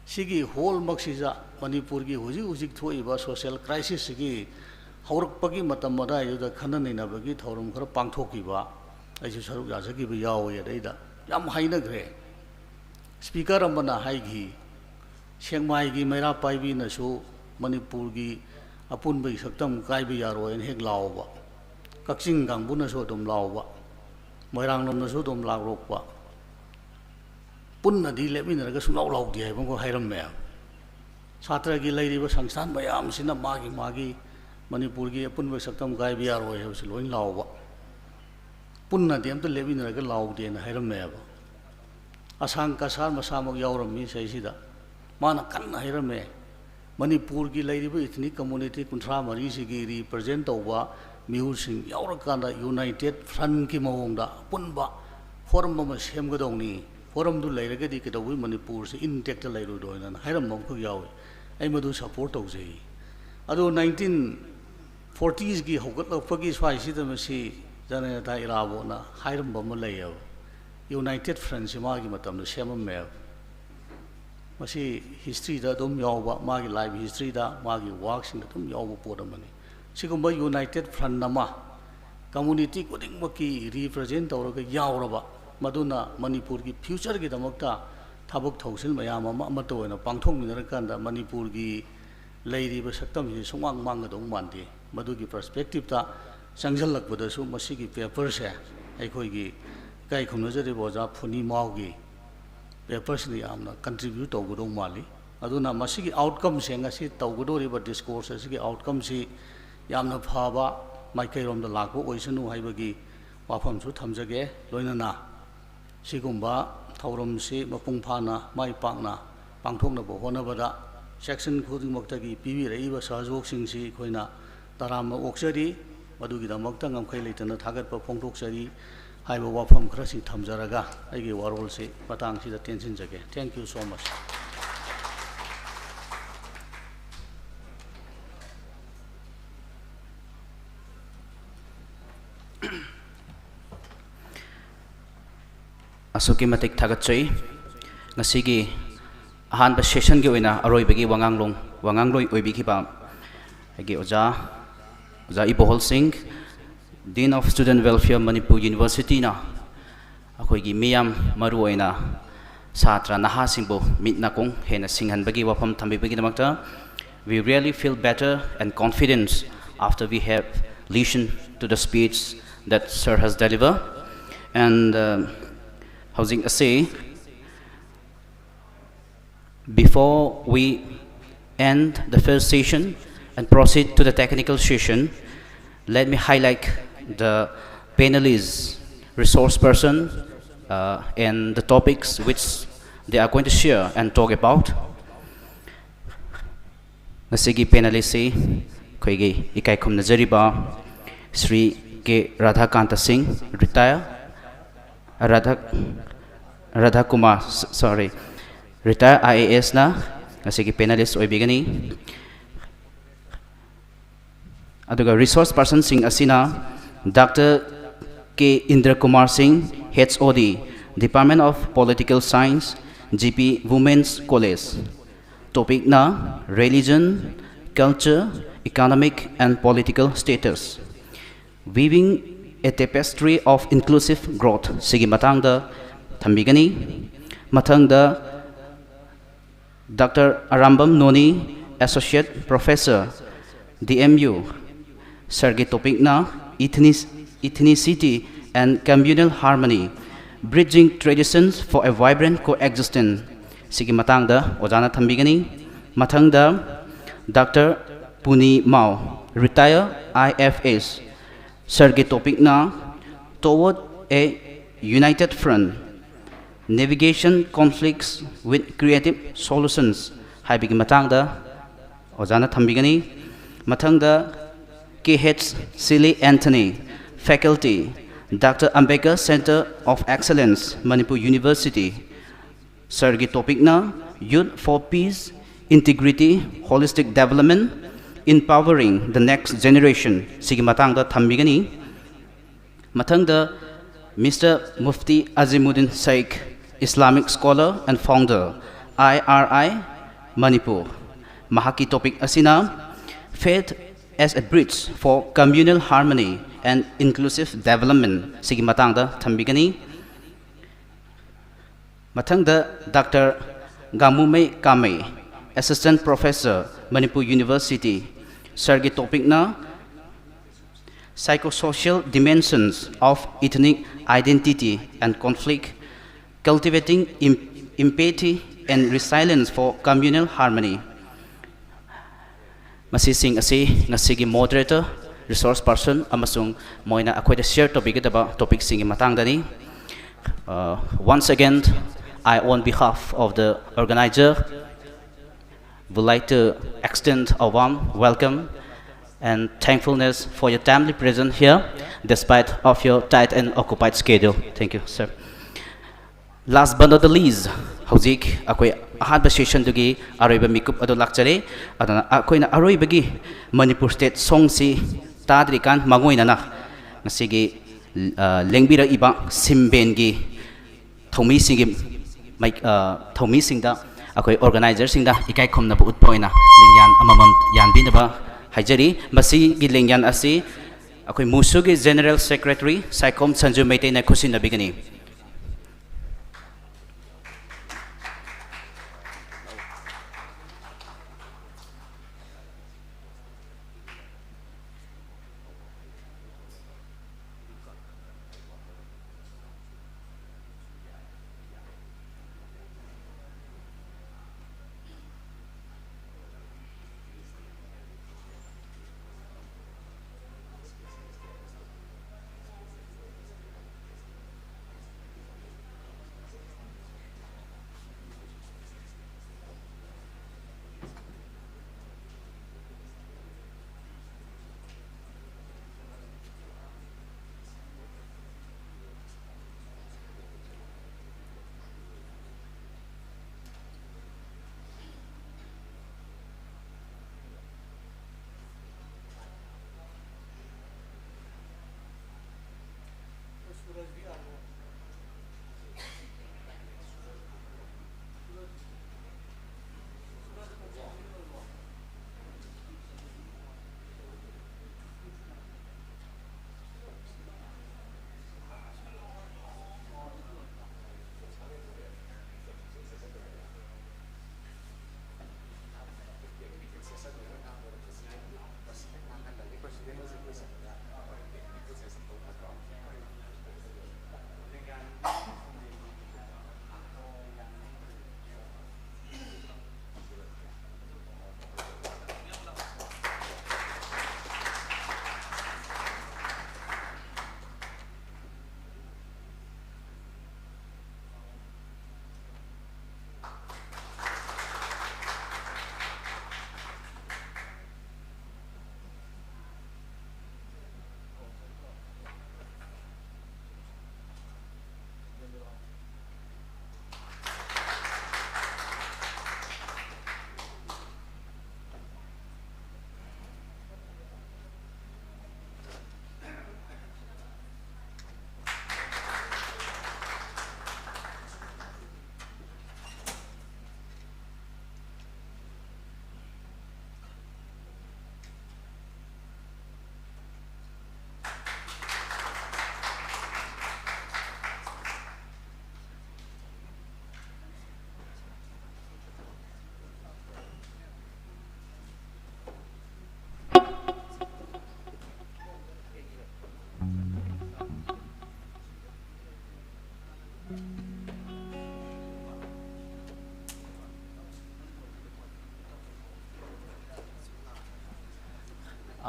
ꯁꯤꯒꯤ ꯍꯣꯜꯃꯛꯁꯤꯗ ꯃꯅꯤꯄꯨꯔꯒꯤ ꯍꯧꯖꯤꯛ ꯍꯧꯖꯤꯛ ꯊꯣꯛꯏꯕ ꯁꯣꯁꯤꯌꯦꯜ ꯀ꯭ꯔꯥꯏꯁꯤꯁꯁꯤꯒꯤ ꯍꯧꯔꯛꯄꯒꯤ ꯃꯇꯝ ꯑꯗꯥꯏꯗꯨꯗ ꯈꯟꯅ ꯅꯩꯅꯕꯒꯤ ꯊꯧꯔꯝ ꯈꯔ ꯄꯥꯡꯊꯣꯛꯈꯤꯕ, ꯑꯩꯁꯨ ꯁꯔꯨꯛ ꯌꯥꯖꯈꯤꯕ ꯌꯥꯎꯏ꯫ ꯑꯗꯩꯗ ꯌꯥꯝ ꯍꯥꯏꯅꯈ꯭ꯔꯦ꯫ ꯁ꯭ꯄꯤꯀꯔ ꯑꯃꯅ ꯍꯥꯏꯈꯤ, "ꯁꯦꯛꯃꯥꯏꯒꯤ ꯃꯩꯔꯥ ꯄꯥꯏꯕꯤꯅꯁꯨ ꯃꯅꯤꯄꯨꯔꯒꯤ ꯑꯄꯨꯟꯕꯒꯤ ꯁꯛꯇꯝ ꯀꯥꯏꯕ ꯌꯥꯔꯣꯏꯅ ꯍꯦꯛ ꯂꯥꯎꯕ, ꯀꯛꯆꯤꯡ ꯀꯥꯡꯕꯨꯅꯁꯨ ꯑꯗꯨꯝ ꯂꯥꯎꯕ, ꯃꯣꯏꯔꯥꯡꯂꯣꯝꯅꯁꯨ ꯑꯗꯨꯝ ꯂꯥꯎꯔꯣꯛꯄ, ꯄꯨꯟꯅꯗꯤ ꯂꯦꯞꯃꯤꯟꯅꯔꯒ ꯁꯨꯡꯂꯥꯎ ꯂꯥꯎꯗꯦ" ꯍꯥꯏꯕ ꯑꯃꯈꯛ ꯍꯥꯏꯔꯝꯃꯦ꯫ ꯁꯥꯇ꯭ꯔꯒꯤ ꯂꯩꯔꯤꯕ ꯁꯪꯁꯊꯥꯟ ꯃꯌꯥꯝꯁꯤꯅ ꯃꯥꯒꯤ ꯃꯥꯒꯤ ꯃꯅꯤꯄꯨꯔꯒꯤ ꯑꯄꯨꯟꯕ ꯁꯛꯇꯝ ꯀꯥꯏꯕ ꯌꯥꯔꯣꯏ ꯍꯥꯏꯕꯁꯤ ꯂꯣꯏ ꯂꯥꯎꯕ꯫ ꯄꯨꯟꯅꯗꯤ ꯑꯝꯇ ꯂꯦꯞꯃꯤꯟꯅꯔꯒ ꯂꯥꯎꯗꯦꯅ ꯍꯥꯏꯔꯝꯃꯦꯕ꯫ ꯑꯁꯥꯡ ꯀꯁꯥꯔ ꯃꯁꯥꯃꯛ ꯌꯥꯎꯔꯝꯃꯤ ꯁꯤꯗꯩꯁꯤꯗ꯫ ꯃꯥꯅ ꯀꯟꯅ ꯍꯥꯏꯔꯝꯃꯦ, ꯃꯅꯤꯄꯨꯔꯒꯤ ꯂꯩꯔꯤꯕ ethnic community ꯀꯨꯟꯊ꯭ꯔꯥ ꯃꯔꯤꯁꯤꯒꯤ represent ꯇꯧꯕ ꯃꯤꯍꯨꯠꯁꯤꯡ ꯌꯥꯎꯔꯀꯥꯟꯗ united frontꯀꯤ ꯃꯑꯣꯡꯗ ꯑꯄꯨꯟꯕ forum ꯑꯃ ꯁꯦꯝꯒꯗꯧꯅꯤ꯫ Forumꯗꯨ ꯂꯩꯔꯒꯗꯤ ꯀꯩꯗꯧꯕꯩ ꯃꯅꯤꯄꯨꯔꯁꯦ intact ꯂꯩꯔꯣꯏꯗꯣꯏꯅꯣꯅ ꯍꯥꯏꯔꯝꯕ ꯑꯃꯈꯛ ꯌꯥꯎꯏ꯫ ꯑꯩ ꯃꯗꯨ support ꯇꯧꯖꯩ꯫ ꯑꯗꯨ nineteen fortiesꯀꯤ ꯍꯧꯒꯠꯂꯛꯄꯒꯤ ꯁ꯭ꯋꯥꯏꯁꯤꯗ ꯃꯁꯤ ꯖꯅꯅꯦꯇꯥ ꯏꯔꯥꯕꯣꯠꯅ ꯍꯥꯏꯔꯝꯕ ꯑꯃ ꯂꯩꯌꯦꯕ, united frontꯁꯤ ꯃꯥꯒꯤ ꯃꯇꯝꯗ ꯁꯦꯝꯃꯝꯃꯦꯕ꯫ ꯃꯁꯤ historyꯗ ꯑꯗꯨꯝ ꯌꯥꯎꯕ, ꯃꯥꯒꯤ life historyꯗ, ꯃꯥꯒꯤ workꯁꯤꯡꯗ ꯑꯗꯨꯝ ꯌꯥꯎꯕ ꯄꯣꯠ ꯑꯃꯅꯤ꯫ ꯁꯤꯒꯨꯝꯕ united front ꯑꯃ community ꯈꯨꯗꯤꯡꯃꯛꯀꯤ represent ꯇꯧꯔꯒ ꯌꯥꯎꯔꯕ, ꯃꯗꯨꯅ ꯃꯅꯤꯄꯨꯔꯒꯤ futureꯒꯤꯗꯃꯛꯇ ꯊꯕꯛ ꯊꯧꯁꯤꯜ ꯃꯌꯥꯝ ꯑꯃ ꯑꯃꯠꯇ ꯑꯣꯏꯅ ꯄꯥꯡꯊꯣꯛꯃꯤꯟꯅꯔꯀꯥꯟꯗ ꯃꯅꯤꯄꯨꯔꯒꯤ ꯂꯩꯔꯤꯕ ꯁꯛꯇꯝꯁꯤ ꯁꯨꯡꯃꯥꯡ ꯃꯥꯡꯒꯗꯧ ꯃꯥꯟꯗꯦ꯫ ꯃꯗꯨꯒꯤ perspectiveꯇ ꯆꯪꯁꯤꯜꯂꯛꯄꯗꯁꯨ ꯃꯁꯤꯒꯤ paperꯁꯦ ꯑꯩꯈꯣꯏꯒꯤ ꯏꯀꯥꯏ ꯈꯨꯝꯅꯖꯔꯤꯕ ꯑꯣꯖꯥ ꯐꯨꯅꯤꯃꯥꯎꯒꯤ paperꯁꯤꯅ ꯌꯥꯝꯅ contribute ꯇꯧꯒꯗꯧ ꯃꯥꯜꯂꯤ꯫ ꯑꯗꯨꯅ ꯃꯁꯤꯒꯤ outcomeꯁꯦ, ꯉꯁꯤ ꯇꯧꯒꯗꯧꯔꯤꯕ discourse ꯑꯁꯤꯒꯤ outcomeꯁꯤ ꯌꯥꯝꯅ ꯐꯕ ꯃꯥꯏꯀꯩꯔꯣꯝꯗ ꯂꯥꯛꯄ ꯑꯣꯏꯁꯅꯨ ꯍꯥꯏꯕꯒꯤ ꯋꯥꯐꯝꯁꯨ ꯊꯝꯖꯒꯦ꯫ ꯂꯣꯏꯅꯅ ꯁꯤꯒꯨꯝꯕ ꯊꯧꯔꯝꯁꯤ ꯃꯄꯨꯡ ꯐꯥꯅ ꯃꯥꯏ ꯄꯥꯛꯅ ꯄꯥꯡꯊꯣꯛꯅꯕ ꯍꯣꯠꯅꯕꯗ section ꯈꯨꯗꯤꯡꯃꯛꯇꯒꯤ ꯄꯤꯕꯤꯔꯛꯏꯕ ꯁꯍꯌꯣꯒꯁꯤꯡꯁꯤ ꯑꯩꯈꯣꯏꯅ ꯇꯔꯥꯝꯅ ꯑꯣꯛꯆꯔꯤ꯫ ꯃꯗꯨꯒꯤꯗꯃꯛꯇ ꯉꯝꯈꯩ ꯂꯩꯇꯅ ꯊꯥꯒꯠꯄ ꯐꯣꯡꯗꯣꯛꯆꯔꯤ ꯍꯥꯏꯕ ꯋꯥꯐꯝ ꯈꯔꯁꯤ ꯊꯝꯖꯔꯒ ꯑꯩꯒꯤ ꯋꯥꯔꯣꯜꯁꯤ ꯃꯇꯥꯡꯁꯤꯗ ꯇꯦꯟꯁꯤꯟꯖꯒꯦ꯫ Thank you so much꯫ ꯑꯁꯨꯛꯀꯤ ꯃꯇꯤꯛ ꯊꯥꯒꯠꯆꯩ꯫ ꯉꯁꯤꯒꯤ ꯑꯍꯥꯟꯕ sessionꯒꯤ ꯑꯣꯏꯅ ꯑꯔꯣꯏꯕꯒꯤ ꯋꯥꯉꯥꯡꯂꯣꯡ ꯋꯥꯉꯥꯡꯂꯣꯏ ꯑꯣꯏꯕꯤꯈꯤꯕ ꯑꯩꯒꯤ ꯑꯣꯖꯥ ꯑꯣꯖꯥ ꯏꯕꯣꯍꯜ ꯁꯤꯡ, Dean of Student Welfare, Manipur Universityꯅ ꯑꯩꯈꯣꯏꯒꯤ ꯃꯤꯌꯥꯝ, ꯃꯔꯨꯑꯣꯏꯅ ꯁꯥꯇ꯭ꯔ ꯅꯍꯥꯁꯤꯡꯕꯨ ꯃꯤꯠ ꯅꯥꯀꯣꯡ ꯍꯦꯟꯅ ꯁꯤꯡꯍꯟꯕꯒꯤ ꯋꯥꯐꯝ ꯊꯝꯕꯤꯕꯒꯤꯗꯃꯛꯇ, we really feel better and confidence after we have listened to the speech that sir has delivered. And uh, ꯍꯧꯖꯤꯛ ꯑꯁꯤ Before we end the first session and proceed to the technical session, let me highlight the Panelists, resource person, uh, and the topics which they are going to share and talk about. ꯉꯁꯤꯒꯤ ꯄꯦꯅꯦꯂꯤꯁꯁꯤ ꯑꯩꯈꯣꯏꯒꯤ ꯏꯀꯥꯏ ꯈꯨꯝꯅꯖꯔꯤꯕ Shri K Radhakanta Singh, retired, Radha, Radha Kumar, sorry, retired I A ꯑꯦꯁꯅ ꯉꯁꯤꯒꯤ panelist ꯑꯣꯏꯕꯤꯒꯅꯤ꯫ ꯑꯗꯨꯒ resources ꯄꯔꯁꯟꯁꯤꯡ ꯑꯁꯤꯅ doctor ꯀꯦ ꯏꯟꯗ꯭ꯔ ꯀꯨꯃꯥꯔ ꯁꯤꯡ, H ꯑꯣ ꯗꯤ, Department of Political Science, G P Women's College꯫ ꯇꯣꯄꯤꯛꯅ Religion, Culture, Economic and Political Status, Weaving a Tapestry of Inclusive Growth ꯁꯤꯒꯤ ꯃꯇꯥꯡꯗ ꯊꯝꯕꯤꯒꯅꯤ꯫ ꯃꯊꯪꯗ doctor Arambam Noni, Associate Professor, D M U, ꯁꯥꯔꯒꯤ ꯇꯣꯄꯤꯛꯅ Ethnic-, Ethnicity and Communal Harmony, Bridging Traditions for a Vibrant Coexistence ꯁꯤꯒꯤ ꯃꯇꯥꯡꯗ ꯑꯣꯖꯥꯅ ꯊꯝꯕꯤꯒꯅꯤ꯫ ꯃꯊꯪꯗ doctor Puni Mao, retired I F S, ꯁꯥꯔꯒꯤ ꯇꯣꯄꯤꯛꯅ Toward a United Front, Navigating Conflicts with Creative Solutions ꯍꯥꯏꯕꯒꯤ ꯃꯇꯥꯡꯗ ꯑꯣꯖꯥꯅ ꯊꯝꯕꯤꯒꯅꯤ꯫ ꯃꯊꯪꯗ K H Sili Anthony, Faculty, Doctor Ambedkar Center of Excellence, Manipur University, ꯁꯥꯔꯒꯤ ꯇꯣꯄꯤꯛꯅ Youth for Peace, Integrity, Holistic Development, Empowering the Next Generation ꯁꯤꯒꯤ ꯃꯇꯥꯡꯗ ꯊꯝꯕꯤꯒꯅꯤ꯫ ꯃꯊꯪꯗ ꯃꯤꯁꯇꯔ ꯃꯨꯐꯇꯤ Azimuddin Sheikh, Islamic Scholar and Founder, I R I, Manipur. ꯃꯍꯥꯛꯀꯤ ꯇꯣꯄꯤꯛ ꯑꯁꯤꯅ Faith as a Bridge for Communal Harmony and Inclusive Development ꯁꯤꯒꯤ ꯃꯇꯥꯡꯗ ꯊꯝꯕꯤꯒꯅꯤ꯫ ꯃꯊꯪꯗ doctor Gamumei Kamei, Assistant Professor, Manipur University, ꯁꯥꯔꯒꯤ ꯇꯣꯄꯤꯛꯅ Psychosocial Dimensions of Ethnic Identity and Conflict, Cultivating Em-, Empathy and Resilience for Communal Harmony꯫ ꯃꯁꯤꯁꯤꯡ ꯑꯁꯤ ꯉꯁꯤꯒꯤ ꯃꯣꯗꯔꯦꯇꯔ resource person ꯑꯃꯁꯨꯡ ꯃꯣꯏꯅ ꯑꯩꯈꯣꯏꯗ share ꯇꯧꯕꯤꯒꯗꯕ topicꯁꯤꯡꯒꯤ ꯃꯇꯥꯡꯗꯅꯤ꯫ Uh, once again, I, on behalf of the organizer, would like to extend a warm welcome and thankfulness for your timely presence here, despite of your tight and occupied schedule. Thank you, sir. Last but not the least, ꯍꯧꯖꯤꯛ ꯑꯩꯈꯣꯏ ꯑꯍꯥꯟꯕ sessionꯗꯨꯒꯤ ꯑꯔꯣꯏꯕ ꯃꯤꯀꯨꯞ ꯑꯗꯨ ꯂꯥꯛꯆꯔꯦ꯫ ꯑꯗꯨꯅ ꯑꯩꯈꯣꯏꯅ ꯑꯔꯣꯏꯕꯒꯤ Manipur state songꯁꯤ ꯇꯥꯗ꯭ꯔꯤꯀꯥꯟ ꯃꯥꯡꯑꯣꯏꯅꯅ ꯉꯁꯤꯒꯤ, ꯑ, ꯂꯦꯡꯕꯤꯔꯛꯏꯕ ꯁꯤꯝꯕꯦꯟꯒꯤ ꯊꯧꯃꯤꯁꯤꯡꯒꯤ ꯃꯥꯏ-, ꯑ, ꯊꯧꯃꯤꯁꯤꯡꯗ, ꯑꯩꯈꯣꯏ organizerꯁꯤꯡꯗ ꯏꯀꯥꯏ ꯈꯨꯝꯅꯕ ꯎꯠꯄ ꯑꯣꯏꯅ ꯂꯦꯡꯌꯥꯟ ꯑꯃꯃꯝ ꯌꯥꯟꯕꯤꯅꯕ ꯍꯥꯏꯖꯔꯤ꯫ ꯃꯁꯤꯒꯤ ꯂꯦꯡꯌꯥꯟ ꯑꯁꯤ ꯑꯩꯈꯣꯏ ꯃꯨꯁꯨꯒꯤ General Secretary ꯁꯥꯏꯈꯣꯝ ꯁꯟꯖꯨ ꯃꯩꯇꯩꯅ ꯈꯨꯠꯁꯤꯟꯅꯕꯤꯒꯅꯤ꯫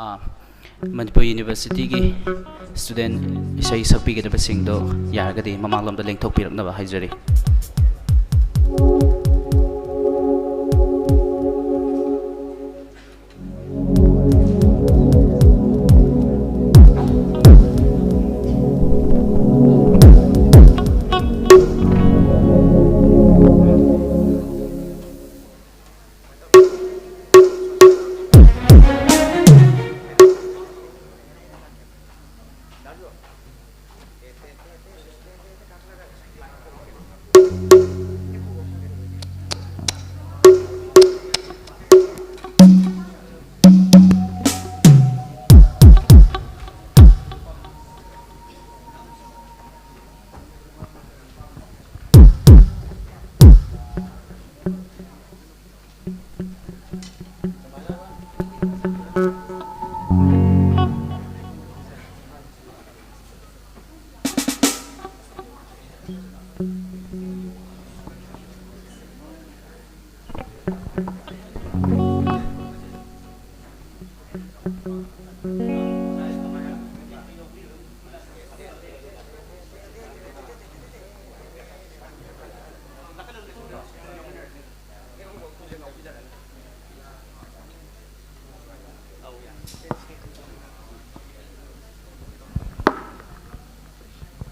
ꯑꯥ, ꯃꯅꯤꯄꯨꯔ ꯌꯨꯅꯤꯚꯔꯁꯤꯇꯤꯒꯤ ꯁ꯭ꯇꯨꯗꯦꯟ ꯏꯁꯩ ꯁꯛꯄꯤꯒꯗꯕꯁꯤꯡꯗꯣ ꯌꯥꯔꯒꯗꯤ ꯃꯃꯥꯡꯂꯣꯝꯗ ꯂꯦꯡꯊꯣꯛꯄꯤꯔꯛꯅꯕ ꯍꯥꯏꯖꯔꯤ꯫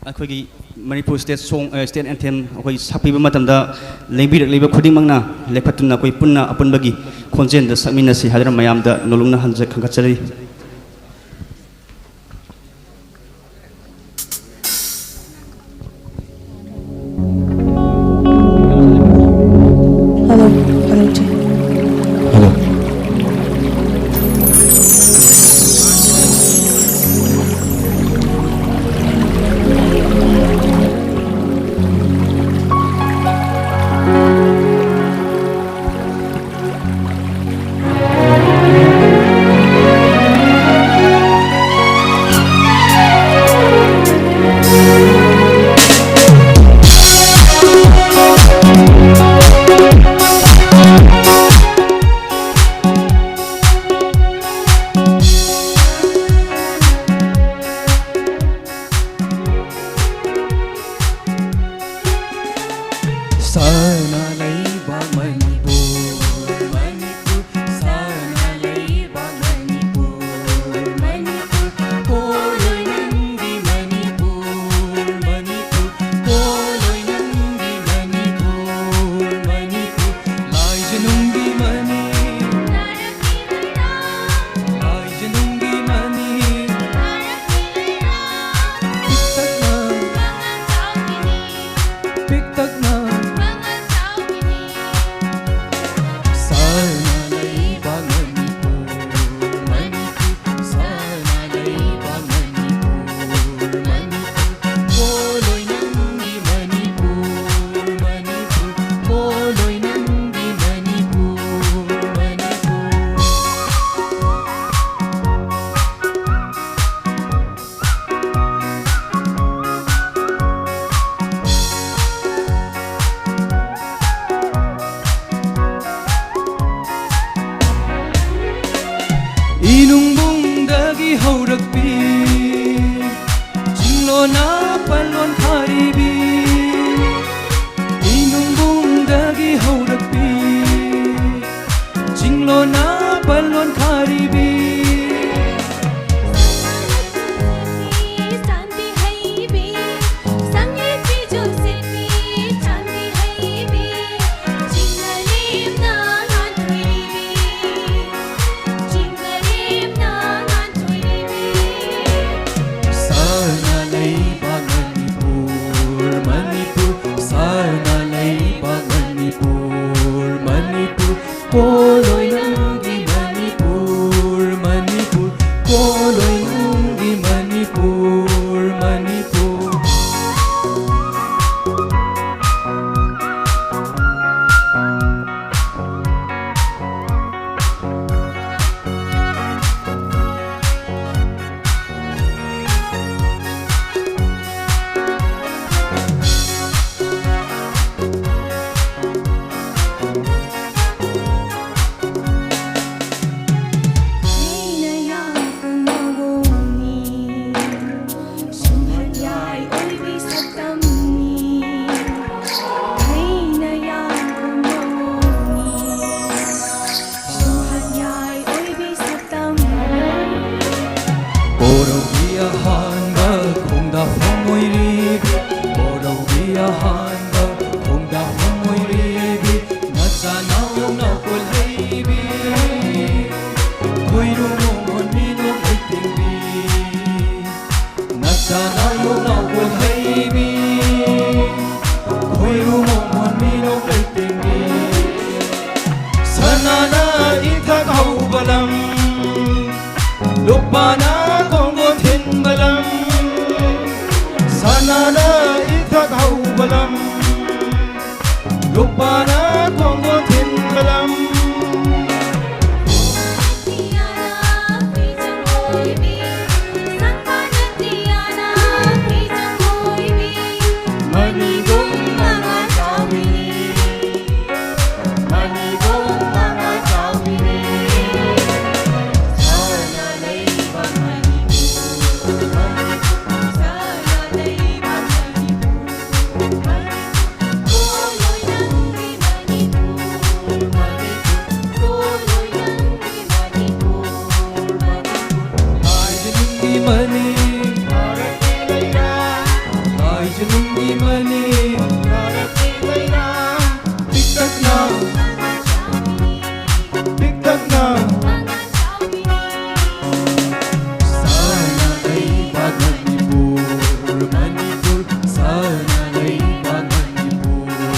ꯑꯩꯈꯣꯏꯒꯤ ꯃꯅꯤꯄꯨꯔ ꯁ꯭ꯇꯦꯠ ꯁꯣꯡ, ꯑ, ꯁ꯭ꯇꯦꯠ ꯑꯦꯟꯊꯦꯝ ꯑꯩꯈꯣꯏ ꯁꯛꯄꯤꯕ ꯃꯇꯝꯗ ꯂꯦꯡꯕꯤꯔꯛꯂꯤꯕ ꯈꯨꯗꯤꯡꯃꯛꯅ ꯂꯦꯞꯈꯠꯇꯨꯅ ꯑꯩꯈꯣꯏ ꯄꯨꯟꯅ ꯑꯄꯨꯟꯕꯒꯤ ꯈꯣꯟꯖꯦꯜꯗ ꯁꯛꯃꯤꯟꯅꯁꯤ ꯍꯥꯏꯗꯨꯅ ꯃꯌꯥꯝꯗ ꯅꯣꯂꯨꯛꯅ ꯍꯟꯖ ꯈꯪꯒꯠꯆꯔꯤ꯫ Hello, hello, check. Hello. ꯁꯅꯥ ꯂꯩꯕꯥꯛ ꯃꯅꯤꯄꯨꯔ, ꯃꯅꯤꯄꯨꯔ, ꯁꯅꯥ ꯂꯩꯕꯥꯛ ꯃꯅꯤꯄꯨꯔ, ꯃꯅꯤꯄꯨꯔ, ꯀꯣꯂꯣꯏ ꯅꯪꯒꯤ ꯃꯅꯤꯄꯨꯔ, ꯃꯅꯤꯄꯨꯔ, ꯀꯣꯂꯣꯏ ꯅꯪꯒꯤ ꯃꯅꯤꯄꯨꯔ, ꯃꯅꯤꯄꯨꯔ, ꯂꯥꯏꯖꯅꯨꯡꯒꯤ ꯃꯅꯤ, ꯂꯥꯏꯖꯅꯨꯡꯒꯤ ꯃꯅꯤ, ꯄꯤꯛꯇꯛꯅ, ꯄꯤꯛꯇꯛꯅ, ꯑꯍꯥꯟꯕ ꯈꯣꯡꯗꯥ ꯃꯣꯏꯔꯦꯕꯤ, ꯅꯆꯥ ꯅꯥꯎ ꯅꯥꯎ ꯀꯣꯜꯍꯩꯕꯤ, ꯈꯣꯏꯔꯨ ꯃꯣꯃꯣꯟ ꯃꯤꯅꯣꯛ ꯂꯩꯇꯦꯡꯕꯤ, ꯅꯆꯥ ꯅꯥꯎ ꯅꯥꯎ ꯀꯣꯜꯍꯩꯕꯤ, ꯈꯣꯏꯔꯨ ꯃꯣꯃꯣꯟ ꯃꯤꯅꯣꯛ ꯂꯩꯇꯦꯡꯕꯤ꯫ ꯁꯅꯥꯅ ꯏꯊꯛ ꯍꯧꯕ ꯂꯝ, ꯂꯨꯄꯥꯅ ꯈꯣꯡꯒꯨꯜ ꯊꯤꯟꯕ ꯂꯝ, ꯁꯅꯥꯅ ꯏꯊꯛ ꯍꯧꯕ ꯂꯝ, ꯂꯨꯄꯥꯅ ꯈꯣꯡꯒꯨꯜ ꯊꯤꯟꯕ ꯂꯝ꯫ ꯃꯅꯤꯒꯨꯝ ꯃꯉꯥ ꯆꯥꯎꯕꯤꯅꯤ꯫ ꯂꯥꯏꯖꯅꯤꯡꯒꯤ ꯃꯅꯤ, ꯂꯥꯏꯖꯅꯤꯡꯒꯤ ꯃꯅꯤ, ꯄꯤꯛꯇꯛꯅ, ꯄꯤꯛꯇꯛꯅ꯫ ꯁꯅꯥ ꯂꯩꯕꯥꯛ ꯃꯅꯤꯄꯨꯔ, ꯃꯅꯤꯄꯨꯔ, ꯁꯅꯥ ꯂꯩꯕꯥꯛ ꯃꯅꯤꯄꯨꯔ,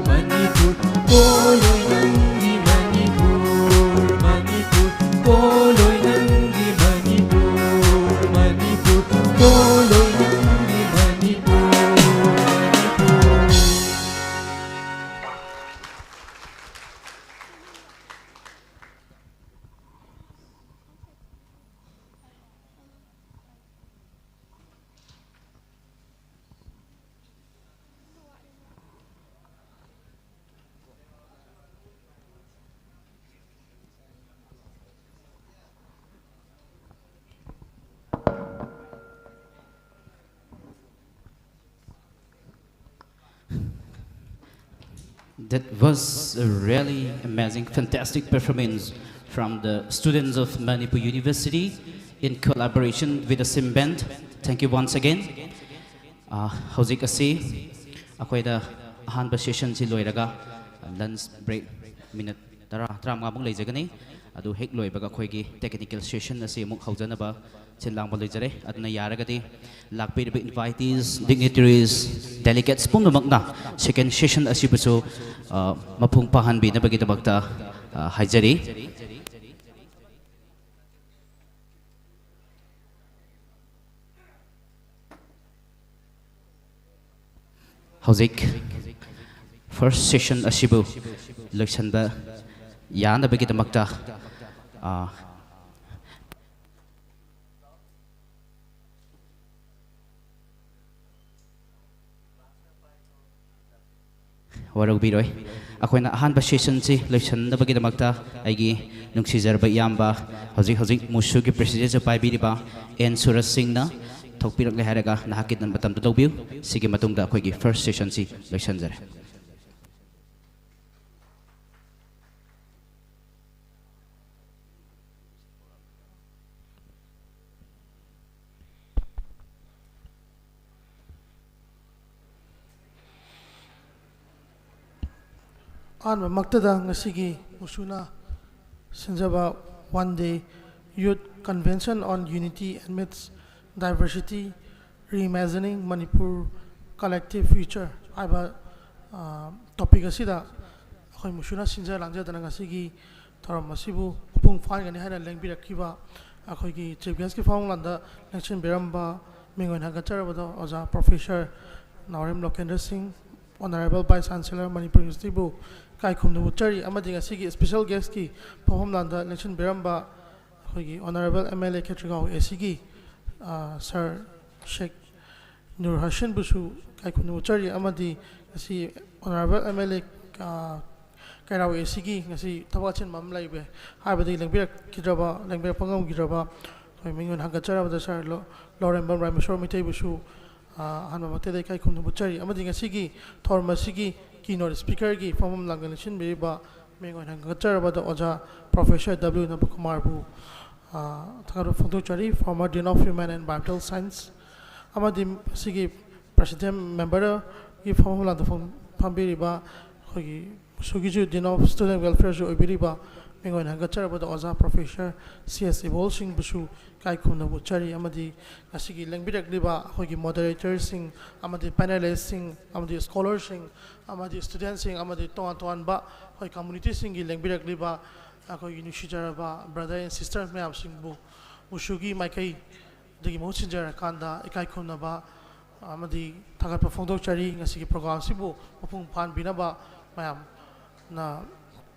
ꯃꯅꯤꯄꯨꯔ, ꯄꯣꯂꯣꯏ ꯅꯪꯒꯤ ꯃꯅꯤꯄꯨꯔ, ꯃꯅꯤꯄꯨꯔ, ꯄꯣꯂꯣꯏ ꯅꯪꯒꯤ ꯃꯅꯤꯄꯨꯔ, ꯃꯅꯤꯄꯨꯔ, ꯄꯣꯂꯣꯏ ꯅꯪꯒꯤ Manipur, Manipur. That was a really amazing, fantastic performance from the students of Manipur University in collaboration with the Sim Band. Thank you once again. Uh, ꯍꯧꯖꯤꯛ ꯑꯁꯤ ꯑꯩꯈꯣꯏꯗ ꯑꯍꯥꯟꯕ ꯁꯦꯁꯟꯁꯤ ꯂꯣꯏꯔꯒ ꯂꯟꯆ ꯕ꯭ꯔꯦꯛ ꯃꯤꯅꯠ ꯇꯔꯥ, ꯇꯔꯥꯃꯉꯥꯃꯨꯛ ꯂꯩꯖꯒꯅꯤ꯫ ꯑꯗꯨ ꯍꯦꯛ ꯂꯣꯏꯕꯒ ꯑꯩꯈꯣꯏꯒꯤ ꯇꯦꯛꯅꯤꯀꯦꯜ ꯁꯦꯁꯟ ꯑꯁꯤ ꯑꯃꯨꯛ ꯍꯧꯖꯅꯕ ꯁꯤꯜ ꯂꯥꯡꯕ ꯂꯩꯖꯔꯦ꯫ ꯑꯗꯨꯅ ꯌꯥꯔꯒꯗꯤ ꯂꯥꯛꯄꯤꯔꯤꯕ invitees, dignitaries, delegates ꯄꯨꯝꯅꯃꯛꯅ ꯁꯦꯀꯦꯟ ꯁꯦꯁꯟ ꯑꯁꯤꯕꯨꯁꯨ, ꯑ, ꯃꯄꯨꯡ ꯐꯥꯍꯟꯕꯤꯅꯕꯒꯤꯗꯃꯛꯇ, ꯑ, ꯍꯥꯏꯖꯔꯤ꯫ ꯍꯧꯖꯤꯛ ꯐꯥꯔꯁ ꯁꯦꯁꯟ ꯑꯁꯤꯕꯨ ꯂꯣꯏꯁꯤꯟꯕ ꯌꯥꯅꯕꯒꯤꯗꯃꯛꯇ, ꯑ, ꯋꯥꯔꯧꯕꯤꯔꯣꯏ꯫ ꯑꯩꯈꯣꯏꯅ ꯑꯍꯥꯟꯕ ꯁꯦꯁꯟꯁꯤ ꯂꯣꯏꯁꯤꯟꯅꯕꯒꯤꯗꯃꯛꯇ ꯑꯩꯒꯤ ꯅꯨꯡꯁꯤꯖꯔꯕ ꯏꯌꯥꯝꯕ, ꯍꯧꯖꯤꯛ ꯍꯧꯖꯤꯛ ꯃꯨꯁꯨꯒꯤ ꯄ꯭ꯔꯦꯁꯤꯗꯦꯟꯁꯨ ꯄꯥꯏꯕꯤꯔꯤꯕ ꯑꯦꯟ ꯁꯨꯔꯖ ꯁꯤꯡꯅ ꯊꯣꯛꯄꯤꯔꯛꯂꯦ ꯍꯥꯏꯔꯒ ꯅꯍꯥꯛꯀꯤ ꯃꯇꯝꯗꯨ ꯂꯧꯕꯤꯌꯨ꯫ ꯁꯤꯒꯤ ꯃꯇꯨꯡꯗ ꯑꯩꯈꯣꯏꯒꯤ ꯐꯥꯔꯁ ꯁꯦꯁꯟꯁꯤ ꯂꯣꯏꯁꯤꯟꯖꯔꯦ꯫ ꯑꯍꯥꯟꯕꯃꯛꯇꯗ ꯉꯁꯤꯒꯤ ꯃꯨꯁꯨꯅ ꯁꯤꯟꯖꯕ One Day Youth Convention on Unity Amidst Diversity, Reimagining Manipur Collective Future ꯍꯥꯏꯕ, ꯑ, ꯇꯣꯄꯤꯛ ꯑꯁꯤꯗ ꯑꯩꯈꯣꯏ ꯃꯨꯁꯨꯅ ꯁꯤꯟꯖ ꯂꯥꯡꯖꯗꯅ ꯉꯁꯤꯒꯤ ꯊꯧꯔꯝ ꯑꯁꯤꯕꯨ ꯃꯄꯨꯡ ꯐꯥꯍꯟꯒꯅꯤ ꯍꯥꯏꯅ ꯂꯦꯡꯕꯤꯔꯛꯈꯤꯕ ꯑꯩꯈꯣꯏꯒꯤ ꯆꯤꯐ ꯒꯦꯁꯀꯤ ꯐꯝꯐꯝ ꯂꯥꯟꯗ ꯂꯦꯡꯁꯤꯟꯕꯤꯔꯝꯕ ꯃꯤꯡ ꯑꯣꯏꯅ ꯍꯪꯒꯠꯆꯔꯕꯗ ꯑꯣꯖꯥ ꯄ꯭ꯔꯣꯐꯦꯁꯔ ꯅꯥꯎꯔꯦꯝ ꯂꯣꯀꯦꯟꯗ꯭ꯔ ꯁꯤꯡ, Honourable Vice Chancellor, Manipur University ꯕꯨ ꯏꯀꯥꯏ ꯈꯨꯝꯅꯕ ꯎꯠꯆꯔꯤ꯫ ꯑꯃꯗꯤ ꯉꯁꯤꯒꯤ ꯏꯁꯄꯤꯁꯦꯜ ꯒꯦꯁꯀꯤ ꯐꯝꯐꯝ ꯂꯥꯟꯗ ꯂꯦꯡꯁꯤꯟꯕꯤꯔꯝꯕ ꯑꯩꯈꯣꯏꯒꯤ Honourable M L A Khetrigao A C ꯒꯤ, ꯑ, ꯁꯥꯔ ꯁꯦꯛ ꯅꯨꯔ ꯍꯁꯤꯟꯕꯨꯁꯨ ꯏꯀꯥꯏ ꯈꯨꯝꯅꯕ ꯎꯠꯆꯔꯤ꯫ ꯑꯃꯗꯤ ꯉꯁꯤ Honourable M L A, ꯑ, ꯀꯩꯔꯥꯎ A C ꯒꯤ ꯉꯁꯤ ꯊꯕꯛ ꯑꯆꯤꯟꯕ ꯑꯃ ꯂꯩꯕ ꯍꯥꯏꯕꯗꯒꯤ ꯂꯦꯡꯕꯤꯔꯛꯈꯤꯗ꯭ꯔꯕ, ꯂꯦꯡꯕꯤꯔꯛꯄ ꯉꯝꯈꯤꯗ꯭ꯔꯕ ꯑꯩꯈꯣꯏ ꯃꯤꯡ ꯑꯣꯏꯅ ꯍꯪꯒꯠꯆꯔꯕꯗ ꯁꯥꯔ ꯂꯣ-, ꯂꯧꯔꯦꯝꯕꯝ ꯔꯥꯃꯦꯁꯣꯔ ꯃꯩꯇꯩꯕꯨꯁꯨ, ꯑ, ꯑꯍꯥꯟꯕꯃꯛꯇꯗ ꯏꯀꯥꯏ ꯈꯨꯝꯅꯕ ꯎꯠꯆꯔꯤ꯫ ꯑꯃꯗꯤ ꯉꯁꯤꯒꯤ ꯊꯧꯔꯝ ꯑꯁꯤꯒꯤ keynote speaker ꯒꯤ ꯐꯝꯐꯝ ꯂꯥꯡꯗ ꯂꯦꯡꯁꯤꯟꯕꯤꯔꯤꯕ ꯃꯤꯡ ꯑꯣꯏꯅ ꯍꯪꯒꯠꯆꯔꯕꯗ ꯑꯣꯖꯥ ꯄ꯭ꯔꯣꯐꯦꯁꯔ W ꯅꯕꯀꯨꯃꯥꯔꯕꯨ, ꯑ, ꯊꯥꯒꯠꯄ ꯐꯣꯡꯗꯣꯛꯆꯔꯤ, former Dean of Human and Environmental Science꯫ ꯑꯃꯗꯤ ꯃꯁꯤꯒꯤ president member ꯒꯤ ꯐꯝꯐꯝ ꯂꯥꯟꯗ ꯐꯝ- ꯐꯝꯕꯤꯔꯤꯕ ꯑꯩꯈꯣꯏꯒꯤ ꯃꯨꯁꯨꯒꯤꯁꯨ Dean of Student Welfare ꯁꯨ ꯑꯣꯏꯕꯤꯔꯤꯕ ꯃꯤꯡ ꯑꯣꯏꯅ ꯍꯦꯟꯒꯠꯆꯔꯕꯗ ꯑꯣꯖꯥ Professor ꯁꯤ ꯑꯦꯁ ꯏꯕꯣꯜꯁꯤꯡꯕꯨꯁꯨ ꯏꯀꯥꯏ ꯈꯨꯝꯅꯕ ꯎꯠꯆꯔꯤ꯫ ꯑꯃꯗꯤ ꯉꯁꯤꯒꯤ ꯂꯦꯡꯕꯤꯔꯛꯂꯤꯕ ꯑꯩꯈꯣꯏꯒꯤ moderator ꯁꯤꯡ ꯑꯃꯗꯤ panelist ꯁꯤꯡ ꯑꯃꯗꯤ scholar ꯁꯤꯡ ꯑꯃꯗꯤ student ꯁꯤꯡ ꯑꯃꯗꯤ ꯇꯣꯉꯥꯟ ꯇꯣꯉꯥꯟꯕ ꯑꯩꯈꯣꯏ community ꯁꯤꯡꯒꯤ ꯂꯦꯡꯕꯤꯔꯛꯂꯤꯕ ꯑꯩꯈꯣꯏꯒꯤ ꯅꯨꯡꯁꯤꯖꯔꯕ brother and sister ꯃꯌꯥꯝꯁꯤꯡꯕꯨ ꯃꯨꯁꯨꯒꯤ ꯃꯥꯏꯀꯩ ꯑꯗꯒꯤ ꯃꯍꯨꯠ ꯁꯤꯟꯖꯔꯀꯥꯟꯗ ꯏꯀꯥꯏ ꯈꯨꯝꯅꯕ ꯑꯃꯗꯤ ꯊꯥꯒꯠꯄ ꯐꯣꯡꯗꯣꯛꯆꯔꯤ꯫ ꯉꯁꯤꯒꯤ program ꯑꯁꯤꯕꯨ ꯃꯄꯨꯡ ꯐꯥꯍꯟꯕꯤꯅꯕ ꯃꯌꯥꯝꯅ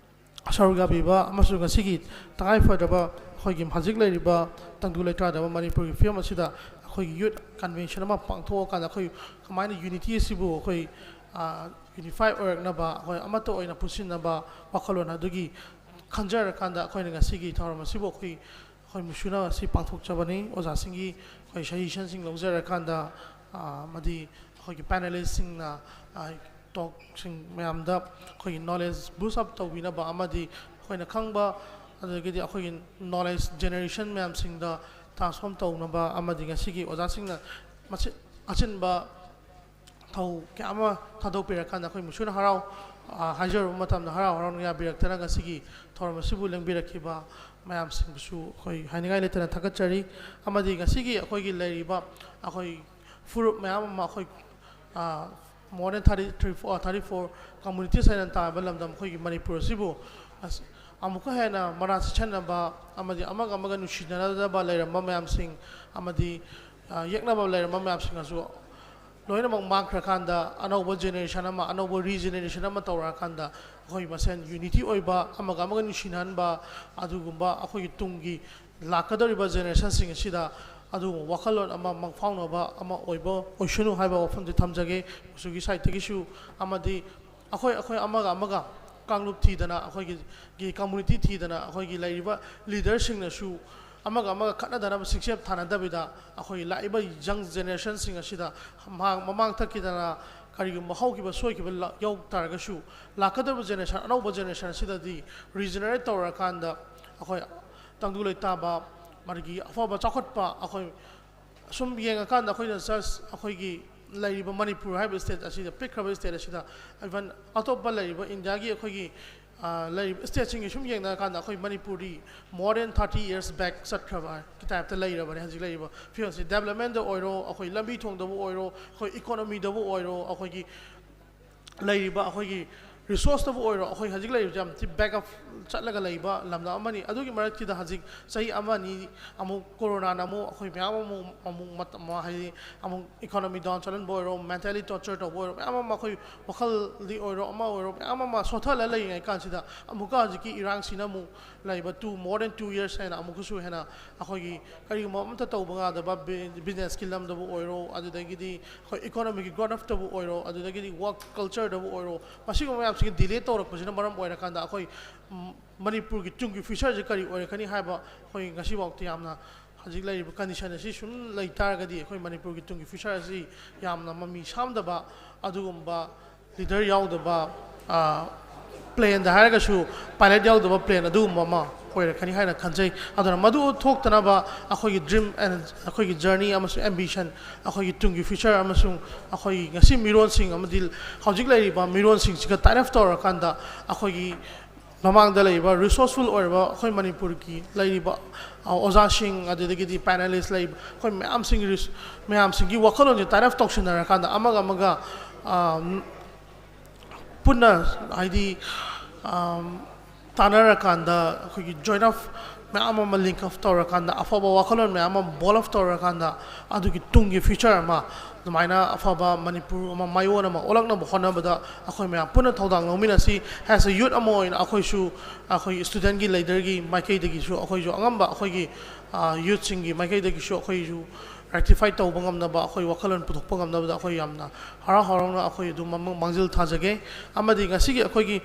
ꯁꯔꯨꯛ ꯌꯥꯕꯤꯕ ꯑꯃꯁꯨꯡ ꯉꯁꯤꯒꯤ ꯇꯉꯥꯏꯐꯗ꯭ꯔꯕ ꯑꯩꯈꯣꯏꯒꯤ ꯍꯧꯖꯤꯛ ꯂꯩꯔꯤꯕ ꯇꯪꯗꯨ ꯂꯩꯇꯥꯗꯕ ꯃꯅꯤꯄꯨꯔꯒꯤ ꯐꯤꯕꯝ ꯑꯁꯤꯗ ꯑꯩꯈꯣꯏꯒꯤ youth convention ꯑꯃ ꯄꯥꯡꯊꯣꯛꯑꯀꯥꯟꯗ ꯑꯩꯈꯣꯏ ꯀꯃꯥꯏꯅ unity ꯑꯁꯤꯕꯨ ꯑꯩꯈꯣꯏ, ꯑ, unify ꯑꯣꯏꯔꯛꯅꯕ, ꯑꯩꯈꯣꯏ ꯑꯃꯠꯇ ꯑꯣꯏꯅ ꯄꯨꯟꯁꯤꯟꯅꯕ ꯋꯥꯈꯜꯂꯣꯟ ꯑꯗꯨꯒꯤ ꯈꯟꯖꯔꯀꯥꯟꯗ ꯑꯩꯈꯣꯏꯅ ꯉꯁꯤꯒꯤ ꯊꯧꯔꯝ ꯑꯁꯤꯕꯨ ꯑꯩꯈꯣꯏ ꯑꯩꯈꯣꯏ ꯃꯨꯁꯨꯅ ꯑꯁꯤ ꯄꯥꯡꯊꯣꯛꯆꯕꯅꯤ꯫ ꯑꯣꯖꯥꯁꯤꯡꯒꯤ ꯑꯩꯈꯣꯏ suggestion ꯁꯤꯡ ꯂꯧꯖꯔꯀꯥꯟꯗ, ꯑ, ꯑꯃꯗꯤ ꯑꯩꯈꯣꯏꯒꯤ panelist ꯁꯤꯡꯅ, ꯑ, talk ꯁꯤꯡ ꯃꯌꯥꯝꯗ ꯑꯩꯈꯣꯏꯒꯤ knowledge boost up ꯇꯧꯕꯤꯅꯕ ꯑꯃꯗꯤ ꯑꯩꯈꯣꯏꯅ ꯈꯪꯕ, ꯑꯗꯒꯤꯗꯤ ꯑꯩꯈꯣꯏꯒꯤ knowledge generation ꯃꯌꯥꯝꯁꯤꯡꯗ transform ꯇꯧꯅꯕ ꯑꯃꯗꯤ ꯉꯁꯤꯒꯤ ꯑꯣꯖꯥꯁꯤꯡꯅ ꯃꯁꯤ ꯑꯆꯤꯟꯕ ꯊꯧ ꯀꯌꯥ ꯑꯃ ꯊꯥꯗꯣꯛꯄꯤꯔꯀꯥꯟꯗ ꯑꯩꯈꯣꯏ ꯃꯨꯁꯨꯅ ꯍꯔꯥꯎ, ꯑ, ꯍꯥꯏꯖꯔꯨꯕ ꯃꯇꯝꯗ ꯍꯔꯥꯎ ꯍꯔꯥꯎꯅ ꯌꯥꯕꯤꯔꯛꯇꯅ ꯉꯁꯤꯒꯤ ꯊꯧꯔꯝ ꯑꯁꯤꯕꯨ ꯂꯦꯡꯕꯤꯔꯛꯈꯤꯕ ꯃꯌꯥꯝꯁꯤꯡꯕꯨꯁꯨ ꯑꯩꯈꯣꯏ ꯍꯥꯏꯅꯤꯡꯉꯥꯏ ꯂꯩꯇꯅ ꯊꯥꯒꯠꯆꯔꯤ꯫ ꯑꯃꯗꯤ ꯉꯁꯤꯒꯤ ꯑꯩꯈꯣꯏꯒꯤ ꯂꯩꯔꯤꯕ ꯑꯩꯈꯣꯏ ꯐꯨꯔꯨꯞ ꯃꯌꯥꯝ ꯑꯃ ꯑꯩꯈꯣꯏ, ꯑ, more than thirty three, four, thirty four communities ꯍꯥꯏꯅ ꯇꯥꯕ ꯂꯝꯗꯝ ꯑꯩꯈꯣꯏꯒꯤ ꯃꯅꯤꯄꯨꯔ ꯑꯁꯤꯕꯨ ꯑꯁ-, ꯑꯃꯨꯛꯀ ꯍꯦꯟꯅ ꯃꯔꯥ ꯆꯦꯠꯁꯟꯅꯕ ꯑꯃꯗꯤ ꯑꯃꯒ ꯑꯃꯒ ꯅꯨꯡꯁꯤꯅꯗꯕ ꯂꯩꯔꯝꯕ ꯃꯌꯥꯝꯁꯤꯡ ꯑꯃꯗꯤ, ꯑ, ꯌꯦꯛꯅꯕ ꯂꯩꯔꯝꯕ ꯃꯌꯥꯝꯁꯤꯡ ꯑꯁꯨ ꯂꯣꯏꯅꯃꯛ ꯃꯥꯡꯈ꯭ꯔꯀꯥꯟꯗ ꯑꯅꯧꯕ generation ꯑꯃ, ꯑꯅꯧꯕ regeneration ꯑꯃ ꯇꯧꯔꯛꯑꯀꯥꯟꯗ ꯑꯩꯈꯣꯏ ꯃꯁꯦꯟ unity ꯑꯣꯏꯕ, ꯑꯃꯒ ꯑꯃꯒ ꯅꯨꯡꯁꯤꯅꯍꯟꯕ, ꯑꯗꯨꯒꯨꯝꯕ ꯑꯩꯈꯣꯏꯒꯤ ꯇꯨꯡꯒꯤ ꯂꯥꯛꯀꯗꯧꯔꯤꯕ generation ꯁꯤꯡ ꯑꯁꯤꯗ ꯑꯗꯨꯒꯨꯝꯕ ꯋꯥꯈꯜꯂꯣꯟ ꯑꯃ ꯃꯪꯐꯥꯎꯅꯕ ꯑꯃ ꯑꯣꯏꯕ ꯑꯣꯏꯁꯅꯨ ꯍꯥꯏꯕ ꯋꯥꯐꯝꯁꯤ ꯊꯝꯖꯒꯦ꯫ ꯃꯨꯁꯨꯒꯤ side ꯇꯒꯤꯁꯨ ꯑꯃꯗꯤ ꯑꯩꯈꯣꯏ, ꯑꯩꯈꯣꯏ ꯑꯃꯒ ꯑꯃꯒ ꯀꯥꯡꯂꯨꯞ ꯊꯤꯗꯅ, ꯑꯩꯈꯣꯏꯒꯤ, ꯒꯤ community ꯊꯤꯗꯅ, ꯑꯩꯈꯣꯏꯒꯤ ꯂꯩꯔꯤꯕ leader ꯁꯤꯡꯅꯁꯨ ꯑꯃꯒ ꯑꯃꯒ ꯈꯠꯅꯗꯅꯕ, ꯁꯤꯡꯆꯦꯞ ꯊꯥꯅꯗꯕꯤꯗ, ꯑꯩꯈꯣꯏ ꯂꯥꯛꯏꯕ young generation ꯁꯤꯡ ꯑꯁꯤꯗ ꯃꯍꯥꯛ ꯃꯃꯥꯡ ꯊꯛꯈꯤꯗꯅ ꯀꯔꯤꯒꯨꯝꯕ ꯍꯧꯈꯤꯕ ꯁꯣꯏꯈꯤꯕ ꯂ-, ꯌꯥꯎ ꯇꯥꯔꯒꯁꯨ, ꯂꯥꯛꯀꯗꯧꯔꯤꯕ generation, ꯑꯅꯧꯕ generation ꯑꯁꯤꯗꯗꯤ regenerate ꯇꯧꯔꯀꯥꯟꯗ ꯑꯩꯈꯣꯏ ꯇꯪꯗꯨ ꯂꯩꯇꯥꯕ, ꯃꯗꯨꯒꯤ ꯑꯐꯕ ꯆꯥꯎꯈꯠꯄ, ꯑꯩꯈꯣꯏ ꯁꯨꯝ ꯌꯦꯡꯉꯀꯥꯟꯗ ꯑꯩꯈꯣꯏꯅ just ꯑꯩꯈꯣꯏꯒꯤ ꯂꯩꯔꯤꯕ ꯃꯅꯤꯄꯨꯔ ꯍꯥꯏꯕ ꯁ꯭ꯇꯦꯠ ꯑꯁꯤꯗ, ꯄꯤꯛꯈ꯭ꯔꯕ ꯁ꯭ꯇꯦꯠ ꯑꯁꯤꯗ, ꯏꯚꯟ ꯑꯇꯣꯞꯄ ꯂꯩꯔꯤꯕ ꯏꯟꯗꯤꯌꯥꯒꯤ ꯑꯩꯈꯣꯏꯒꯤ, ꯑ, ꯂꯩꯔꯤꯕ ꯁ꯭ꯇꯦꯠꯁꯤꯡꯒꯤ ꯁꯨꯝ ꯌꯦꯡꯅꯔꯀꯥꯟꯗ, ꯑꯩꯈꯣꯏ ꯃꯅꯤꯄꯨꯔꯗꯤ more than thirty years back ꯆꯠꯈ꯭ꯔꯕ ꯀꯤ ꯇꯥꯏꯞꯇ ꯂꯩꯔꯕꯅꯦ ꯍꯧꯖꯤꯛ ꯂꯩꯔꯤꯕ ꯐꯤꯕꯝꯁꯤ꯫ ꯗꯦꯕꯂꯞꯃꯦꯟꯗ ꯑꯣꯏꯔꯣ, ꯑꯩꯈꯣꯏ ꯂꯝꯕꯤ ꯊꯣꯡꯗꯕꯨ ꯑꯣꯏꯔꯣ, ꯑꯩꯈꯣꯏ ꯏꯀꯣꯅꯣꯃꯤꯗꯕꯨ ꯑꯣꯏꯔꯣ, ꯑꯩꯈꯣꯏꯒꯤ ꯂꯩꯔꯤꯕ ꯑꯩꯈꯣꯏꯒꯤ ꯔꯤꯁꯣꯔꯁꯇꯕꯨ ꯑꯣꯏꯔꯣ, ꯑꯩꯈꯣꯏ ꯍꯧꯖꯤꯛ ꯂꯩꯔꯤꯕꯁꯦ ꯌꯥꯝ ꯊꯤ ꯕꯦꯛ ꯑꯞ ꯆꯠꯂꯒ ꯂꯩꯕ ꯂꯝꯗꯝ ꯑꯃꯅꯤ꯫ ꯑꯗꯨꯒꯤ ꯃꯔꯛꯁꯤꯗ ꯍꯧꯖꯤꯛ ꯆꯍꯤ ꯑꯃ ꯑꯅꯤ ꯑꯃꯨꯛ ꯀꯣꯔꯣꯅꯥꯅ ꯑꯃꯨꯛ ꯑꯩꯈꯣꯏ ꯃꯌꯥꯝ ꯑꯃꯨꯛ, ꯑꯃꯨꯛ ꯃꯇꯝ ꯑꯃ, ꯍꯥꯏꯗꯤ ꯑꯃꯨꯛ ꯏꯀꯣꯅꯣꯃꯤ ꯗꯥꯎꯟ ꯆꯠꯍꯟꯕ ꯑꯣꯏꯔꯣ, ꯃꯦꯟꯇꯦꯂꯤ ꯇꯣꯔꯆꯔ ꯇꯧꯕ ꯑꯣꯏꯔꯣ, ꯃꯌꯥꯝ ꯑꯃ ꯑꯩꯈꯣꯏ ꯋꯥꯈꯜꯗꯤ ꯑꯣꯏꯔꯣ, ꯑꯃ ꯑꯣꯏꯔꯣ, ꯃꯌꯥꯝ ꯑꯃ ꯁꯣꯠꯊꯍꯜꯂ ꯂꯩꯔꯤꯉꯩ ꯀꯥꯟꯁꯤꯗ, ꯑꯃꯨꯛꯀ ꯍꯧꯖꯤꯛꯀꯤ ꯏꯔꯥꯡꯁꯤꯅ ꯑꯃꯨꯛ ꯂꯩꯕ two, more than two years ꯍꯥꯏꯅ ꯑꯃꯨꯛꯀꯁꯨ ꯍꯦꯟꯅ ꯑꯩꯈꯣꯏꯒꯤ ꯀꯔꯤꯒꯨꯝꯕ ꯑꯃꯇ ꯇꯧꯕ ꯌꯥꯗꯕ, ꯕꯤ-, ꯕꯤꯖꯤꯅꯦꯁꯀꯤ ꯂꯝꯗꯕꯨ ꯑꯣꯏꯔꯣ, ꯑꯗꯨꯗꯒꯤꯗꯤ ꯑꯩꯈꯣꯏ ꯏꯀꯣꯅꯣꯃꯤꯛꯀꯤ ꯒ꯭ꯔꯣꯠ ꯑꯞꯇꯕꯨ ꯑꯣꯏꯔꯣ, ꯑꯗꯨꯗꯒꯤꯗꯤ ꯋꯥꯔꯛ ꯀꯜꯆꯔꯗꯕꯨ ꯑꯣꯏꯔꯣ, ꯃꯁꯤꯒꯨꯝꯕ ꯃꯌꯥꯝꯁꯤꯒꯤ ꯗꯤꯂꯦ ꯇꯧꯔꯛꯄꯁꯤꯅ ꯃꯔꯝ ꯑꯣꯏꯔꯀꯥꯟꯗ ꯑꯩꯈꯣꯏ, ꯎꯝ, ꯃꯅꯤꯄꯨꯔꯒꯤ ꯇꯨꯡꯒꯤ ꯐ꯭ꯌꯨꯆꯔꯁꯤ ꯀꯔꯤ ꯑꯣꯏꯔꯛꯀꯅꯤ ꯍꯥꯏꯕ ꯑꯩꯈꯣꯏ ꯉꯁꯤꯐꯥꯎꯗ ꯌꯥꯝꯅ, ꯍꯧꯖꯤꯛ ꯂꯩꯔꯤꯕ ꯀꯟꯗꯤꯁꯟ ꯑꯁꯤ ꯁꯨꯝ ꯂꯩ ꯇꯥꯔꯒꯗꯤ ꯑꯩꯈꯣꯏ ꯃꯅꯤꯄꯨꯔꯒꯤ ꯇꯨꯡꯒꯤ ꯐ꯭ꯌꯨꯆꯔ ꯑꯁꯤ ꯌꯥꯝꯅ ꯃꯃꯤ ꯁꯥꯝꯗꯕ, ꯑꯗꯨꯒꯨꯝꯕ ꯂꯤꯗꯔ ꯌꯥꯎꯗꯕ, ꯄ꯭ꯂꯦꯟꯗ ꯍꯥꯏꯔꯒꯁꯨ ꯄꯥꯏꯂꯠ ꯌꯥꯎꯗꯕ ꯄ꯭ꯂꯦꯟ ꯑꯗꯨꯒꯨꯝꯕ ꯑꯃ ꯑꯣꯏꯔꯛꯀꯅꯤ ꯍꯥꯏꯅ ꯈꯟꯖꯩ꯫ ꯑꯗꯨꯅ ꯃꯗꯨ ꯊꯣꯛꯇꯅꯕ ꯑꯩꯈꯣꯏꯒꯤ ꯗ꯭ꯔꯤꯝ ꯑꯦꯟ ꯑꯩꯈꯣꯏꯒꯤ ꯖꯔꯅꯤ ꯑꯃꯁꯨꯡ ꯑꯦꯝꯕꯤꯁꯟ, ꯑꯩꯈꯣꯏꯒꯤ ꯇꯨꯡꯒꯤ ꯐ꯭ꯌꯨꯆꯔ ꯑꯃꯁꯨꯡ ꯑꯩꯈꯣꯏꯒꯤ ꯉꯁꯤ ꯃꯤꯔꯣꯟꯁꯤꯡ ꯑꯃꯗꯤ ꯍꯧꯖꯤꯛ ꯂꯩꯔꯤꯕ ꯃꯤꯔꯣꯟꯁꯤꯡꯁꯤꯒ ꯇꯥꯏꯠ ꯑꯞ ꯇꯧꯔꯀꯥꯟꯗ ꯑꯩꯈꯣꯏꯒꯤ ꯃꯃꯥꯡꯗ ꯂꯩꯔꯤꯕ ꯔꯤꯁꯣꯔꯁꯐꯨꯜ ꯑꯣꯏꯔꯕ ꯑꯩꯈꯣꯏ ꯃꯅꯤꯄꯨꯔꯒꯤ ꯂꯩꯔꯤꯕ, ꯑ, ꯑꯣꯖꯥꯁꯤꯡ, ꯑꯗꯨꯗꯒꯤꯗꯤ ꯄꯦꯅꯦꯂꯤꯁ ꯂꯩꯔꯤꯕ ꯑꯩꯈꯣꯏ ꯃꯌꯥꯝꯁꯤꯡꯒꯤ ꯔꯤꯁ-, ꯃꯌꯥꯝꯁꯤꯡꯒꯤ ꯋꯥꯈꯜꯂꯣꯟꯁꯦ ꯇꯥꯏꯠ ꯑꯞ ꯇꯧꯁꯤꯟꯅꯔꯀꯥꯟꯗ ꯑꯃꯒ ꯑꯃꯒ, ꯑ, ꯄꯨꯟꯅ, ꯍꯥꯏꯗꯤ, ꯑ, ꯇꯥꯟꯅꯔꯀꯥꯟꯗ ꯑꯩꯈꯣꯏꯒꯤ ꯖꯣꯏꯟ ꯑꯞ ꯃꯌꯥꯝ ꯑꯃ ꯂꯤꯡꯛ ꯑꯞ ꯇꯧꯔꯀꯥꯟꯗ, ꯑꯐꯕ ꯋꯥꯈꯜꯂꯣꯟ ꯃꯌꯥꯝ ꯑꯃ ꯕꯣꯜ ꯑꯞ ꯇꯧꯔꯀꯥꯟꯗ, ꯑꯗꯨꯒꯤ ꯇꯨꯡꯒꯤ ꯐ꯭ꯌꯨꯆꯔ ꯑꯃ, ꯑꯗꯨꯃꯥꯏꯅ ꯑꯐꯕ ꯃꯅꯤꯄꯨꯔ ꯑꯃ, ꯃꯌꯣꯟ ꯑꯃ ꯑꯣꯜꯂꯛꯅꯕ ꯍꯣꯠꯅꯕꯗ ꯑꯩꯈꯣꯏ ꯃꯌꯥꯝ ꯄꯨꯟꯅ ꯊꯧꯗꯥꯡ ꯂꯧꯃꯤꯟꯅꯁꯤ꯫ ꯑꯦꯁ ꯑꯦ ꯌꯨꯠ ꯑꯃ ꯑꯣꯏꯅ ꯑꯩꯈꯣꯏꯁꯨ, ꯑꯩꯈꯣꯏ ꯁ꯭ꯇꯨꯗꯦꯟꯒꯤ ꯂꯤꯗꯔꯒꯤ ꯃꯥꯏꯀꯩꯗꯒꯤꯁꯨ ꯑꯩꯈꯣꯏꯁꯨ ꯑꯉꯝꯕ, ꯑꯩꯈꯣꯏꯒꯤ, ꯑ, ꯌꯨꯠꯁꯤꯡꯒꯤ ꯃꯥꯏꯀꯩꯗꯒꯤꯁꯨ ꯑꯩꯈꯣꯏꯁꯨ ꯔꯦꯛꯇꯤꯐꯥꯏ ꯇꯧꯕ ꯉꯝꯅꯕ, ꯑꯩꯈꯣꯏ ꯋꯥꯈꯜꯂꯣꯟ ꯄꯨꯊꯣꯛꯄ ꯉꯝꯅꯕꯗ ꯑꯩꯈꯣꯏ ꯌꯥꯝꯅ ꯍꯔꯥꯎ ꯍꯔꯥꯎꯅ ꯑꯩꯈꯣꯏ ꯑꯗꯨꯝ ꯃꯃ-, ꯃꯥꯡꯖꯤꯜ ꯊꯥꯖꯒꯦ꯫ ꯑꯃꯗꯤ ꯉꯁꯤꯒꯤ ꯑꯩꯈꯣꯏꯒꯤ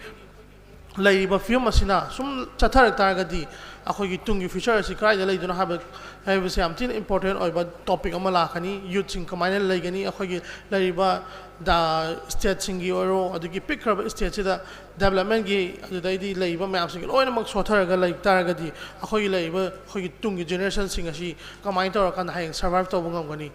ꯂꯩꯔꯤꯕ ꯐꯤꯕꯝ ꯑꯁꯤꯅ ꯁꯨꯝ ꯆꯠꯊꯔꯛ ꯇꯥꯔꯒꯗꯤ ꯑꯩꯈꯣꯏꯒꯤ ꯇꯨꯡꯒꯤ ꯐ꯭ꯌꯨꯆꯔ ꯑꯁꯤ ꯀꯗꯥꯏꯗ ꯂꯩꯗꯣꯏꯅꯣ ꯍꯥꯏꯕ, ꯍꯥꯏꯕꯁꯦ ꯌꯥꯝ ꯊꯤꯅ ꯏꯝꯄꯣꯔꯇꯦꯟ ꯑꯣꯏꯕ ꯇꯣꯄꯤꯛ ꯑꯃ ꯂꯥꯛꯀꯅꯤ꯫ ꯌꯨꯠꯁꯤꯡ ꯀꯃꯥꯏꯅ ꯂꯩꯒꯅꯤ, ꯑꯩꯈꯣꯏꯒꯤ ꯂꯩꯔꯤꯕ ꯗ-, ꯁ꯭ꯇꯦꯠꯁꯤꯡꯒꯤ ꯑꯣꯏꯔꯣ, ꯑꯗꯒꯤ ꯄꯤꯛꯈ꯭ꯔꯕ ꯁ꯭ꯇꯦꯠꯁꯤꯗ ꯗꯦꯕꯂꯞꯃꯦꯟꯒꯤ, ꯑꯗꯨꯗꯩꯗꯤ ꯂꯩꯔꯤꯕ ꯃꯌꯥꯝꯁꯤꯡꯒꯤ ꯂꯣꯏꯅꯃꯛ ꯁꯣꯠꯊꯔꯒ ꯂꯩ ꯇꯥꯔꯒꯗꯤ ꯑꯩꯈꯣꯏꯒꯤ ꯂꯩꯔꯤꯕ ꯑꯩꯈꯣꯏꯒꯤ ꯇꯨꯡꯒꯤ ꯖꯦꯅꯦꯔꯦꯁꯟꯁꯤꯡ ꯑꯁꯤ ꯀꯃꯥꯏꯅ ꯇꯧꯔꯀꯥꯟꯗ ꯍꯌꯦꯡ ꯁꯔꯚꯥꯏꯚ ꯇꯧꯕ ꯉꯝꯒꯅꯤ?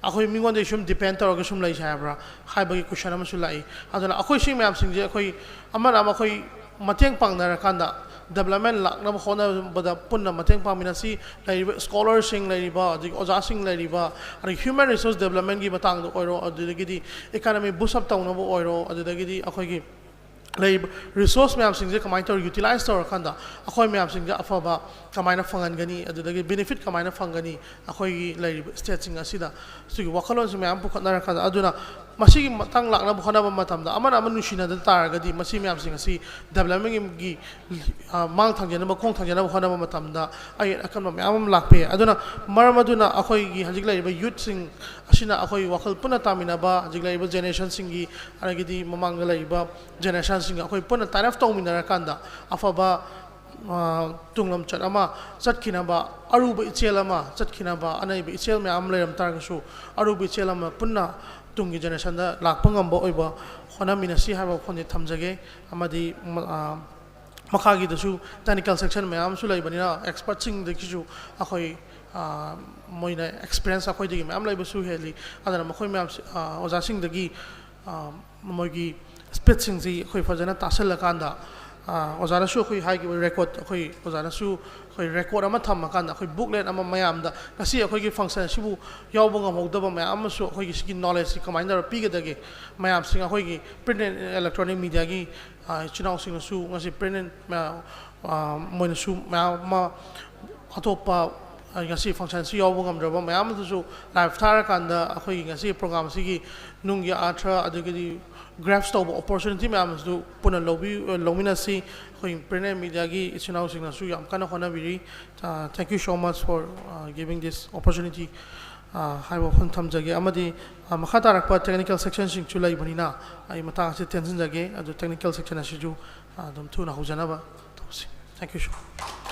ꯑꯩꯈꯣꯏ ꯃꯤꯉꯣꯟꯗꯒꯤ ꯁꯨꯝ depend ꯇꯧꯔꯒ ꯁꯨꯝ ꯂꯩꯁꯦ ꯍꯥꯏꯕ꯭ꯔꯥ ꯍꯥꯏꯕꯒꯤ question ꯑꯃꯁꯨ ꯂꯥꯛꯏ꯫ ꯑꯗꯨꯅ ꯑꯩꯈꯣꯏ ꯁꯤ ꯃꯌꯥꯝꯁꯤꯡꯁꯦ ꯑꯩꯈꯣꯏ ꯑꯃꯅ ꯑꯃ ꯑꯩꯈꯣꯏ ꯃꯇꯦꯡ ꯄꯥꯡꯅꯔꯀꯥꯟꯗ development ꯂꯥꯛꯅꯕ ꯍꯣꯠꯅꯕꯗ ꯄꯨꯟꯅ ꯃꯇꯦꯡ ꯄꯥꯡꯃꯤꯟꯅꯁꯤ꯫ ꯂꯩꯔꯤꯕ scholarꯁꯤꯡ, ꯂꯩꯔꯤꯕ ꯑꯗꯒꯤ ꯑꯣꯖꯥꯁꯤꯡ, ꯂꯩꯔꯤꯕ ꯑꯗꯒꯤ human resource developmentꯀꯤ ꯃꯇꯥꯡꯗ ꯑꯣꯏꯔꯣ, ꯑꯗꯨꯗꯒꯤꯗꯤ economy boost up ꯇꯧꯅꯕ ꯑꯣꯏꯔꯣ, ꯑꯗꯨꯗꯒꯤꯗꯤ ꯑꯩꯈꯣꯏꯒꯤ ꯂꯩꯔꯤꯕ resource ꯃꯌꯥꯝꯁꯤꯡꯁꯦ ꯀꯃꯥꯏꯅ ꯇꯧꯔ utilize ꯇꯧꯔꯀꯥꯟꯗ ꯑꯩꯈꯣꯏ ꯃꯌꯥꯝꯁꯤꯡꯁꯦ ꯑꯐꯕ ꯀꯃꯥꯏꯅ ꯐꯪꯍꯟꯒꯅꯤ, ꯑꯗꯨꯗꯒꯤ benefit ꯀꯃꯥꯏꯅ ꯐꯪꯒꯅꯤ ꯑꯩꯈꯣꯏꯒꯤ ꯂꯩꯔꯤꯕ stateꯁꯤꯡ ꯑꯁꯤꯗ, ꯁꯤꯒꯤ ꯋꯥꯈꯜꯂꯣꯟꯁꯤ ꯃꯌꯥꯝ ꯄꯨꯈꯠꯅꯔꯀꯥꯟꯗ꯫ ꯑꯗꯨꯅ ꯃꯁꯤꯒꯤ ꯃꯇꯥꯡ ꯂꯥꯛꯅꯕ ꯍꯣꯠꯅꯕ ꯃꯇꯝꯗ ꯑꯃꯅ ꯑꯃ ꯅꯨꯡꯁꯤꯅꯗ ꯇꯥꯔꯒꯗꯤ ꯃꯁꯤ ꯃꯌꯥꯝꯁꯤꯡ ꯑꯁꯤ developmentꯒꯤ, ꯑ, ꯃꯥꯡ ꯊꯥꯡꯖꯅꯕ, ꯈꯣꯡ ꯊꯥꯡꯖꯅꯕ ꯍꯣꯠꯅꯕ ꯃꯇꯝꯗ ꯑꯌꯦꯠ ꯑꯀꯟꯕ ꯃꯌꯥꯝ ꯑꯃ ꯂꯥꯛꯄ ꯌꯥꯏ꯫ ꯑꯗꯨꯅ ꯃꯔꯝ ꯑꯗꯨꯅ ꯑꯩꯈꯣꯏꯒꯤ ꯍꯧꯖꯤꯛ ꯂꯩꯔꯤꯕ youthꯁꯤꯡ ꯑꯁꯤꯅ ꯑꯩꯈꯣꯏ ꯋꯥꯈꯜ ꯄꯨꯟꯅ ꯇꯥꯃꯤꯟꯅꯕ, ꯍꯧꯖꯤꯛ ꯂꯩꯔꯤꯕ generationꯁꯤꯡꯒꯤ, ꯑꯗꯒꯤꯗꯤ ꯃꯃꯥꯡꯗ ꯂꯩꯔꯤꯕ generationꯁꯤꯡꯒ ꯑꯩꯈꯣꯏ ꯄꯨꯟꯅ tie up ꯇꯧꯃꯤꯟꯅꯔꯀꯥꯟꯗ ꯑꯐꯕ, ꯑ, ꯇꯨꯡꯂꯝꯆꯠ ꯑꯃ ꯆꯠꯈꯤꯅꯕ, ꯑꯔꯨꯕ ꯏꯆꯦꯜ ꯑꯃ ꯆꯠꯈꯤꯅꯕ, ꯑꯅꯩꯕ ꯏꯆꯦꯜ ꯃꯌꯥꯝ ꯑꯃ ꯂꯩꯔꯝ ꯇꯥꯔꯒꯁꯨ, ꯑꯔꯨꯕ ꯏꯆꯦꯜ ꯑꯃ ꯄꯨꯟꯅ ꯇꯨꯡꯒꯤ generationꯗ ꯂꯥꯛꯄ ꯉꯝꯕ ꯑꯣꯏꯕ ꯍꯣꯠꯅꯃꯤꯟꯅꯁꯤ ꯍꯥꯏꯕ ꯋꯥꯐꯝꯁꯦ ꯊꯝꯖꯒꯦ꯫ ꯑꯃꯗꯤ, ꯃ-, ꯑ, ꯃꯈꯥꯒꯤꯗꯁꯨ technical section ꯃꯌꯥꯝ ꯑꯃꯁꯨ ꯂꯩꯕꯅꯤꯅ expertꯁꯤꯡꯗꯒꯤꯁꯨ ꯑꯩꯈꯣꯏ, ꯑ, ꯃꯣꯏꯅ experience ꯑꯩꯈꯣꯏꯗꯒꯤ ꯃꯌꯥꯝ ꯂꯩꯕꯁꯨ ꯍꯦꯜꯂꯤ꯫ ꯑꯗꯨꯅ ꯃꯈꯣꯏ ꯃꯌꯥꯝꯁꯤ, ꯑ, ꯑꯣꯖꯥꯁꯤꯡꯗꯒꯤ, ꯑ, ꯃꯣꯏꯒꯤ speechꯁꯤꯡꯁꯤ ꯑꯩꯈꯣꯏ ꯐꯖꯅ ꯇꯥꯁꯜꯂꯀꯥꯟꯗ, ꯑ, ꯑꯣꯖꯥꯅꯁꯨ ꯑꯩꯈꯣꯏ ꯍꯥꯏꯈꯤꯕ record, ꯑꯩꯈꯣꯏ ꯑꯣꯖꯥꯅꯁꯨ ꯑꯩꯈꯣꯏ record ꯑꯃ ꯊꯝꯃꯀꯥꯟꯗ ꯑꯩꯈꯣꯏ booklet ꯑꯃ ꯃꯌꯥꯝꯗ ꯉꯁꯤ ꯑꯩꯈꯣꯏꯒꯤ function ꯑꯁꯤꯕꯨ ꯌꯥꯎꯕ ꯉꯝꯍꯧꯗꯕ ꯃꯌꯥꯝ ꯑꯃꯁꯨ ꯑꯩꯈꯣꯏꯒꯤ ꯁꯤꯒꯤ knowledgeꯁꯤ ꯀꯃꯥꯏꯅ ꯇꯧꯔ ꯄꯤꯒꯗꯒꯦ, ꯃꯌꯥꯝꯁꯤꯡ ꯑꯩꯈꯣꯏꯒꯤ print and electronic mediaꯒꯤ, ꯑ, ꯏꯆꯤꯟ ꯏꯅꯥꯎꯁꯤꯡꯅꯁꯨ ꯉꯁꯤ print and, ꯑ, ꯑ, ꯃꯣꯏꯅꯁꯨ ꯃꯌꯥꯝ ꯑꯃ ꯑꯇꯣꯞꯄ, ꯑ, ꯉꯁꯤ functionꯁꯤ ꯌꯥꯎꯕ ꯉꯝꯗ꯭ꯔꯕ ꯃꯌꯥꯝ ꯑꯗꯨꯁꯨ live ꯊꯥꯔꯀꯥꯟꯗ ꯑꯩꯈꯣꯏꯒꯤ ꯉꯁꯤ program ꯑꯁꯤꯒꯤ ꯅꯨꯡꯒꯤ ꯑꯥꯔꯊ ꯑꯗꯒꯤꯗꯤ grasp ꯇꯧꯕ opportunity ꯃꯌꯥꯝ ꯑꯗꯨ ꯄꯨꯟꯅ ꯂꯧꯕꯤ-, ꯂꯧꯃꯤꯟꯅꯁꯤ꯫ ꯑꯩꯈꯣꯏ print and mediaꯒꯤ ꯏꯆꯤꯟ ꯏꯅꯥꯎꯁꯤꯡꯅꯁꯨ ꯌꯥꯝ ꯀꯟꯅ ꯍꯣꯠꯅꯕꯤꯔꯤ꯫ ꯑ, thank you so much for, uh, giving this opportunity, ꯑ, ꯍꯥꯏꯕ ꯋꯥꯐꯝ ꯊꯝꯖꯒꯦ꯫ ꯑꯃꯗꯤ, ꯑ, ꯃꯈꯥ ꯇꯥꯔꯛꯄ technical sectionꯁꯤꯡꯁꯨ ꯂꯩꯕꯅꯤꯅ ꯑꯩ ꯃꯇꯥꯡ ꯑꯁꯤ ꯇꯦꯟꯁꯤꯟꯖꯒꯦ꯫ ꯑꯗꯨ technical section ꯑꯁꯤꯁꯨ, ꯑ, ꯑꯗꯨꯝ ꯊꯨꯅ ꯍꯧꯖꯅꯕ ꯇꯧꯁꯤ꯫ Thank you so much꯫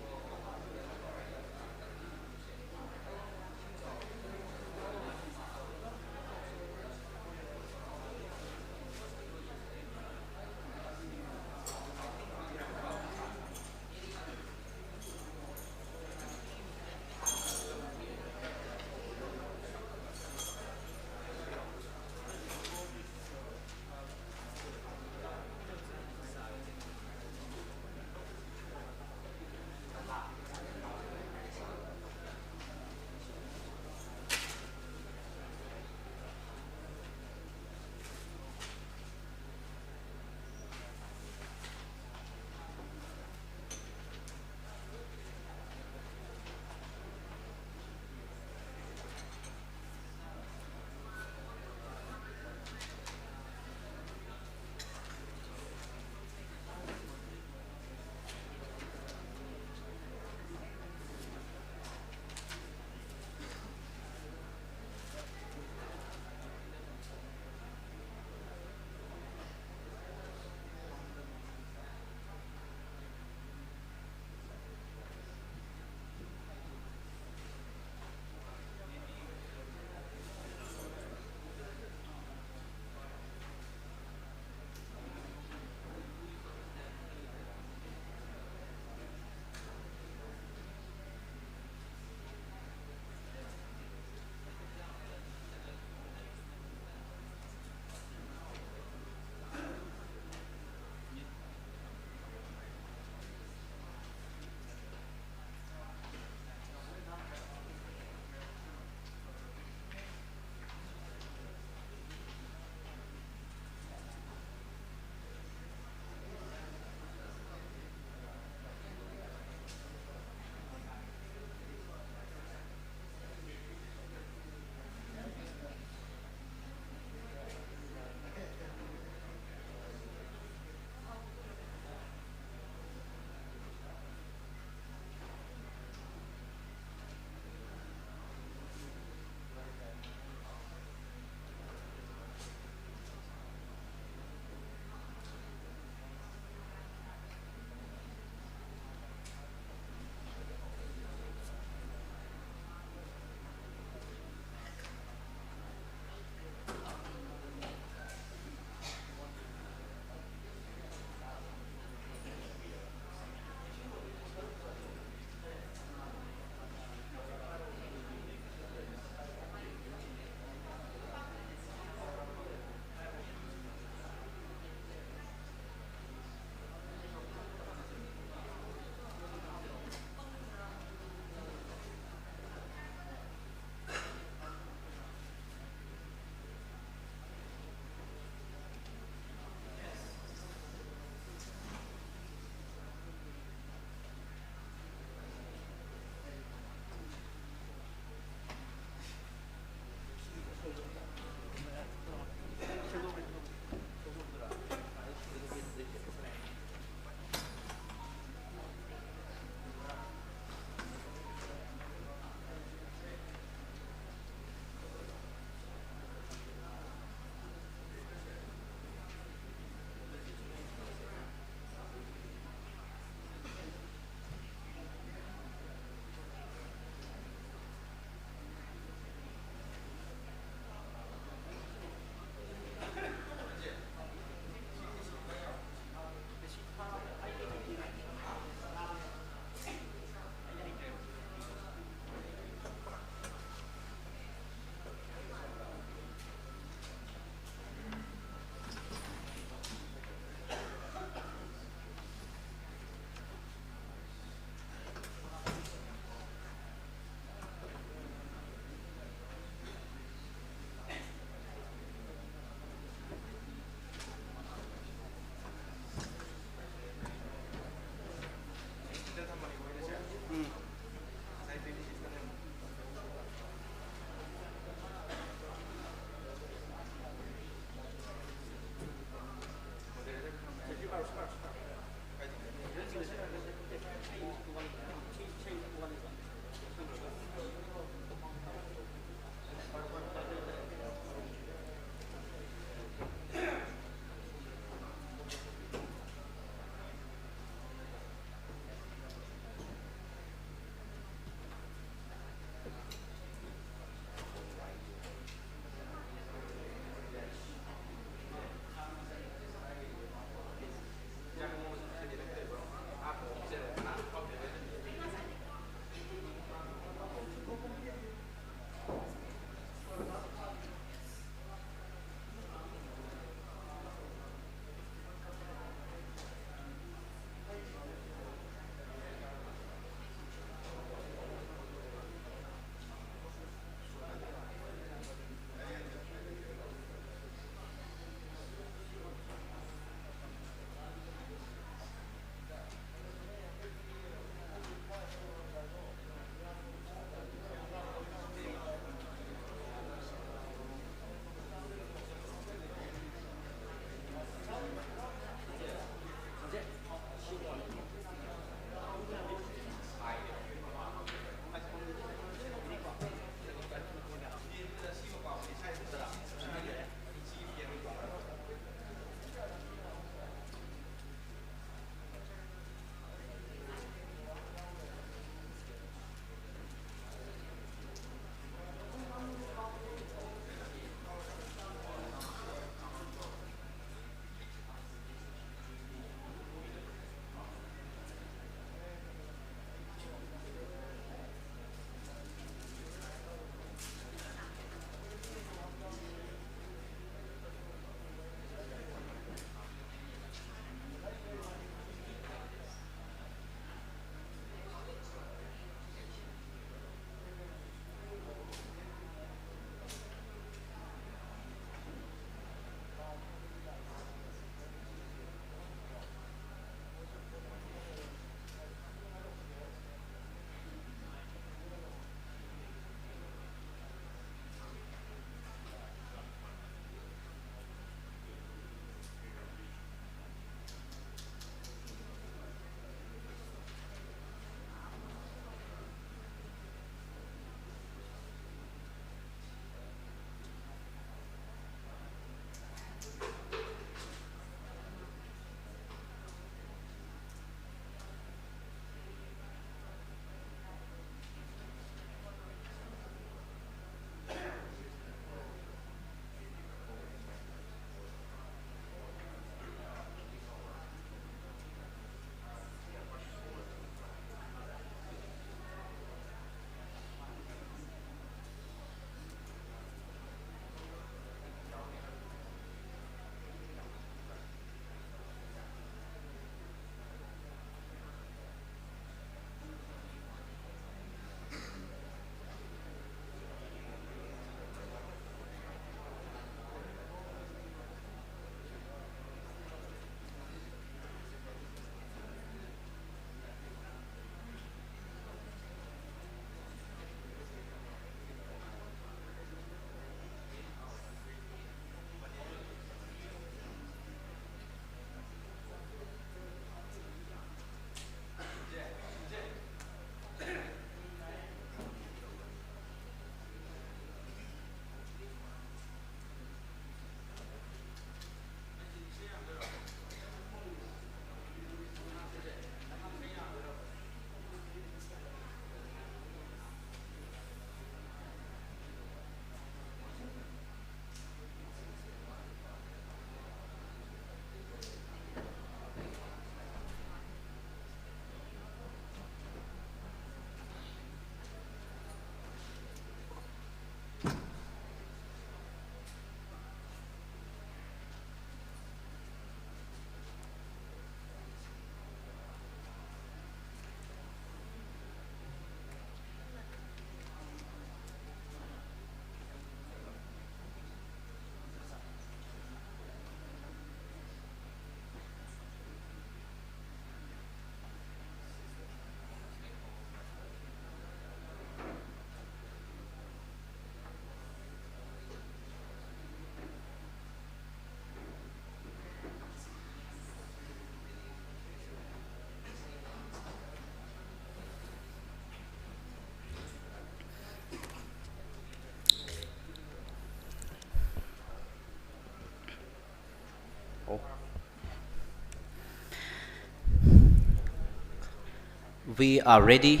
We are ready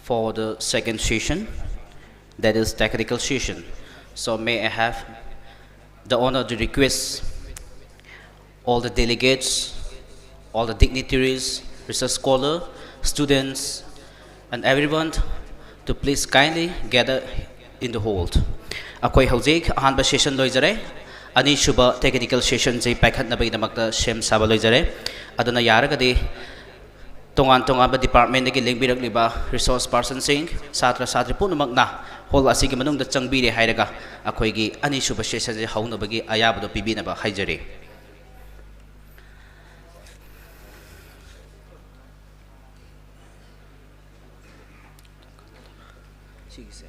for the second session, that is technical session. So may I have the honor to request all the delegates, all the dignitaries, research scholar, students, and everyone to please kindly gather in the hall. ꯑꯩꯈꯣꯏ ꯍꯧꯖꯤꯛ ꯑꯍꯥꯟꯕ session ꯂꯣꯏꯖꯔꯦ꯫ ꯑꯅꯤꯁꯨꯕ technical sessionꯁꯤ ꯄꯥꯏꯈꯠꯅꯕꯒꯤꯗꯃꯛꯇ ꯁꯦꯝ ꯁꯥꯕ ꯂꯣꯏꯖꯔꯦ꯫ ꯑꯗꯨꯅ ꯌꯥꯔꯒꯗꯤ ꯇꯣꯉꯥꯟ ꯇꯣꯉꯥꯟꯕ departmentꯇꯒꯤ ꯂꯦꯡꯕꯤꯔꯛꯂꯤꯕ resource personꯁꯤꯡ, ꯁꯥꯇ꯭ꯔ ꯁꯥꯇ꯭ꯔꯤ ꯄꯨꯝꯅꯃꯛꯅ hall ꯑꯁꯤꯒꯤ ꯃꯅꯨꯡꯗ ꯆꯪꯕꯤꯔꯦ ꯍꯥꯏꯔꯒ ꯑꯩꯈꯣꯏꯒꯤ ꯑꯅꯤꯁꯨꯕ sessionꯁꯤ ꯍꯧꯅꯕꯒꯤ ꯑꯌꯥꯕꯗꯣ ꯄꯤꯕꯤꯅꯕ ꯍꯥꯏꯖꯔꯤ꯫ ꯁꯤꯒꯤꯁꯦ꯫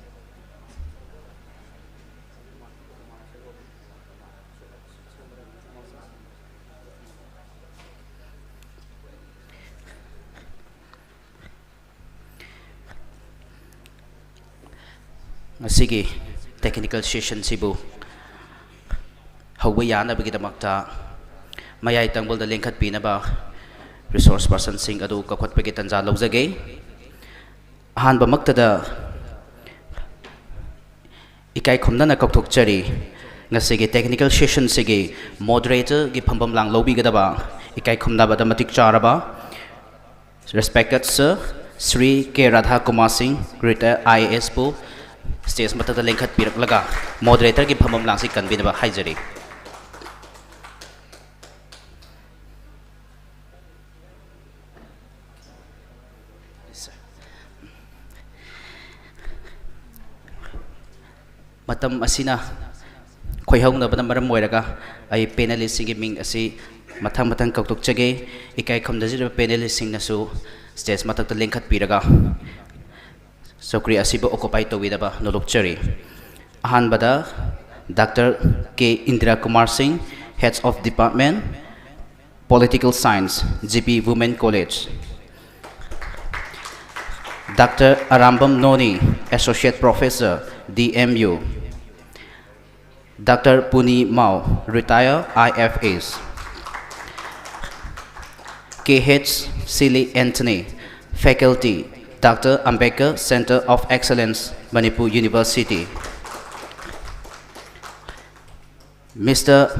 ꯉꯁꯤꯒꯤ technical sessionꯁꯤꯕꯨ ꯍꯧꯕ ꯌꯥꯅꯕꯒꯤꯗꯃꯛꯇ ꯃꯌꯥꯏ ꯇꯪꯕꯜꯗ ꯂꯦꯡꯈꯠꯄꯤꯅꯕ resource personꯁꯤꯡ ꯑꯗꯨ ꯀꯧꯈꯠꯄꯒꯤ ꯇꯥꯟꯖꯥ ꯂꯧꯖꯒꯦ꯫ ꯑꯍꯥꯟꯕꯃꯛꯇꯗ ꯏꯀꯥꯏ ꯈꯨꯝꯅꯅ ꯀꯧꯊꯣꯛꯆꯔꯤ꯫ ꯉꯁꯤꯒꯤ technical sessionꯁꯤꯒꯤ moderatorꯒꯤ ꯐꯝꯐꯝ ꯂꯥꯡ ꯂꯧꯕꯤꯒꯗꯕ ꯏꯀꯥꯏ ꯈꯨꯝꯅꯕꯗ ꯃꯇꯤꯛ ꯆꯥꯔꯕ respected sir ꯁ꯭ꯔꯤ ꯀꯦ ꯔꯥꯙꯥ ꯀꯨꯃꯥꯔ ꯁꯤꯡ, retired IASꯄꯨ stage ꯃꯊꯛꯇ ꯂꯦꯡꯈꯠꯄꯤꯔꯛꯂꯒ moderatorꯒꯤ ꯐꯝꯐꯝ ꯂꯥꯡꯁꯤ ꯀꯟꯕꯤꯅꯕ ꯍꯥꯏꯖꯔꯤ꯫ ꯃꯇꯝ ꯑꯁꯤꯅ ꯈꯣꯏꯍꯧꯅꯕꯅ ꯃꯔꯝ ꯑꯣꯏꯔꯒ ꯑꯩ panelistꯁꯤꯡꯒꯤ ꯃꯤꯡ ꯑꯁꯤ ꯃꯊꯪ ꯃꯊꯪ ꯀꯧꯊꯣꯛꯆꯒꯦ꯫ ꯏꯀꯥꯏ ꯈꯨꯝꯅꯖꯔꯤꯕ panelistꯁꯤꯡꯅꯁꯨ stage ꯃꯊꯛꯇ ꯂꯦꯡꯈꯠꯄꯤꯔꯒ ꯆꯧꯀ꯭ꯔꯤ ꯑꯁꯤꯕꯨ occupy ꯇꯧꯕꯤꯅꯕ ꯅꯣꯂꯨꯛꯆꯔꯤ꯫ ꯑꯍꯥꯟꯕꯗ Doctor ꯀꯦ ꯏꯟꯗꯤꯔꯥ ꯀꯨꯃꯥꯔ ꯁꯤꯡ, Head of Department, Political Science, G P Women College. Doctor Arambam Noni, Associate Professor, D M U. Doctor Puni Mao, retired I F S. K H Sili Anthony, Faculty, Doctor Ambedkar Center of Excellence, Manipur University. Mister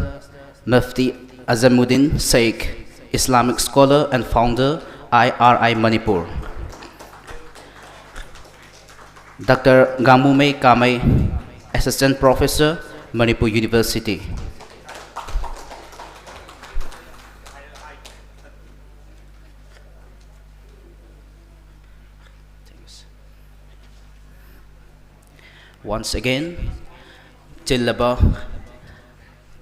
Mufti Azamuddin Sheikh, Islamic scholar and founder, I R I Manipur. Doctor Gamumei Kamei, Assistant Professor, Manipur University. Once again, ꯆꯤꯜꯂꯕ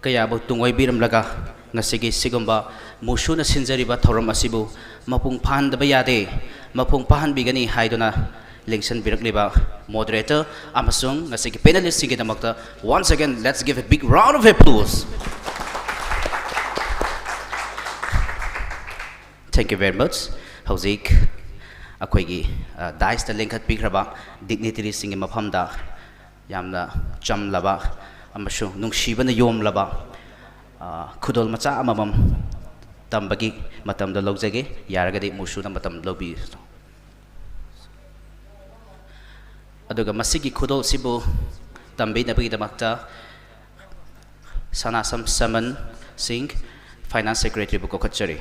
ꯀꯌꯥꯕꯨ ꯇꯨꯡꯑꯣꯏꯕꯤꯔꯝꯂꯒ, ꯉꯁꯤꯒꯤ ꯁꯤꯒꯨꯝꯕ ꯃꯨꯁꯨꯅ ꯁꯤꯟꯖꯔꯤꯕ ꯊꯧꯔꯝ ꯑꯁꯤꯕꯨ ꯃꯄꯨꯡ ꯐꯥꯍꯟꯗꯕ ꯌꯥꯗꯦ, ꯃꯄꯨꯡ ꯐꯥꯍꯟꯕꯤꯒꯅꯤ ꯍꯥꯏꯗꯨꯅ ꯂꯦꯡꯁꯤꯟꯕꯤꯔꯛꯂꯤꯕ moderator ꯑꯃꯁꯨꯡ ꯉꯁꯤꯒꯤ panelistꯁꯤꯡꯒꯤꯗꯃꯛꯇ, once again, let's give a big round of applause. Thank you very much. ꯍꯧꯖꯤꯛ ꯑꯩꯈꯣꯏꯒꯤ, ꯑ, dais ꯇ ꯂꯤꯡꯈꯠꯄꯤꯈ꯭ꯔꯕ dignitaries ꯁꯤꯡꯒꯤ ꯃꯐꯝꯗ ꯌꯥꯝꯅ ꯆꯝꯂꯕ ꯑꯃꯁꯨꯡ ꯅꯨꯡꯁꯤꯕꯅ ꯌꯣꯝꯂꯕ, ꯑ, ꯈꯨꯗꯣꯜ ꯃꯆꯥ ꯑꯃꯃꯝ ꯇꯝꯕꯒꯤ ꯃꯇꯝꯗꯣ ꯂꯧꯖꯒꯦ꯫ ꯌꯥꯔꯒꯗꯤ ꯃꯨꯁꯨꯅ ꯃꯇꯝ ꯂꯧꯕꯤꯌꯨ꯫ ꯑꯗꯨꯒ ꯃꯁꯤꯒꯤ ꯈꯨꯗꯣꯜꯁꯤꯕꯨ ꯇꯝꯕꯤꯅꯕꯒꯤꯗꯃꯛꯇ ꯁꯅꯥꯁꯝ ꯁꯃꯟ ꯁꯤꯡ, Finance Secretary ꯕꯨ ꯀꯧꯈꯠꯆꯔꯤ꯫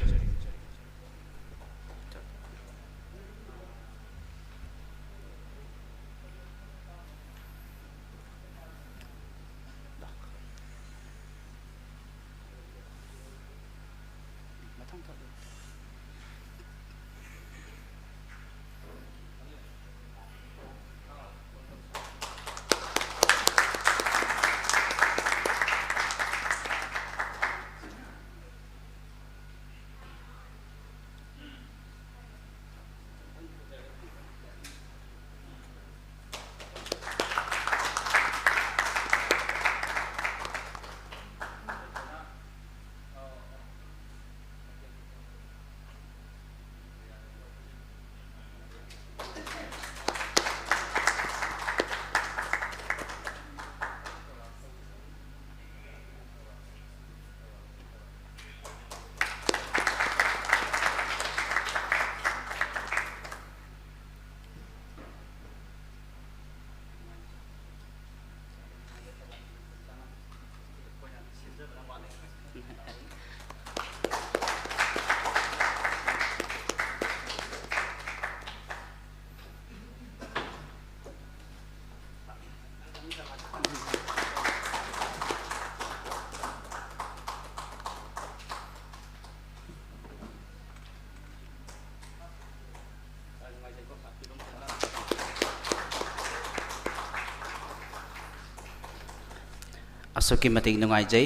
ꯑꯁꯨꯛꯀꯤ ꯃꯇꯤꯛ ꯅꯨꯡꯉꯥꯏꯖꯩ꯫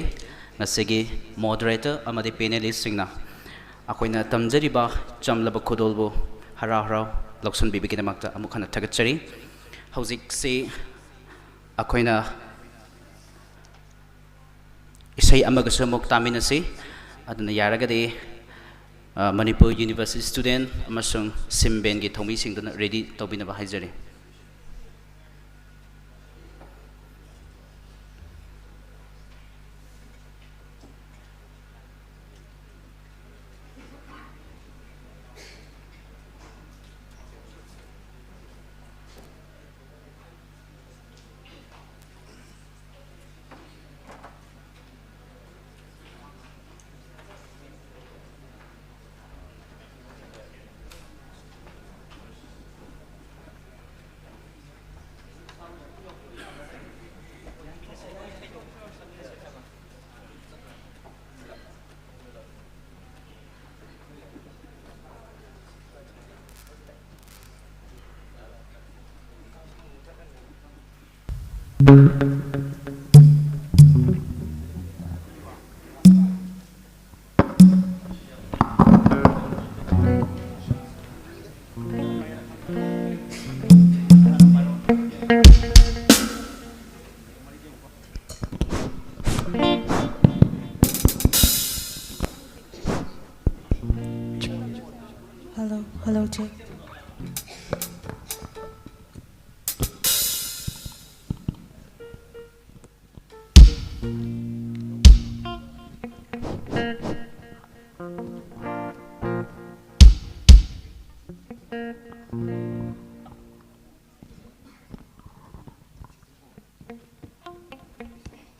ꯉꯁꯤꯒꯤ moderator ꯑꯃꯗꯤ panelistꯁꯤꯡꯅ ꯑꯩꯈꯣꯏꯅ ꯇꯝꯖꯔꯤꯕ ꯆꯝꯂꯕ ꯈꯨꯗꯣꯜꯕꯨ ꯍꯔꯥꯎ ꯍꯔꯥꯎ ꯂꯧꯁꯤꯟꯕꯤꯕꯒꯤꯗꯃꯛꯇ ꯑꯃꯨꯛ ꯍꯟꯅ ꯊꯥꯒꯠꯆꯔꯤ꯫ ꯍꯧꯖꯤꯛꯁꯤ ꯑꯩꯈꯣꯏꯅ ꯏꯁꯩ ꯑꯃꯒꯁꯨ ꯑꯃꯨꯛ ꯇꯥꯃꯤꯟꯅꯁꯤ꯫ ꯑꯗꯨꯅ ꯌꯥꯔꯒꯗꯤ, ꯑ, ꯃꯅꯤꯄꯨꯔ University student ꯑꯃꯁꯨꯡ ꯁꯤꯝ ꯕꯦꯟꯒꯤ ꯊꯧꯃꯤꯁꯤꯡꯗꯨꯅ ready ꯇꯧꯕꯤꯅꯕ ꯍꯥꯏꯖꯔꯤ꯫ Hello, hello, check.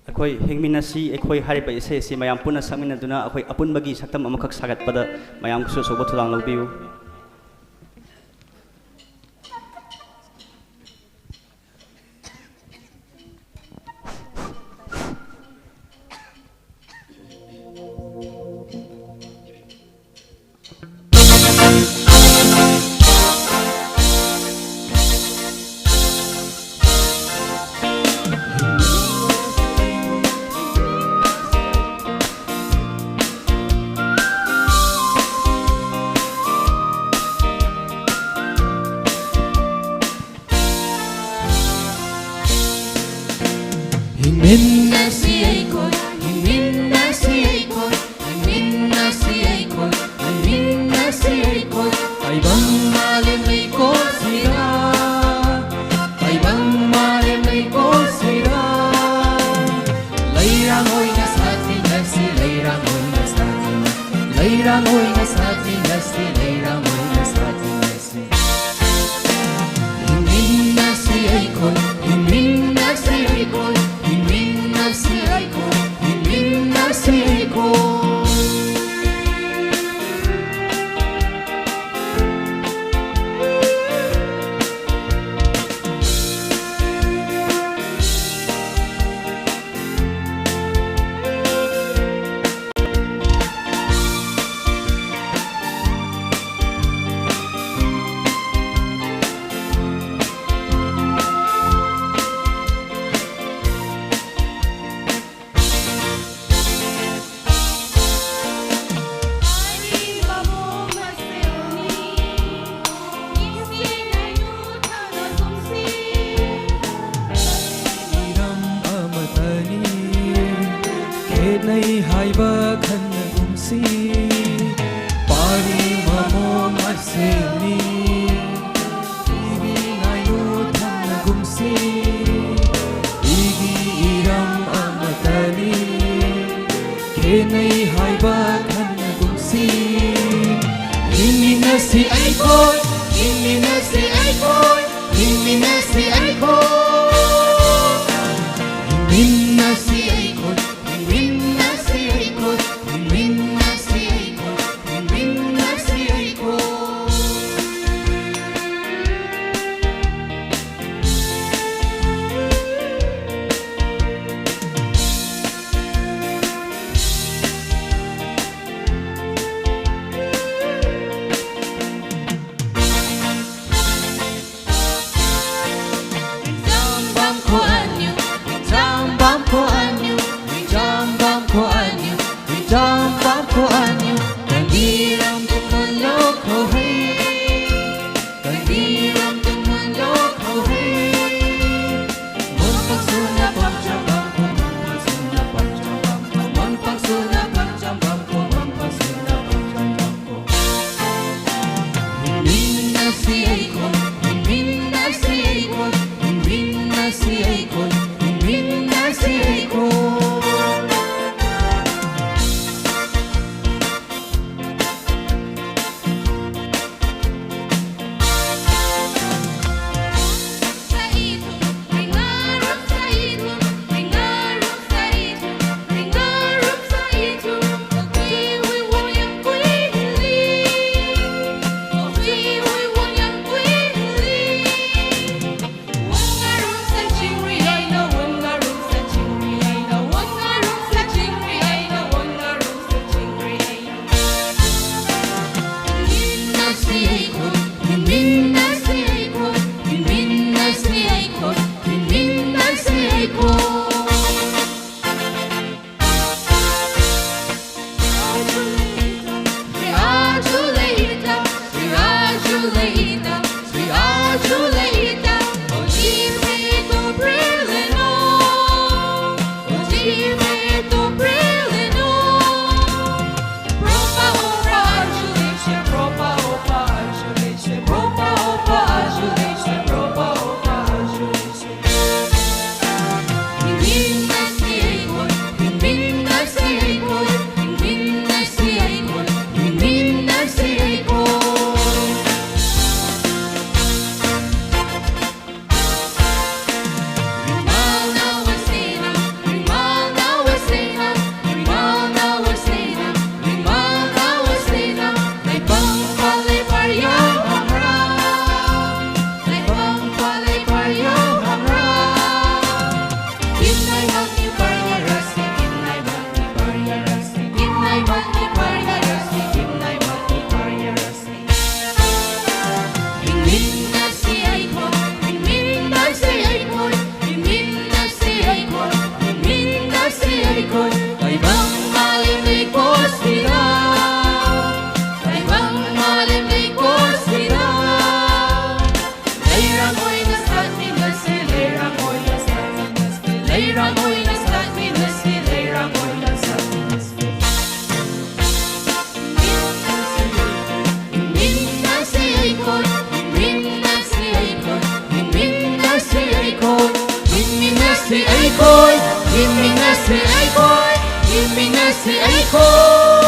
ꯑꯩꯈꯣꯏ ꯍꯤꯡꯃꯤꯟꯅꯁꯤ ꯑꯩꯈꯣꯏ ꯍꯥꯏꯔꯤꯕ ꯏꯁꯩ ꯑꯁꯤ ꯃꯌꯥꯝ ꯄꯨꯟꯅ ꯁꯛꯃꯤꯟꯅꯗꯨꯅ ꯑꯩꯈꯣꯏ ꯑꯄꯨꯟꯕꯒꯤ ꯁꯛꯇꯝ ꯑꯃꯈꯛ ꯁꯥꯒꯠꯄꯗ ꯃꯌꯥꯝꯒꯤꯁꯨ ꯑꯆꯧꯕ ꯊꯧꯗꯥꯡ ꯂꯧꯕꯤꯌꯨ꯫ ꯂꯩꯔꯥꯡ ꯑꯣꯏꯅ ꯁꯥꯊꯤꯅꯁꯤ, ꯂꯩꯔꯥꯡ ꯑꯣꯏꯅ ꯁꯥꯊꯤꯅꯁꯤ꯫ ꯍꯤꯡꯃꯤꯟꯅꯁꯤ ꯑꯩꯈꯣꯏ, ꯍꯤꯡꯃꯤꯟꯅꯁꯤ ꯑꯩꯈꯣꯏ, ꯍꯤꯡꯃꯤꯟꯅꯁꯤ ꯑꯩꯈꯣꯏ, ꯍꯤꯡꯃꯤꯟꯅꯁꯤ ꯑꯩꯈꯣꯏ꯫ ꯏꯔꯝ ꯑꯃꯇꯅꯤ, ꯈꯦꯠꯅꯩ ꯍꯥꯏꯕ ꯈꯟꯅꯒꯨꯝꯁꯤ꯫ ꯄꯥꯔꯤ ꯃꯃꯣ ꯃꯁꯦꯜꯅꯤ, ꯏꯕꯤ ꯉꯥꯏꯅꯨ ꯊꯝꯅꯒꯨꯝꯁꯤ꯫ ꯏꯒꯤ ꯏꯔꯝ ꯑꯃꯇꯅꯤ, ꯈꯦꯠꯅꯩ ꯍꯥꯏꯕ ꯈꯟꯅꯒꯨꯝꯁꯤ꯫ ꯍꯤꯡꯃꯤꯟꯅꯁꯤ ꯑꯩꯈꯣꯏ, ꯍꯤꯡꯃꯤꯟꯅꯁꯤ ꯑꯩꯈꯣꯏ, ꯍꯤꯡꯃꯤꯟꯅꯁꯤ ꯑꯩꯈꯣꯏ꯫ ꯍꯤꯡꯃꯤꯟꯅꯁꯤ ꯑꯩꯈꯣꯏ, ꯍꯤꯡꯃꯤꯟꯅꯁꯤ ꯑꯩꯈꯣꯏ, ꯍꯤꯡꯃꯤꯟꯅꯁꯤ ꯑꯩꯈꯣꯏ, ꯍꯤꯡꯃꯤꯟꯅꯁꯤ ꯑꯩꯈꯣꯏ꯫ ꯑꯩꯈꯣꯏ ꯍꯤꯡꯃꯤꯟꯅꯁꯤ ꯑꯩꯈꯣꯏ꯫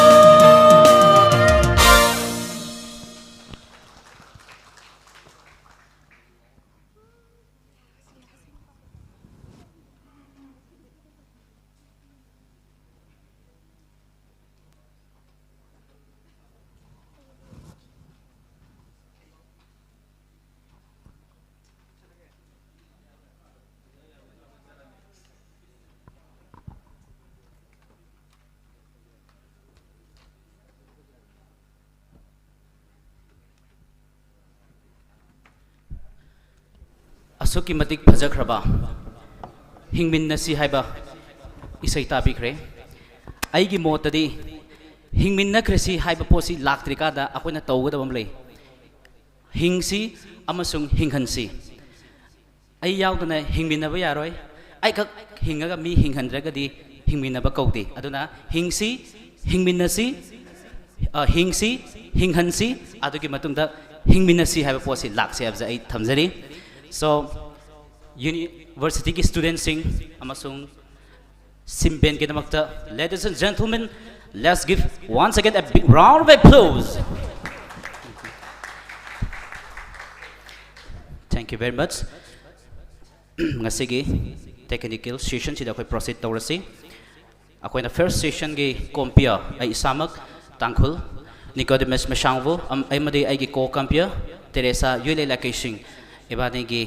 ꯑꯁꯨꯛꯀꯤ ꯃꯇꯤꯛ ꯐꯖꯈ꯭ꯔꯕ ꯍꯤꯡꯃꯤꯟꯅꯁꯤ ꯍꯥꯏꯕ ꯏꯁꯩ ꯇꯥꯕꯤꯈ꯭ꯔꯦ꯫ ꯑꯩꯒꯤ ꯃꯣꯠꯇꯗꯤ ꯍꯤꯡꯃꯤꯟꯅꯈ꯭ꯔꯁꯤ ꯍꯥꯏꯕ ꯄꯣꯠꯁꯤ ꯂꯥꯛꯇ꯭ꯔꯤꯀꯥꯟꯗ ꯑꯩꯈꯣꯏꯅ ꯇꯧꯒꯗꯕ ꯑꯃ ꯂꯩ꯫ ꯍꯤꯡꯁꯤ ꯑꯃꯁꯨꯡ ꯍꯤꯡꯍꯟꯁꯤ꯫ ꯑꯩ ꯌꯥꯎꯗꯅ ꯍꯤꯡꯃꯤꯟꯅꯕ ꯌꯥꯔꯣꯏ꯫ ꯑꯩꯈꯛ ꯍꯤꯡꯉꯒ ꯃꯤ ꯍꯤꯡꯍꯟꯗ꯭ꯔꯒꯗꯤ ꯍꯤꯡꯃꯤꯟꯅꯕ ꯀꯧꯗꯦ꯫ ꯑꯗꯨꯅ ꯍꯤꯡꯁꯤ, ꯍꯤꯡꯃꯤꯟꯅꯁꯤ, ꯑ, ꯍꯤꯡꯁꯤ, ꯍꯤꯡꯍꯟꯁꯤ, ꯑꯗꯨꯒꯤ ꯃꯇꯨꯡꯗ ꯍꯤꯡꯃꯤꯟꯅꯁꯤ ꯍꯥꯏꯕ ꯄꯣꯠꯁꯤ ꯂꯥꯛꯁꯤ ꯍꯥꯏꯕꯁꯦ ꯑꯩ ꯊꯝꯖꯔꯤ꯫ So, ꯌꯨꯅꯤꯚꯔꯁꯤꯇꯤꯒꯤ ꯁ꯭ꯇꯨꯗꯦꯟꯁꯤꯡ ꯑꯃꯁꯨꯡ ꯁꯤꯝꯕꯦꯟꯒꯤꯗꯃꯛꯇ, ladies and gentlemen, let's give once again a big round of applause. Thank you very much. ꯉꯁꯤꯒꯤ technical session ꯁꯤꯗ ꯑꯩꯈꯣꯏ proceed ꯇꯧꯔꯁꯤ꯫ ꯑꯩꯈꯣꯏꯅ first session ꯒꯤ compere ꯑꯩ ꯏꯁꯥꯃꯛ ꯇꯥꯡꯈꯨꯜ ꯅꯤꯀꯣꯗꯤꯃꯁ ꯃꯩꯁꯥꯡꯕꯨ ꯑꯃꯗꯤ ꯑꯩꯒꯤ co-compere ꯇꯦꯔꯦꯁꯥ ꯌꯨꯏꯂꯩ ꯂꯥꯏꯀꯩꯁꯤꯡ ꯏꯕꯥꯅꯤꯒꯤ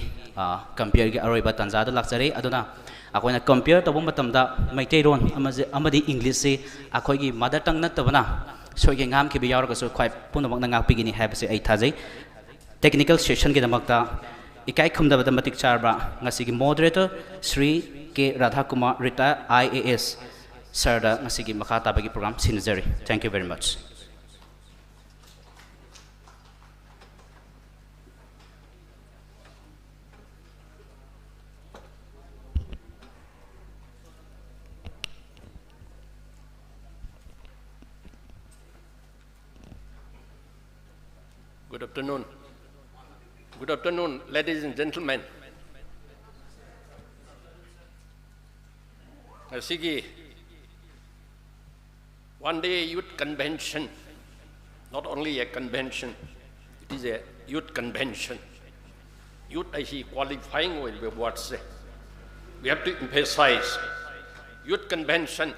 compare ꯒꯤ ꯑꯔꯣꯏꯕ ꯇꯥꯟꯖꯥꯗ ꯂꯥꯛꯆꯔꯤ꯫ ꯑꯗꯨꯅ ꯑꯩꯈꯣꯏꯅ compare ꯇꯧꯕ ꯃꯇꯝꯗ ꯃꯩꯇꯩꯂꯣꯟ ꯑꯃꯗꯤ English ꯁꯤ ꯑꯩꯈꯣꯏꯒꯤ mother tongue ꯅꯠꯇꯕꯅ ꯁꯣꯏꯒꯦ ꯉꯥꯝꯈꯤꯕ ꯌꯥꯎꯔꯒꯁꯨ ꯈ꯭ꯋꯥꯏ ꯄꯨꯝꯅꯃꯛꯅ ꯉꯥꯛꯄꯤꯒꯅꯤ ꯍꯥꯏꯕꯁꯦ ꯑꯩ ꯊꯥꯖꯩ꯫ Technical session ꯒꯤꯗꯃꯛꯇ ꯏꯀꯥꯏ ꯈꯨꯝꯅꯕꯗ ꯃꯇꯤꯛ ꯆꯥꯔꯕ ꯉꯁꯤꯒꯤ moderator Shri K ꯔꯥꯙꯥꯀꯨꯃꯥꯔ, retired I A S, sir ꯗ ꯉꯁꯤꯒꯤ ꯃꯈꯥ ꯇꯥꯕꯒꯤ program ꯁꯤꯟꯅꯖꯔꯤ꯫ Thank you very much. Good afternoon. Good afternoon, ladies and gentlemen. ꯉꯁꯤꯒꯤ one day youth convention, not only a convention, it is a youth convention. Youth ꯍꯥꯏꯁꯤ qualifying ꯑꯣꯏꯔꯤꯕ word say, we have to emphasize. Youth convention,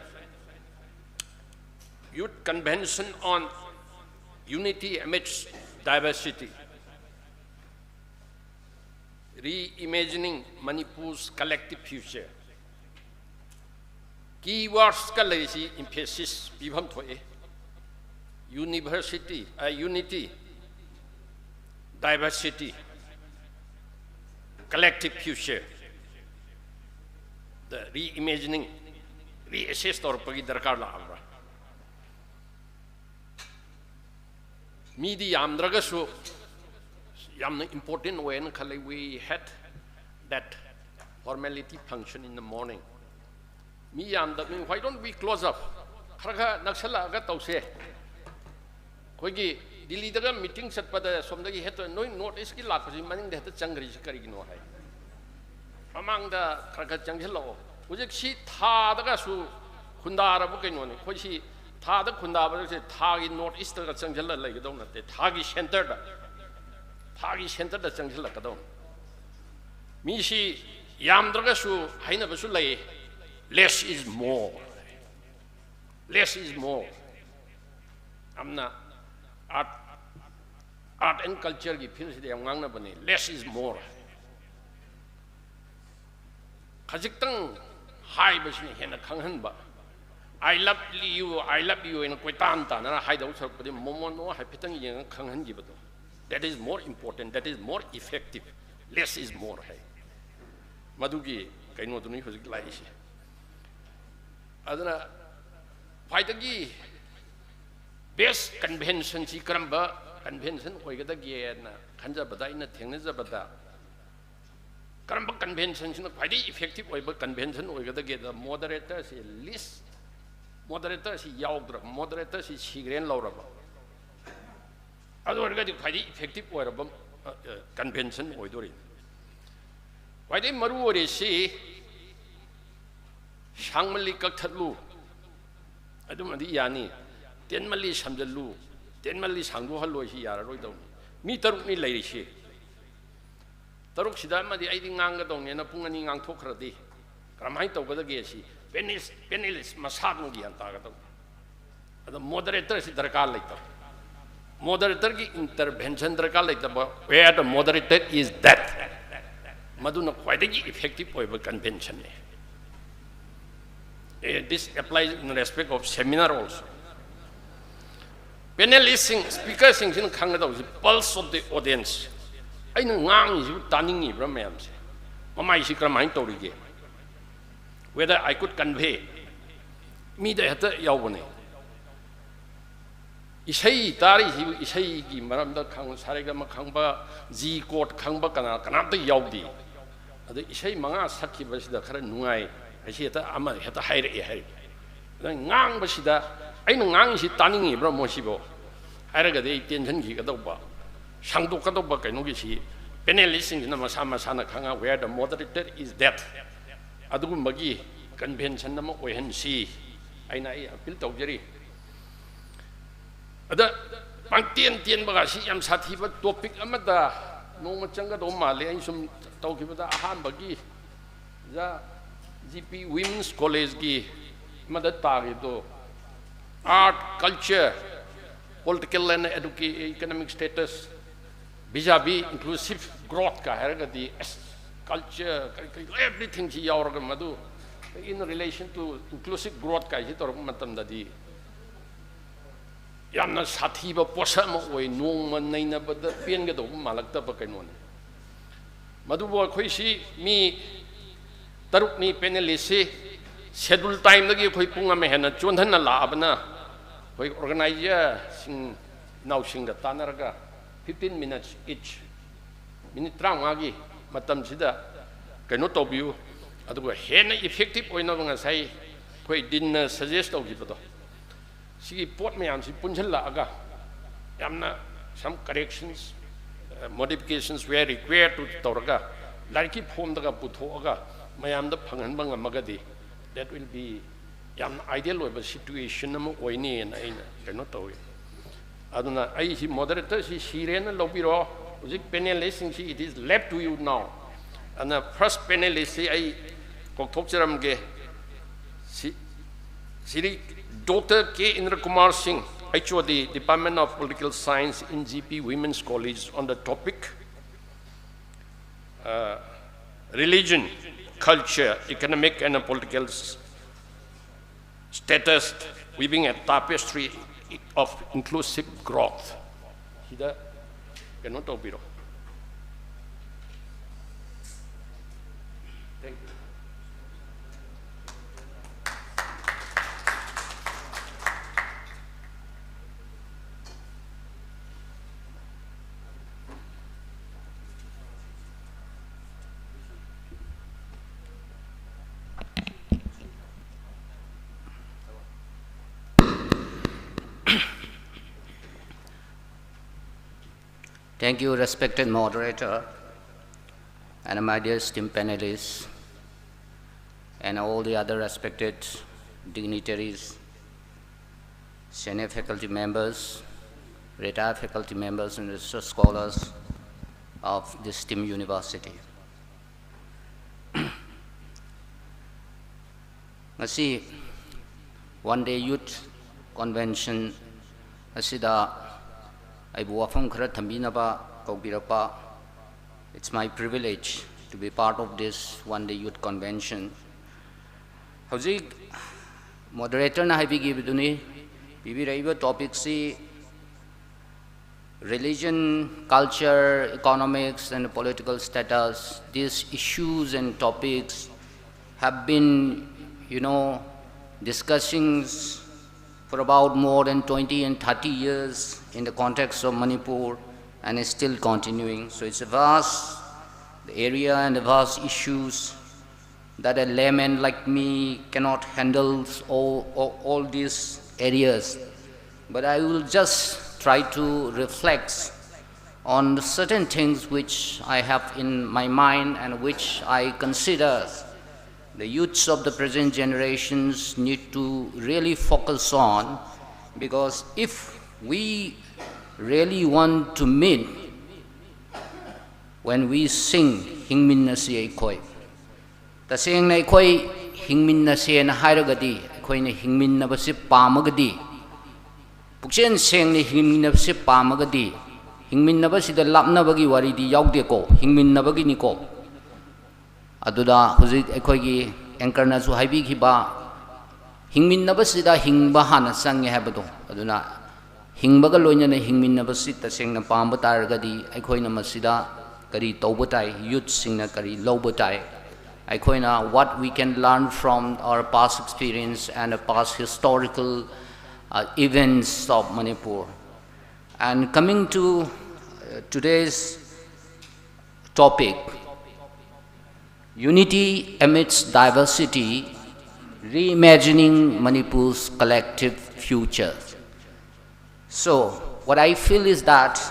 youth convention on unity amidst diversity, reimagining Manipur's collective future. Keywords ꯀ ꯂꯩꯔꯤꯁꯤ emphasis ꯄꯤꯐꯝ ꯊꯣꯛꯏ꯫ University, unity, diversity, collective future꯫ The reimagining, reassess ꯇꯧꯔꯛꯄꯒꯤ ꯗꯔꯀꯥꯔ ꯂꯥꯛꯑꯕ꯭ꯔꯥ? ꯃꯤꯗꯤ ꯌꯥꯝꯗ꯭ꯔꯒꯁꯨ ꯌꯥꯝꯅ important ꯑꯣꯏꯅ ꯈꯜꯂꯤ꯫ We had that formality function in the morning. Me ꯌꯥꯝꯗꯕꯅꯤ, why don't we close up? ꯈꯔ ꯈꯔ ꯅꯛꯁꯜꯂꯛꯑꯒ ꯇꯧꯁꯦ꯫ ꯑꯩꯈꯣꯏꯒꯤ ꯗꯤꯜꯂꯤꯗꯒ meeting ꯆꯠꯄꯗ ꯁꯣꯝꯗꯒꯤ ꯍꯦꯛꯇ ꯅꯣꯏ North East ꯀꯤ ꯂꯥꯛꯄꯁꯤ ꯃꯅꯤꯡꯗ ꯍꯦꯛꯇ ꯆꯪꯈ꯭ꯔꯤꯁꯤ ꯀꯔꯤꯒꯤꯅꯣ ꯍꯥꯏ꯫ ꯃꯃꯥꯡꯗ ꯈꯔ ꯈꯔ ꯆꯪꯁꯤꯜꯂꯛꯑꯣ꯫ ꯍꯧꯖꯤꯛꯁꯤ ꯊꯥꯗꯒꯁꯨ ꯈꯨꯟꯗꯥꯔꯕ ꯀꯩꯅꯣꯅꯤ꯫ ꯑꯩꯈꯣꯏꯁꯤ ꯊꯥꯗ ꯈꯨꯟꯗꯥꯕꯁꯦ ꯊꯥꯒꯤ North East ꯇꯒ ꯆꯪꯁꯤꯜꯂ ꯂꯩꯒꯗꯧ ꯅꯠꯇꯦ, ꯊꯥꯒꯤ centre ꯗ, ꯊꯥꯒꯤ centre ꯗ ꯆꯪꯁꯤꯜꯂꯛꯀꯗꯧꯅꯤ꯫ ꯃꯤꯁꯤ ꯌꯥꯝꯗ꯭ꯔꯒꯁꯨ ꯍꯥꯏꯅꯕꯁꯨ ꯂꯩ, less is more, less is more꯫ ꯌꯥꯝꯅ art, art and culture ꯒꯤ field ꯁꯤꯗ ꯌꯥꯝ ꯉꯥꯡꯅꯕꯅꯤ, less is more꯫ ꯈꯖꯤꯛꯇꯪ ꯍꯥꯏꯕꯁꯤꯅ ꯍꯦꯟꯅ ꯈꯪꯍꯟꯕ꯫ "I love you, I love you" ꯍꯥꯏꯅ ꯀꯣꯏꯇꯥꯟ ꯇꯥꯟꯅꯅ ꯍꯥꯏꯗꯧ ꯁꯔꯨꯛꯄꯨꯗꯤ ꯃꯣꯃꯣꯟ ꯑꯃ ꯍꯥꯏꯐꯦꯠꯇꯪ ꯌꯦꯡꯉꯒ ꯈꯪꯍꯟꯈꯤꯕꯗꯣ, that is more important, that is more effective, less is more ꯍꯥꯏ꯫ ꯃꯗꯨꯒꯤ ꯀꯩꯅꯣꯗꯨꯅꯤ ꯍꯧꯖꯤꯛ ꯂꯥꯛꯏꯁꯦ꯫ ꯑꯗꯨꯅ ꯈ꯭ꯋꯥꯏꯗꯒꯤ best convention ꯁꯤ ꯀꯔꯝꯕ convention ꯑꯣꯏꯒꯗꯒꯦꯅ ꯈꯟꯖꯕꯗ, ꯑꯩꯅ ꯊꯦꯡꯅꯖꯕꯗ, ꯀꯔꯝꯕ convention ꯁꯤꯅ ꯈ꯭ꯋꯥꯏꯗꯒꯤ effective ꯑꯣꯏꯕ convention ꯑꯣꯏꯒꯗꯒꯦꯗ, moderator ꯁꯤ least, moderator ꯁꯤ ꯌꯥꯎꯗ꯭ꯔꯕ, moderator ꯁꯤ ꯁꯤꯈ꯭ꯔꯦꯅ ꯂꯧꯔꯕ, ꯑꯗꯨ ꯑꯣꯏꯔꯒꯗꯤ ꯈ꯭ꯋꯥꯏꯗꯒꯤ effective ꯑꯣꯏꯔꯕ convention ꯑꯣꯏꯗꯣꯔꯤꯅꯤ꯫ ꯈ꯭ꯋꯥꯏꯗꯒꯤ ꯃꯔꯨ ꯑꯣꯏꯔꯤꯁꯤ ꯁꯥꯡꯃꯜꯂꯤ ꯀꯛꯊꯠꯂꯨ, ꯑꯗꯨꯃꯗꯤ ꯌꯥꯅꯤ꯫ ꯇꯦꯟꯃꯜꯂꯤ ꯁꯝꯖꯜꯂꯨ, ꯇꯦꯟꯃꯜꯂꯤ ꯁꯥꯡꯗꯣꯛꯍꯜꯂꯣꯏ, ꯁꯤ ꯌꯥꯔꯔꯣꯏꯗꯧꯅꯤ꯫ ꯃꯤ ꯇꯔꯨꯛꯅꯤ ꯂꯩꯔꯤꯁꯤ꯫ ꯇꯔꯨꯛꯁꯤꯗ ꯑꯃꯗꯤ ꯑꯩꯗꯤ ꯉꯥꯡꯒꯗꯧꯅꯦꯅ ꯄꯨꯡ ꯑꯅꯤ ꯉꯥꯡꯊꯣꯛꯈ꯭ꯔꯗꯤ ꯀꯔꯝꯍꯥꯏꯅ ꯇꯧꯒꯗꯒꯦ? ꯁꯤ ꯄꯦꯅꯦꯂꯤꯁ, ꯄꯦꯅꯦꯂꯤꯁ ꯃꯁꯥꯗꯨꯅ ꯒ꯭ꯌꯥꯟ ꯇꯥꯒꯗꯧꯅꯤ꯫ ꯑꯗ ꯃꯣꯗꯔꯦꯇꯔꯁꯤ ꯗꯔꯀꯥꯔ ꯂꯩꯇꯕ, ꯃꯣꯗꯔꯦꯇꯔꯒꯤ ꯏꯟꯇꯔꯚꯦꯟꯁꯟ ꯗꯔꯀꯥꯔ ꯂꯩꯇꯕ, where the moderator is dead, ꯃꯗꯨꯅ ꯈ꯭ꯋꯥꯏꯗꯒꯤ ꯏꯐꯦꯛꯇꯤꯚ ꯑꯣꯏꯕ ꯀꯟꯚꯦꯟꯁꯟꯅꯤ꯫ Eh, this applies in respect of seminar also. ꯄꯦꯅꯦꯂꯤꯁꯁꯤꯡ, ꯁ꯭ꯄꯤꯀꯔꯁꯤꯡꯁꯤꯅ ꯈꯪꯒꯗꯧꯕꯁꯤ pulse of the audience, ꯑꯩꯅ ꯉꯥꯡꯉꯤꯁꯤꯕꯨ ꯇꯥꯅꯤꯡꯉꯤꯕ꯭ꯔꯥ ꯃꯌꯥꯝꯁꯦ, ꯃꯃꯥꯏꯁꯤ ꯀꯔꯝꯍꯥꯏꯅ ꯇꯧꯔꯤꯒꯦ, whether I could convey, ꯃꯤꯗ ꯍꯦꯛꯇ ꯌꯥꯎꯕꯅꯦ꯫ ꯏꯁꯩ ꯇꯥꯔꯤꯁꯤꯕꯨ ꯏꯁꯩꯒꯤ ꯃꯔꯝꯗ ꯈꯪꯕ, ꯁꯥꯔꯦꯒꯃ ꯈꯪꯕ, ꯖꯤ ꯀꯣꯔꯠ ꯈꯪꯕ ꯀꯅꯥ, ꯀꯅꯥꯝꯇ ꯌꯥꯎꯗꯦ꯫ ꯑꯗ ꯏꯁꯩ ꯃꯉꯥ ꯁꯛꯈꯤꯕꯁꯤꯗ ꯈꯔ ꯅꯨꯡꯉꯥꯏ ꯍꯥꯏꯁꯤ ꯍꯦꯛꯇ ꯑꯃ ꯍꯦꯛꯇ ꯍꯥꯏꯔꯛꯑꯦ ꯍꯥꯏꯔꯤꯕ꯫ ꯑꯗ ꯉꯥꯡꯕꯁꯤꯗ ꯑꯩꯅ ꯉꯥꯡꯉꯤꯁꯤ ꯇꯥꯅꯤꯡꯉꯤꯕ꯭ꯔꯥ ꯃꯣꯏꯁꯤꯕꯣ ꯍꯥꯏꯔꯒꯗꯤ ꯑꯩ ꯇꯦꯟꯁꯟꯈꯤꯒꯗꯧꯕ, ꯁꯥꯡꯗꯣꯛꯀꯗꯧꯕ ꯀꯩꯅꯣꯒꯤꯁꯤ ꯄꯦꯅꯦꯂꯤꯁꯁꯤꯡꯁꯤꯅ ꯃꯁꯥ ꯃꯁꯥꯅ ꯈꯪꯉ where the moderator is dead ꯑꯗꯨꯒꯨꯝꯕꯒꯤ ꯀꯟꯚꯦꯟꯁꯟ ꯑꯃ ꯑꯣꯏꯍꯟꯁꯤ ꯍꯥꯏꯅ ꯑꯩ ꯑꯄꯤꯜ ꯇꯧꯖꯔꯤ꯫ ꯑꯗ ꯄꯪꯇꯦꯟ ꯇꯦꯟꯕꯒ ꯁꯤ ꯌꯥꯝ ꯁꯥꯊꯤꯕ ꯇꯣꯄꯤꯛ ꯑꯃꯗ ꯅꯣꯡꯃ ꯆꯪꯒꯗꯧꯕ ꯃꯥꯜꯂꯦ꯫ ꯑꯩ ꯁꯨꯝ ꯇꯧꯈꯤꯕꯗ ꯑꯍꯥꯟꯕꯒꯤ ꯖꯤ ꯄꯤ ꯋꯤꯃꯦꯟꯁ ꯀꯣꯂꯦꯖꯀꯤ ꯑꯃꯗ ꯇꯥꯈꯤꯕꯗꯣ, art, culture, political and educa-, economic status, vis-a-vis inclusive growth ꯀ ꯍꯥꯏꯔꯒꯗꯤ ꯑꯁ, ꯀꯜꯆꯔ ꯀꯔꯤ ꯀꯔꯤ ꯑꯦꯚ꯭ꯔꯤꯊꯤꯡꯁꯤ ꯌꯥꯎꯔꯒ ꯃꯗꯨ in relation to inclusive growth ꯀꯥꯏꯁꯤ ꯇꯧꯔꯛꯄ ꯃꯇꯝꯗꯗꯤ ꯌꯥꯝꯅ ꯁꯥꯊꯤꯕ ꯄꯣꯠꯁꯛ ꯑꯃ ꯑꯣꯏ, ꯅꯣꯡꯃ ꯅꯩꯅꯕꯗ ꯄꯦꯟꯒꯗꯧꯕ ꯃꯥꯜꯂꯛꯇꯕ ꯀꯩꯅꯣꯅꯤ꯫ ꯃꯗꯨꯕꯨ ꯑꯩꯈꯣꯏꯁꯤ ꯃꯤ ꯇꯔꯨꯛꯅꯤ ꯄꯦꯅꯦꯂꯤꯁꯁꯤ, ꯁꯦꯗꯨꯜ ꯇꯥꯏꯝꯗꯒꯤ ꯑꯩꯈꯣꯏ ꯄꯨꯡ ꯑꯃ ꯍꯦꯟꯅ ꯆꯣꯟꯊꯅ ꯂꯥꯛꯑꯕꯅ ꯑꯩꯈꯣꯏ ꯑꯣꯔꯒꯅꯥꯏꯖꯔꯁꯤꯡ ꯏꯅꯥꯎꯁꯤꯡꯒ ꯇꯥꯟꯅꯔꯒ fifteen minutes each, ꯃꯤꯅꯤꯠ ꯇꯔꯥꯃꯉꯥꯒꯤ ꯃꯇꯝꯁꯤꯗ ꯀꯩꯅꯣ ꯇꯧꯕꯤꯌꯨ꯫ ꯑꯗꯨꯒ ꯍꯦꯟꯅ ꯏꯐꯦꯛꯇꯤꯚ ꯑꯣꯏꯅꯕ ꯉꯁꯥꯏ ꯑꯩꯈꯣꯏ ꯗꯤꯟꯅ ꯁꯖꯦꯁ ꯇꯧꯈꯤꯕꯗꯣ, ꯁꯤꯒꯤ ꯄꯣꯠ ꯃꯌꯥꯝꯁꯤ ꯄꯨꯟꯁꯤꯜꯂꯛꯑꯒ ꯌꯥꯝꯅ some corrections, uh, modifications where required to ꯇꯧꯔꯒ ꯂꯥꯏꯔꯤꯛꯀꯤ ꯐꯣꯝꯗꯒ ꯄꯨꯊꯣꯛꯑꯒ ꯃꯌꯥꯝꯗ ꯐꯪꯍꯟꯕ ꯉꯝꯃꯒꯗꯤ That will be ꯌꯥꯝꯅ ideal ꯑꯣꯏꯕ situation ꯑꯃ ꯑꯣꯏꯅꯤꯅ ꯑꯩꯅ ꯀꯩꯅꯣ ꯇꯧꯏ꯫ ꯑꯗꯨꯅ ꯑꯩ ꯁꯤ moderator ꯁꯤ ꯁꯤꯔꯦꯅ ꯂꯧꯕꯤꯔꯣ꯫ ꯍꯧꯖꯤꯛ panelist ꯁꯤꯡꯁꯤ, it is left to you now. ꯑꯗꯨꯅ first panelist ꯁꯤ ꯑꯩ ꯀꯧꯊꯣꯛꯆꯔꯝꯒꯦ꯫ ꯁꯤ, ꯁꯤꯔꯤ Doctor K Indra Kumar Singh, H O D, Department of Political Science, N G P Women's College, on the topic, uh, religion, culture, economic and political s- status, weaving a tapestry of inclusive growth. ꯁꯤꯗ ꯀꯩꯅꯣ ꯇꯧꯕꯤꯔꯣ꯫ Thank you. Thank you, respected moderator, and my dear esteemed panelists, and all the other respected dignitaries, senior faculty members, retired faculty members, and research scholars of this esteemed university. ꯉꯁꯤ One Day Youth Convention ꯑꯁꯤꯗ ꯑꯩꯕꯨ ꯋꯥꯐꯝ ꯈꯔ ꯊꯝꯕꯤꯅꯕ ꯀꯧꯕꯤꯔꯛꯄ, it's my privilege to be part of this One Day Youth Convention. ꯍꯧꯖꯤꯛ moderatorꯅ ꯍꯥꯏꯕꯤꯈꯤꯕꯗꯨꯅꯤ, ꯄꯤꯕꯤꯔꯛꯏꯕ topicꯁꯤ religion, culture, economics, and political status, these issues and topics have been, you know, discussing for about more than twenty and thirty years in the context of Manipur and is still continuing. So it's a vast area and vast issues that a layman like me cannot handle all, all, all these areas. But I will just try to reflect on certain things which I have in my mind and which I consider the youths of the present generations need to really focus on, because if we really want to meet when we sing ꯍꯤꯡꯃꯤꯟꯅꯁꯤ ꯑꯩꯈꯣꯏ, ꯇꯁꯦꯡꯅ ꯑꯩꯈꯣꯏ ꯍꯤꯡꯃꯤꯟꯅꯁꯦꯅ ꯍꯥꯏꯔꯒꯗꯤ, ꯑꯩꯈꯣꯏꯅ ꯍꯤꯡꯃꯤꯟꯅꯕꯁꯤ ꯄꯥꯝꯃꯒꯗꯤ, ꯄꯨꯛꯆꯦꯜ ꯁꯦꯡꯅ ꯍꯤꯡꯃꯤꯟꯅꯕꯁꯤ ꯄꯥꯝꯃꯒꯗꯤ, ꯍꯤꯡꯃꯤꯟꯅꯕꯁꯤꯗ ꯂꯥꯞꯅꯕꯒꯤ ꯋꯥꯔꯤꯗꯤ ꯌꯥꯎꯗꯦꯀꯣ, ꯍꯤꯡꯃꯤꯟꯅꯕꯒꯤꯅꯤꯀꯣ꯫ ꯑꯗꯨꯗ ꯍꯧꯖꯤꯛ ꯑꯩꯈꯣꯏꯒꯤ anchorꯅꯁꯨ ꯍꯥꯏꯕꯤꯈꯤꯕ, ꯍꯤꯡꯃꯤꯟꯅꯕꯁꯤꯗ ꯍꯤꯡꯕ ꯍꯥꯟꯅ ꯆꯪꯉꯦ ꯍꯥꯏꯕꯗꯣ꯫ ꯑꯗꯨꯅ ꯍꯤꯡꯕꯒ ꯂꯣꯏꯅꯅ ꯍꯤꯡꯃꯤꯟꯅꯕꯁꯤ ꯇꯁꯦꯡꯅ ꯄꯥꯝꯕ ꯇꯥꯔꯒꯗꯤ, ꯑꯩꯈꯣꯏꯅ ꯃꯁꯤꯗ ꯀꯔꯤ ꯇꯧꯕ ꯇꯥꯏ, youthꯁꯤꯡꯅ ꯀꯔꯤ ꯂꯧꯕ ꯇꯥꯏ, ꯑꯩꯈꯣꯏꯅ what we can learn from our past experience and past historical uh, events of Manipur. And coming to uh, today's topic, unity amidst diversity, reimagining Manipur's collective future. So, what I feel is that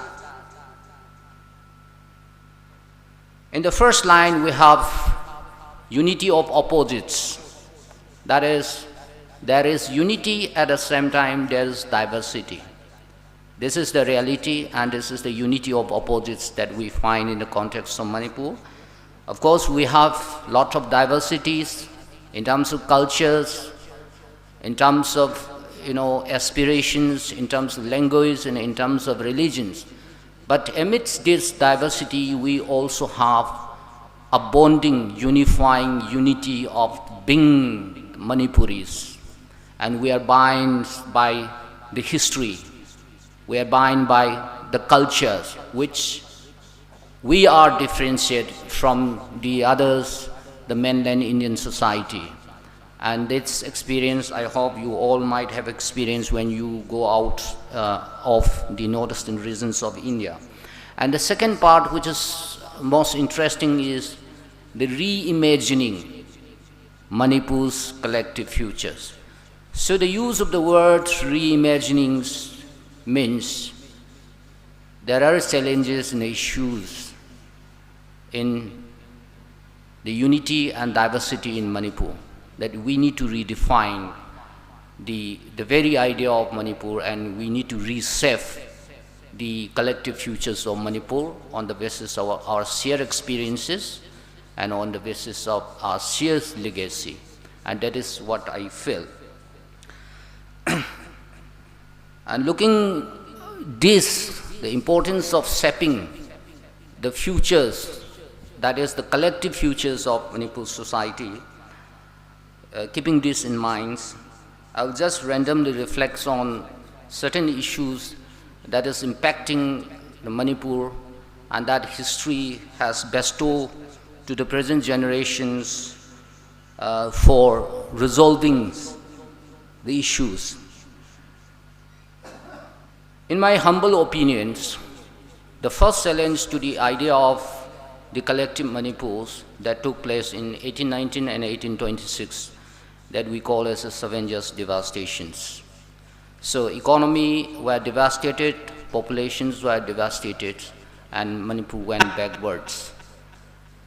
in the first line we have unity of opposites. That is, there is unity, at the same time there is diversity. This is the reality, and this is the unity of opposites that we find in the context of Manipur. Of course, we have lot of diversities in terms of cultures, in terms of, you know, aspirations, in terms of language, and in terms of religions. But amidst this diversity, we also have a bonding, unifying unity of being Manipuris. And we are bound by the history. We are bound by the cultures which we are differentiated from the others, the mainland Indian society. And this experience, I hope you all might have experienced when you go out uh, of the northeastern regions of India. And the second part, which is most interesting, is the reimagining Manipur's collective futures. So the use of the word reimagining means there are challenges and issues in the unity and diversity in Manipur, that we need to redefine the, the very idea of Manipur, and we need to reshape the collective futures of Manipur on the basis of our, our shared experiences and on the basis of our shared legacy. And that is what I feel. And looking this, the importance of shaping the futures, that is the collective futures of Manipur society, uh, keeping this in mind, I'll just randomly reflect on certain issues that is impacting the Manipur and that history has bestowed to the present generations, uh, for resolving the issues. In my humble opinions, the first challenge to the idea of the collective Manipurs that took place in eighteen nineteen and eighteen twenty-six, that we call as the Savenja's devastations. So economy were devastated, populations were devastated, and Manipur went backwards.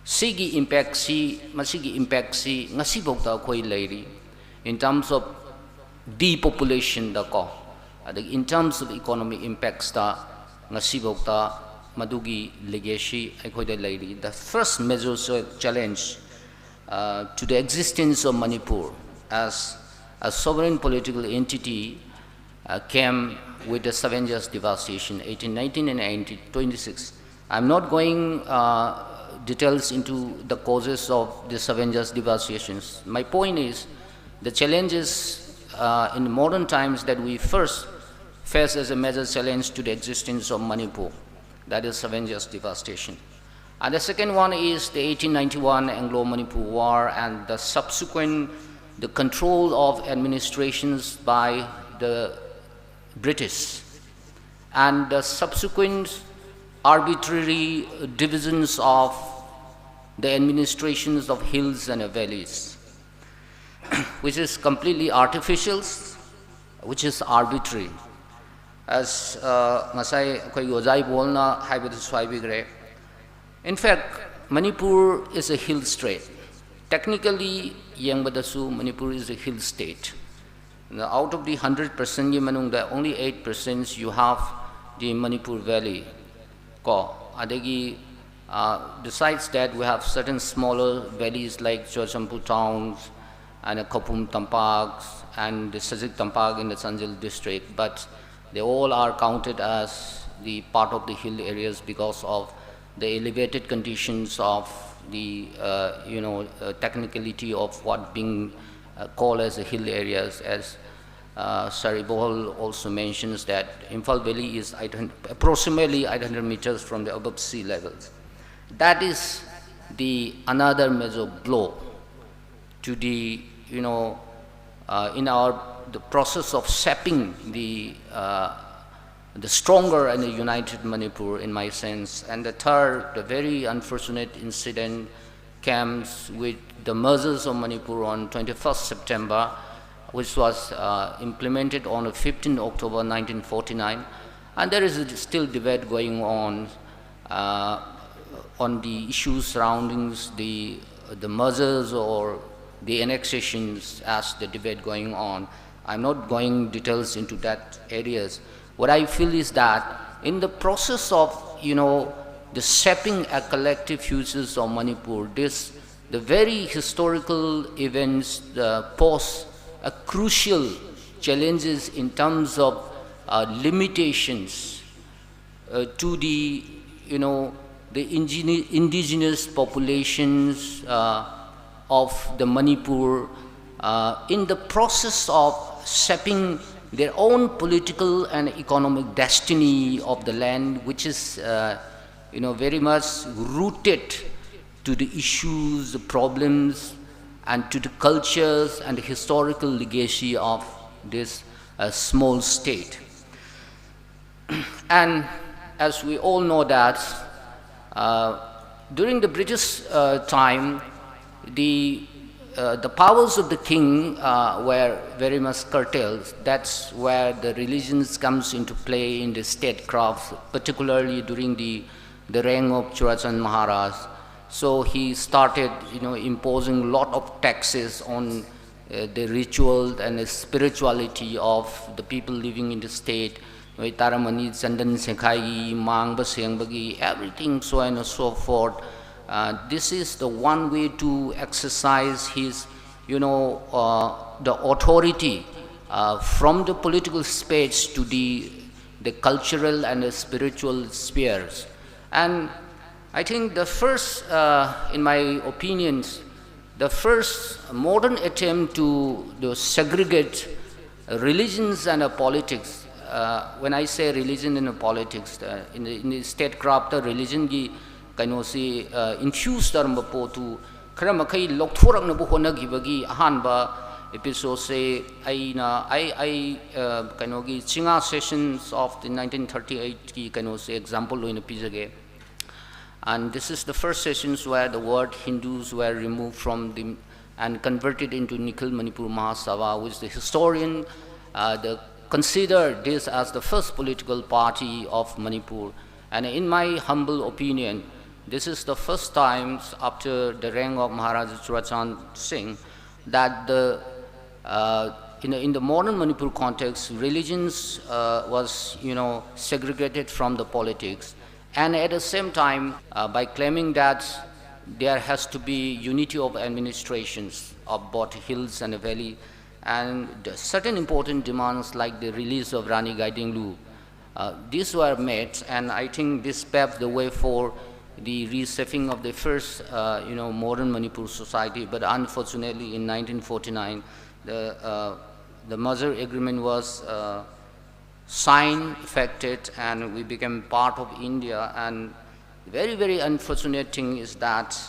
ꯁꯤꯒꯤ impactꯁꯤ, ꯃꯁꯤꯒꯤ impactꯁꯤ ꯉꯁꯤꯐꯥꯎꯗ ꯑꯩꯈꯣꯏ ꯂꯩꯔꯤ, in terms of depopulationꯗꯀꯣ, ꯑꯗꯒꯤ in terms of economic impactsꯇ ꯉꯁꯤꯐꯥꯎꯗ ꯃꯗꯨꯒꯤ legacy ꯑꯩꯈꯣꯏꯗ ꯂꯩꯔꯤ. The first major challenge, uh, to the existence of Manipur as a sovereign political entity, uh, came with the Savenja's devastation, eighteen nineteen and eighteen twenty-six. I'm not going, uh, details into the causes of the Savenja's devastations. My point is, the challenges, uh, in modern times that we first face as a major challenge to the existence of Manipur, that is Savenja's devastation. And the second one is the eighteen ninety-one Anglo-Manipur War and the subsequent, the control of administrations by the British, and the subsequent arbitrary divisions of the administrations of hills and valleys, which is completely artificial, which is arbitrary. As, uh, ꯉꯁꯥꯏ ꯑꯩꯈꯣꯏꯒꯤ ꯑꯣꯖꯥ ꯏꯕꯣꯜꯅ ꯍꯥꯏꯕꯗꯨꯁꯨ ꯍꯥꯏꯕꯤꯈ꯭ꯔꯦ. In fact, Manipur is a hill state. Technically ꯌꯦꯡꯕꯗꯁꯨ Manipur is a hill state. Now, out of the hundred percent ꯒꯤ ꯃꯅꯨꯡꯗ only eight percent you have the Manipur Valley. ꯀꯣ, ꯑꯗꯒꯤ, uh, besides that, we have certain smaller valleys like Churachandpur towns and Khoupum Tampak and the Sajik Tampak in the Chandel district, but they all are counted as the part of the hill areas because of the elevated conditions of the, uh, you know, uh, technicality of what being, uh, called as the hill areas, as, uh, Sir Ibohol also mentions that Imphal Valley is eight hundred, approximately eight hundred meters from the above sea levels. That is the another major blow to the, you know, uh, in our, the process of shaping the, uh, the stronger and the united Manipur, in my sense. And the third, the very unfortunate incident comes with the mergers of Manipur on twenty-first September, which was, uh, implemented on fifteenth October nineteen forty-nine. And there is still debate going on, uh, on the issues surrounding the, the mergers or the annexations as the debate going on. I'm not going details into that areas. What I feel is that in the process of, you know, the shaping a collective futures of Manipur, this, the very historical events, uh, pose a crucial challenges in terms of, uh, limitations, uh, to the, you know, the ingeni-, indigenous populations, uh, of the Manipur, uh, in the process of shaping their own political and economic destiny of the land, which is, uh, you know, very much rooted to the issues, the problems, and to the cultures and the historical legacy of this, uh, small state. And as we all know that, uh, during the British, uh, time, the, uh, the powers of the king, uh, were very much curtailed. That's where the religions comes into play in the statecraft, particularly during the, the reign of Churachandpur Maharaj. So he started, you know, imposing lot of taxes on uh, the ritual and the spirituality of the people living in the state. ꯅꯣꯏ ꯇꯥꯔꯝꯃꯅꯤ, ꯆꯟꯗꯟ ꯁꯦꯡꯈꯥꯏꯒꯤ, ꯃꯥꯡꯕ ꯁꯦꯡꯕꯒꯤ, everything, so on and so forth. Uh, this is the one way to exercise his, you know, uh, the authority uh, from the political space to the, the cultural and the spiritual spheres. And I think the first, uh, in my opinions, the first modern attempt to, to segregate religions and uh, politics. Uh, when I say religion and uh, politics, uh, in, the, in the statecraft religion ꯒꯤ ꯀꯩꯅꯣꯁꯤ, uh, infuse ꯇꯧꯔꯝꯕ ꯄꯣꯠꯇꯨ ꯈꯔ ꯃꯈꯩ ꯂꯧꯊꯣꯔꯛꯅꯕ ꯍꯣꯠꯅꯈꯤꯕꯒꯤ ꯑꯍꯥꯟꯕ episode ꯁꯦ ꯑꯩꯅ, ꯑꯩ, ꯑꯩ, uh, ꯀꯩꯅꯣꯒꯤ ꯆꯤꯉꯥ sessions of the nineteen thirty-eight ꯀꯤ ꯀꯩꯅꯣꯁꯦ example ꯑꯣꯏꯅ ꯄꯤꯖꯒꯦ. And this is the first sessions where the word Hindus were removed from the and converted into Nikhil Manipur Mahasabha, which the historian uh, the, considered this as the first political party of Manipur. And in my humble opinion, this is the first time after the reign of Maharaja Churachan Singh that the uh, in, the, in the modern Manipur context, religions uh, was, you know, segregated from the politics, and at the same time, uh, by claiming that there has to be unity of administrations of both hills and the valley, and certain important demands like the release of Rani Gaidinliu, uh, these were met, and I think this paved the way for the reshaping of the first, uh, you know, modern Manipur society. But unfortunately, in nineteen forty-nine, the, uh, the merger agreement was uh, signed, effected, and we became part of India. And very, very unfortunate thing is that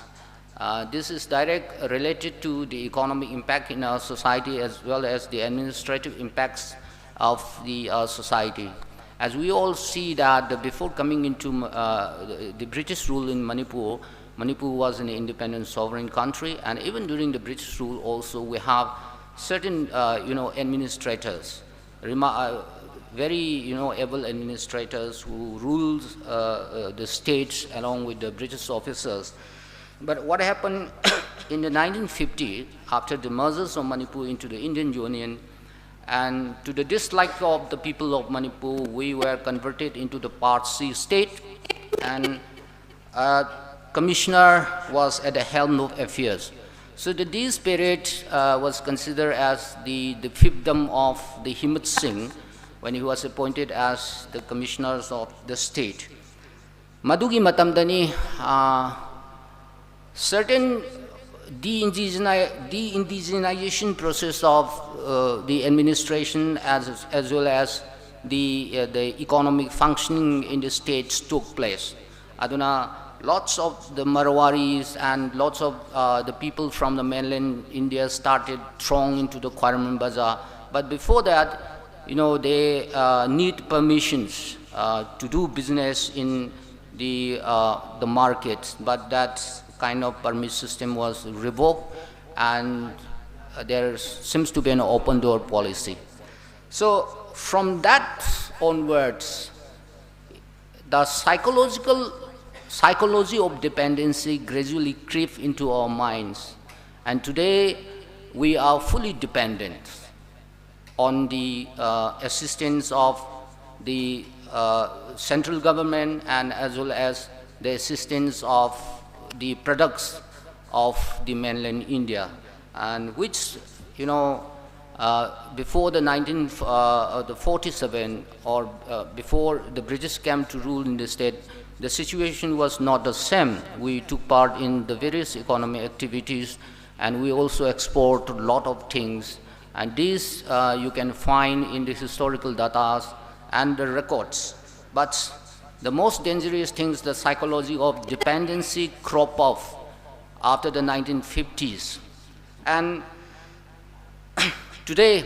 uh, this is direct related to the economic impact in our society as well as the administrative impacts of the uh, society. As we all see that the, before coming into uh, the British rule in Manipur, Manipur was an independent sovereign country, and even during the British rule also we have certain uh, you know, administrators, uh, very, you know, able administrators who ruled uh, uh, the states along with the British officers. But what happened in the nineteen fifty, after the mergers of Manipur into the Indian Union, and to the dislike of the people of Manipur, we were converted into the Parsi state, and a commissioner was at the helm of affairs. So the, this period uh, was considered as the, the fiefdom of the Himmat Singh when he was appointed as the commissioners of the state. ꯃꯗꯨꯒꯤ ꯃꯇꯝꯗꯅꯤ, ꯑ, certain de-indigeni-, de-indigenization process of uh, the administration as, as well as the, uh, the economic functioning in the states took place. ꯑꯗꯨꯅ lots of the Marwaris and lots of uh, the people from the mainland India started throng into the Khwairamband Bazaar. But before that, you know, they uh, need permissions uh, to do business in the, uh, the market, but that kind of permit system was revoked, and uh, there seems to be an open door policy. So from that onwards, the psychological psychology of dependency gradually creep into our minds, and today we are fully dependent on the uh, assistance of the uh, central government and as well as the assistance of the products of the mainland India, and which, you know, uh, before the nineteen, uh, uh, the forty-seven or uh, before the British came to rule in the state, the situation was not the same. We took part in the various economic activities, and we also export a lot of things. And this uh, you can find in the historical datas and the records. But the most dangerous thing is the psychology of dependency crop up after the nineteen fifties. And today,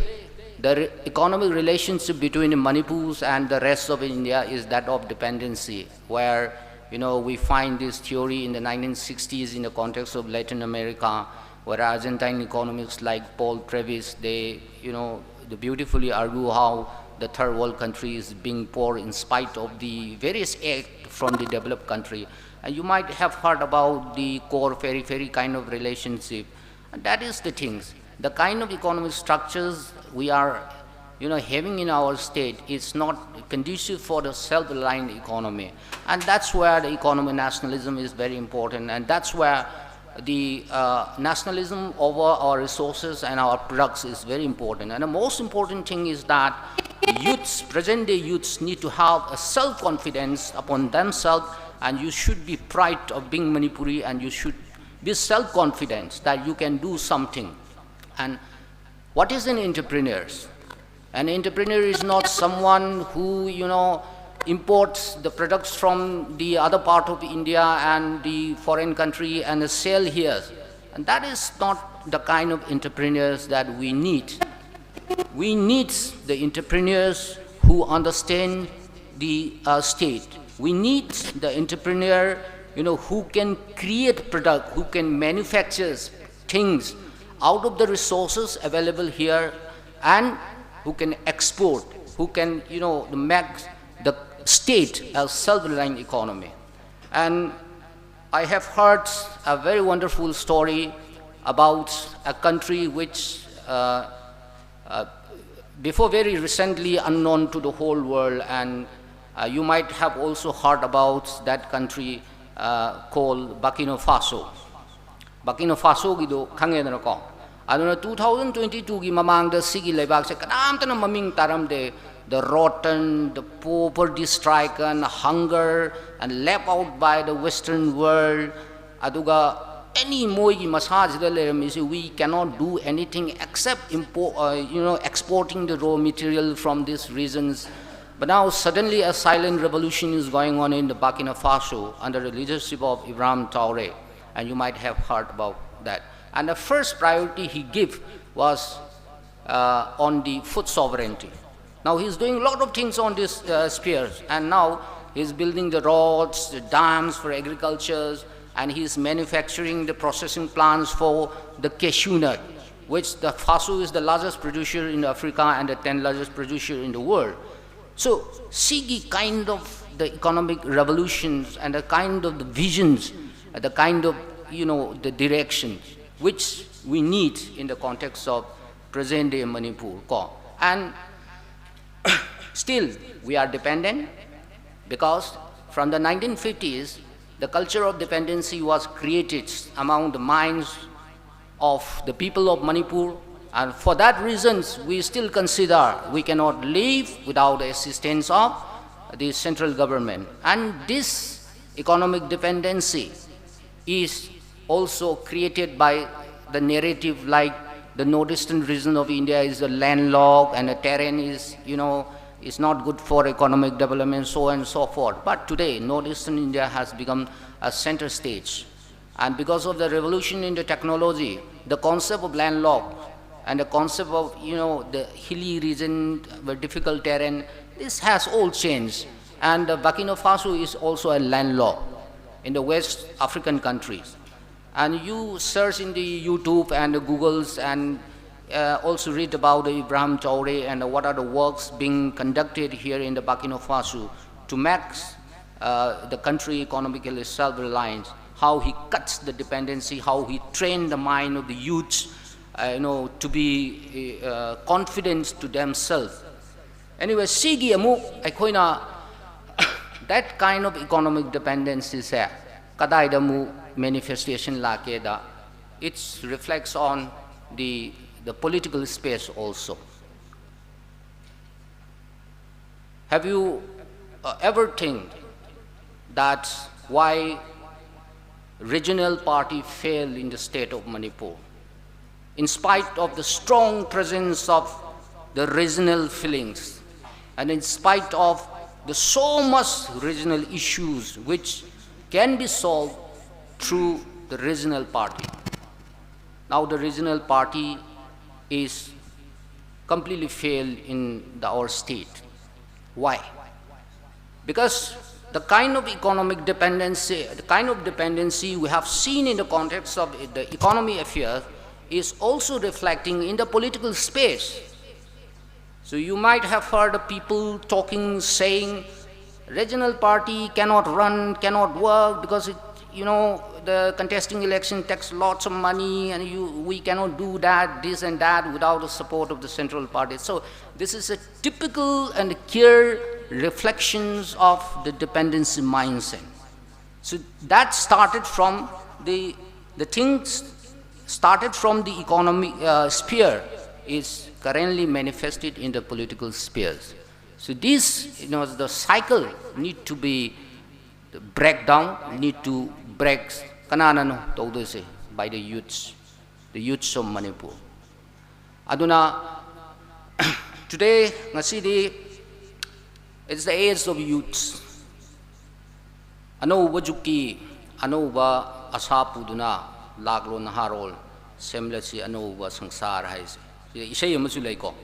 the re- economic relationship between Manipur and the rest of India is that of dependency, where, you know, we find this theory in the nineteen sixties in the context of Latin America, where Argentine economics like Paul Trevize, they, you know, they beautifully argue how the third world country is being poor in spite of the various aid from the developed country. And you might have heard about the core periphery kind of relationship. And that is the things. The kind of economic structures we are, you know, having in our state is not conducive for the self-reliant economy. And that's where the economic nationalism is very important. And that's where the uh, nationalism over our resources and our products is very important. And the most important thing is that youths, present day youths, need to have a self-confidence upon themselves, and you should be pride of being Manipuri, and you should be self-confidence that you can do something. And what is an entrepreneur? An entrepreneur is not someone who, you know, imports the products from the other part of India and the foreign country and sell here. And that is not the kind of entrepreneurs that we need. We need the entrepreneurs who understand the uh, state. We need the entrepreneur, you know, who can create product, who can manufacture things out of the resources available here, and who can export, who can, you know, make the state a self-reliant economy. And I have heard a very wonderful story about a country which, uh, uh, before very recently, unknown to the whole world, and uh, you might have also heard about that country uh, called Burkina Faso. Burkina Faso ꯒꯤꯗꯣ ꯈꯪꯉꯦꯗꯅꯀꯣ? ꯑꯗꯨꯅ two thousand twenty-two ꯒꯤ ꯃꯃꯥꯡꯗ ꯁꯤꯒꯤ ꯂꯩꯕꯥꯛꯁꯦ ꯀꯅꯥꯝꯇꯅ ꯃꯃꯤꯡ ꯇꯥꯔꯝꯗꯦ. The rotten, the poverty stricken, hunger, and left out by the Western world. ꯑꯗꯨꯒ any ꯃꯣꯏꯒꯤ ꯃꯁꯥꯁꯤꯗ ꯂꯩꯔꯝꯃꯤꯁꯤ, we cannot do anything except import, uh, you know, exporting the raw material from these regions. But now suddenly a silent revolution is going on in the Burkina Faso under the leadership of Ibrahim Traore, and you might have heard about that. And the first priority he gave was uh, on the food sovereignty. Now he's doing a lot of things on this uh, sphere, and now he's building the roads, the dams for agriculture, and he's manufacturing the processing plants for the cashew nut, which the Faso is the largest producer in Africa and the tenth largest producer in the world. So, ꯁꯤꯒꯤ kind of the economic revolutions and the kind of the visions, the kind of, you know, the direction which we need in the context of present day Manipur. And still, we are dependent, because from the nineteen fifties, the culture of dependency was created among the minds of the people of Manipur, and for that reasons, we still consider we cannot live without the assistance of the central government. And this economic dependency is also created by the narrative like the northeastern region of India is a landlocked and the terrain is, you know, is not good for economic development, so on and so forth. But today, northeastern India has become a center stage. And because of the revolution in the technology, the concept of landlocked and the concept of, you know, the hilly region, the difficult terrain, this has all changed. And uh, Burkina Faso is also a landlocked in the West African countries. And you search in the YouTube and the Googles and uh, also read about the Ibrahim Traore and what are the works being conducted here in the Burkina Faso to make uh, the country economically self-reliant, how he cuts the dependency, how he trained the mind of the youths, uh, you know, to be uh, confident to themselves. Anyway, ꯁꯤꯒꯤ ꯑꯃꯨꯛ ꯑꯩꯈꯣꯏꯅ that kind of economic dependency ꯁꯦ ꯀꯗꯥꯏꯗ ꯑꯃꯨꯛ manifestation ꯂꯥꯛꯀꯦꯗ, it reflects on the, the political space also. Have you uh, ever think that why regional party fail in the state of Manipur? In spite of the strong presence of the regional feelings, and in spite of the so much regional issues which can be solved through the regional party. Now the regional party is completely failed in the, our state. Why? Because the kind of economic dependency, the kind of dependency we have seen in the context of the economy affairs is also reflecting in the political space. So you might have heard the people talking, saying, regional party cannot run, cannot work because it, you know, the contesting election takes lots of money and you, we cannot do that, this and that without the support of the central party. So this is a typical and clear reflections of the dependency mindset. So that started from the, the things started from the economic uh, sphere is currently manifested in the political spheres. So this, you know, the cycle need to be break down, need to break. ꯀꯅꯥꯅꯅꯣ ꯇꯧꯗꯣꯏꯁꯦ? By the youths, the youths of Manipur. ꯑꯗꯨꯅ today, ꯉꯁꯤꯗꯤ, it's the age of youths. ꯑꯅꯧꯕ ꯖꯨꯛꯀꯤ ꯑꯅꯧꯕ ꯑꯁꯥ ꯄꯨꯗꯨꯅ ꯂꯥꯛꯂꯣ ꯅꯍꯥꯔꯣꯜ, ꯁꯦꯝꯂꯁꯤ ꯑꯅꯧꯕ ꯁꯪꯁꯥꯔ ꯍꯥꯏꯁꯦ꯫ ꯁꯤꯗ ꯏꯁꯩ ꯑꯃꯁꯨ ꯂꯩꯀꯣ꯫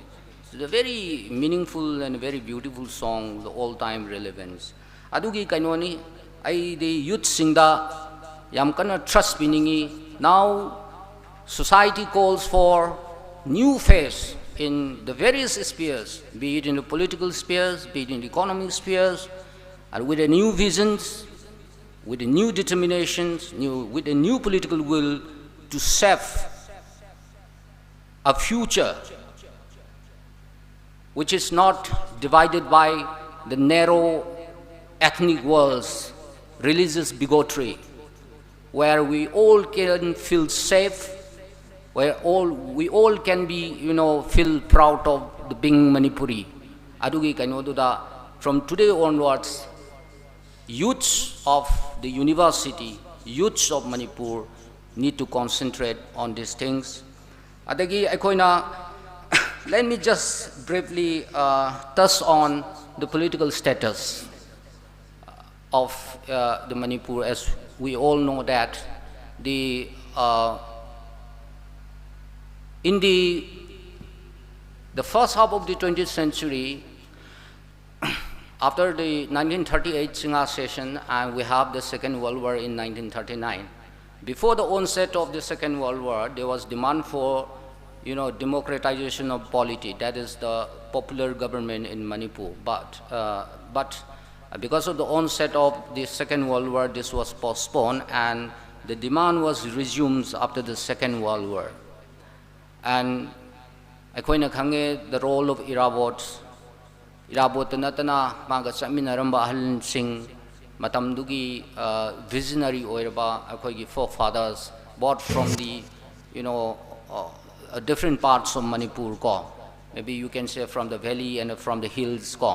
It's a very meaningful and very beautiful song, the all time relevance. ꯑꯗꯨꯒꯤ ꯀꯩꯅꯣꯅꯤ, ꯑꯩꯗꯤ youthꯁꯤꯡꯗ ꯌꯥꯝ ꯀꯟꯅ trust ꯄꯤꯅꯤꯡꯉꯤ꯫ Now society calls for new phase in the various spheres, be it in the political spheres, be it in the economic spheres, and with a new visions, with a new determinations, new, with a new political will to shape a future which is not divided by the narrow ethnic walls, religious bigotry, where we all can feel safe, where all, we all can be, you know, feel proud of the being Manipuri. ꯑꯗꯨꯒꯤ ꯀꯩꯅꯣꯗꯨꯗ, from today onwards, youths of the university, youths of Manipur need to concentrate on these things. ꯑꯗꯒꯤ ꯑꯩꯈꯣꯏꯅ, let me just briefly uh, touch on the political status of uh, the Manipur. As we all know that the uh, in the the first half of the twentieth century, after the nineteen thirty-eight Singha session, and we have the Second World War in nineteen thirty-nine. Before the onset of the Second World War, there was demand for, you know, democratization of polity. That is the popular government in Manipur. But, uh, but because of the onset of the Second World War, this was postponed, and the demand was resumed after the Second World War. And ꯑꯩꯈꯣꯏꯅ ꯈꯪꯉꯦ, the role of Irabot, ꯏꯔꯥꯕꯣꯠꯇ ꯅꯠꯇꯅ ꯃꯥꯒ ꯆꯠꯃꯤꯟꯅꯔꯝꯕ ꯑꯍꯜꯁꯤꯡ, ꯃꯇꯝꯗꯨꯒꯤ, uh, visionary ꯑꯣꯏꯔꯕ ꯑꯩꯈꯣꯏꯒꯤ forefathers, both from the, you know, uh, different parts of Manipur ꯀꯣ, maybe you can say from the valley and from the hills ꯀꯣ,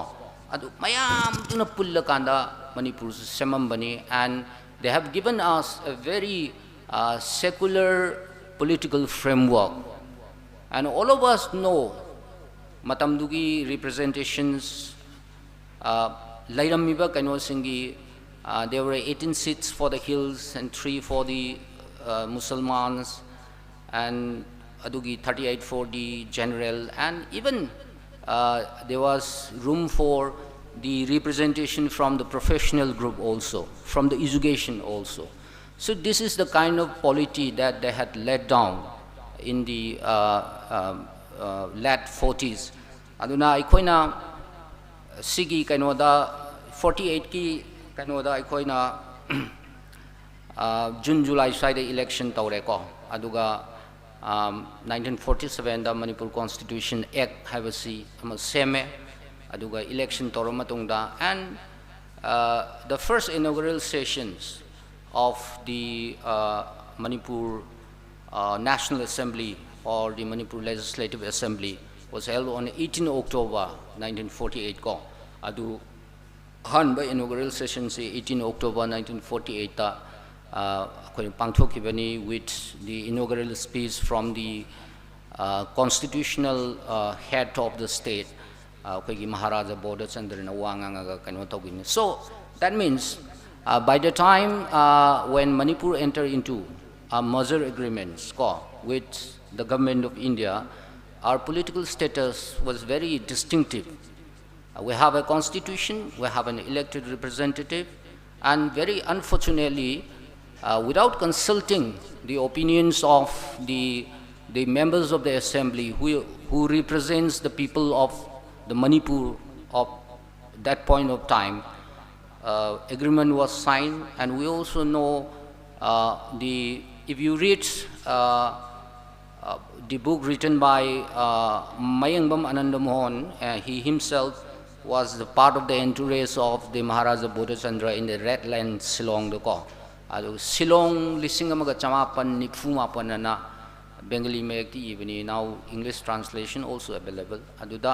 ꯑꯗꯨ ꯃꯌꯥꯝꯗꯨꯅ ꯄꯨꯜꯂꯀꯥꯟꯗ ꯃꯅꯤꯄꯨꯔꯁꯨ ꯁꯦꯝꯃꯝꯕꯅꯤ. And they have given us a very, uh, secular political framework. And all of us know ꯃꯇꯝꯗꯨꯒꯤ representations, uh, ꯂꯩꯔꯝꯃꯤꯕ ꯀꯩꯅꯣꯁꯤꯡꯒꯤ, uh, there were eighteen seats for the hills and three for the, uh, Musalmans, and ꯑꯗꯨꯒꯤ thirty-eight for the general, and even, uh, there was room for the representation from the professional group also, from the education also. So this is the kind of polity that they had laid down in the, uh, um, uh, late forties. ꯑꯗꯨꯅ ꯑꯩꯈꯣꯏꯅ ꯁꯤꯒꯤ ꯀꯩꯅꯣꯗ, forty-eight ꯀꯤ ꯀꯩꯅꯣꯗ ꯑꯩꯈꯣꯏꯅ, ꯑ, June July ꯁ꯭ꯋꯥꯏꯗ election ꯇꯧꯔꯦꯀꯣ, ꯑꯗꯨꯒ, ꯑꯝ, nineteen forty-seven ꯗ Manipur Constitution Act ꯍꯥꯏꯕꯁꯤ ꯑꯃ ꯁꯦꯝꯃꯦ, ꯑꯗꯨꯒ election ꯇꯧꯔ ꯃꯇꯨꯡꯗ, and, uh, the first inaugural sessions of the, uh, Manipur, uh, National Assembly or the Manipur Legislative Assembly was held on eighteen October nineteen forty-eight ꯀꯣ, ꯑꯗꯨ ꯑꯍꯥꯟꯕ inaugural session ꯁꯤ eighteen October nineteen forty-eight ꯇ, ꯑ, ꯑꯩꯈꯣꯏꯅ ꯄꯥꯡꯊꯣꯛꯈꯤꯕꯅꯤ, with the inaugural speech from the, uh, constitutional, uh, head of the state, uh, ꯑꯩꯈꯣꯏꯒꯤ ꯃꯍꯥꯔꯥꯖꯥ ꯕꯣꯙꯆꯟꯗ꯭ꯔꯅ ꯋꯥ ꯉꯥꯡꯉꯒ ꯀꯩꯅꯣ ꯇꯧꯈꯤꯕꯅꯤ. So that means, uh, by the time, uh, when Manipur entered into a merger agreements ꯀꯣ, with the government of India, our political status was very distinctive. Uh, we have a constitution, we have an elected representative, and very unfortunately, uh, without consulting the opinions of the, the members of the assembly who, who represents the people of the Manipur of that point of time, uh, agreement was signed, and we also know, uh, the, if you read, uh, uh, the book written by, uh, Mayengbam Ananda Mohan, uh, he himself was the part of the entourage of the Maharaja Bodhachandra in the Red Land Shillong ꯗꯀꯣ꯫ ꯑꯗꯨ ꯁꯤꯂꯣꯡ ꯂꯤꯁꯤꯡ ꯑꯃꯒ ꯆꯃꯥꯄꯟ ꯅꯤꯐꯨ ꯃꯥꯄꯟ ꯑꯅ Bengali ꯃꯌꯦꯛꯇ ꯏꯕꯅꯤ꯫ Now English translation also available꯫ ꯑꯗꯨꯗ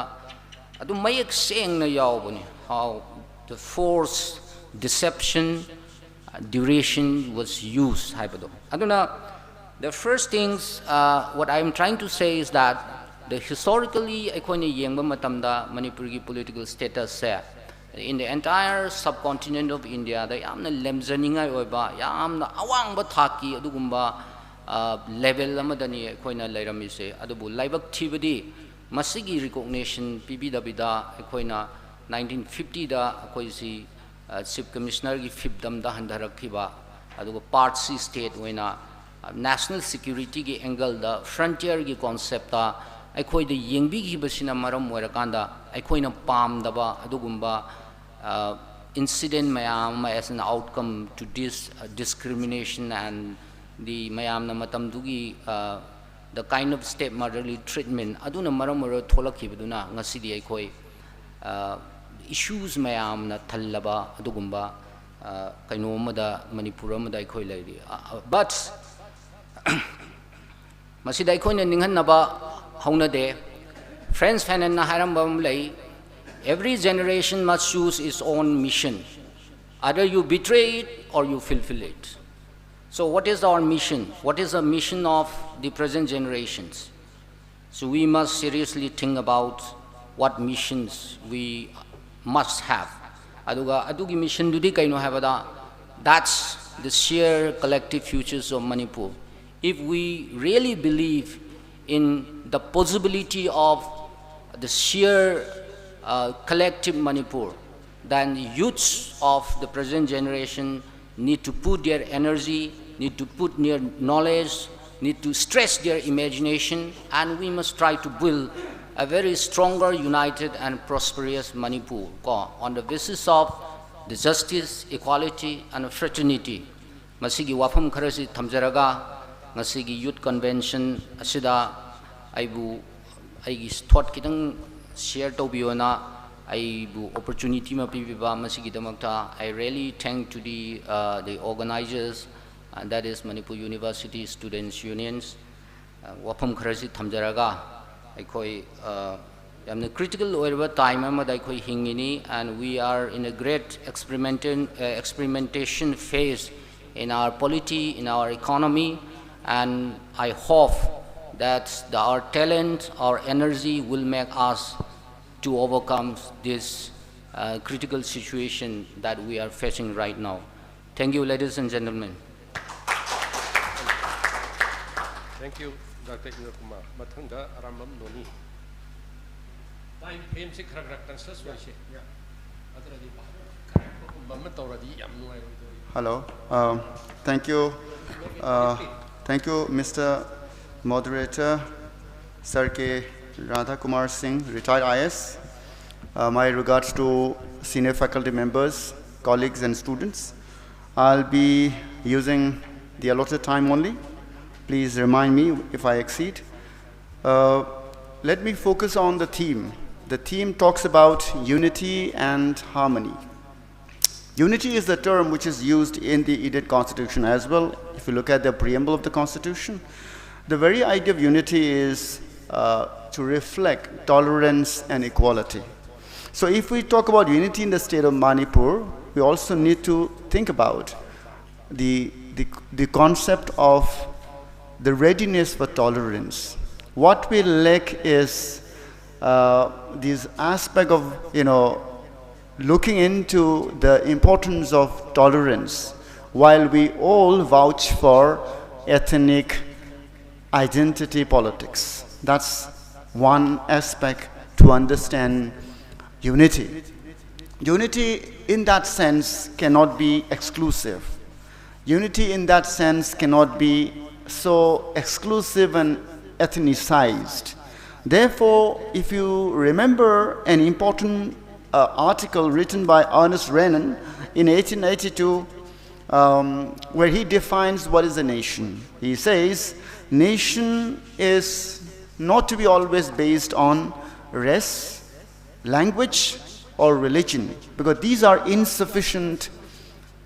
ꯑꯗꯨꯝ ꯃꯌꯦꯛ ꯁꯦꯡꯅ ꯌꯥꯎꯕꯅꯤ, how the force, deception, duration was used ꯍꯥꯏꯕꯗꯣ꯫ ꯑꯗꯨꯅ the first things, uh, what I am trying to say is that the historically ꯑꯩꯈꯣꯏꯅ ꯌꯦꯡꯕ ꯃꯇꯝꯗ ꯃꯅꯤꯄꯨꯔꯒꯤ political status say in the entire subcontinent of India ꯗ ꯌꯥꯝꯅ ꯂꯦꯝꯖꯅꯤꯡꯉꯥꯏ ꯑꯣꯏꯕ, ꯌꯥꯝꯅ ꯑꯋꯥꯡꯕ ꯊꯥꯛꯀꯤ ꯑꯗꯨꯒꯨꯝꯕ, ꯑ, level ꯑꯃꯗꯅꯤ ꯑꯩꯈꯣꯏꯅ ꯂꯩꯔꯝꯃꯤꯁꯦ꯫ ꯑꯗꯨꯕꯨ ꯂꯥꯏꯕꯛ ꯊꯤꯕꯗꯤ ꯃꯁꯤꯒꯤ recognition ꯄꯤꯕꯤꯗꯕꯤꯗ ꯑꯩꯈꯣꯏꯅ nineteen fifty ꯗ ꯑꯩꯈꯣꯏꯁꯤ, ꯑ, Chief Commissioner ꯒꯤ fiefdom ꯗ ꯍꯟꯊꯔꯛꯈꯤꯕ, ꯑꯗꯨꯒ part C state ꯑꯣꯏꯅ, ꯑ, national security ꯒꯤ angle ꯗ frontier ꯒꯤ concept ꯇ ꯑꯩꯈꯣꯏꯗ ꯌꯦꯡꯕꯤꯈꯤꯕꯁꯤꯅ ꯃꯔꯝ ꯑꯣꯏꯔꯀꯥꯟꯗ ꯑꯩꯈꯣꯏꯅ ꯄꯥꯝꯗꯕ ꯑꯗꯨꯒꯨꯝꯕ, ꯑ, incident ꯃꯌꯥꯝ ꯑꯃ as an outcome to this, uh, discrimination and the ꯃꯌꯥꯝꯅ ꯃꯇꯝꯗꯨꯒꯤ, ꯑ, the kind of stepmotherly treatment ꯑꯗꯨꯅ ꯃꯔꯝ ꯑꯣꯏꯔꯒ ꯊꯣꯛꯂꯛꯈꯤꯕꯗꯨꯅ ꯉꯁꯤꯗꯤ ꯑꯩꯈꯣꯏ, ꯑ, issues ꯃꯌꯥꯝꯅ ꯊꯜꯂꯕ ꯑꯗꯨꯒꯨꯝꯕ, ꯑ, ꯀꯩꯅꯣ ꯑꯃꯗ, ꯃꯅꯤꯄꯨꯔ ꯑꯃꯗ ꯑꯩꯈꯣꯏ ꯂꯩꯔꯤ꯫ ꯑ, ꯑ, but ꯃꯁꯤꯗ ꯑꯩꯈꯣꯏꯅ ꯅꯤꯡꯍꯟꯅꯕ ꯍꯧꯅꯗꯦ꯫ Frantz Fanonꯅ ꯍꯥꯏꯔꯝꯕ ꯑꯃ ꯂꯩ, "Every generation must choose its own mission. Either you betray it or you fulfill it." So what is our mission? What is the mission of the present generations? So we must seriously think about what missions we must have. ꯑꯗꯨꯒ ꯑꯗꯨꯒꯤ mission ꯗꯨꯗꯤ ꯀꯩꯅꯣ ꯍꯥꯏꯕꯗ, that's the shared collective futures of Manipur. If we really believe in the possibility of the shared, uh, collective Manipur, then youths of the present generation need to put their energy, need to put their knowledge, need to stretch their imagination, and we must try to build a very stronger, united and prosperous Manipur, ꯀꯣ, on the basis of the justice, equality and fraternity꯫ ꯃꯁꯤꯒꯤ ꯋꯥꯐꯝ ꯈꯔꯁꯤ ꯊꯝꯖꯔꯒ, ꯉꯁꯤꯒꯤ youth convention ꯑꯁꯤꯗ ꯑꯩꯕꯨ, ꯑꯩꯒꯤ thought ꯈꯤꯇꯪ share ꯇꯧꯕꯤꯌꯣꯅ ꯑꯩꯕꯨ opportunity ꯑꯃ ꯄꯤꯕꯤꯕ, ꯃꯁꯤꯒꯤꯗꯃꯛꯇ I really thank to the, uh, the organizers, and that is Manipur University Students Unions꯫ ꯋꯥꯐꯝ ꯈꯔꯁꯤ ꯊꯝꯖꯔꯒ, ꯑꯩꯈꯣꯏ, ꯑ, ꯌꯥꯝꯅ critical ꯑꯣꯏꯔꯕ time ꯑꯃꯗ ꯑꯩꯈꯣꯏ ꯍꯤꯡꯉꯤꯅꯤ, and we are in a great experimentation, uh, experimentation phase in our polity, in our economy, and I hope that the, our talent, our energy will make us to overcome this, uh, critical situation that we are facing right now. Thank you, ladies and gentlemen. Thank you, Doctor Indra Kumar. ꯃꯊꯪꯗ ꯑꯔꯥꯝꯕꯝ ꯅꯣꯅꯤ꯫ Time frame ꯁꯤ ꯈꯔ ꯈꯔ conscious ꯑꯣꯏꯁꯦ꯫ ꯑꯗꯨꯅꯗꯤ ꯈꯔ ꯍꯦꯛꯄꯒꯨꯝꯕ ꯑꯃ ꯇꯧꯔꯗꯤ ꯌꯥꯝ ꯅꯨꯡꯉꯥꯏꯔꯣꯏꯗꯧꯔꯤ꯫ Hello. Um, thank you. Uh, thank you, Mister Moderator, Sir K Radha Kumar Singh, retired I A S. Uh, my regards to senior faculty members, colleagues, and students. I'll be using the allotted time only. Please remind me if I exceed. Uh, let me focus on the theme. The theme talks about unity and harmony. Unity is the term which is used in the Indian Constitution as well. If you look at the preamble of the Constitution, the very idea of unity is, uh, to reflect tolerance and equality. So if we talk about unity in the state of Manipur, we also need to think about the, the, the concept of the readiness for tolerance. What we lack is, uh, this aspect of, you know, looking into the importance of tolerance, while we all vouch for ethnic identity politics. That's one aspect to understand unity. Unity in that sense cannot be exclusive. Unity in that sense cannot be so exclusive and ethnicized. Therefore, if you remember an important uh, article written by Ernest Renan in eighteen eighty-two, um, where he defines what is a nation, he says, "Nation is not to be always based on race, language, or religion, because these are insufficient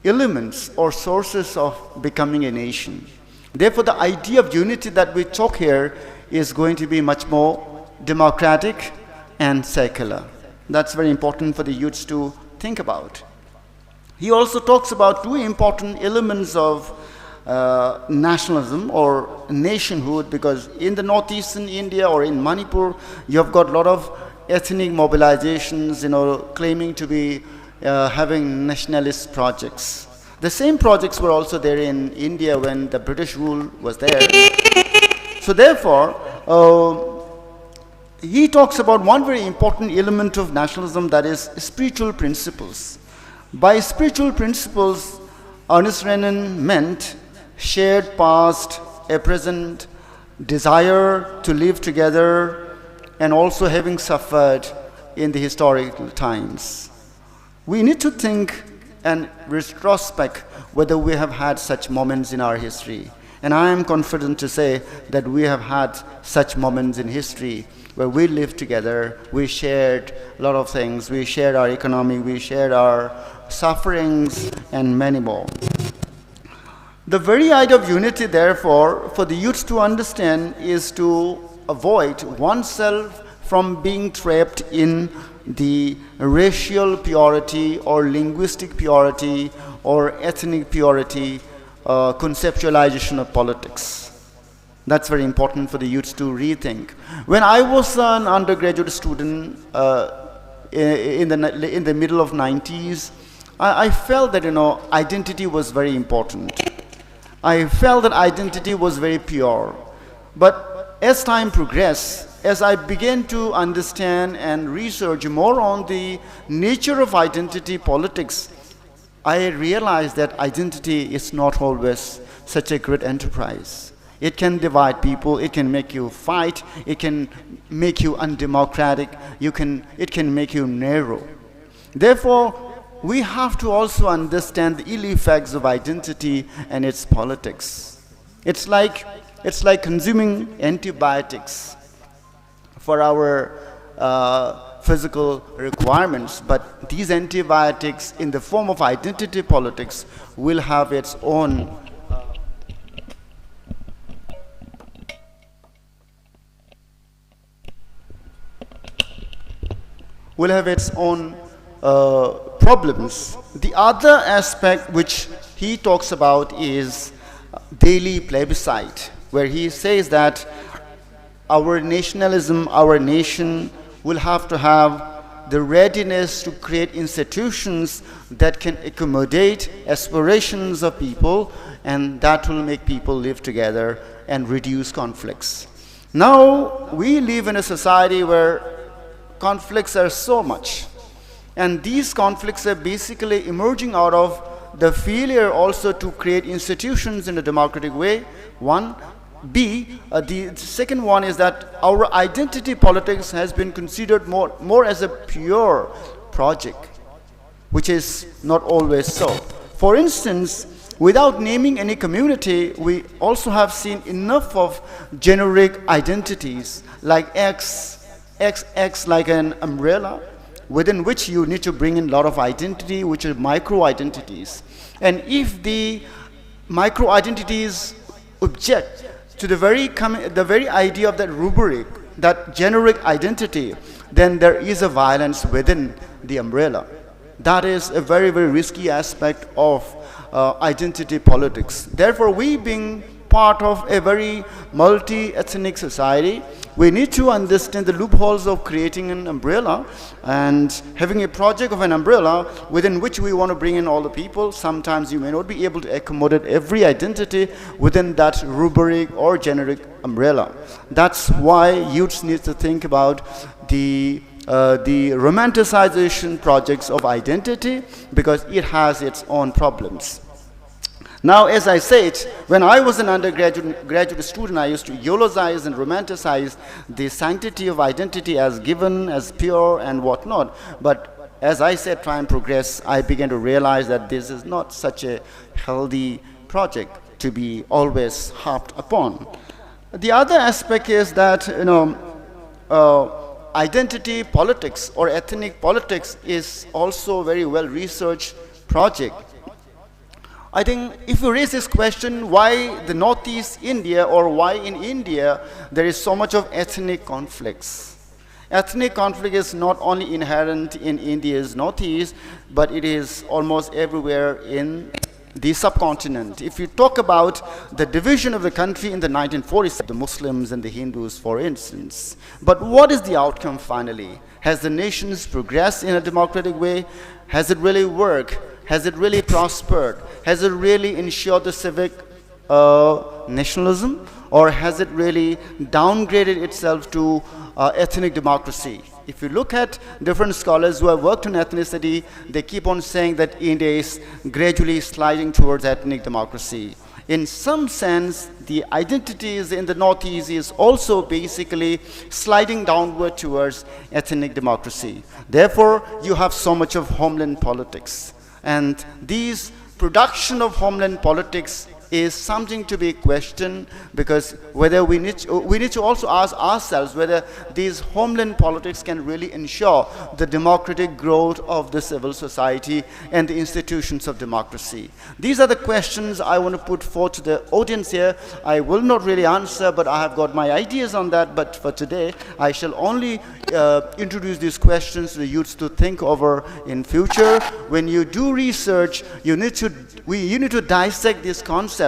elements or sources of becoming a nation." Therefore, the idea of unity that we talk here is going to be much more democratic and secular. That's very important for the youths to think about. He also talks about two important elements of uh, nationalism or nationhood, because in the northeastern India or in Manipur, you have got a lot of ethnic mobilizations, you know, claiming to be uh, having nationalist projects. The same projects were also there in India when the British rule was there. So therefore, uh, he talks about one very important element of nationalism, that is spiritual principles. By spiritual principles, Ernest Renan meant shared past, a present, desire to live together, and also having suffered in the historical times. We need to think and retrospect whether we have had such moments in our history. And I am confident to say that we have had such moments in history where we lived together, we shared a lot of things, we shared our economy, we shared our sufferings, and many more. The very idea of unity, therefore, for the youths to understand is to avoid oneself from being trapped in the racial purity or linguistic purity or ethnic purity uh, conceptualization of politics. That's very important for the youths to rethink. When I was an undergraduate student uh, in, the, in the middle of nineties, I, I felt that, you know, identity was very important. I felt that identity was very pure. But as time progressed, as I began to understand and research more on the nature of identity politics, I realized that identity is not always such a great enterprise. It can divide people, it can make you fight, it can make you undemocratic, you can, it can make you narrow. Therefore, we have to also understand the ill effects of identity and its politics. It's like, it's like consuming antibiotics for our uh, physical requirements, but these antibiotics in the form of identity politics will have its own will have its own uh, problems. The other aspect which he talks about is daily plebiscite, where he says that our nationalism, our nation, will have to have the readiness to create institutions that can accommodate aspirations of people, and that will make people live together and reduce conflicts. Now, we live in a society where conflicts are so much, and these conflicts are basically emerging out of the failure also to create institutions in a democratic way, one. B, uh, the second one is that our identity politics has been considered more, more as a pure project, which is not always so. For instance, without naming any community, we also have seen enough of generic identities like X, X X like an umbrella, within which you need to bring in a lot of identity, which are micro identities. And if the micro identities object to the very, com- the very idea of that rubric, that generic identity, then there is a violence within the umbrella. That is a very, very risky aspect of uh, identity politics. Therefore, we being part of a very multi-ethnic society, we need to understand the loopholes of creating an umbrella and having a project of an umbrella within which we want to bring in all the people. Sometimes you may not be able to accommodate every identity within that rubric or generic umbrella. That's why youths need to think about the uh, the romanticization projects of identity, because it has its own problems. Now, as I said, when I was an undergraduate graduate student, I used to eulogize and romanticize the sanctity of identity as given, as pure, and whatnot. But as I said, time progressed, I began to realize that this is not such a healthy project to be always harped upon. The other aspect is that, you know, uh, identity politics or ethnic politics is also a very well researched project. I think if you raise this question, why the Northeast India, or why in India there is so much of ethnic conflicts? Ethnic conflict is not only inherent in India's Northeast, but it is almost everywhere in the subcontinent. If you talk about the division of the country in the nineteen forties, the Muslims and the Hindus, for instance. But what is the outcome finally? Has the nations progressed in a democratic way? Has it really worked? Has it really prospered? Has it really ensured the civic uh, nationalism? Or has it really downgraded itself to uh, ethnic democracy? If you look at different scholars who have worked on ethnicity, they keep on saying that India is gradually sliding towards ethnic democracy. In some sense, the identities in the Northeast is also basically sliding downward towards ethnic democracy. Therefore, you have so much of homeland politics. And these production of homeland politics is something to be questioned, because whether we need to, we need to also ask ourselves whether these homeland politics can really ensure the democratic growth of the civil society and the institutions of democracy. These are the questions I want to put forth to the audience here. I will not really answer, but I have got my ideas on that. But for today, I shall only uh, introduce these questions to the youths to think over in future. When you do research, you need to we, you need to dissect these concepts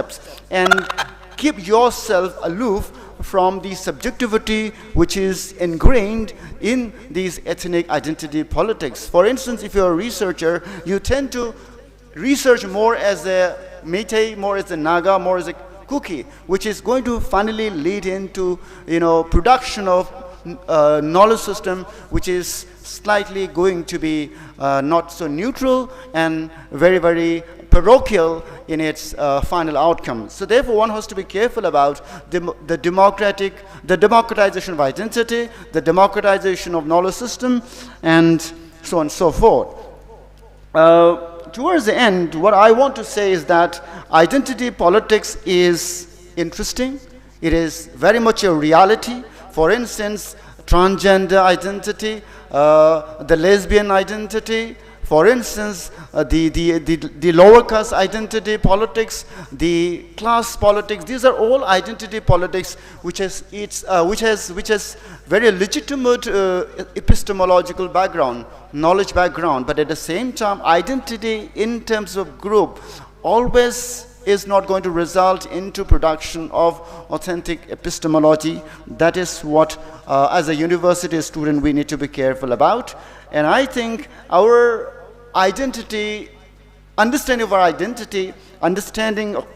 and keep yourself aloof from the subjectivity which is ingrained in these ethnic identity politics. For instance, if you're a researcher, you tend to research more as a Meitei, more as a Naga, more as a Kuki, which is going to finally lead into, you know, production of uh, knowledge system which is slightly going to be uh, not so neutral and very, very parochial in its uh, final outcome. So therefore, one has to be careful about dem- the democratic, the democratization of identity, the democratization of knowledge system, and so on and so forth. Uh, towards the end, what I want to say is that identity politics is interesting. It is very much a reality. For instance, transgender identity, uh, the lesbian identity, for instance, uh, the, the, the, the lower caste identity politics, the class politics, these are all identity politics which has, its, uh, which has, which has very legitimate uh, epistemological background, knowledge background, but at the same time, identity in terms of group always is not going to result into production of authentic epistemology. That is what, uh, as a university student, we need to be careful about. And I think our identity, understanding of our identity, understanding of,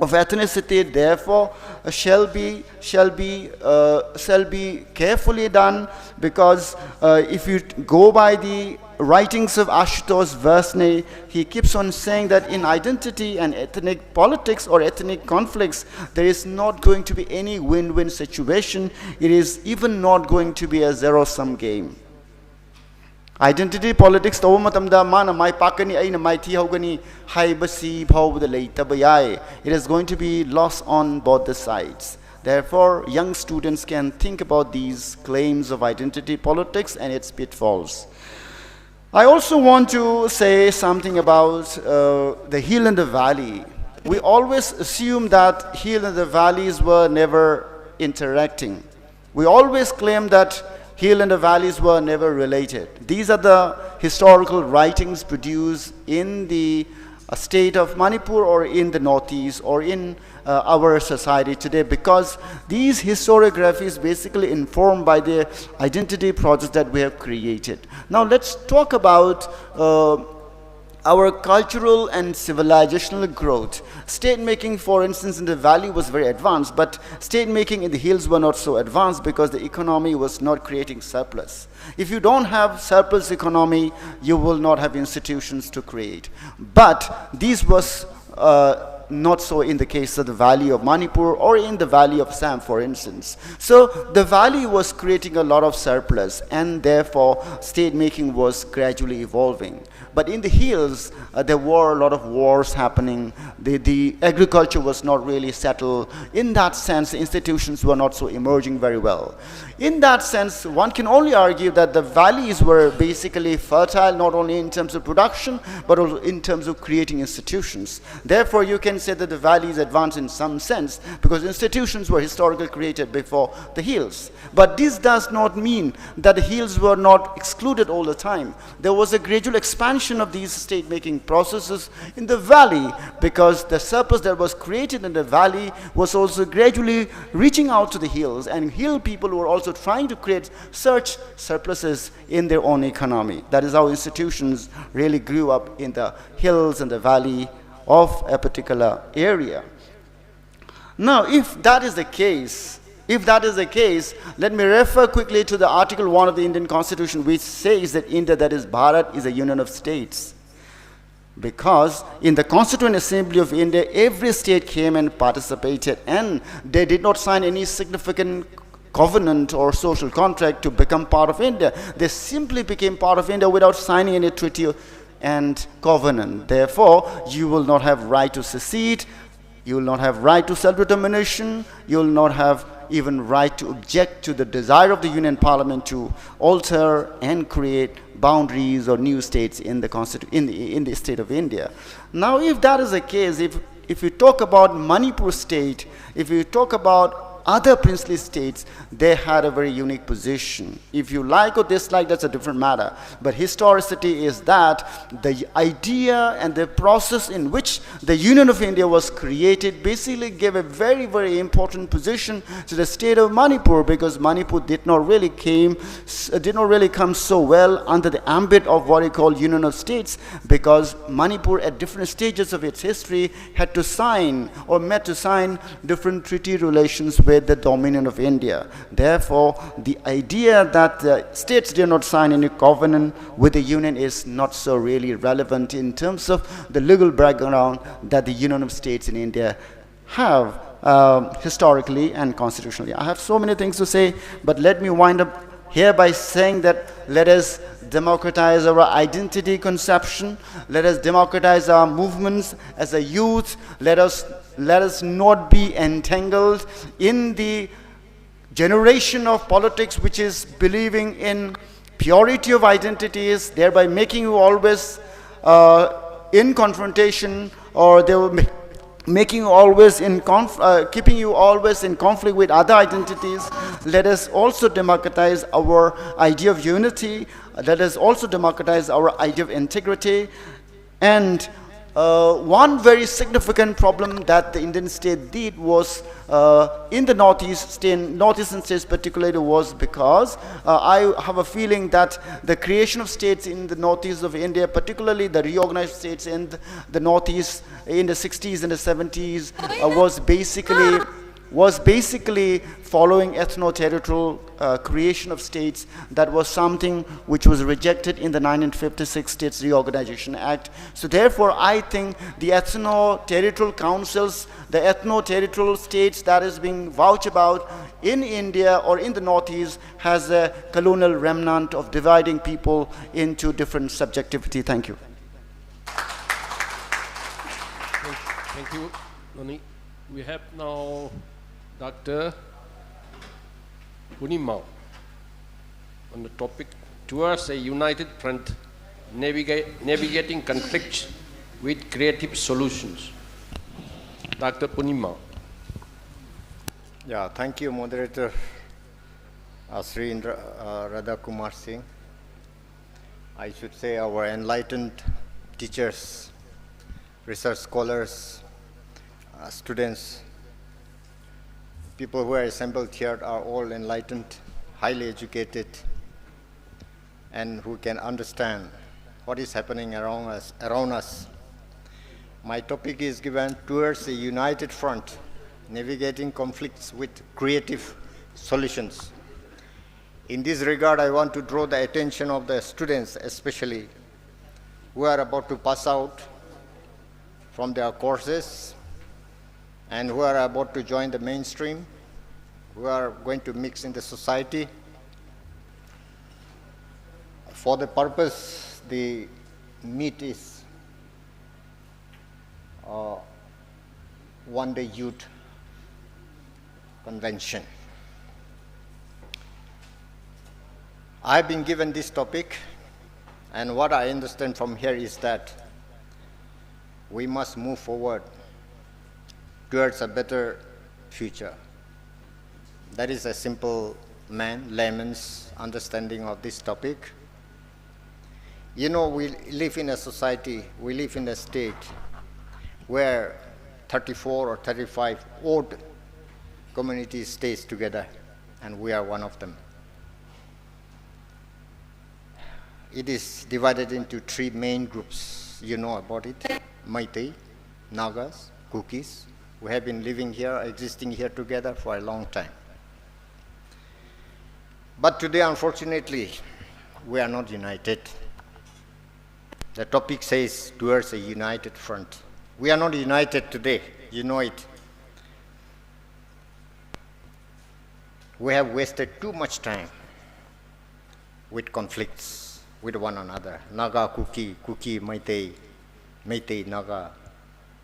of ethnicity, therefore, uh, shall be shall be uh, shall be carefully done, because uh, if you go by the writings of Ashutosh Varshney, he keeps on saying that in identity and ethnic politics or ethnic conflicts, there is not going to be any win-win situation. It is even not going to be a zero-sum game. Identity politics ꯇꯧꯕ ꯃꯇꯝꯗ ꯃꯥꯅ ꯃꯥꯏ ꯄꯥꯛꯀꯅꯤ, ꯑꯩꯅ ꯃꯥꯏ ꯊꯤꯍꯧꯒꯅꯤ ꯍꯥꯏꯕꯁꯤ ꯐꯥꯎꯕꯗ ꯂꯩꯇꯕ ꯌꯥꯏ. It is going to be lost on both the sides. Therefore, young students can think about these claims of identity politics and its pitfalls. I also want to say something about uh, the hill and the valley. We always assume that hill and the valleys were never interacting. We always claim that hill and the valleys were never related. These are the historical writings produced in the uh, state of Manipur or in the Northeast or in uh, our society today, because these historiographies basically informed by the identity projects that we have created. Now let's talk about uh, our cultural and civilizational growth. State making, for instance, in the valley was very advanced, but state making in the hills were not so advanced because the economy was not creating surplus. If you don't have surplus economy, you will not have institutions to create. But these was, uh, Uh, not so in the case of the valley of Manipur or in the valley of Assam, for instance. So the valley was creating a lot of surplus, and therefore state making was gradually evolving. But in the hills, uh, there were a lot of wars happening. The, the agriculture was not really settled. In that sense, institutions were not so emerging very well. In that sense, one can only argue that the valleys were basically fertile, not only in terms of production, but also in terms of creating institutions. Therefore, you can say that the valleys advanced in some sense because institutions were historically created before the hills. But this does not mean that the hills were not excluded all the time. There was a gradual expansion of these state making processes in the valley because the surplus that was created in the valley was also gradually reaching out to the hills, and hill people were also trying to create such surpluses in their own economy. That is how institutions really grew up in the hills and the valley of a particular area. Now, if that is the case, if that is the case, let me refer quickly to the Article one of the Indian Constitution, which says that India, that is Bharat, is a union of states. Because in the Constituent Assembly of India, every state came and participated, and they did not sign any significant covenant or social contract to become part of India. They simply became part of India without signing any treaty and covenant. Therefore, you will not have right to secede, you will not have right to self-determination, you will not have even right to object to the desire of the Union Parliament to alter and create boundaries or new states in the constitu- in the, in the state of India. Now, if that is the case, if if you talk about Manipur state, if you talk about other princely states, they had a very unique position. If you like or dislike, that's a different matter. But historicity is that the idea and the process in which the Union of India was created basically gave a very, very important position to the state of Manipur, because Manipur did not really came, did not really come so well under the ambit of what you call Union of States, because Manipur at different stages of its history had to sign or met to sign different treaty relations with with the dominion of India. Therefore, the idea that the states did not sign any covenant with the Union is not so really relevant in terms of the legal background that the Union of States in India have, um, historically and constitutionally. I have so many things to say, but let me wind up here by saying that let us democratize our identity conception, let us democratize our movements as a youth, let us, let us not be entangled in the generation of politics which is believing in purity of identities, thereby making you always, uh, in confrontation, or they will ma-, making you always in conf-, uh, keeping you always in conflict with other identities. Let us also democratize our idea of unity. Let us also democratize our idea of integrity. And, uh, one very significant problem that the Indian state did was, uh, in the Northeast state, Northeastern states particularly, was because, uh, I have a feeling that the creation of states in the Northeast of India, particularly the reorganized states in the, the Northeast in the sixties and the seventies, uh, was basically was basically following ethno-territorial, uh, creation of states. That was something which was rejected in the nineteen fifty-six States Reorganization Act. So therefore, I think the ethno-territorial councils, the ethno-territorial states that is being vouched about in India or in the Northeast has a colonial remnant of dividing people into different subjectivity. Thank you. Thank you, Noni. We have now Doctor Purnima on the topic Towards a United Front, Navigate, Navigating Conflicts with Creative Solutions. Doctor Purnima. Yeah, thank you, moderator, uh, Sri Indra, uh, Radha Kumar Singh. I should say our enlightened teachers, research scholars, uh, students, people who are assembled here are all enlightened, highly educated, and who can understand what is happening around us. Around us. My topic is given Towards a United Front, navigating conflicts with creative solutions. In this regard, I want to draw the attention of the students, especially who are about to pass out from their courses and who are about to join the mainstream, who are going to mix in the society. For the purpose, the meet is uh, one day youth convention. I've been given this topic, and what I understand from here is that we must move forward towards a better future. That is a simple man, layman's understanding of this topic. You know, we live in a society, we live in a state where thirty-four or thirty-five odd communities stays together, and we are one of them. It is divided into three main groups. You know about it: Meitei, Nagas, Kukis. We have been living here, existing here together for a long time. But today, unfortunately, we are not united. The topic says, "Towards a united front." We are not united today, you know it. We have wasted too much time with conflicts with one another. Naga, Kuki, Kuki, Meitei, Meitei, Naga.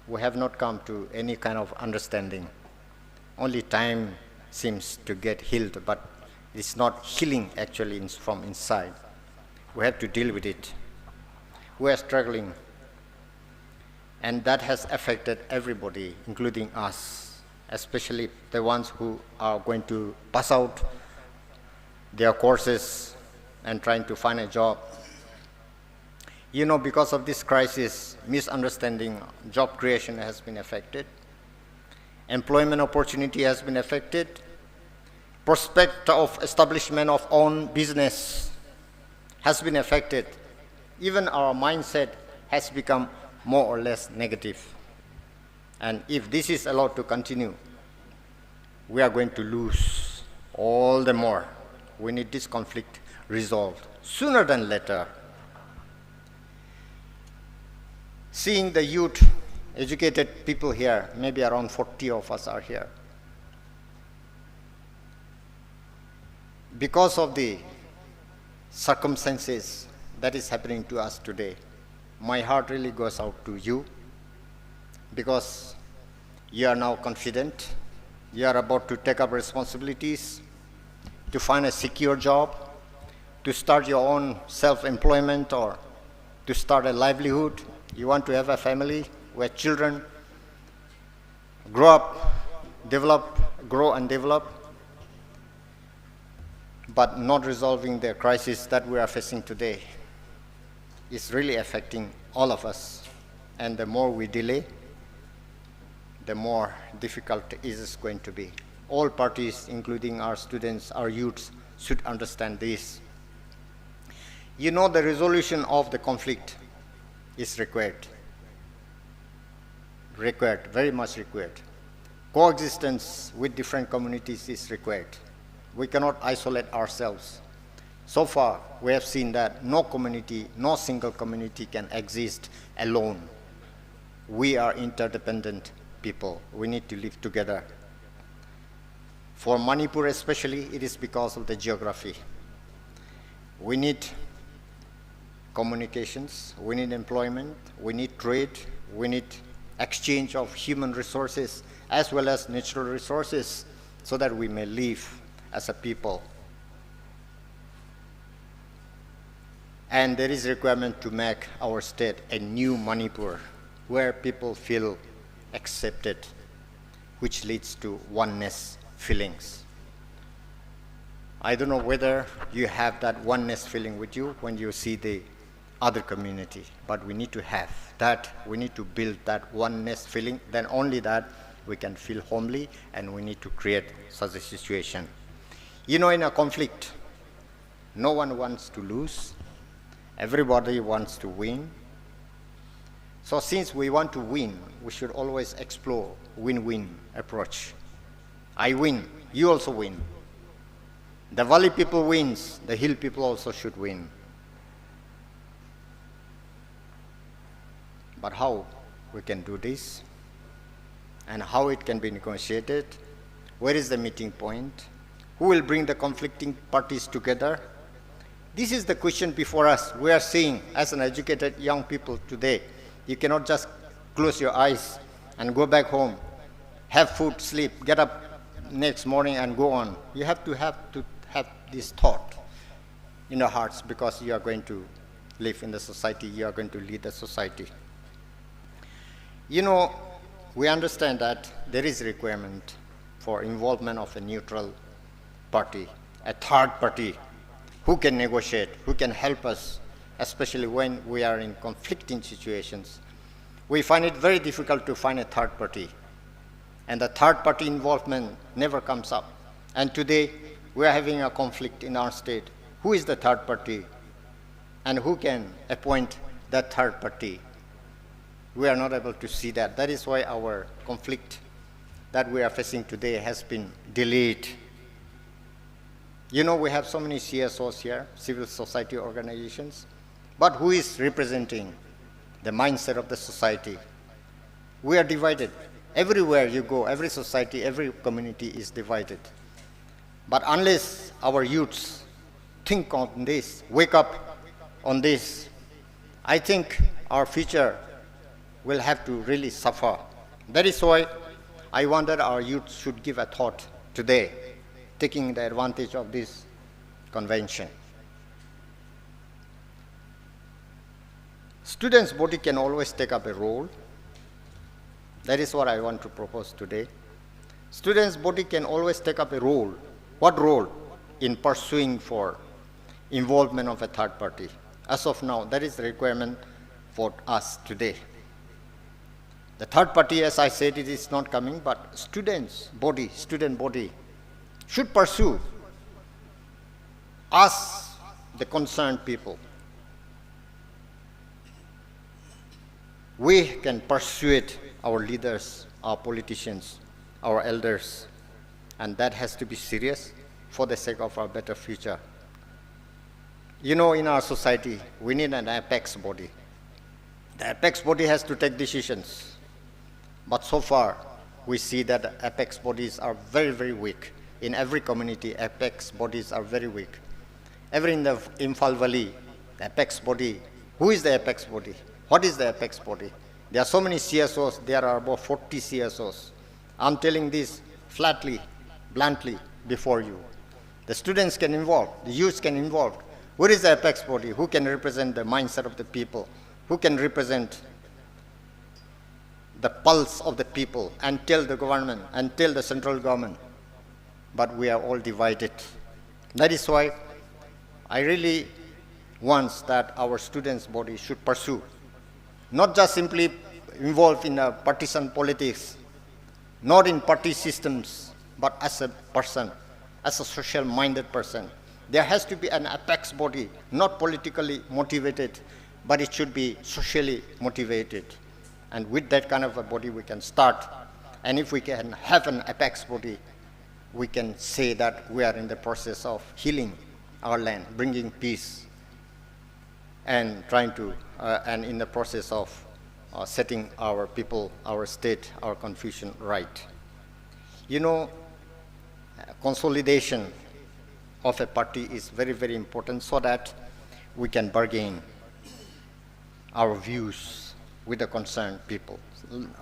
We have not come to any kind of understanding. Only time seems to get healed, but it's not healing actually in, from inside. We have to deal with it. We are struggling, and that has affected everybody, including us, especially the ones who are going to pass out their courses and trying to find a job. You know, because of this crisis, misunderstanding, job creation has been affected, employment opportunity has been affected, prospect of establishment of own business has been affected. Even our mindset has become more or less negative. And if this is allowed to continue, we are going to lose all the more. We need this conflict resolved sooner than later. Seeing the youth, educated people here, maybe around forty of us are here. Because of the circumstances that is happening to us today, my heart really goes out to you, because you are now confident, you are about to take up responsibilities, to find a secure job, to start your own self-employment, or to start a livelihood. You want to have a family where children grow up, develop, grow and develop, but not resolving the crisis that we are facing today is really affecting all of us. And the more we delay, the more difficult it is going to be. All parties, including our students, our youths, should understand this. You know, the resolution of the conflict is required. Required, very much required. Coexistence with different communities is required. We cannot isolate ourselves. So far, we have seen that no community, no single community can exist alone. We are interdependent people. We need to live together. For Manipur especially, it is because of the geography. We need communications, we need employment, we need trade, we need exchange of human resources as well as natural resources, so that we may live as a people. And there is requirement to make our state a new Manipur, where people feel accepted, which leads to oneness feelings. I don't know whether you have that oneness feeling with you when you see the other community, but we need to have that. We need to build that oneness feeling. Then only that we can feel homely, and we need to create such a situation. You know, in a conflict, no one wants to lose. Everybody wants to win. So since we want to win, we should always explore win-win approach. I win, you also win. The valley people wins, the hill people also should win. But how we can do this? And how it can be negotiated? Where is the meeting point? Who will bring the conflicting parties together? This is the question before us. We are seeing, as an educated young people today, you cannot just close your eyes and go back home, have food, sleep, get up next morning and go on. You have to have to have this thought in your hearts, because you are going to live in the society, you are going to lead the society. You know, we understand that there is a requirement for involvement of a neutral party, a third party who can negotiate, who can help us, especially when we are in conflicting situations. We find it very difficult to find a third party, and the third party involvement never comes up. And today, we are having a conflict in our state. Who is the third party, and who can appoint that third party? We are not able to see that. That is why our conflict that we are facing today has been delayed. You know, we have so many C S Os here, civil society organizations, but who is representing the mindset of the society? We are divided. Everywhere you go, every society, every community is divided. But unless our youths think on this, wake up on this, I think our future will have to really suffer. That is why I wanted our youth should give a thought today, taking the advantage of this convention. Students' body can always take up a role. That is what I want to propose today. Students' body can always take up a role. What role? In pursuing for involvement of a third party. As of now, that is the requirement for us today. The third party, as I said, it is not coming, but students' body, student body should pursue us, the concerned people. We can persuade our leaders, our politicians, our elders, And that has to be serious for the sake of our better future. You know, in our society, we need an apex body. The apex body has to take decisions. But so far, we see that apex bodies are very, very weak. In every community, apex bodies are very weak. Even in the Imphal Valley, the apex body, who is the apex body? What is the apex body? There are so many C S Os, there are about forty C S Os. I'm telling this flatly, bluntly before you. The students can involve, the youths can involve. Where is the apex body? Who can represent the mindset of the people? Who can represent the pulse of the people and tell the government and tell the central government? But we are all divided. That is why I really want that our students' body should pursue, not just simply involved in a partisan politics, not in party systems, but as a person, as a social-minded person. There has to be an apex body, not politically motivated, but it should be socially motivated. And with that kind of a body, we can start. And if we can have an apex body, we can say that we are in the process of healing our land, bringing peace, and trying to, uh, and in the process of, uh, setting our people, our state, our confusion right. You know, consolidation of a party is very, very important so that we can bargain our views with the concerned people.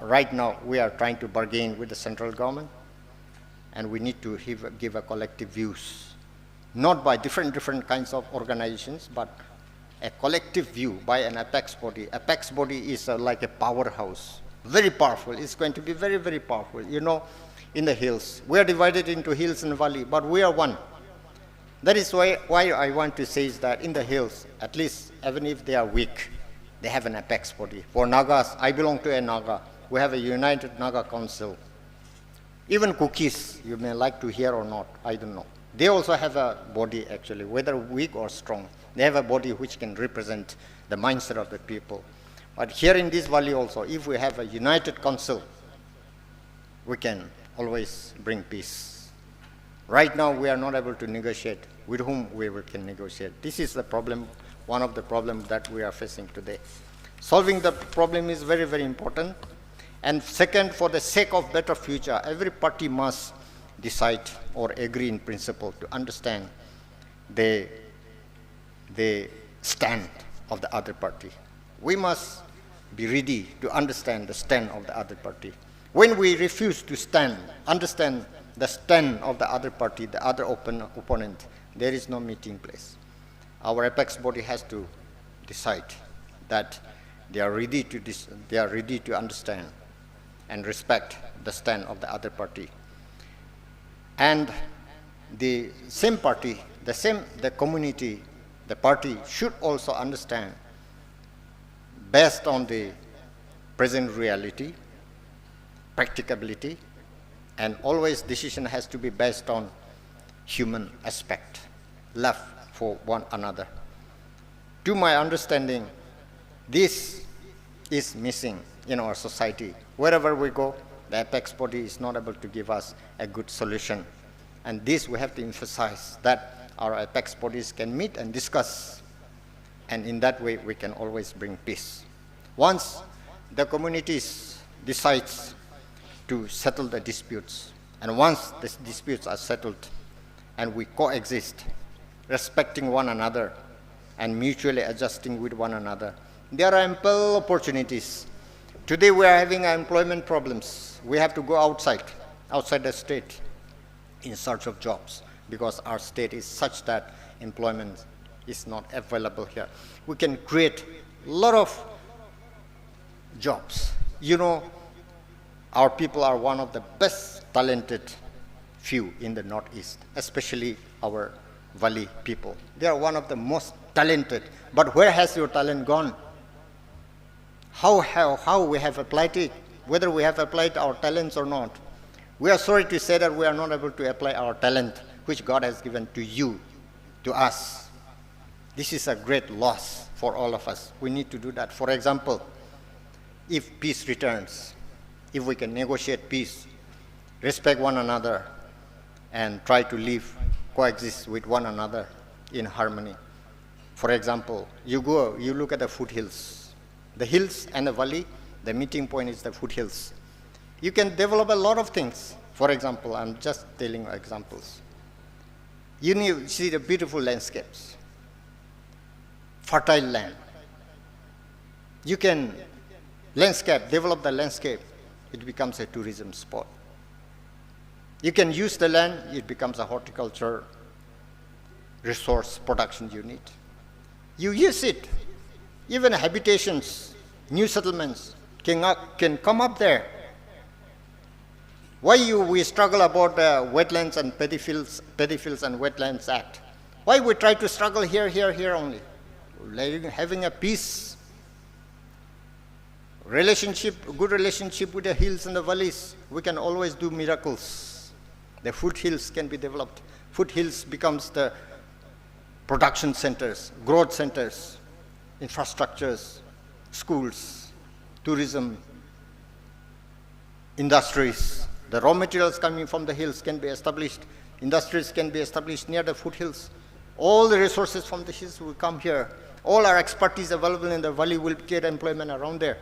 Right now, we are trying to bargain with the central government, and we need to give, give a collective views, not by different, different kinds of organizations, but a collective view by an apex body. Apex body is, uh, like a powerhouse, very powerful. It's going to be very, very powerful. You know, in the hills, we are divided into hills and valley, but we are one. That is why, why I want to say is that in the hills, at least even if they are weak, they have an apex body. For Nagas, I belong to a Naga. We have a united Naga council. Even Kukis, you may like to hear or not, I don't know. They also have a body actually, whether weak or strong. They have a body which can represent the mindset of the people. But here in this valley also, if we have a united council, we can always bring peace. Right now, we are not able to negotiate. With whom we will can negotiate? This is the problem, one of the problems that we are facing today. Solving the problem is very, very important. And second, for the sake of better future, every party must decide or agree in principle to understand the, the stand of the other party. We must be ready to understand the stand of the other party. When we refuse to stand, understand the stand of the other party, the other open, opponent, there is no meeting place. Our apex body has to decide that they are ready to dis-, they are ready to understand and respect the stand of the other party. And the same party, the same, the community, the party should also understand, based on the present reality, practicability, and always decision has to be based on human aspect, love for one another. To my understanding, this is missing in our society. Wherever we go, the apex body is not able to give us a good solution. And this we have to emphasize, that our apex bodies can meet and discuss. And in that way, we can always bring peace. Once the communities decides to settle the disputes, and once the disputes are settled, and we coexist, respecting one another and mutually adjusting with one another, there are ample opportunities. Today we are having employment problems. We have to go outside, outside the state in search of jobs, because our state is such that employment is not available here. We can create a lot of jobs. You know, our people are one of the best talented few in the Northeast, especially our Valley people. They are one of the most talented. But where has your talent gone? How, how, how we have applied it, whether we have applied our talents or not. We are sorry to say that we are not able to apply our talent, which God has given to you, to us. This is a great loss for all of us. We need to do that. For example, if peace returns, if we can negotiate peace, respect one another, and try to live, coexist with one another in harmony. For example, you go, you look at the foothills. The hills and the valley, the meeting point is the foothills. You can develop a lot of things. For example, I'm just telling examples. You need, see the beautiful landscapes, fertile land. You can landscape, develop the landscape. It becomes a tourism spot. You can use the land, it becomes a horticulture resource production unit. You use it. Even habitations, new settlements can, uh, can come up there. Why you, we struggle about the Wetlands and Paddy Fields, Paddy Fields and Wetlands Act? Why we try to struggle here, here, here only? Like having a peace relationship, good relationship with the hills and the valleys, we can always do miracles. The foothills can be developed. Foothills becomes the production centers, growth centers, infrastructures, schools, tourism, industries. The raw materials coming from the hills can be established. Industries can be established near the foothills. All the resources from the hills will come here. All our expertise available in the valley will get employment around there.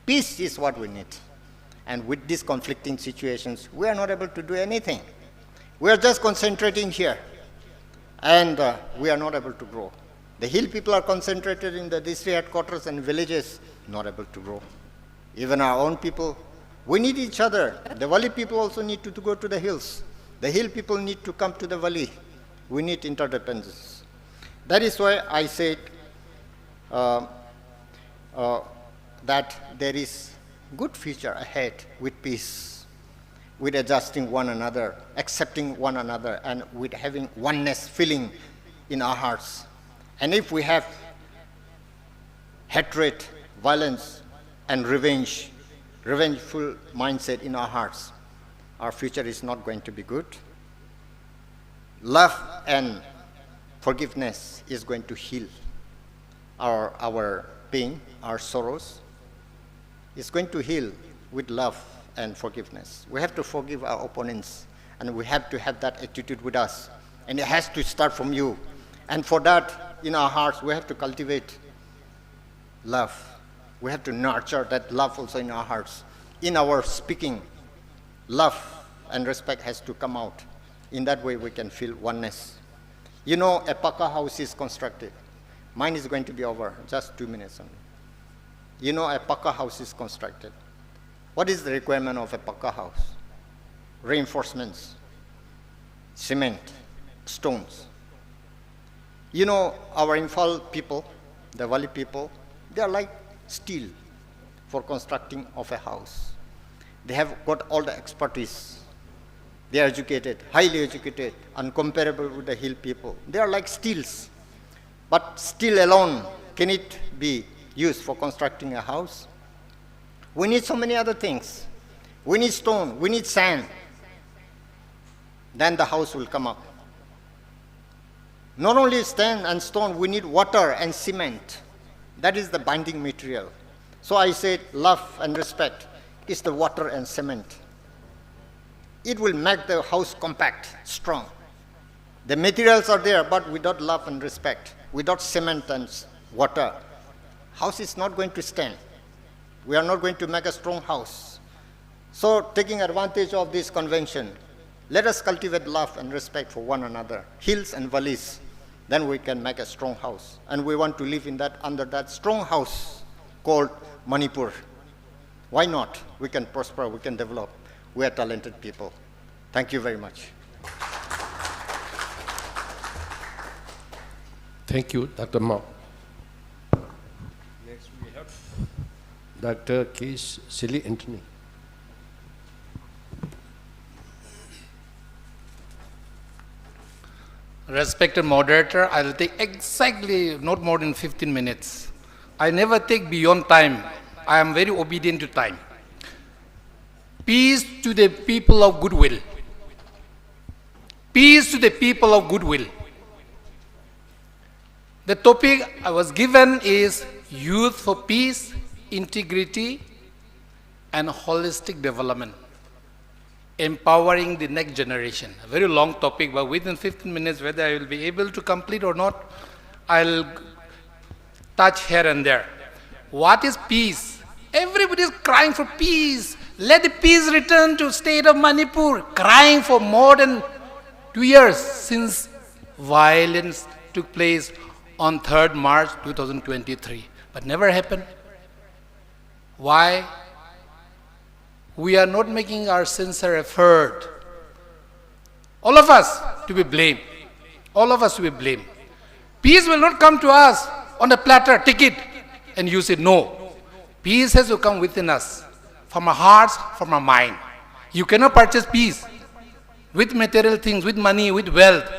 Peace is what we need. And with these conflicting situations, we are not able to do anything. We are just concentrating here, and, uh, we are not able to grow. The hill people are concentrated in the district headquarters and villages, not able to grow. Even our own people, we need each other. The valley people also need to, to go to the hills. The hill people need to come to the valley. We need interdependence. That is why I said, uh, uh, that there is good future ahead with peace, with adjusting one another, accepting one another, and with having oneness feeling in our hearts. And if we have hatred, violence, and revenge, revengeful mindset in our hearts, our future is not going to be good. Love and forgiveness is going to heal our, our pain, our sorrows. It's going to heal with love and forgiveness. We have to forgive our opponents And we have to have that attitude with us. And it has to start from you. And for that, in our hearts, we have to cultivate love. We have to nurture that love also in our hearts. In our speaking, love and respect has to come out. In that way, we can feel oneness. You know, a pakka house is constructed. Mine is going to be over, just two minutes only. You know, a pakka house is constructed. What is the requirement of a pakka house? Reinforcements, cement, stones. You know, our Imphal people, the Valley people, they are like steel for constructing of a house. They have got all the expertise. They are educated, highly educated, uncomparable with the hill people. They are like steels. But steel alone, can it be used for constructing a house? We need so many other things. We need stone, we need sand. Then the house will come up. Not only sand and stone, we need water and cement. That is the binding material. So I said love and respect is the water and cement. It will make the house compact, strong. The materials are there, but without love and respect, without cement and s- water, house is not going to stand. We are not going to make a strong house. So, taking advantage of this convention, let us cultivate love and respect for one another, hills and valleys. Then we can make a strong house. And we want to live in that, under that strong house called Manipur. Why not? We can prosper, we can develop. We are talented people. Thank you very much. Thank you, Doctor Mao. Next, we have Doctor K. Silly Anthony. Respected moderator, I'll take exactly not more than fifteen minutes. I never take beyond time. I am very obedient to time. Peace to the people of goodwill. Peace to the people of goodwill. The topic I was given is youth for peace, integrity, and holistic development. empowering the next generation. A very long topic, but within fifteen minutes, whether I will be able to complete or not, I'll touch here and there. What is peace? Everybody is crying for peace. Let the peace return to state of Manipur. Crying for more than two years since violence took place on third March two thousand twenty-three, but never happened. Why? We are not making our sincere effort. All of us to be blamed. All of us to be blamed. Peace will not come to us on a platter, take it and use it. No. Peace has to come within us, from our hearts, from our mind. You cannot purchase peace with material things, with money, with wealth.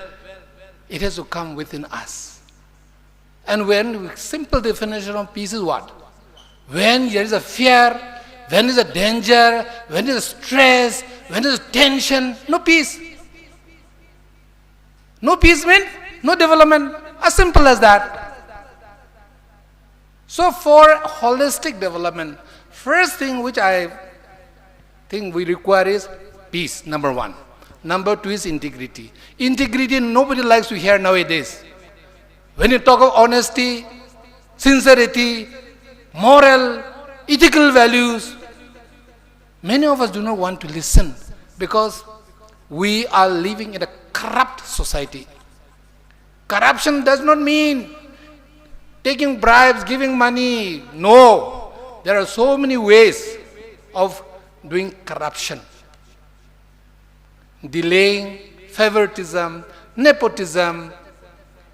It has to come within us. And when, simple definition of peace is what? When there is a fear, when there is a danger, when there is a stress, when there is a tension, no peace. No peace means no development. As simple as that. So for holistic development, first thing which I think we require is peace, number one. Number two is integrity. Integrity, nobody likes to hear nowadays. When you talk of honesty, sincerity, moral, ethical values, many of us do not want to listen because we are living in a corrupt society. Corruption does not mean taking bribes, giving money. No. There are so many ways of doing corruption. Delaying, favoritism, nepotism,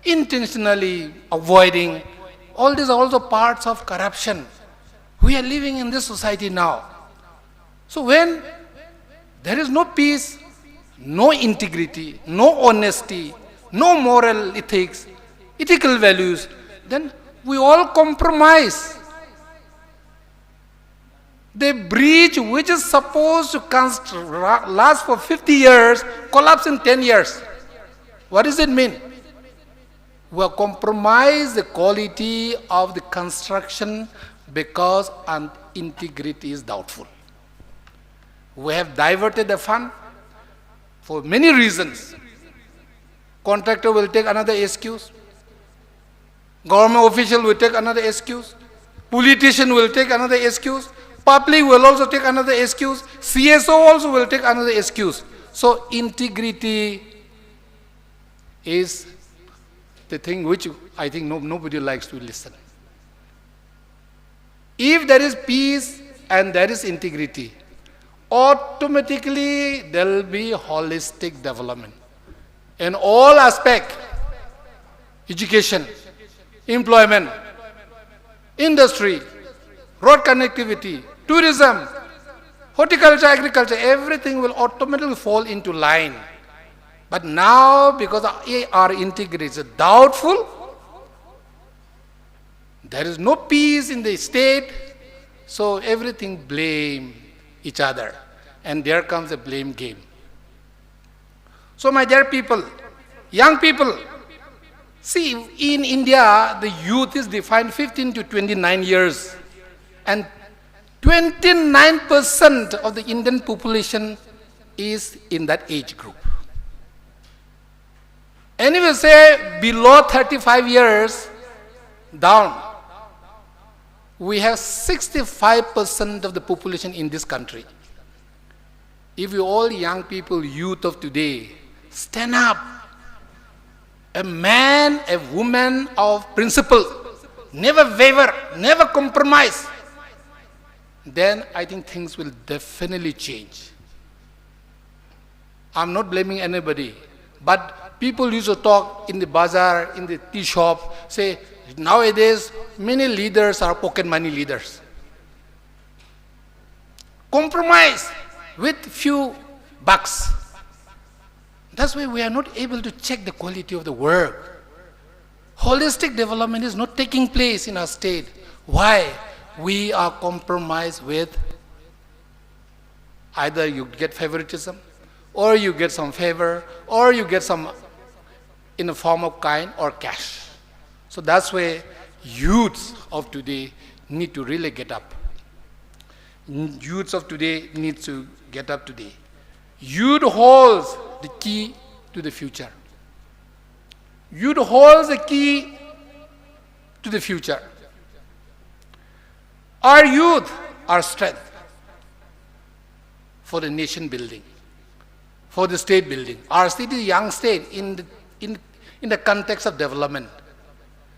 intentionally avoiding, all these are also parts of corruption. We are living in this society now. So when there is no peace, no integrity, no honesty, no moral ethics, ethical values, then we all compromise. The bridge which is supposed to const- ra- last for fifty years collapse in ten years. What does it mean? We have compromised the quality of the construction because an integrity is doubtful. We have diverted the fund for many reasons. Contractor will take another excuse. Government official will take another excuse. Politician will take another excuse. Public will also take another excuse. C S O also will take another excuse. So integrity is the thing which I think no, nobody likes to listen. If there is peace and there is integrity, automatically there will be holistic development in all aspect: education, employment, industry, road connectivity, tourism, horticulture, agriculture, everything will automatically fall into line. But now, because our integrity is doubtful, there is no peace in the state, so everything blame each other, and there comes a blame game. So, my dear people, young people, see, in India, the youth is defined fifteen to twenty-nine years, and twenty-nine percent of the Indian population is in that age group. And if you say below thirty-five years down, we have sixty-five percent of the population in this country. If you all young people, youth of today, stand up, a man, a woman of principle, never waver, never compromise, then I think things will definitely change. I'm not blaming anybody, but people used to talk in the bazaar, in the tea shop, say, "Nowadays, many leaders are pocket money leaders. Compromise with few bucks." That's why we are not able to check the quality of the work. Holistic development is not taking place in our state. Why? We are compromised with, either you get favoritism, or you get some favor, or you get some in the form of kind or cash. So that's why youths of today need to really get up. Youths of today need to get up today. Youth holds the key to the future. Youth holds the key to the future. Our youth are strength for the nation building, for the state building. Our state is a young state in the, in, in the context of development.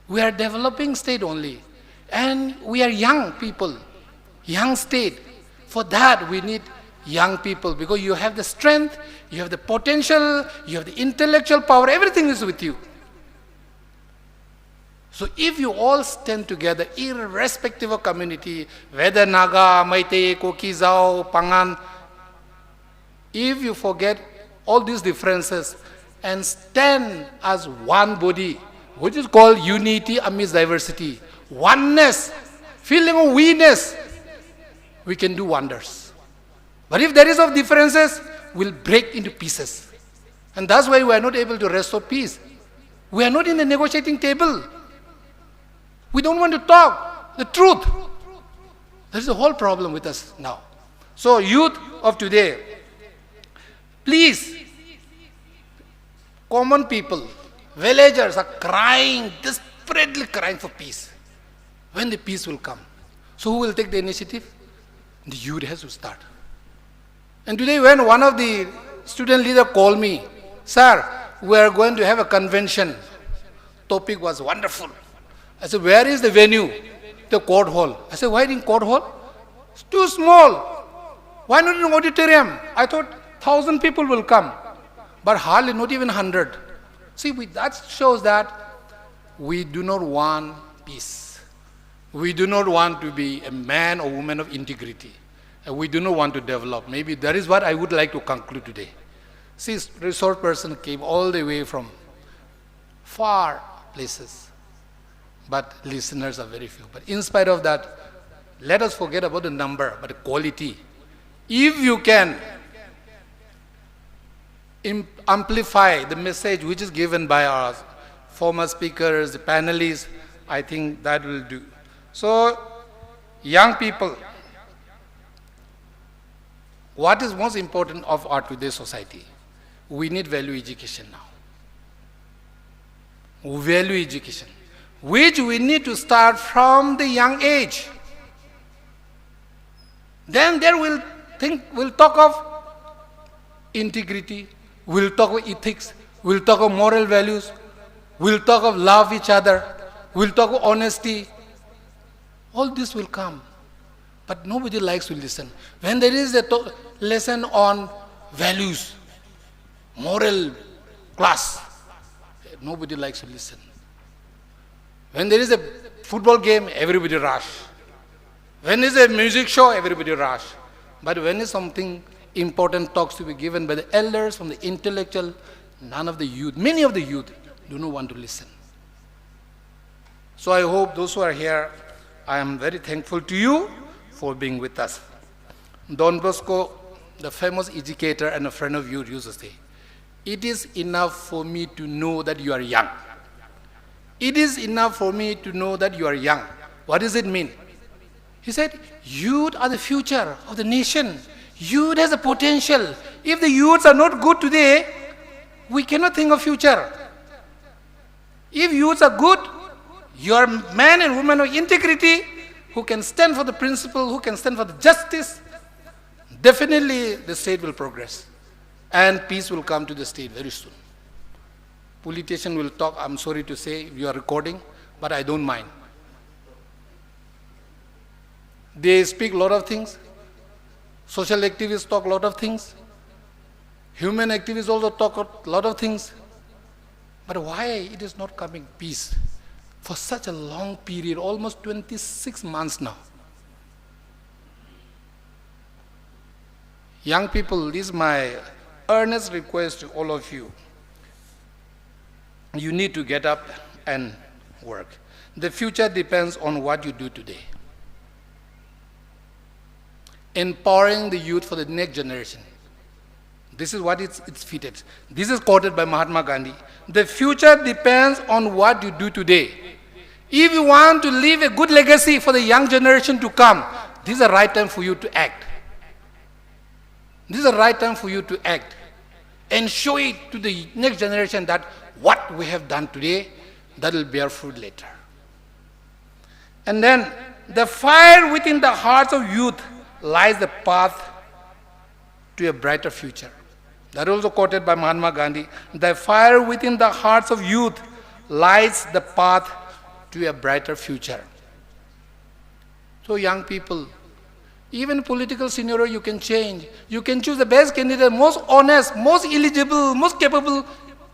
We are developing state only, and we are young people, young state. For that, we need young people, because you have the strength, you have the potential, you have the intellectual power, everything is with you. So if you all stand together, irrespective of community, whether Naga, Meitei, Kuki, Zhao, Pangan, if you forget all these differences and stand as one body, which is called unity amidst diversity, oneness, feeling of we-ness, we can do wonders. But if there is of differences, we'll break into pieces. And that's why we are not able to restore peace. We are not in the negotiating table. We don't want to talk the truth. That is the whole problem with us now. So youth of today, please, common people, villagers are crying, desperately crying for peace. When the peace will come? So who will take the initiative? The youth has to start. And today when one of the student leader called me, "Sir, we are going to have a convention." Topic was wonderful. I said, "Where is the venue?" "The court hall." I said, "Why in court hall? It's too small. Why not in auditorium?" I thought thousand people will come, but hardly, not even hundred. See, we, that shows that we do not want peace. We do not want to be a man or woman of integrity. And we do not want to develop. Maybe that is what I would like to conclude today. See, resource person came all the way from far places, but listeners are very few. But in spite of that, let us forget about the number, but the quality. If you can im-, amplify the message which is given by our former speakers, the panelists, I think that will do. So, young people, What is most important of our today's society? We need value education now. Value education, which we need to start from the young age. Then there will think, we'll talk of integrity, we'll talk of ethics, we'll talk of moral values, we'll talk of love each other, we'll talk of honesty. All this will come. But nobody likes to listen. When there is a to- lesson on values, moral class, nobody likes to listen. When there is a football game, everybody rush. When is a music show, everybody rush. But when is something important talks to be given by the elders, from the intellectual, none of the youth, many of the youth do not want to listen. So I hope those who are here, I am very thankful to you for being with us. Don Bosco, the famous educator and a friend of you, used to say, "It is enough for me to know that you are young. It is enough for me to know that you are young." What does it mean? He said, "Youth are the future of the nation. Youth has a potential. If the youths are not good today, we cannot think of future." If youths are good, you are men and women of integrity who can stand for the principle, who can stand for the justice, definitely the state will progress and peace will come to the state very soon. Politician will talk, I'm sorry to say, you are recording, but I don't mind. They speak a lot of things. Social activists talk a lot of things. Human activists also talk a lot of things. But why it is not coming peace for such a long period, almost twenty-six months now? Young people, this is my earnest request to all of you. You need to get up and work. The future depends on what you do today. Empowering the youth for the next generation. This is what it's, it's fitted. This is quoted by Mahatma Gandhi. "The future depends on what you do today." If you want to leave a good legacy for the young generation to come, this is the right time for you to act. This is the right time for you to act and show it to the next generation that what we have done today, that will bear fruit later. And then, the fire within the hearts of youth lies the path to a brighter future. That also quoted by Mahatma Gandhi, "The fire within the hearts of youth lights the path to a brighter future." So young people, even political scenario you can change. You can choose the best candidate, most honest, most eligible, most capable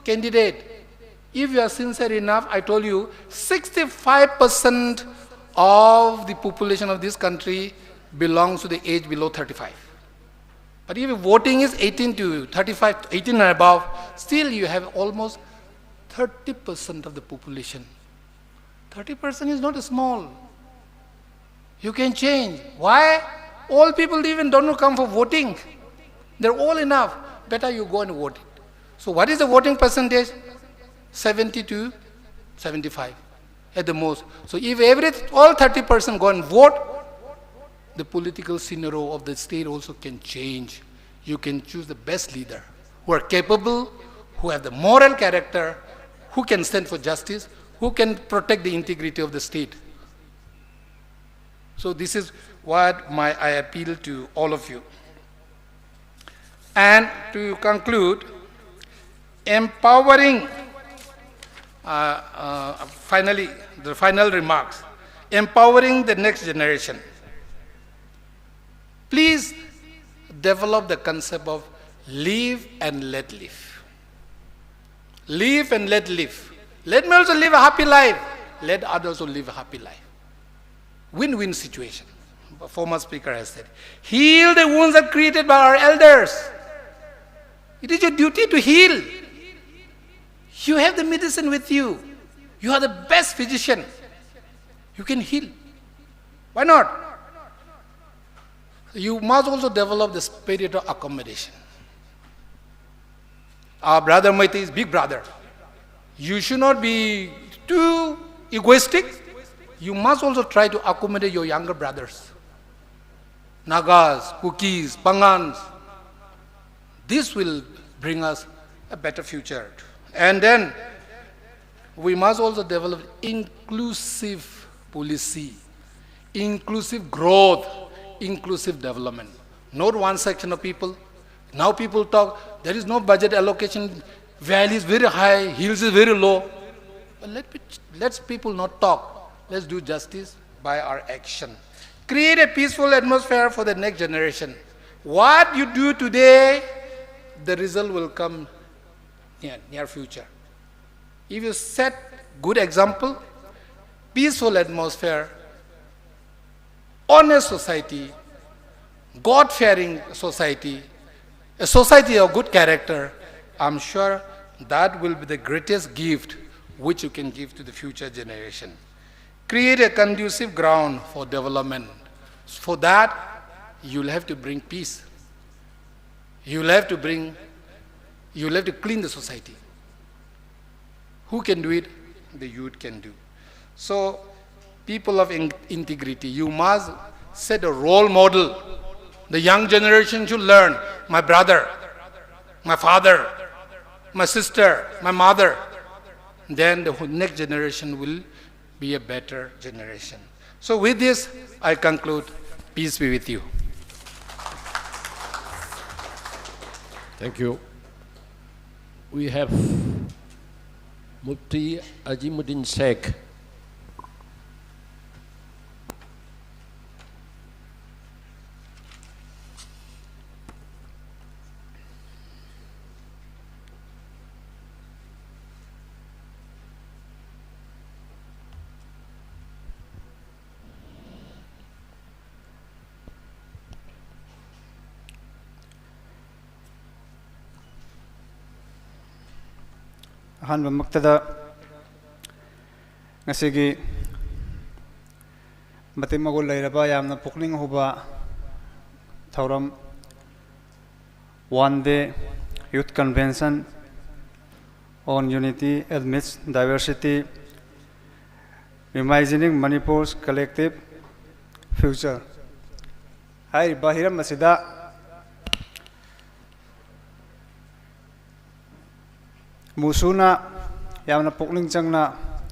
candidate. If you are sincere enough, I told you, sixty-five percent of the population of this country belongs to the age below thirty-five. But if voting is eighteen to thirty-five, eighteen and above, still you have almost thirty percent of the population. Thirty percent is not small. You can change. Why? All people even don't come for voting. They're all enough. Better you go and vote it. So what is the voting percentage? Seventy to seventy-five at the most. So if every, all thirty percent go and vote, the political scenario of the state also can change. You can choose the best leader who are capable, who have the moral character, who can stand for justice, who can protect the integrity of the state. So this is what my, I appeal to all of you. And to conclude, empowering, uh, uh, finally, the final remarks, empowering the next generation. Please develop the concept of live and let live. Live and let live. Let me also live a happy life. Let others also live a happy life. Win-win situation. A former speaker has said, "Heal the wounds that created by our elders." It is your duty to heal. You have the medicine with you. You are the best physician. You can heal. Why not? You must also develop the spirit of accommodation. Our brother Meitei is big brother. You should not be too egoistic. You must also try to accommodate your younger brothers. Nagas, Kukis, Pangans, This will bring us a better future. And then we must also develop inclusive policy, inclusive growth, inclusive development. Not one section of people. Now people talk, there is no budget allocation, valley is very high, hills is very low. But let, let's people not talk. Let's do justice by our action. Create a peaceful atmosphere for the next generation. What you do today, the result will come near, near future. If you set good example, peaceful atmosphere, honest society, God-fearing society, a society of good character, I'm sure that will be the greatest gift which you can give to the future generation. Create a conducive ground for development. For that, you'll have to bring peace. You'll have to bring, you'll have to clean the society. Who can do it? The youth can do. So, people of in- integrity, you must set a role model. The young generation should learn. My brother, my father, my sister, my mother. Then the whole next generation will be a better generation. So with this, I conclude. Peace be with you. Thank you. We have Mufti Azimuddin Sheikh. ꯑꯍꯥꯟꯕꯃꯛꯇꯗ ꯉꯁꯤꯒꯤ ꯃꯇꯤꯛ ꯃꯒꯨꯟ ꯂꯩꯔꯕ ꯌꯥꯝꯅ ꯄꯨꯛꯅꯤꯡ ꯍꯨꯕ ꯊꯧꯔꯝ One Day Youth Convention on Unity Amidst Diversity, Reimagining Manipur's Collective Future ꯍꯥꯏꯔꯤꯕ ꯍꯤꯔꯝ ꯑꯁꯤꯗ ꯃꯨꯁꯨꯅ ꯌꯥꯝꯅ ꯄꯨꯛꯅꯤꯡ ꯆꯪꯅ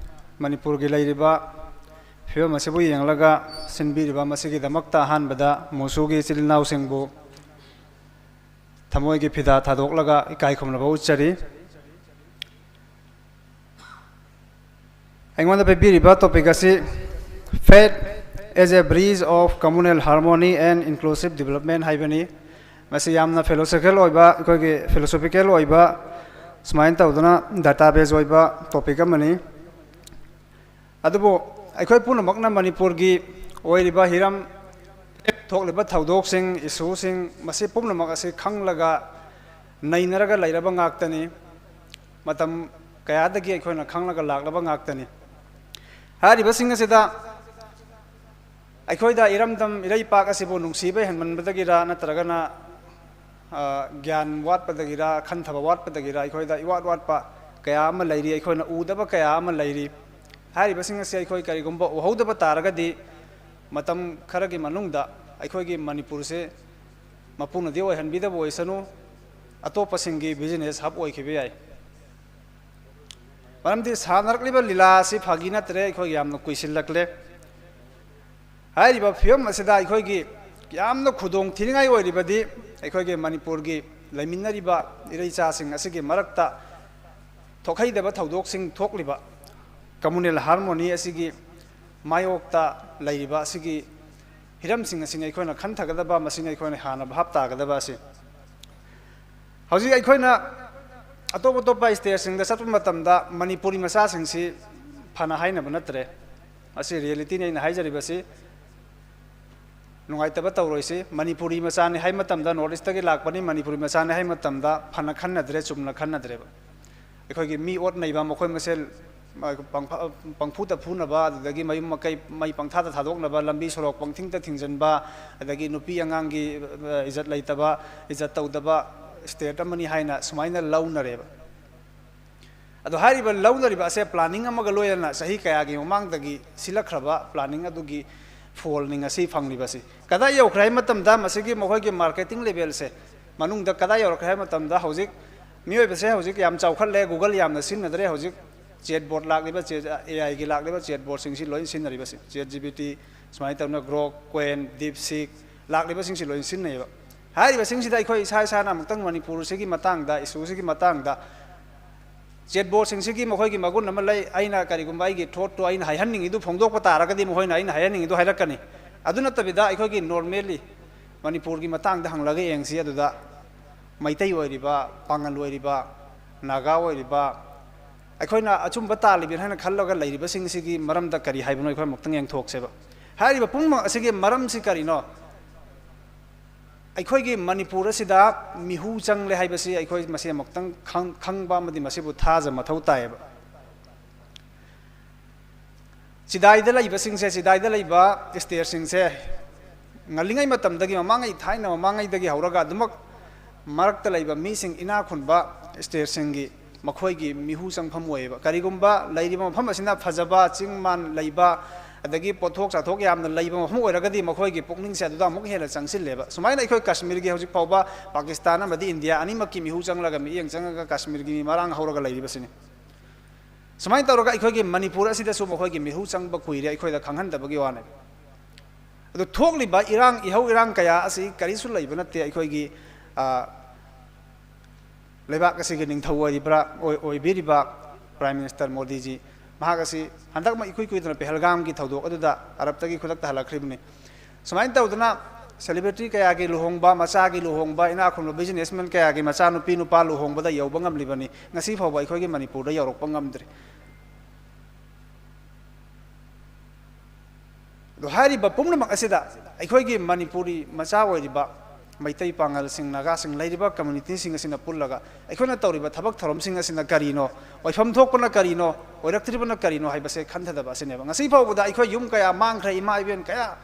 ꯃꯅꯤꯄꯨꯔꯒꯤ ꯂꯩꯔꯤꯕ ꯐꯤꯕꯝ ꯑꯁꯤꯕꯨ ꯌꯦꯡꯂꯒ ꯁꯤꯟꯕꯤꯔꯤꯕ, ꯃꯁꯤꯒꯤꯗꯃꯛꯇ ꯑꯍꯥꯟꯕꯗ ꯃꯨꯁꯨꯒꯤ ꯏꯆꯤꯜ ꯏꯅꯥꯎꯁꯤꯡꯕꯨ ꯊꯃꯣꯏꯒꯤ ꯐꯤꯗꯥ ꯊꯥꯗꯣꯛꯂꯒ ꯏꯀꯥꯏ ꯈꯨꯝꯅꯕ ꯎꯠꯆꯔꯤ꯫ ꯑꯩꯉꯣꯟꯗ ꯄꯤꯕꯤꯔꯤꯕ topic ꯑꯁꯤ "Faith as a Bridge of Communal Harmony and Inclusive Development" ꯍꯥꯏꯕꯅꯤ꯫ ꯃꯁꯤ ꯌꯥꯝꯅ philosophical ꯑꯣꯏꯕ, ꯑꯩꯈꯣꯏꯒꯤ philosophical ꯑꯣꯏꯕ, ꯁꯨꯃꯥꯏꯅ ꯇꯧꯗꯅ database ꯑꯣꯏꯕ topic ꯑꯃꯅꯤ꯫ ꯑꯗꯨꯕꯨ ꯑꯩꯈꯣꯏ ꯄꯨꯝꯅꯃꯛꯅ ꯃꯅꯤꯄꯨꯔꯒꯤ ꯑꯣꯏꯔꯤꯕ ꯍꯤꯔꯝ, ꯊꯣꯛꯂꯤꯕ ꯊꯧꯗꯣꯛꯁꯤꯡ, issueꯁꯤꯡ, ꯃꯁꯤ ꯄꯨꯝꯅꯃꯛ ꯑꯁꯤ ꯈꯪꯂꯒ ꯅꯩꯅꯔꯒ ꯂꯩꯔꯕ ꯉꯥꯛꯇꯅꯤ꯫ ꯃꯇꯝ ꯀꯌꯥꯗꯒꯤ ꯑꯩꯈꯣꯏꯅ ꯈꯪꯂꯒ ꯂꯥꯛꯂꯕ ꯉꯥꯛꯇꯅꯤ꯫ ꯍꯥꯏꯔꯤꯕꯁꯤꯡ ꯑꯁꯤꯗ ꯑꯩꯈꯣꯏꯗ ꯏꯔꯝꯗꯝ ꯏꯔꯩꯄꯥꯛ ꯑꯁꯤꯕꯨ ꯅꯨꯡꯁꯤꯕ ꯍꯦꯟꯃꯟꯕꯗꯒꯤꯔ, ꯅꯠꯇ꯭ꯔꯒꯅ, ꯑ, ꯒ꯭ꯌꯥꯟ ꯋꯥꯠꯄꯗꯒꯤꯔ, ꯈꯟꯊꯕ ꯋꯥꯠꯄꯗꯒꯤꯔ, ꯑꯩꯈꯣꯏꯗ ꯏꯋꯥꯠ ꯋꯥꯠꯄ ꯀꯌꯥ ꯑꯃ ꯂꯩꯔꯤ, ꯑꯩꯈꯣꯏꯅ ꯎꯗꯕ ꯀꯌꯥ ꯑꯃ ꯂꯩꯔꯤ꯫ ꯍꯥꯏꯔꯤꯕꯁꯤꯡ ꯑꯁꯤ ꯑꯩꯈꯣꯏ ꯀꯔꯤꯒꯨꯝꯕ ꯎꯍꯧꯗꯕ ꯇꯥꯔꯒꯗꯤ, ꯃꯇꯝ ꯈꯔꯒꯤ ꯃꯅꯨꯡꯗ ꯑꯩꯈꯣꯏꯒꯤ ꯃꯅꯤꯄꯨꯔꯁꯦ ꯃꯄꯨꯅꯗꯤ ꯑꯣꯏꯍꯟꯕꯤꯗꯕ ꯑꯣꯏꯁꯅꯨ, ꯑꯇꯣꯞꯄꯁꯤꯡꯒꯤ business hub ꯑꯣꯏꯈꯤꯕ ꯌꯥꯏ꯫ ꯃꯔꯝꯗꯤ ꯁꯥꯟꯅꯔꯛꯂꯤꯕ ꯂꯤꯂꯥ ꯑꯁꯤ ꯐꯥꯒꯤ ꯅꯠꯇ꯭ꯔꯦ, ꯑꯩꯈꯣꯏ ꯌꯥꯝꯅ ꯀꯨꯏꯁꯤꯜꯂꯛꯂꯦ꯫ ꯍꯥꯏꯔꯤꯕ ꯐꯤꯕꯝ ꯑꯁꯤꯗ ꯑꯩꯈꯣꯏꯒꯤ ꯌꯥꯝꯅ ꯈꯨꯗꯣꯡ ꯊꯤꯅꯤꯡꯉꯥꯏ ꯑꯣꯏꯔꯤꯕꯗꯤ, ꯑꯩꯈꯣꯏꯒꯤ ꯃꯅꯤꯄꯨꯔꯒꯤ ꯂꯩꯃꯤꯟꯅꯔꯤꯕ ꯏꯔꯩꯆꯥꯁꯤꯡ ꯑꯁꯤꯒꯤ ꯃꯔꯛꯇ ꯊꯣꯛꯍꯩꯗꯕ ꯊꯧꯗꯣꯛꯁꯤꯡ ꯊꯣꯛꯂꯤꯕ, communal harmony ꯑꯁꯤꯒꯤ ꯃꯥꯌꯣꯛꯇ ꯂꯩꯔꯤꯕ ꯑꯁꯤꯒꯤ ꯍꯤꯔꯝꯁꯤꯡ ꯑꯁꯤꯅꯤ ꯑꯩꯈꯣꯏꯅ ꯈꯟꯊꯒꯗꯕ, ꯃꯁꯤꯅꯤ ꯑꯩꯈꯣꯏꯅ ꯍꯥꯟꯅ ꯚꯥꯞ ꯇꯥꯒꯗꯕ ꯑꯁꯤ꯫ ꯍꯧꯖꯤꯛ ꯑꯩꯈꯣꯏꯅ ꯑꯇꯣꯞ ꯑꯇꯣꯞꯄ stateꯁꯤꯡꯗ ꯆꯠꯄ ꯃꯇꯝꯗ ꯃꯅꯤꯄꯨꯔꯤ ꯃꯆꯥꯁꯤꯡꯁꯤ ꯐꯅ ꯍꯥꯏꯅꯕ ꯅꯠꯇ꯭ꯔꯦ꯫ ꯃꯁꯤ realityꯅꯤ ꯑꯩꯅ ꯍꯥꯏꯖꯔꯤꯕꯁꯤ꯫ ꯅꯨꯡꯉꯥꯏꯇꯕ ꯇꯧꯔꯣꯏꯁꯤ꯫ ꯃꯅꯤꯄꯨꯔꯤ ꯃꯆꯥꯅꯤ ꯍꯥꯏ ꯃꯇꯝꯗ, North Eastꯇꯒꯤ ꯂꯥꯛꯄꯅꯤ, ꯃꯅꯤꯄꯨꯔꯤ ꯃꯆꯥꯅꯤ ꯍꯥꯏ ꯃꯇꯝꯗ ꯐꯅ ꯈꯟꯅꯗ꯭ꯔꯦ, ꯆꯨꯝꯅ ꯈꯟꯅꯗ꯭ꯔꯦꯕ꯫ ꯑꯩꯈꯣꯏꯒꯤ ꯃꯤ ꯑꯣꯠ ꯅꯩꯕ, ꯃꯈꯣꯏ ꯃꯁꯦꯜ ꯄꯪꯐ-, ꯄꯪꯐꯨꯗ ꯐꯨꯅꯕ, ꯑꯗꯨꯗꯒꯤ ꯃꯌꯨꯝ ꯃꯀꯩ ꯃꯩ ꯄꯪꯊꯥꯗ ꯊꯥꯗꯣꯛꯅꯕ, ꯂꯝꯕꯤ ꯁꯣꯔꯣꯛ ꯄꯪꯊꯤꯡꯗ ꯊꯤꯡꯖꯤꯟꯕ, ꯑꯗꯒꯤ ꯅꯨꯄꯤ ꯑꯉꯥꯡꯒꯤ, ꯑ, ꯏꯖꯠ ꯂꯩꯇꯕ, ꯏꯖꯠ ꯇꯧꯗꯕ state ꯑꯃꯅꯤ ꯍꯥꯏꯅ ꯁꯨꯃꯥꯏꯅ ꯂꯧꯅꯔꯦꯕ꯫ ꯑꯗꯣ ꯍꯥꯏꯔꯤꯕ ꯂꯧꯅꯔꯤꯕ ꯑꯁꯦ planning ꯑꯃꯒ ꯂꯣꯏꯅꯅ ꯆꯍꯤ ꯀꯌꯥꯒꯤ ꯃꯃꯥꯡꯗꯒꯤ ꯁꯤꯜꯂꯛꯈ꯭ꯔꯕ planning ꯑꯗꯨꯒꯤ ꯐꯣꯜꯅꯤ ꯉꯁꯤ ꯐꯪꯂꯤꯕꯁꯤ꯫ ꯀꯗꯥꯏ ꯌꯧꯈ꯭ꯔꯦ ꯍꯥꯏꯕ ꯃꯇꯝꯗ, ꯃꯁꯤꯒꯤ ꯃꯈꯣꯏꯒꯤ marketing levelꯁꯦ ꯃꯅꯨꯡꯗ ꯀꯗꯥꯏ ꯌꯧꯔꯛꯈ꯭ꯔꯦ ꯍꯥꯏꯕ ꯃꯇꯝꯗ, ꯍꯧꯖꯤꯛ ꯃꯤꯑꯣꯏꯕꯁꯦ ꯍꯧꯖꯤꯛ ꯌꯥꯝ ꯆꯥꯎꯈꯠꯂꯦ, Google ꯌꯥꯝꯅ ꯁꯤꯖꯤꯟꯅꯗ꯭ꯔꯦ꯫ ꯍꯧꯖꯤꯛ ꯆꯦꯠ ꯕꯣꯠ ꯂꯥꯛꯂꯤꯕ, ꯆꯦꯠ, ꯑꯦ ꯑꯥꯏꯒꯤ ꯂꯥꯛꯂꯤꯕ ꯆꯦꯠ ꯕꯣꯠꯁꯤꯡꯁꯤ ꯂꯣꯏ ꯁꯤꯖꯤꯟꯅꯔꯤꯕꯁꯦ꯫ ꯆꯦꯠ ꯖꯤ ꯄꯤ ꯇꯤ, ꯁꯨꯃꯥꯏꯅ ꯇꯧꯅ ꯒ꯭ꯔꯣꯛ, ꯀ꯭ꯋꯦꯟ, ꯗꯤꯞ ꯁꯤꯛ ꯂꯥꯛꯂꯤꯕꯁꯤꯡꯁꯤ ꯂꯣꯏ ꯁꯤꯖꯤꯟꯅꯩꯌꯦꯕ꯫ ꯍꯥꯏꯔꯤꯕꯁꯤꯡꯁꯤꯗ ꯑꯩꯈꯣꯏ ꯏꯁꯥ ꯏꯁꯥꯅ ꯑꯃꯨꯛꯇꯪ ꯃꯅꯤꯄꯨꯔꯁꯤꯒꯤ ꯃꯇꯥꯡꯗ, ꯏꯁꯨꯁꯤꯒꯤ ꯃꯇꯥꯡꯗ, ꯆꯦꯠ ꯕꯣꯠꯁꯤꯡꯁꯤꯒꯤ ꯃꯈꯣꯏꯒꯤ ꯃꯒꯨꯟ ꯑꯃ ꯂꯩ꯫ ꯑꯩꯅ ꯀꯔꯤꯒꯨꯝꯕ ꯑꯩꯒꯤ ꯊꯣꯠꯇꯣ ꯑꯩꯅ ꯍꯥꯏꯍꯟꯅꯤꯡꯉꯤꯗꯨ ꯐꯣꯡꯗꯣꯛꯄ ꯇꯥꯔꯒꯗꯤ ꯃꯈꯣꯏꯅ ꯑꯩꯅ ꯍꯥꯏꯍꯟꯅꯤꯡꯉꯤꯗꯨ ꯍꯥꯏꯔꯛꯀꯅꯤ꯫ ꯑꯗꯨ ꯅꯠꯇꯕꯤꯗ ꯑꯩꯈꯣꯏꯒꯤ normally ꯃꯅꯤꯄꯨꯔꯒꯤ ꯃꯇꯥꯡꯗ ꯍꯪꯂꯒ ꯌꯦꯡꯁꯤ꯫ ꯑꯗꯨꯗ ꯃꯩꯇꯩ ꯑꯣꯏꯔꯤꯕ, ꯄꯥꯉꯜ ꯑꯣꯏꯔꯤꯕ, ꯅꯥꯒꯥ ꯑꯣꯏꯔꯤꯕ, ꯑꯩꯈꯣꯏꯅ ꯑꯆꯨꯝꯕ ꯇꯥꯜꯂꯤꯕꯅꯤ ꯍꯥꯏꯅ ꯈꯜꯂꯒ ꯂꯩꯔꯤꯕꯁꯤꯡꯁꯤꯒꯤ ꯃꯔꯝꯗ ꯀꯔꯤ ꯍꯥꯏꯕꯅꯣ ꯑꯩꯈꯣꯏ ꯑꯃꯨꯛꯇꯪ ꯌꯦꯡꯊꯣꯛꯁꯦꯕ꯫ ꯍꯥꯏꯔꯤꯕ ꯄꯨꯝꯅꯃꯛ ꯑꯁꯤꯒꯤ ꯃꯔꯝꯁꯤ ꯀꯔꯤꯅꯣ? ꯑꯩꯈꯣꯏꯒꯤ ꯃꯅꯤꯄꯨꯔ ꯑꯁꯤꯗ ꯃꯤꯍꯨ ꯆꯪꯂꯦ ꯍꯥꯏꯕꯁꯤ ꯑꯩꯈꯣꯏ ꯃꯁꯤ ꯑꯃꯨꯛꯇꯪ ꯈꯪ-, ꯈꯪꯕ ꯑꯃꯗꯤ ꯃꯁꯤꯕꯨ ꯊꯥꯖ ꯃꯊꯧ ꯇꯥꯏꯌꯦꯕ꯫ ꯆꯤꯗꯥꯏꯗ ꯂꯩꯕꯁꯤꯡꯁꯦ, ꯆꯤꯗꯥꯏꯗ ꯂꯩꯕ ꯁ꯭ꯇꯦꯠꯁꯤꯡꯁꯦ ꯉꯜꯂꯤꯉꯩ ꯃꯇꯝꯗꯒꯤ, ꯃꯃꯥꯡꯉꯩ, ꯊꯥꯏꯅ ꯃꯃꯥꯡꯉꯩꯗꯒꯤ ꯍꯧꯔꯒ ꯑꯗꯨꯃꯛ ꯃꯔꯛꯇ ꯂꯩꯕ ꯃꯤꯁꯤꯡ, ꯏꯅꯥ ꯈꯨꯟꯕ ꯁ꯭ꯇꯦꯠꯁꯤꯡꯒꯤ ꯃꯈꯣꯏꯒꯤ ꯃꯤꯍꯨ ꯆꯪꯐꯝ ꯑꯣꯏꯌꯦꯕ꯫ ꯀꯔꯤꯒꯨꯝꯕ ꯂꯩꯔꯤꯕ ꯃꯐꯝ ꯑꯁꯤꯅ ꯐꯖꯕ, ꯆꯤꯡ ꯃꯥꯟ ꯂꯩꯕ, ꯑꯗꯒꯤ ꯄꯣꯠꯊꯣꯛ ꯆꯥꯊꯣꯛ ꯌꯥꯝꯅ ꯂꯩꯕ ꯃꯐꯝ ꯑꯣꯏꯔꯒꯗꯤ ꯃꯈꯣꯏꯒꯤ ꯄꯨꯛꯅꯤꯡꯁꯦ ꯑꯗꯨꯗ ꯑꯃꯨꯛ ꯍꯦꯟꯅ ꯆꯪꯁꯤꯜꯂꯦꯕ꯫ ꯁꯨꯃꯥꯏꯅ ꯑꯩꯈꯣꯏ ꯀꯥꯁꯃꯤꯔꯒꯤ ꯍꯧꯖꯤꯛ ꯐꯥꯎꯕ ꯄꯥꯀꯤꯁꯇꯥꯟ ꯑꯃꯗꯤ ꯏꯟꯗꯤꯌꯥ ꯑꯅꯤꯃꯛꯀꯤ ꯃꯤꯍꯨ ꯆꯪꯂꯒ, ꯃꯤꯠꯌꯦꯡ ꯆꯪꯉꯒ ꯀꯥꯁꯃꯤꯔꯒꯤ ꯃꯤ ꯃꯔꯥꯡ ꯍꯧꯔꯒ ꯂꯩꯔꯤꯕꯁꯤꯅꯤ꯫ ꯁꯨꯃꯥꯏꯅ ꯇꯧꯔꯒ ꯑꯩꯈꯣꯏꯒꯤ ꯃꯅꯤꯄꯨꯔ ꯑꯁꯤꯗꯁꯨ ꯃꯈꯣꯏꯒꯤ ꯃꯤꯍꯨ ꯆꯪꯕ ꯀꯨꯏꯔꯦ, ꯑꯩꯈꯣꯏꯗ ꯈꯪꯍꯟꯗꯕꯒꯤ ꯋꯥꯅꯦꯕ꯫ ꯑꯗꯨ ꯊꯣꯛꯂꯤꯕ ꯏꯔꯥꯡ, ꯏꯍꯧ ꯏꯔꯥꯡ ꯀꯌꯥ ꯑꯁꯤ ꯀꯔꯤꯁꯨ ꯂꯩꯕ ꯅꯠꯇꯦ꯫ ꯑꯩꯈꯣꯏꯒꯤ, ꯑ, ꯂꯩꯕꯥꯛ ꯑꯁꯤꯒꯤ ꯅꯤꯡꯊꯧ ꯑꯣꯏꯔꯤꯕ꯭ꯔꯥ, ꯑꯣꯏ-, ꯑꯣꯏꯕꯤꯔꯤꯕ Prime Minister ꯃꯣꯗꯤꯖꯤ, ꯃꯍꯥꯛ ꯑꯁꯤ ꯍꯟꯗꯛꯃꯛ ꯏꯀꯨꯏ ꯀꯨꯏꯗꯅ ꯄꯦꯍꯜꯒꯥꯝꯒꯤ ꯊꯧꯗꯣꯛ ꯑꯗꯨꯗ ꯑꯔꯕꯇꯒꯤ ꯈꯨꯗꯛꯇ ꯍꯜꯂꯛꯈ꯭ꯔꯤꯕꯅꯤ꯫ ꯁꯨꯃꯥꯏꯅ ꯇꯧꯗꯅ celebrity ꯀꯌꯥꯒꯤ ꯂꯨꯍꯣꯡꯕ, ꯃꯆꯥꯒꯤ ꯂꯨꯍꯣꯡꯕ, ꯏꯅꯥꯛ ꯈꯨꯟꯕ businessman ꯀꯌꯥꯒꯤ ꯃꯆꯥꯅꯨꯄꯤ ꯅꯨꯄꯥ ꯂꯨꯍꯣꯡꯕꯗ ꯌꯧꯕ ꯉꯝꯂꯤꯕꯅꯤ꯫ ꯉꯁꯤ ꯐꯥꯎꯕ ꯑꯩꯈꯣꯏꯒꯤ ꯃꯅꯤꯄꯨꯔꯗ ꯌꯧꯔꯛꯄ ꯉꯝꯗ꯭ꯔꯤ꯫ ꯑꯗꯣ ꯍꯥꯏꯔꯤꯕ ꯄꯨꯝꯅꯃꯛ ꯑꯁꯤꯗ ꯑꯩꯈꯣꯏꯒꯤ ꯃꯅꯤꯄꯨꯔꯤ ꯃꯆꯥ ꯑꯣꯏꯔꯤꯕ ꯃꯩꯇꯩ, ꯄꯥꯉꯜꯁꯤꯡ, ꯅꯥꯒꯥꯁꯤꯡ ꯂꯩꯔꯤꯕ communityꯁꯤꯡ ꯑꯁꯤꯅ ꯄꯨꯜꯂꯒ ꯑꯩꯈꯣꯏꯅ ꯇꯧꯔꯤꯕ ꯊꯕꯛ ꯊꯧꯔꯝꯁꯤꯡ ꯑꯁꯤꯅ ꯀꯔꯤꯅꯣ, ꯑꯣꯏꯐꯝ ꯊꯣꯛꯄꯅ ꯀꯔꯤꯅꯣ, ꯑꯣꯏꯔꯛꯇ꯭ꯔꯤꯕꯅ ꯀꯔꯤꯅꯣ ꯍꯥꯏꯕꯁꯦ ꯈꯟꯊꯗꯕ ꯑꯁꯤꯅꯦꯕ꯫ ꯉꯁꯤ ꯐꯥꯎꯕꯗ ꯑꯩꯈꯣꯏ ꯌꯨꯝ ꯀꯌꯥ ꯃꯥꯡꯈ꯭ꯔꯦ, ꯏꯃꯥ ꯏꯕꯦꯟ ꯀꯌꯥ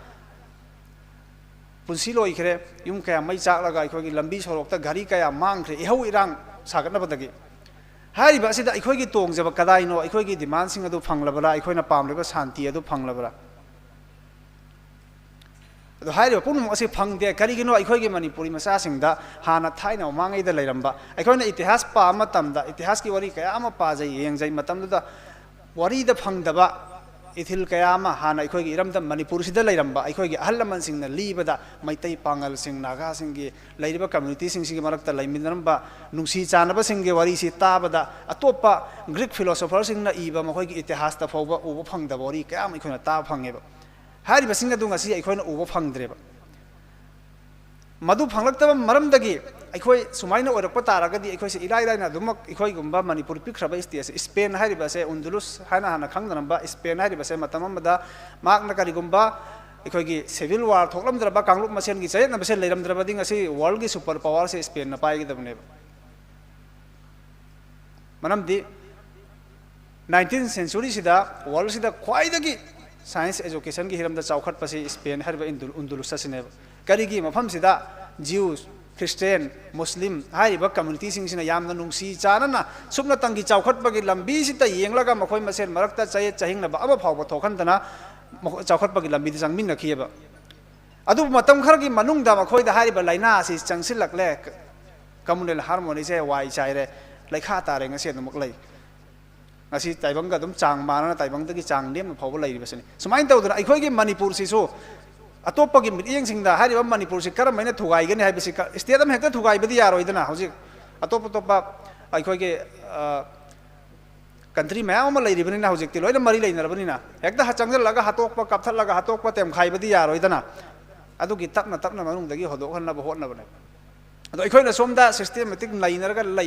ꯄꯨꯟꯁꯤ ꯂꯣꯏꯈ꯭ꯔꯦ, ꯌꯨꯝ ꯀꯌꯥ ꯃꯩ ꯆꯥꯛꯂꯒ ꯑꯩꯈꯣꯏꯒꯤ ꯂꯝꯕꯤ ꯁꯣꯔꯣꯛꯇ ꯒꯥꯔꯤ ꯀꯌꯥ ꯃꯥꯡꯈ꯭ꯔꯦ ꯏꯍꯧ ꯏꯔꯥꯡ ꯁꯥꯒꯠꯅꯕꯗꯒꯤ꯫ ꯍꯥꯏꯔꯤꯕ ꯑꯁꯤꯗ ꯑꯩꯈꯣꯏꯒꯤ ꯇꯣꯡꯖꯕ ꯀꯗꯥꯏꯅꯣ? ꯑꯩꯈꯣꯏꯒꯤ demandꯁꯤꯡ ꯑꯗꯨ ꯐꯪꯂꯕ꯭ꯔꯥ? ꯑꯩꯈꯣꯏꯅ ꯄꯥꯝꯂꯤꯕ ꯁꯥꯟꯇꯤ ꯑꯗꯨ ꯐꯪꯂꯕ꯭ꯔꯥ? ꯑꯗꯣ ꯍꯥꯏꯔꯤꯕ ꯄꯨꯝꯅꯃꯛ ꯑꯁꯤ ꯐꯪꯗꯦ꯫ ꯀꯔꯤꯒꯤꯅꯣ? ꯑꯩꯈꯣꯏꯒꯤ ꯃꯅꯤꯄꯨꯔꯤ ꯃꯆꯥꯁꯤꯡꯗ ꯍꯥꯟꯅ ꯊꯥꯏꯅ ꯃꯃꯥꯡꯉꯩꯗ ꯂꯩꯔꯝꯕ, ꯑꯩꯈꯣꯏꯅ ꯏꯇꯤꯍꯥꯁ ꯄꯥꯕ ꯃꯇꯝꯗ, ꯏꯇꯤꯍꯥꯁꯀꯤ ꯋꯥꯔꯤ ꯀꯌꯥ ꯑꯃ ꯄꯥꯖꯩ, ꯌꯦꯡꯖꯩ ꯃꯇꯝꯗꯨꯗ, ꯋꯥꯔꯤꯗ ꯐꯪꯗꯕ ꯏꯊꯤꯜ ꯀꯌꯥ ꯑꯃ ꯍꯥꯟꯅ ꯑꯩꯈꯣꯏꯒꯤ ꯏꯔꯝꯗꯝ ꯃꯅꯤꯄꯨꯔꯁꯤꯗ ꯂꯩꯔꯝꯕ ꯑꯩꯈꯣꯏꯒꯤ ꯑꯍꯜ ꯂꯃꯟꯁꯤꯡꯅ ꯂꯤꯕꯗ, ꯃꯩꯇꯩ, ꯄꯥꯉꯜꯁꯤꯡ, ꯅꯥꯒꯥꯁꯤꯡꯒꯤ ꯂꯩꯔꯤꯕ ꯀꯝꯃ꯭ꯌꯨꯅꯤꯇꯤꯁꯤꯡꯁꯤꯒꯤ ꯃꯔꯛꯇ ꯂꯩꯃꯤꯟꯅꯔꯝꯕ ꯅꯨꯡꯁꯤ ꯆꯥꯟꯅꯕꯁꯤꯡꯒꯤ ꯋꯥꯔꯤꯁꯤ ꯇꯥꯕꯗ, ꯑꯇꯣꯞꯄ ꯒ꯭ꯔꯤꯛ ꯐꯤꯂꯣꯁꯣꯐꯔꯁꯤꯡꯅ ꯏꯕ ꯃꯈꯣꯏꯒꯤ ꯏꯇꯤꯍꯥꯁꯇ ꯐꯥꯎꯕ ꯎꯕ ꯐꯪꯗꯕ ꯋꯥꯔꯤ ꯀꯌꯥ ꯑꯃ ꯑꯩꯈꯣꯏꯅ ꯇꯥꯕ ꯐꯪꯉꯦꯕ꯫ ꯍꯥꯏꯔꯤꯕꯁꯤꯡ ꯑꯗꯨ ꯉꯁꯤ ꯑꯩꯈꯣꯏꯅ ꯎꯕ ꯐꯪꯗ꯭ꯔꯦꯕ꯫ ꯃꯗꯨ ꯐꯪꯂꯛꯇꯕ ꯃꯔꯝꯗꯒꯤ ꯑꯩꯈꯣꯏ ꯁꯨꯃꯥꯏꯅ ꯑꯣꯏꯔꯛꯄ ꯇꯥꯔꯒꯗꯤ, ꯑꯩꯈꯣꯏꯁꯦ ꯏꯔꯥꯏ ꯂꯥꯏꯅ ꯑꯗꯨꯃꯛ ꯑꯩꯈꯣꯏꯒꯨꯝꯕ ꯃꯅꯤꯄꯨꯔ ꯄꯤꯛꯈ꯭ꯔꯕ ꯏꯁꯇꯦꯠꯁꯦ, ꯏꯁꯄꯦꯟ ꯍꯥꯏꯔꯤꯕ ꯑꯁꯦ, ꯎꯟꯗꯨꯂꯨꯁ ꯍꯥꯏꯅ ꯍꯥꯟꯅ ꯈꯪꯅꯔꯝꯕ ꯏꯁꯄꯦꯟ ꯍꯥꯏꯔꯤꯕꯁꯦ, ꯃꯇꯝ ꯑꯃꯗ ꯃꯍꯥꯛꯅ ꯀꯔꯤꯒꯨꯝꯕ ꯑꯩꯈꯣꯏꯒꯤ ꯁꯤꯚꯤꯜ ꯋꯥꯔ ꯊꯣꯛꯂꯝꯗ꯭ꯔꯕ, ꯀꯥꯡꯂꯨꯞ ꯃꯁꯦꯟꯒꯤ ꯆꯌꯦꯠꯅꯕꯁꯦ ꯂꯩꯔꯝꯗ꯭ꯔꯕꯗꯤ, ꯉꯁꯤ ꯋꯥꯔꯜꯒꯤ ꯁꯨꯄꯔ ꯄꯋꯥꯔꯁꯦ ꯏꯁꯄꯦꯟꯅ ꯄꯥꯏꯒꯗꯕꯅꯦꯕ꯫ ꯃꯔꯝꯗꯤ ꯅꯥꯏꯟꯇꯤꯟ ꯁꯦꯟꯆꯨꯔꯤꯁꯤꯗ ꯋꯥꯔꯜꯁꯤꯗ ꯈ꯭ꯋꯥꯏꯗꯒꯤ ꯁꯥꯏꯟꯁ ꯑꯦꯖꯨꯀꯦꯁꯟꯒꯤ ꯍꯤꯔꯝꯗ ꯆꯥꯎꯈꯠꯄꯁꯤ ꯏꯁꯄꯦꯟ ꯍꯥꯏꯔꯤꯕ ꯏꯟꯗꯨ-, ꯎꯟꯗꯨꯂꯨꯁ ꯑꯁꯤꯅꯦꯕ꯫ ꯀꯔꯤꯒꯤ? ꯃꯐꯝꯁꯤꯗ ꯖ꯭ꯌꯨꯁ, ꯈ꯭ꯔꯤꯁꯇꯦꯟ, ꯃꯨꯁꯂꯤꯝ ꯍꯥꯏꯔꯤꯕ ꯀꯝꯃ꯭ꯌꯨꯅꯤꯇꯤꯁꯤꯡꯁꯤꯅ ꯌꯥꯝꯅ ꯅꯨꯡꯁꯤ ꯆꯥꯟꯅꯅ ꯁꯨꯞꯅꯇꯪꯒꯤ ꯆꯥꯎꯈꯠꯄꯒꯤ ꯂꯝꯕꯤꯁꯤꯗ ꯌꯦꯡꯂꯒ, ꯃꯈꯣꯏ ꯃꯁꯦꯟ ꯃꯔꯛꯇ ꯆꯌꯦꯠ ꯆꯍꯤꯡꯅꯕ ꯑꯃ ꯐꯥꯎꯕ ꯊꯣꯛꯍꯟꯗꯅ ꯃꯈꯣꯏ ꯆꯥꯎꯈꯠꯄꯒꯤ ꯂꯝꯕꯤꯗ ꯆꯪꯃꯤꯟꯅꯈꯤꯑꯕ꯫ ꯑꯗꯨꯕꯨ ꯃꯇꯝ ꯈꯔꯒꯤ ꯃꯅꯨꯡꯗ ꯃꯈꯣꯏꯗ ꯍꯥꯏꯔꯤꯕ ꯂꯥꯏꯅꯥ ꯑꯁꯤ ꯆꯪꯁꯤꯜꯂꯛꯂꯦ, ꯀꯝꯃꯨꯅꯦꯜ ꯍꯥꯔꯃꯣꯅꯤꯁꯦ ꯋꯥꯏ ꯆꯥꯏꯔꯦ, ꯂꯩꯈꯥ ꯇꯥꯔꯦ, ꯉꯁꯤ ꯑꯗꯨꯃꯛ ꯂꯩ꯫ ꯉꯁꯤ ꯇꯥꯏꯕꯪꯒ ꯑꯗꯨꯝ ꯆꯥꯡ ꯃꯥꯟꯅꯅ, ꯇꯥꯏꯕꯪꯗꯒꯤ ꯆꯥꯡ ꯅꯦꯝꯅ ꯐꯥꯎꯕ ꯂꯩꯔꯤꯕꯁꯤꯅꯤ꯫ ꯁꯨꯃꯥꯏꯅ ꯇꯧꯗꯅ ꯑꯩꯈꯣꯏꯒꯤ ꯃꯅꯤꯄꯨꯔꯁꯤꯁꯨ ꯑꯇꯣꯞꯄꯒꯤ ꯃꯤꯠꯌꯦꯡꯁꯤꯡꯗ ꯍꯥꯏꯔꯤꯕ ꯃꯅꯤꯄꯨꯔꯁꯤ ꯀꯔꯝꯍꯥꯏꯅ ꯊꯨꯒꯥꯏꯒꯅꯤ ꯍꯥꯏꯕꯁꯤ, ꯀ-, ꯏꯁꯇꯦꯠ ꯑꯃ ꯍꯦꯛꯇ ꯊꯨꯒꯥꯏꯕꯗꯤ ꯌꯥꯔꯣꯏꯗꯅ꯫ ꯍꯧꯖꯤꯛ ꯑꯇꯣꯞ ꯑꯇꯣꯞꯄ ꯑꯩꯈꯣꯏꯒꯤ, ꯑ, ꯀꯟꯇ꯭ꯔꯤ ꯃꯌꯥꯝ ꯑꯃ ꯂꯩꯔꯤꯕꯅꯤꯅ, ꯍꯧꯖꯤꯛꯇꯤ ꯂꯣꯏꯅ ꯃꯔꯤ ꯂꯩꯅꯔꯕꯅꯤꯅ, ꯍꯦꯛꯇ ꯆꯪꯁꯤꯜꯂꯒ ꯍꯥꯠꯇꯣꯛꯄ, ꯀꯥꯞꯊꯠꯂꯒ ꯍꯥꯠꯇꯣꯛꯄ, ꯇꯦꯝꯈꯥꯏꯕꯗꯤ ꯌꯥꯔꯣꯏꯗꯅ꯫ ꯑꯗꯨꯒꯤ ꯇꯞꯅ ꯇꯞꯅ ꯃꯅꯨꯡꯗꯒꯤ ꯍꯣꯟꯗꯣꯛꯍꯟꯅꯕ ꯍꯣꯠꯅꯕꯅꯦ꯫ ꯑꯗꯣ ꯑꯩꯈꯣꯏꯅ ꯁꯣꯝꯗ ꯁꯤꯁꯇꯦꯃꯦꯇꯤꯛ ꯅꯩꯅꯔꯒ ꯂꯩ꯫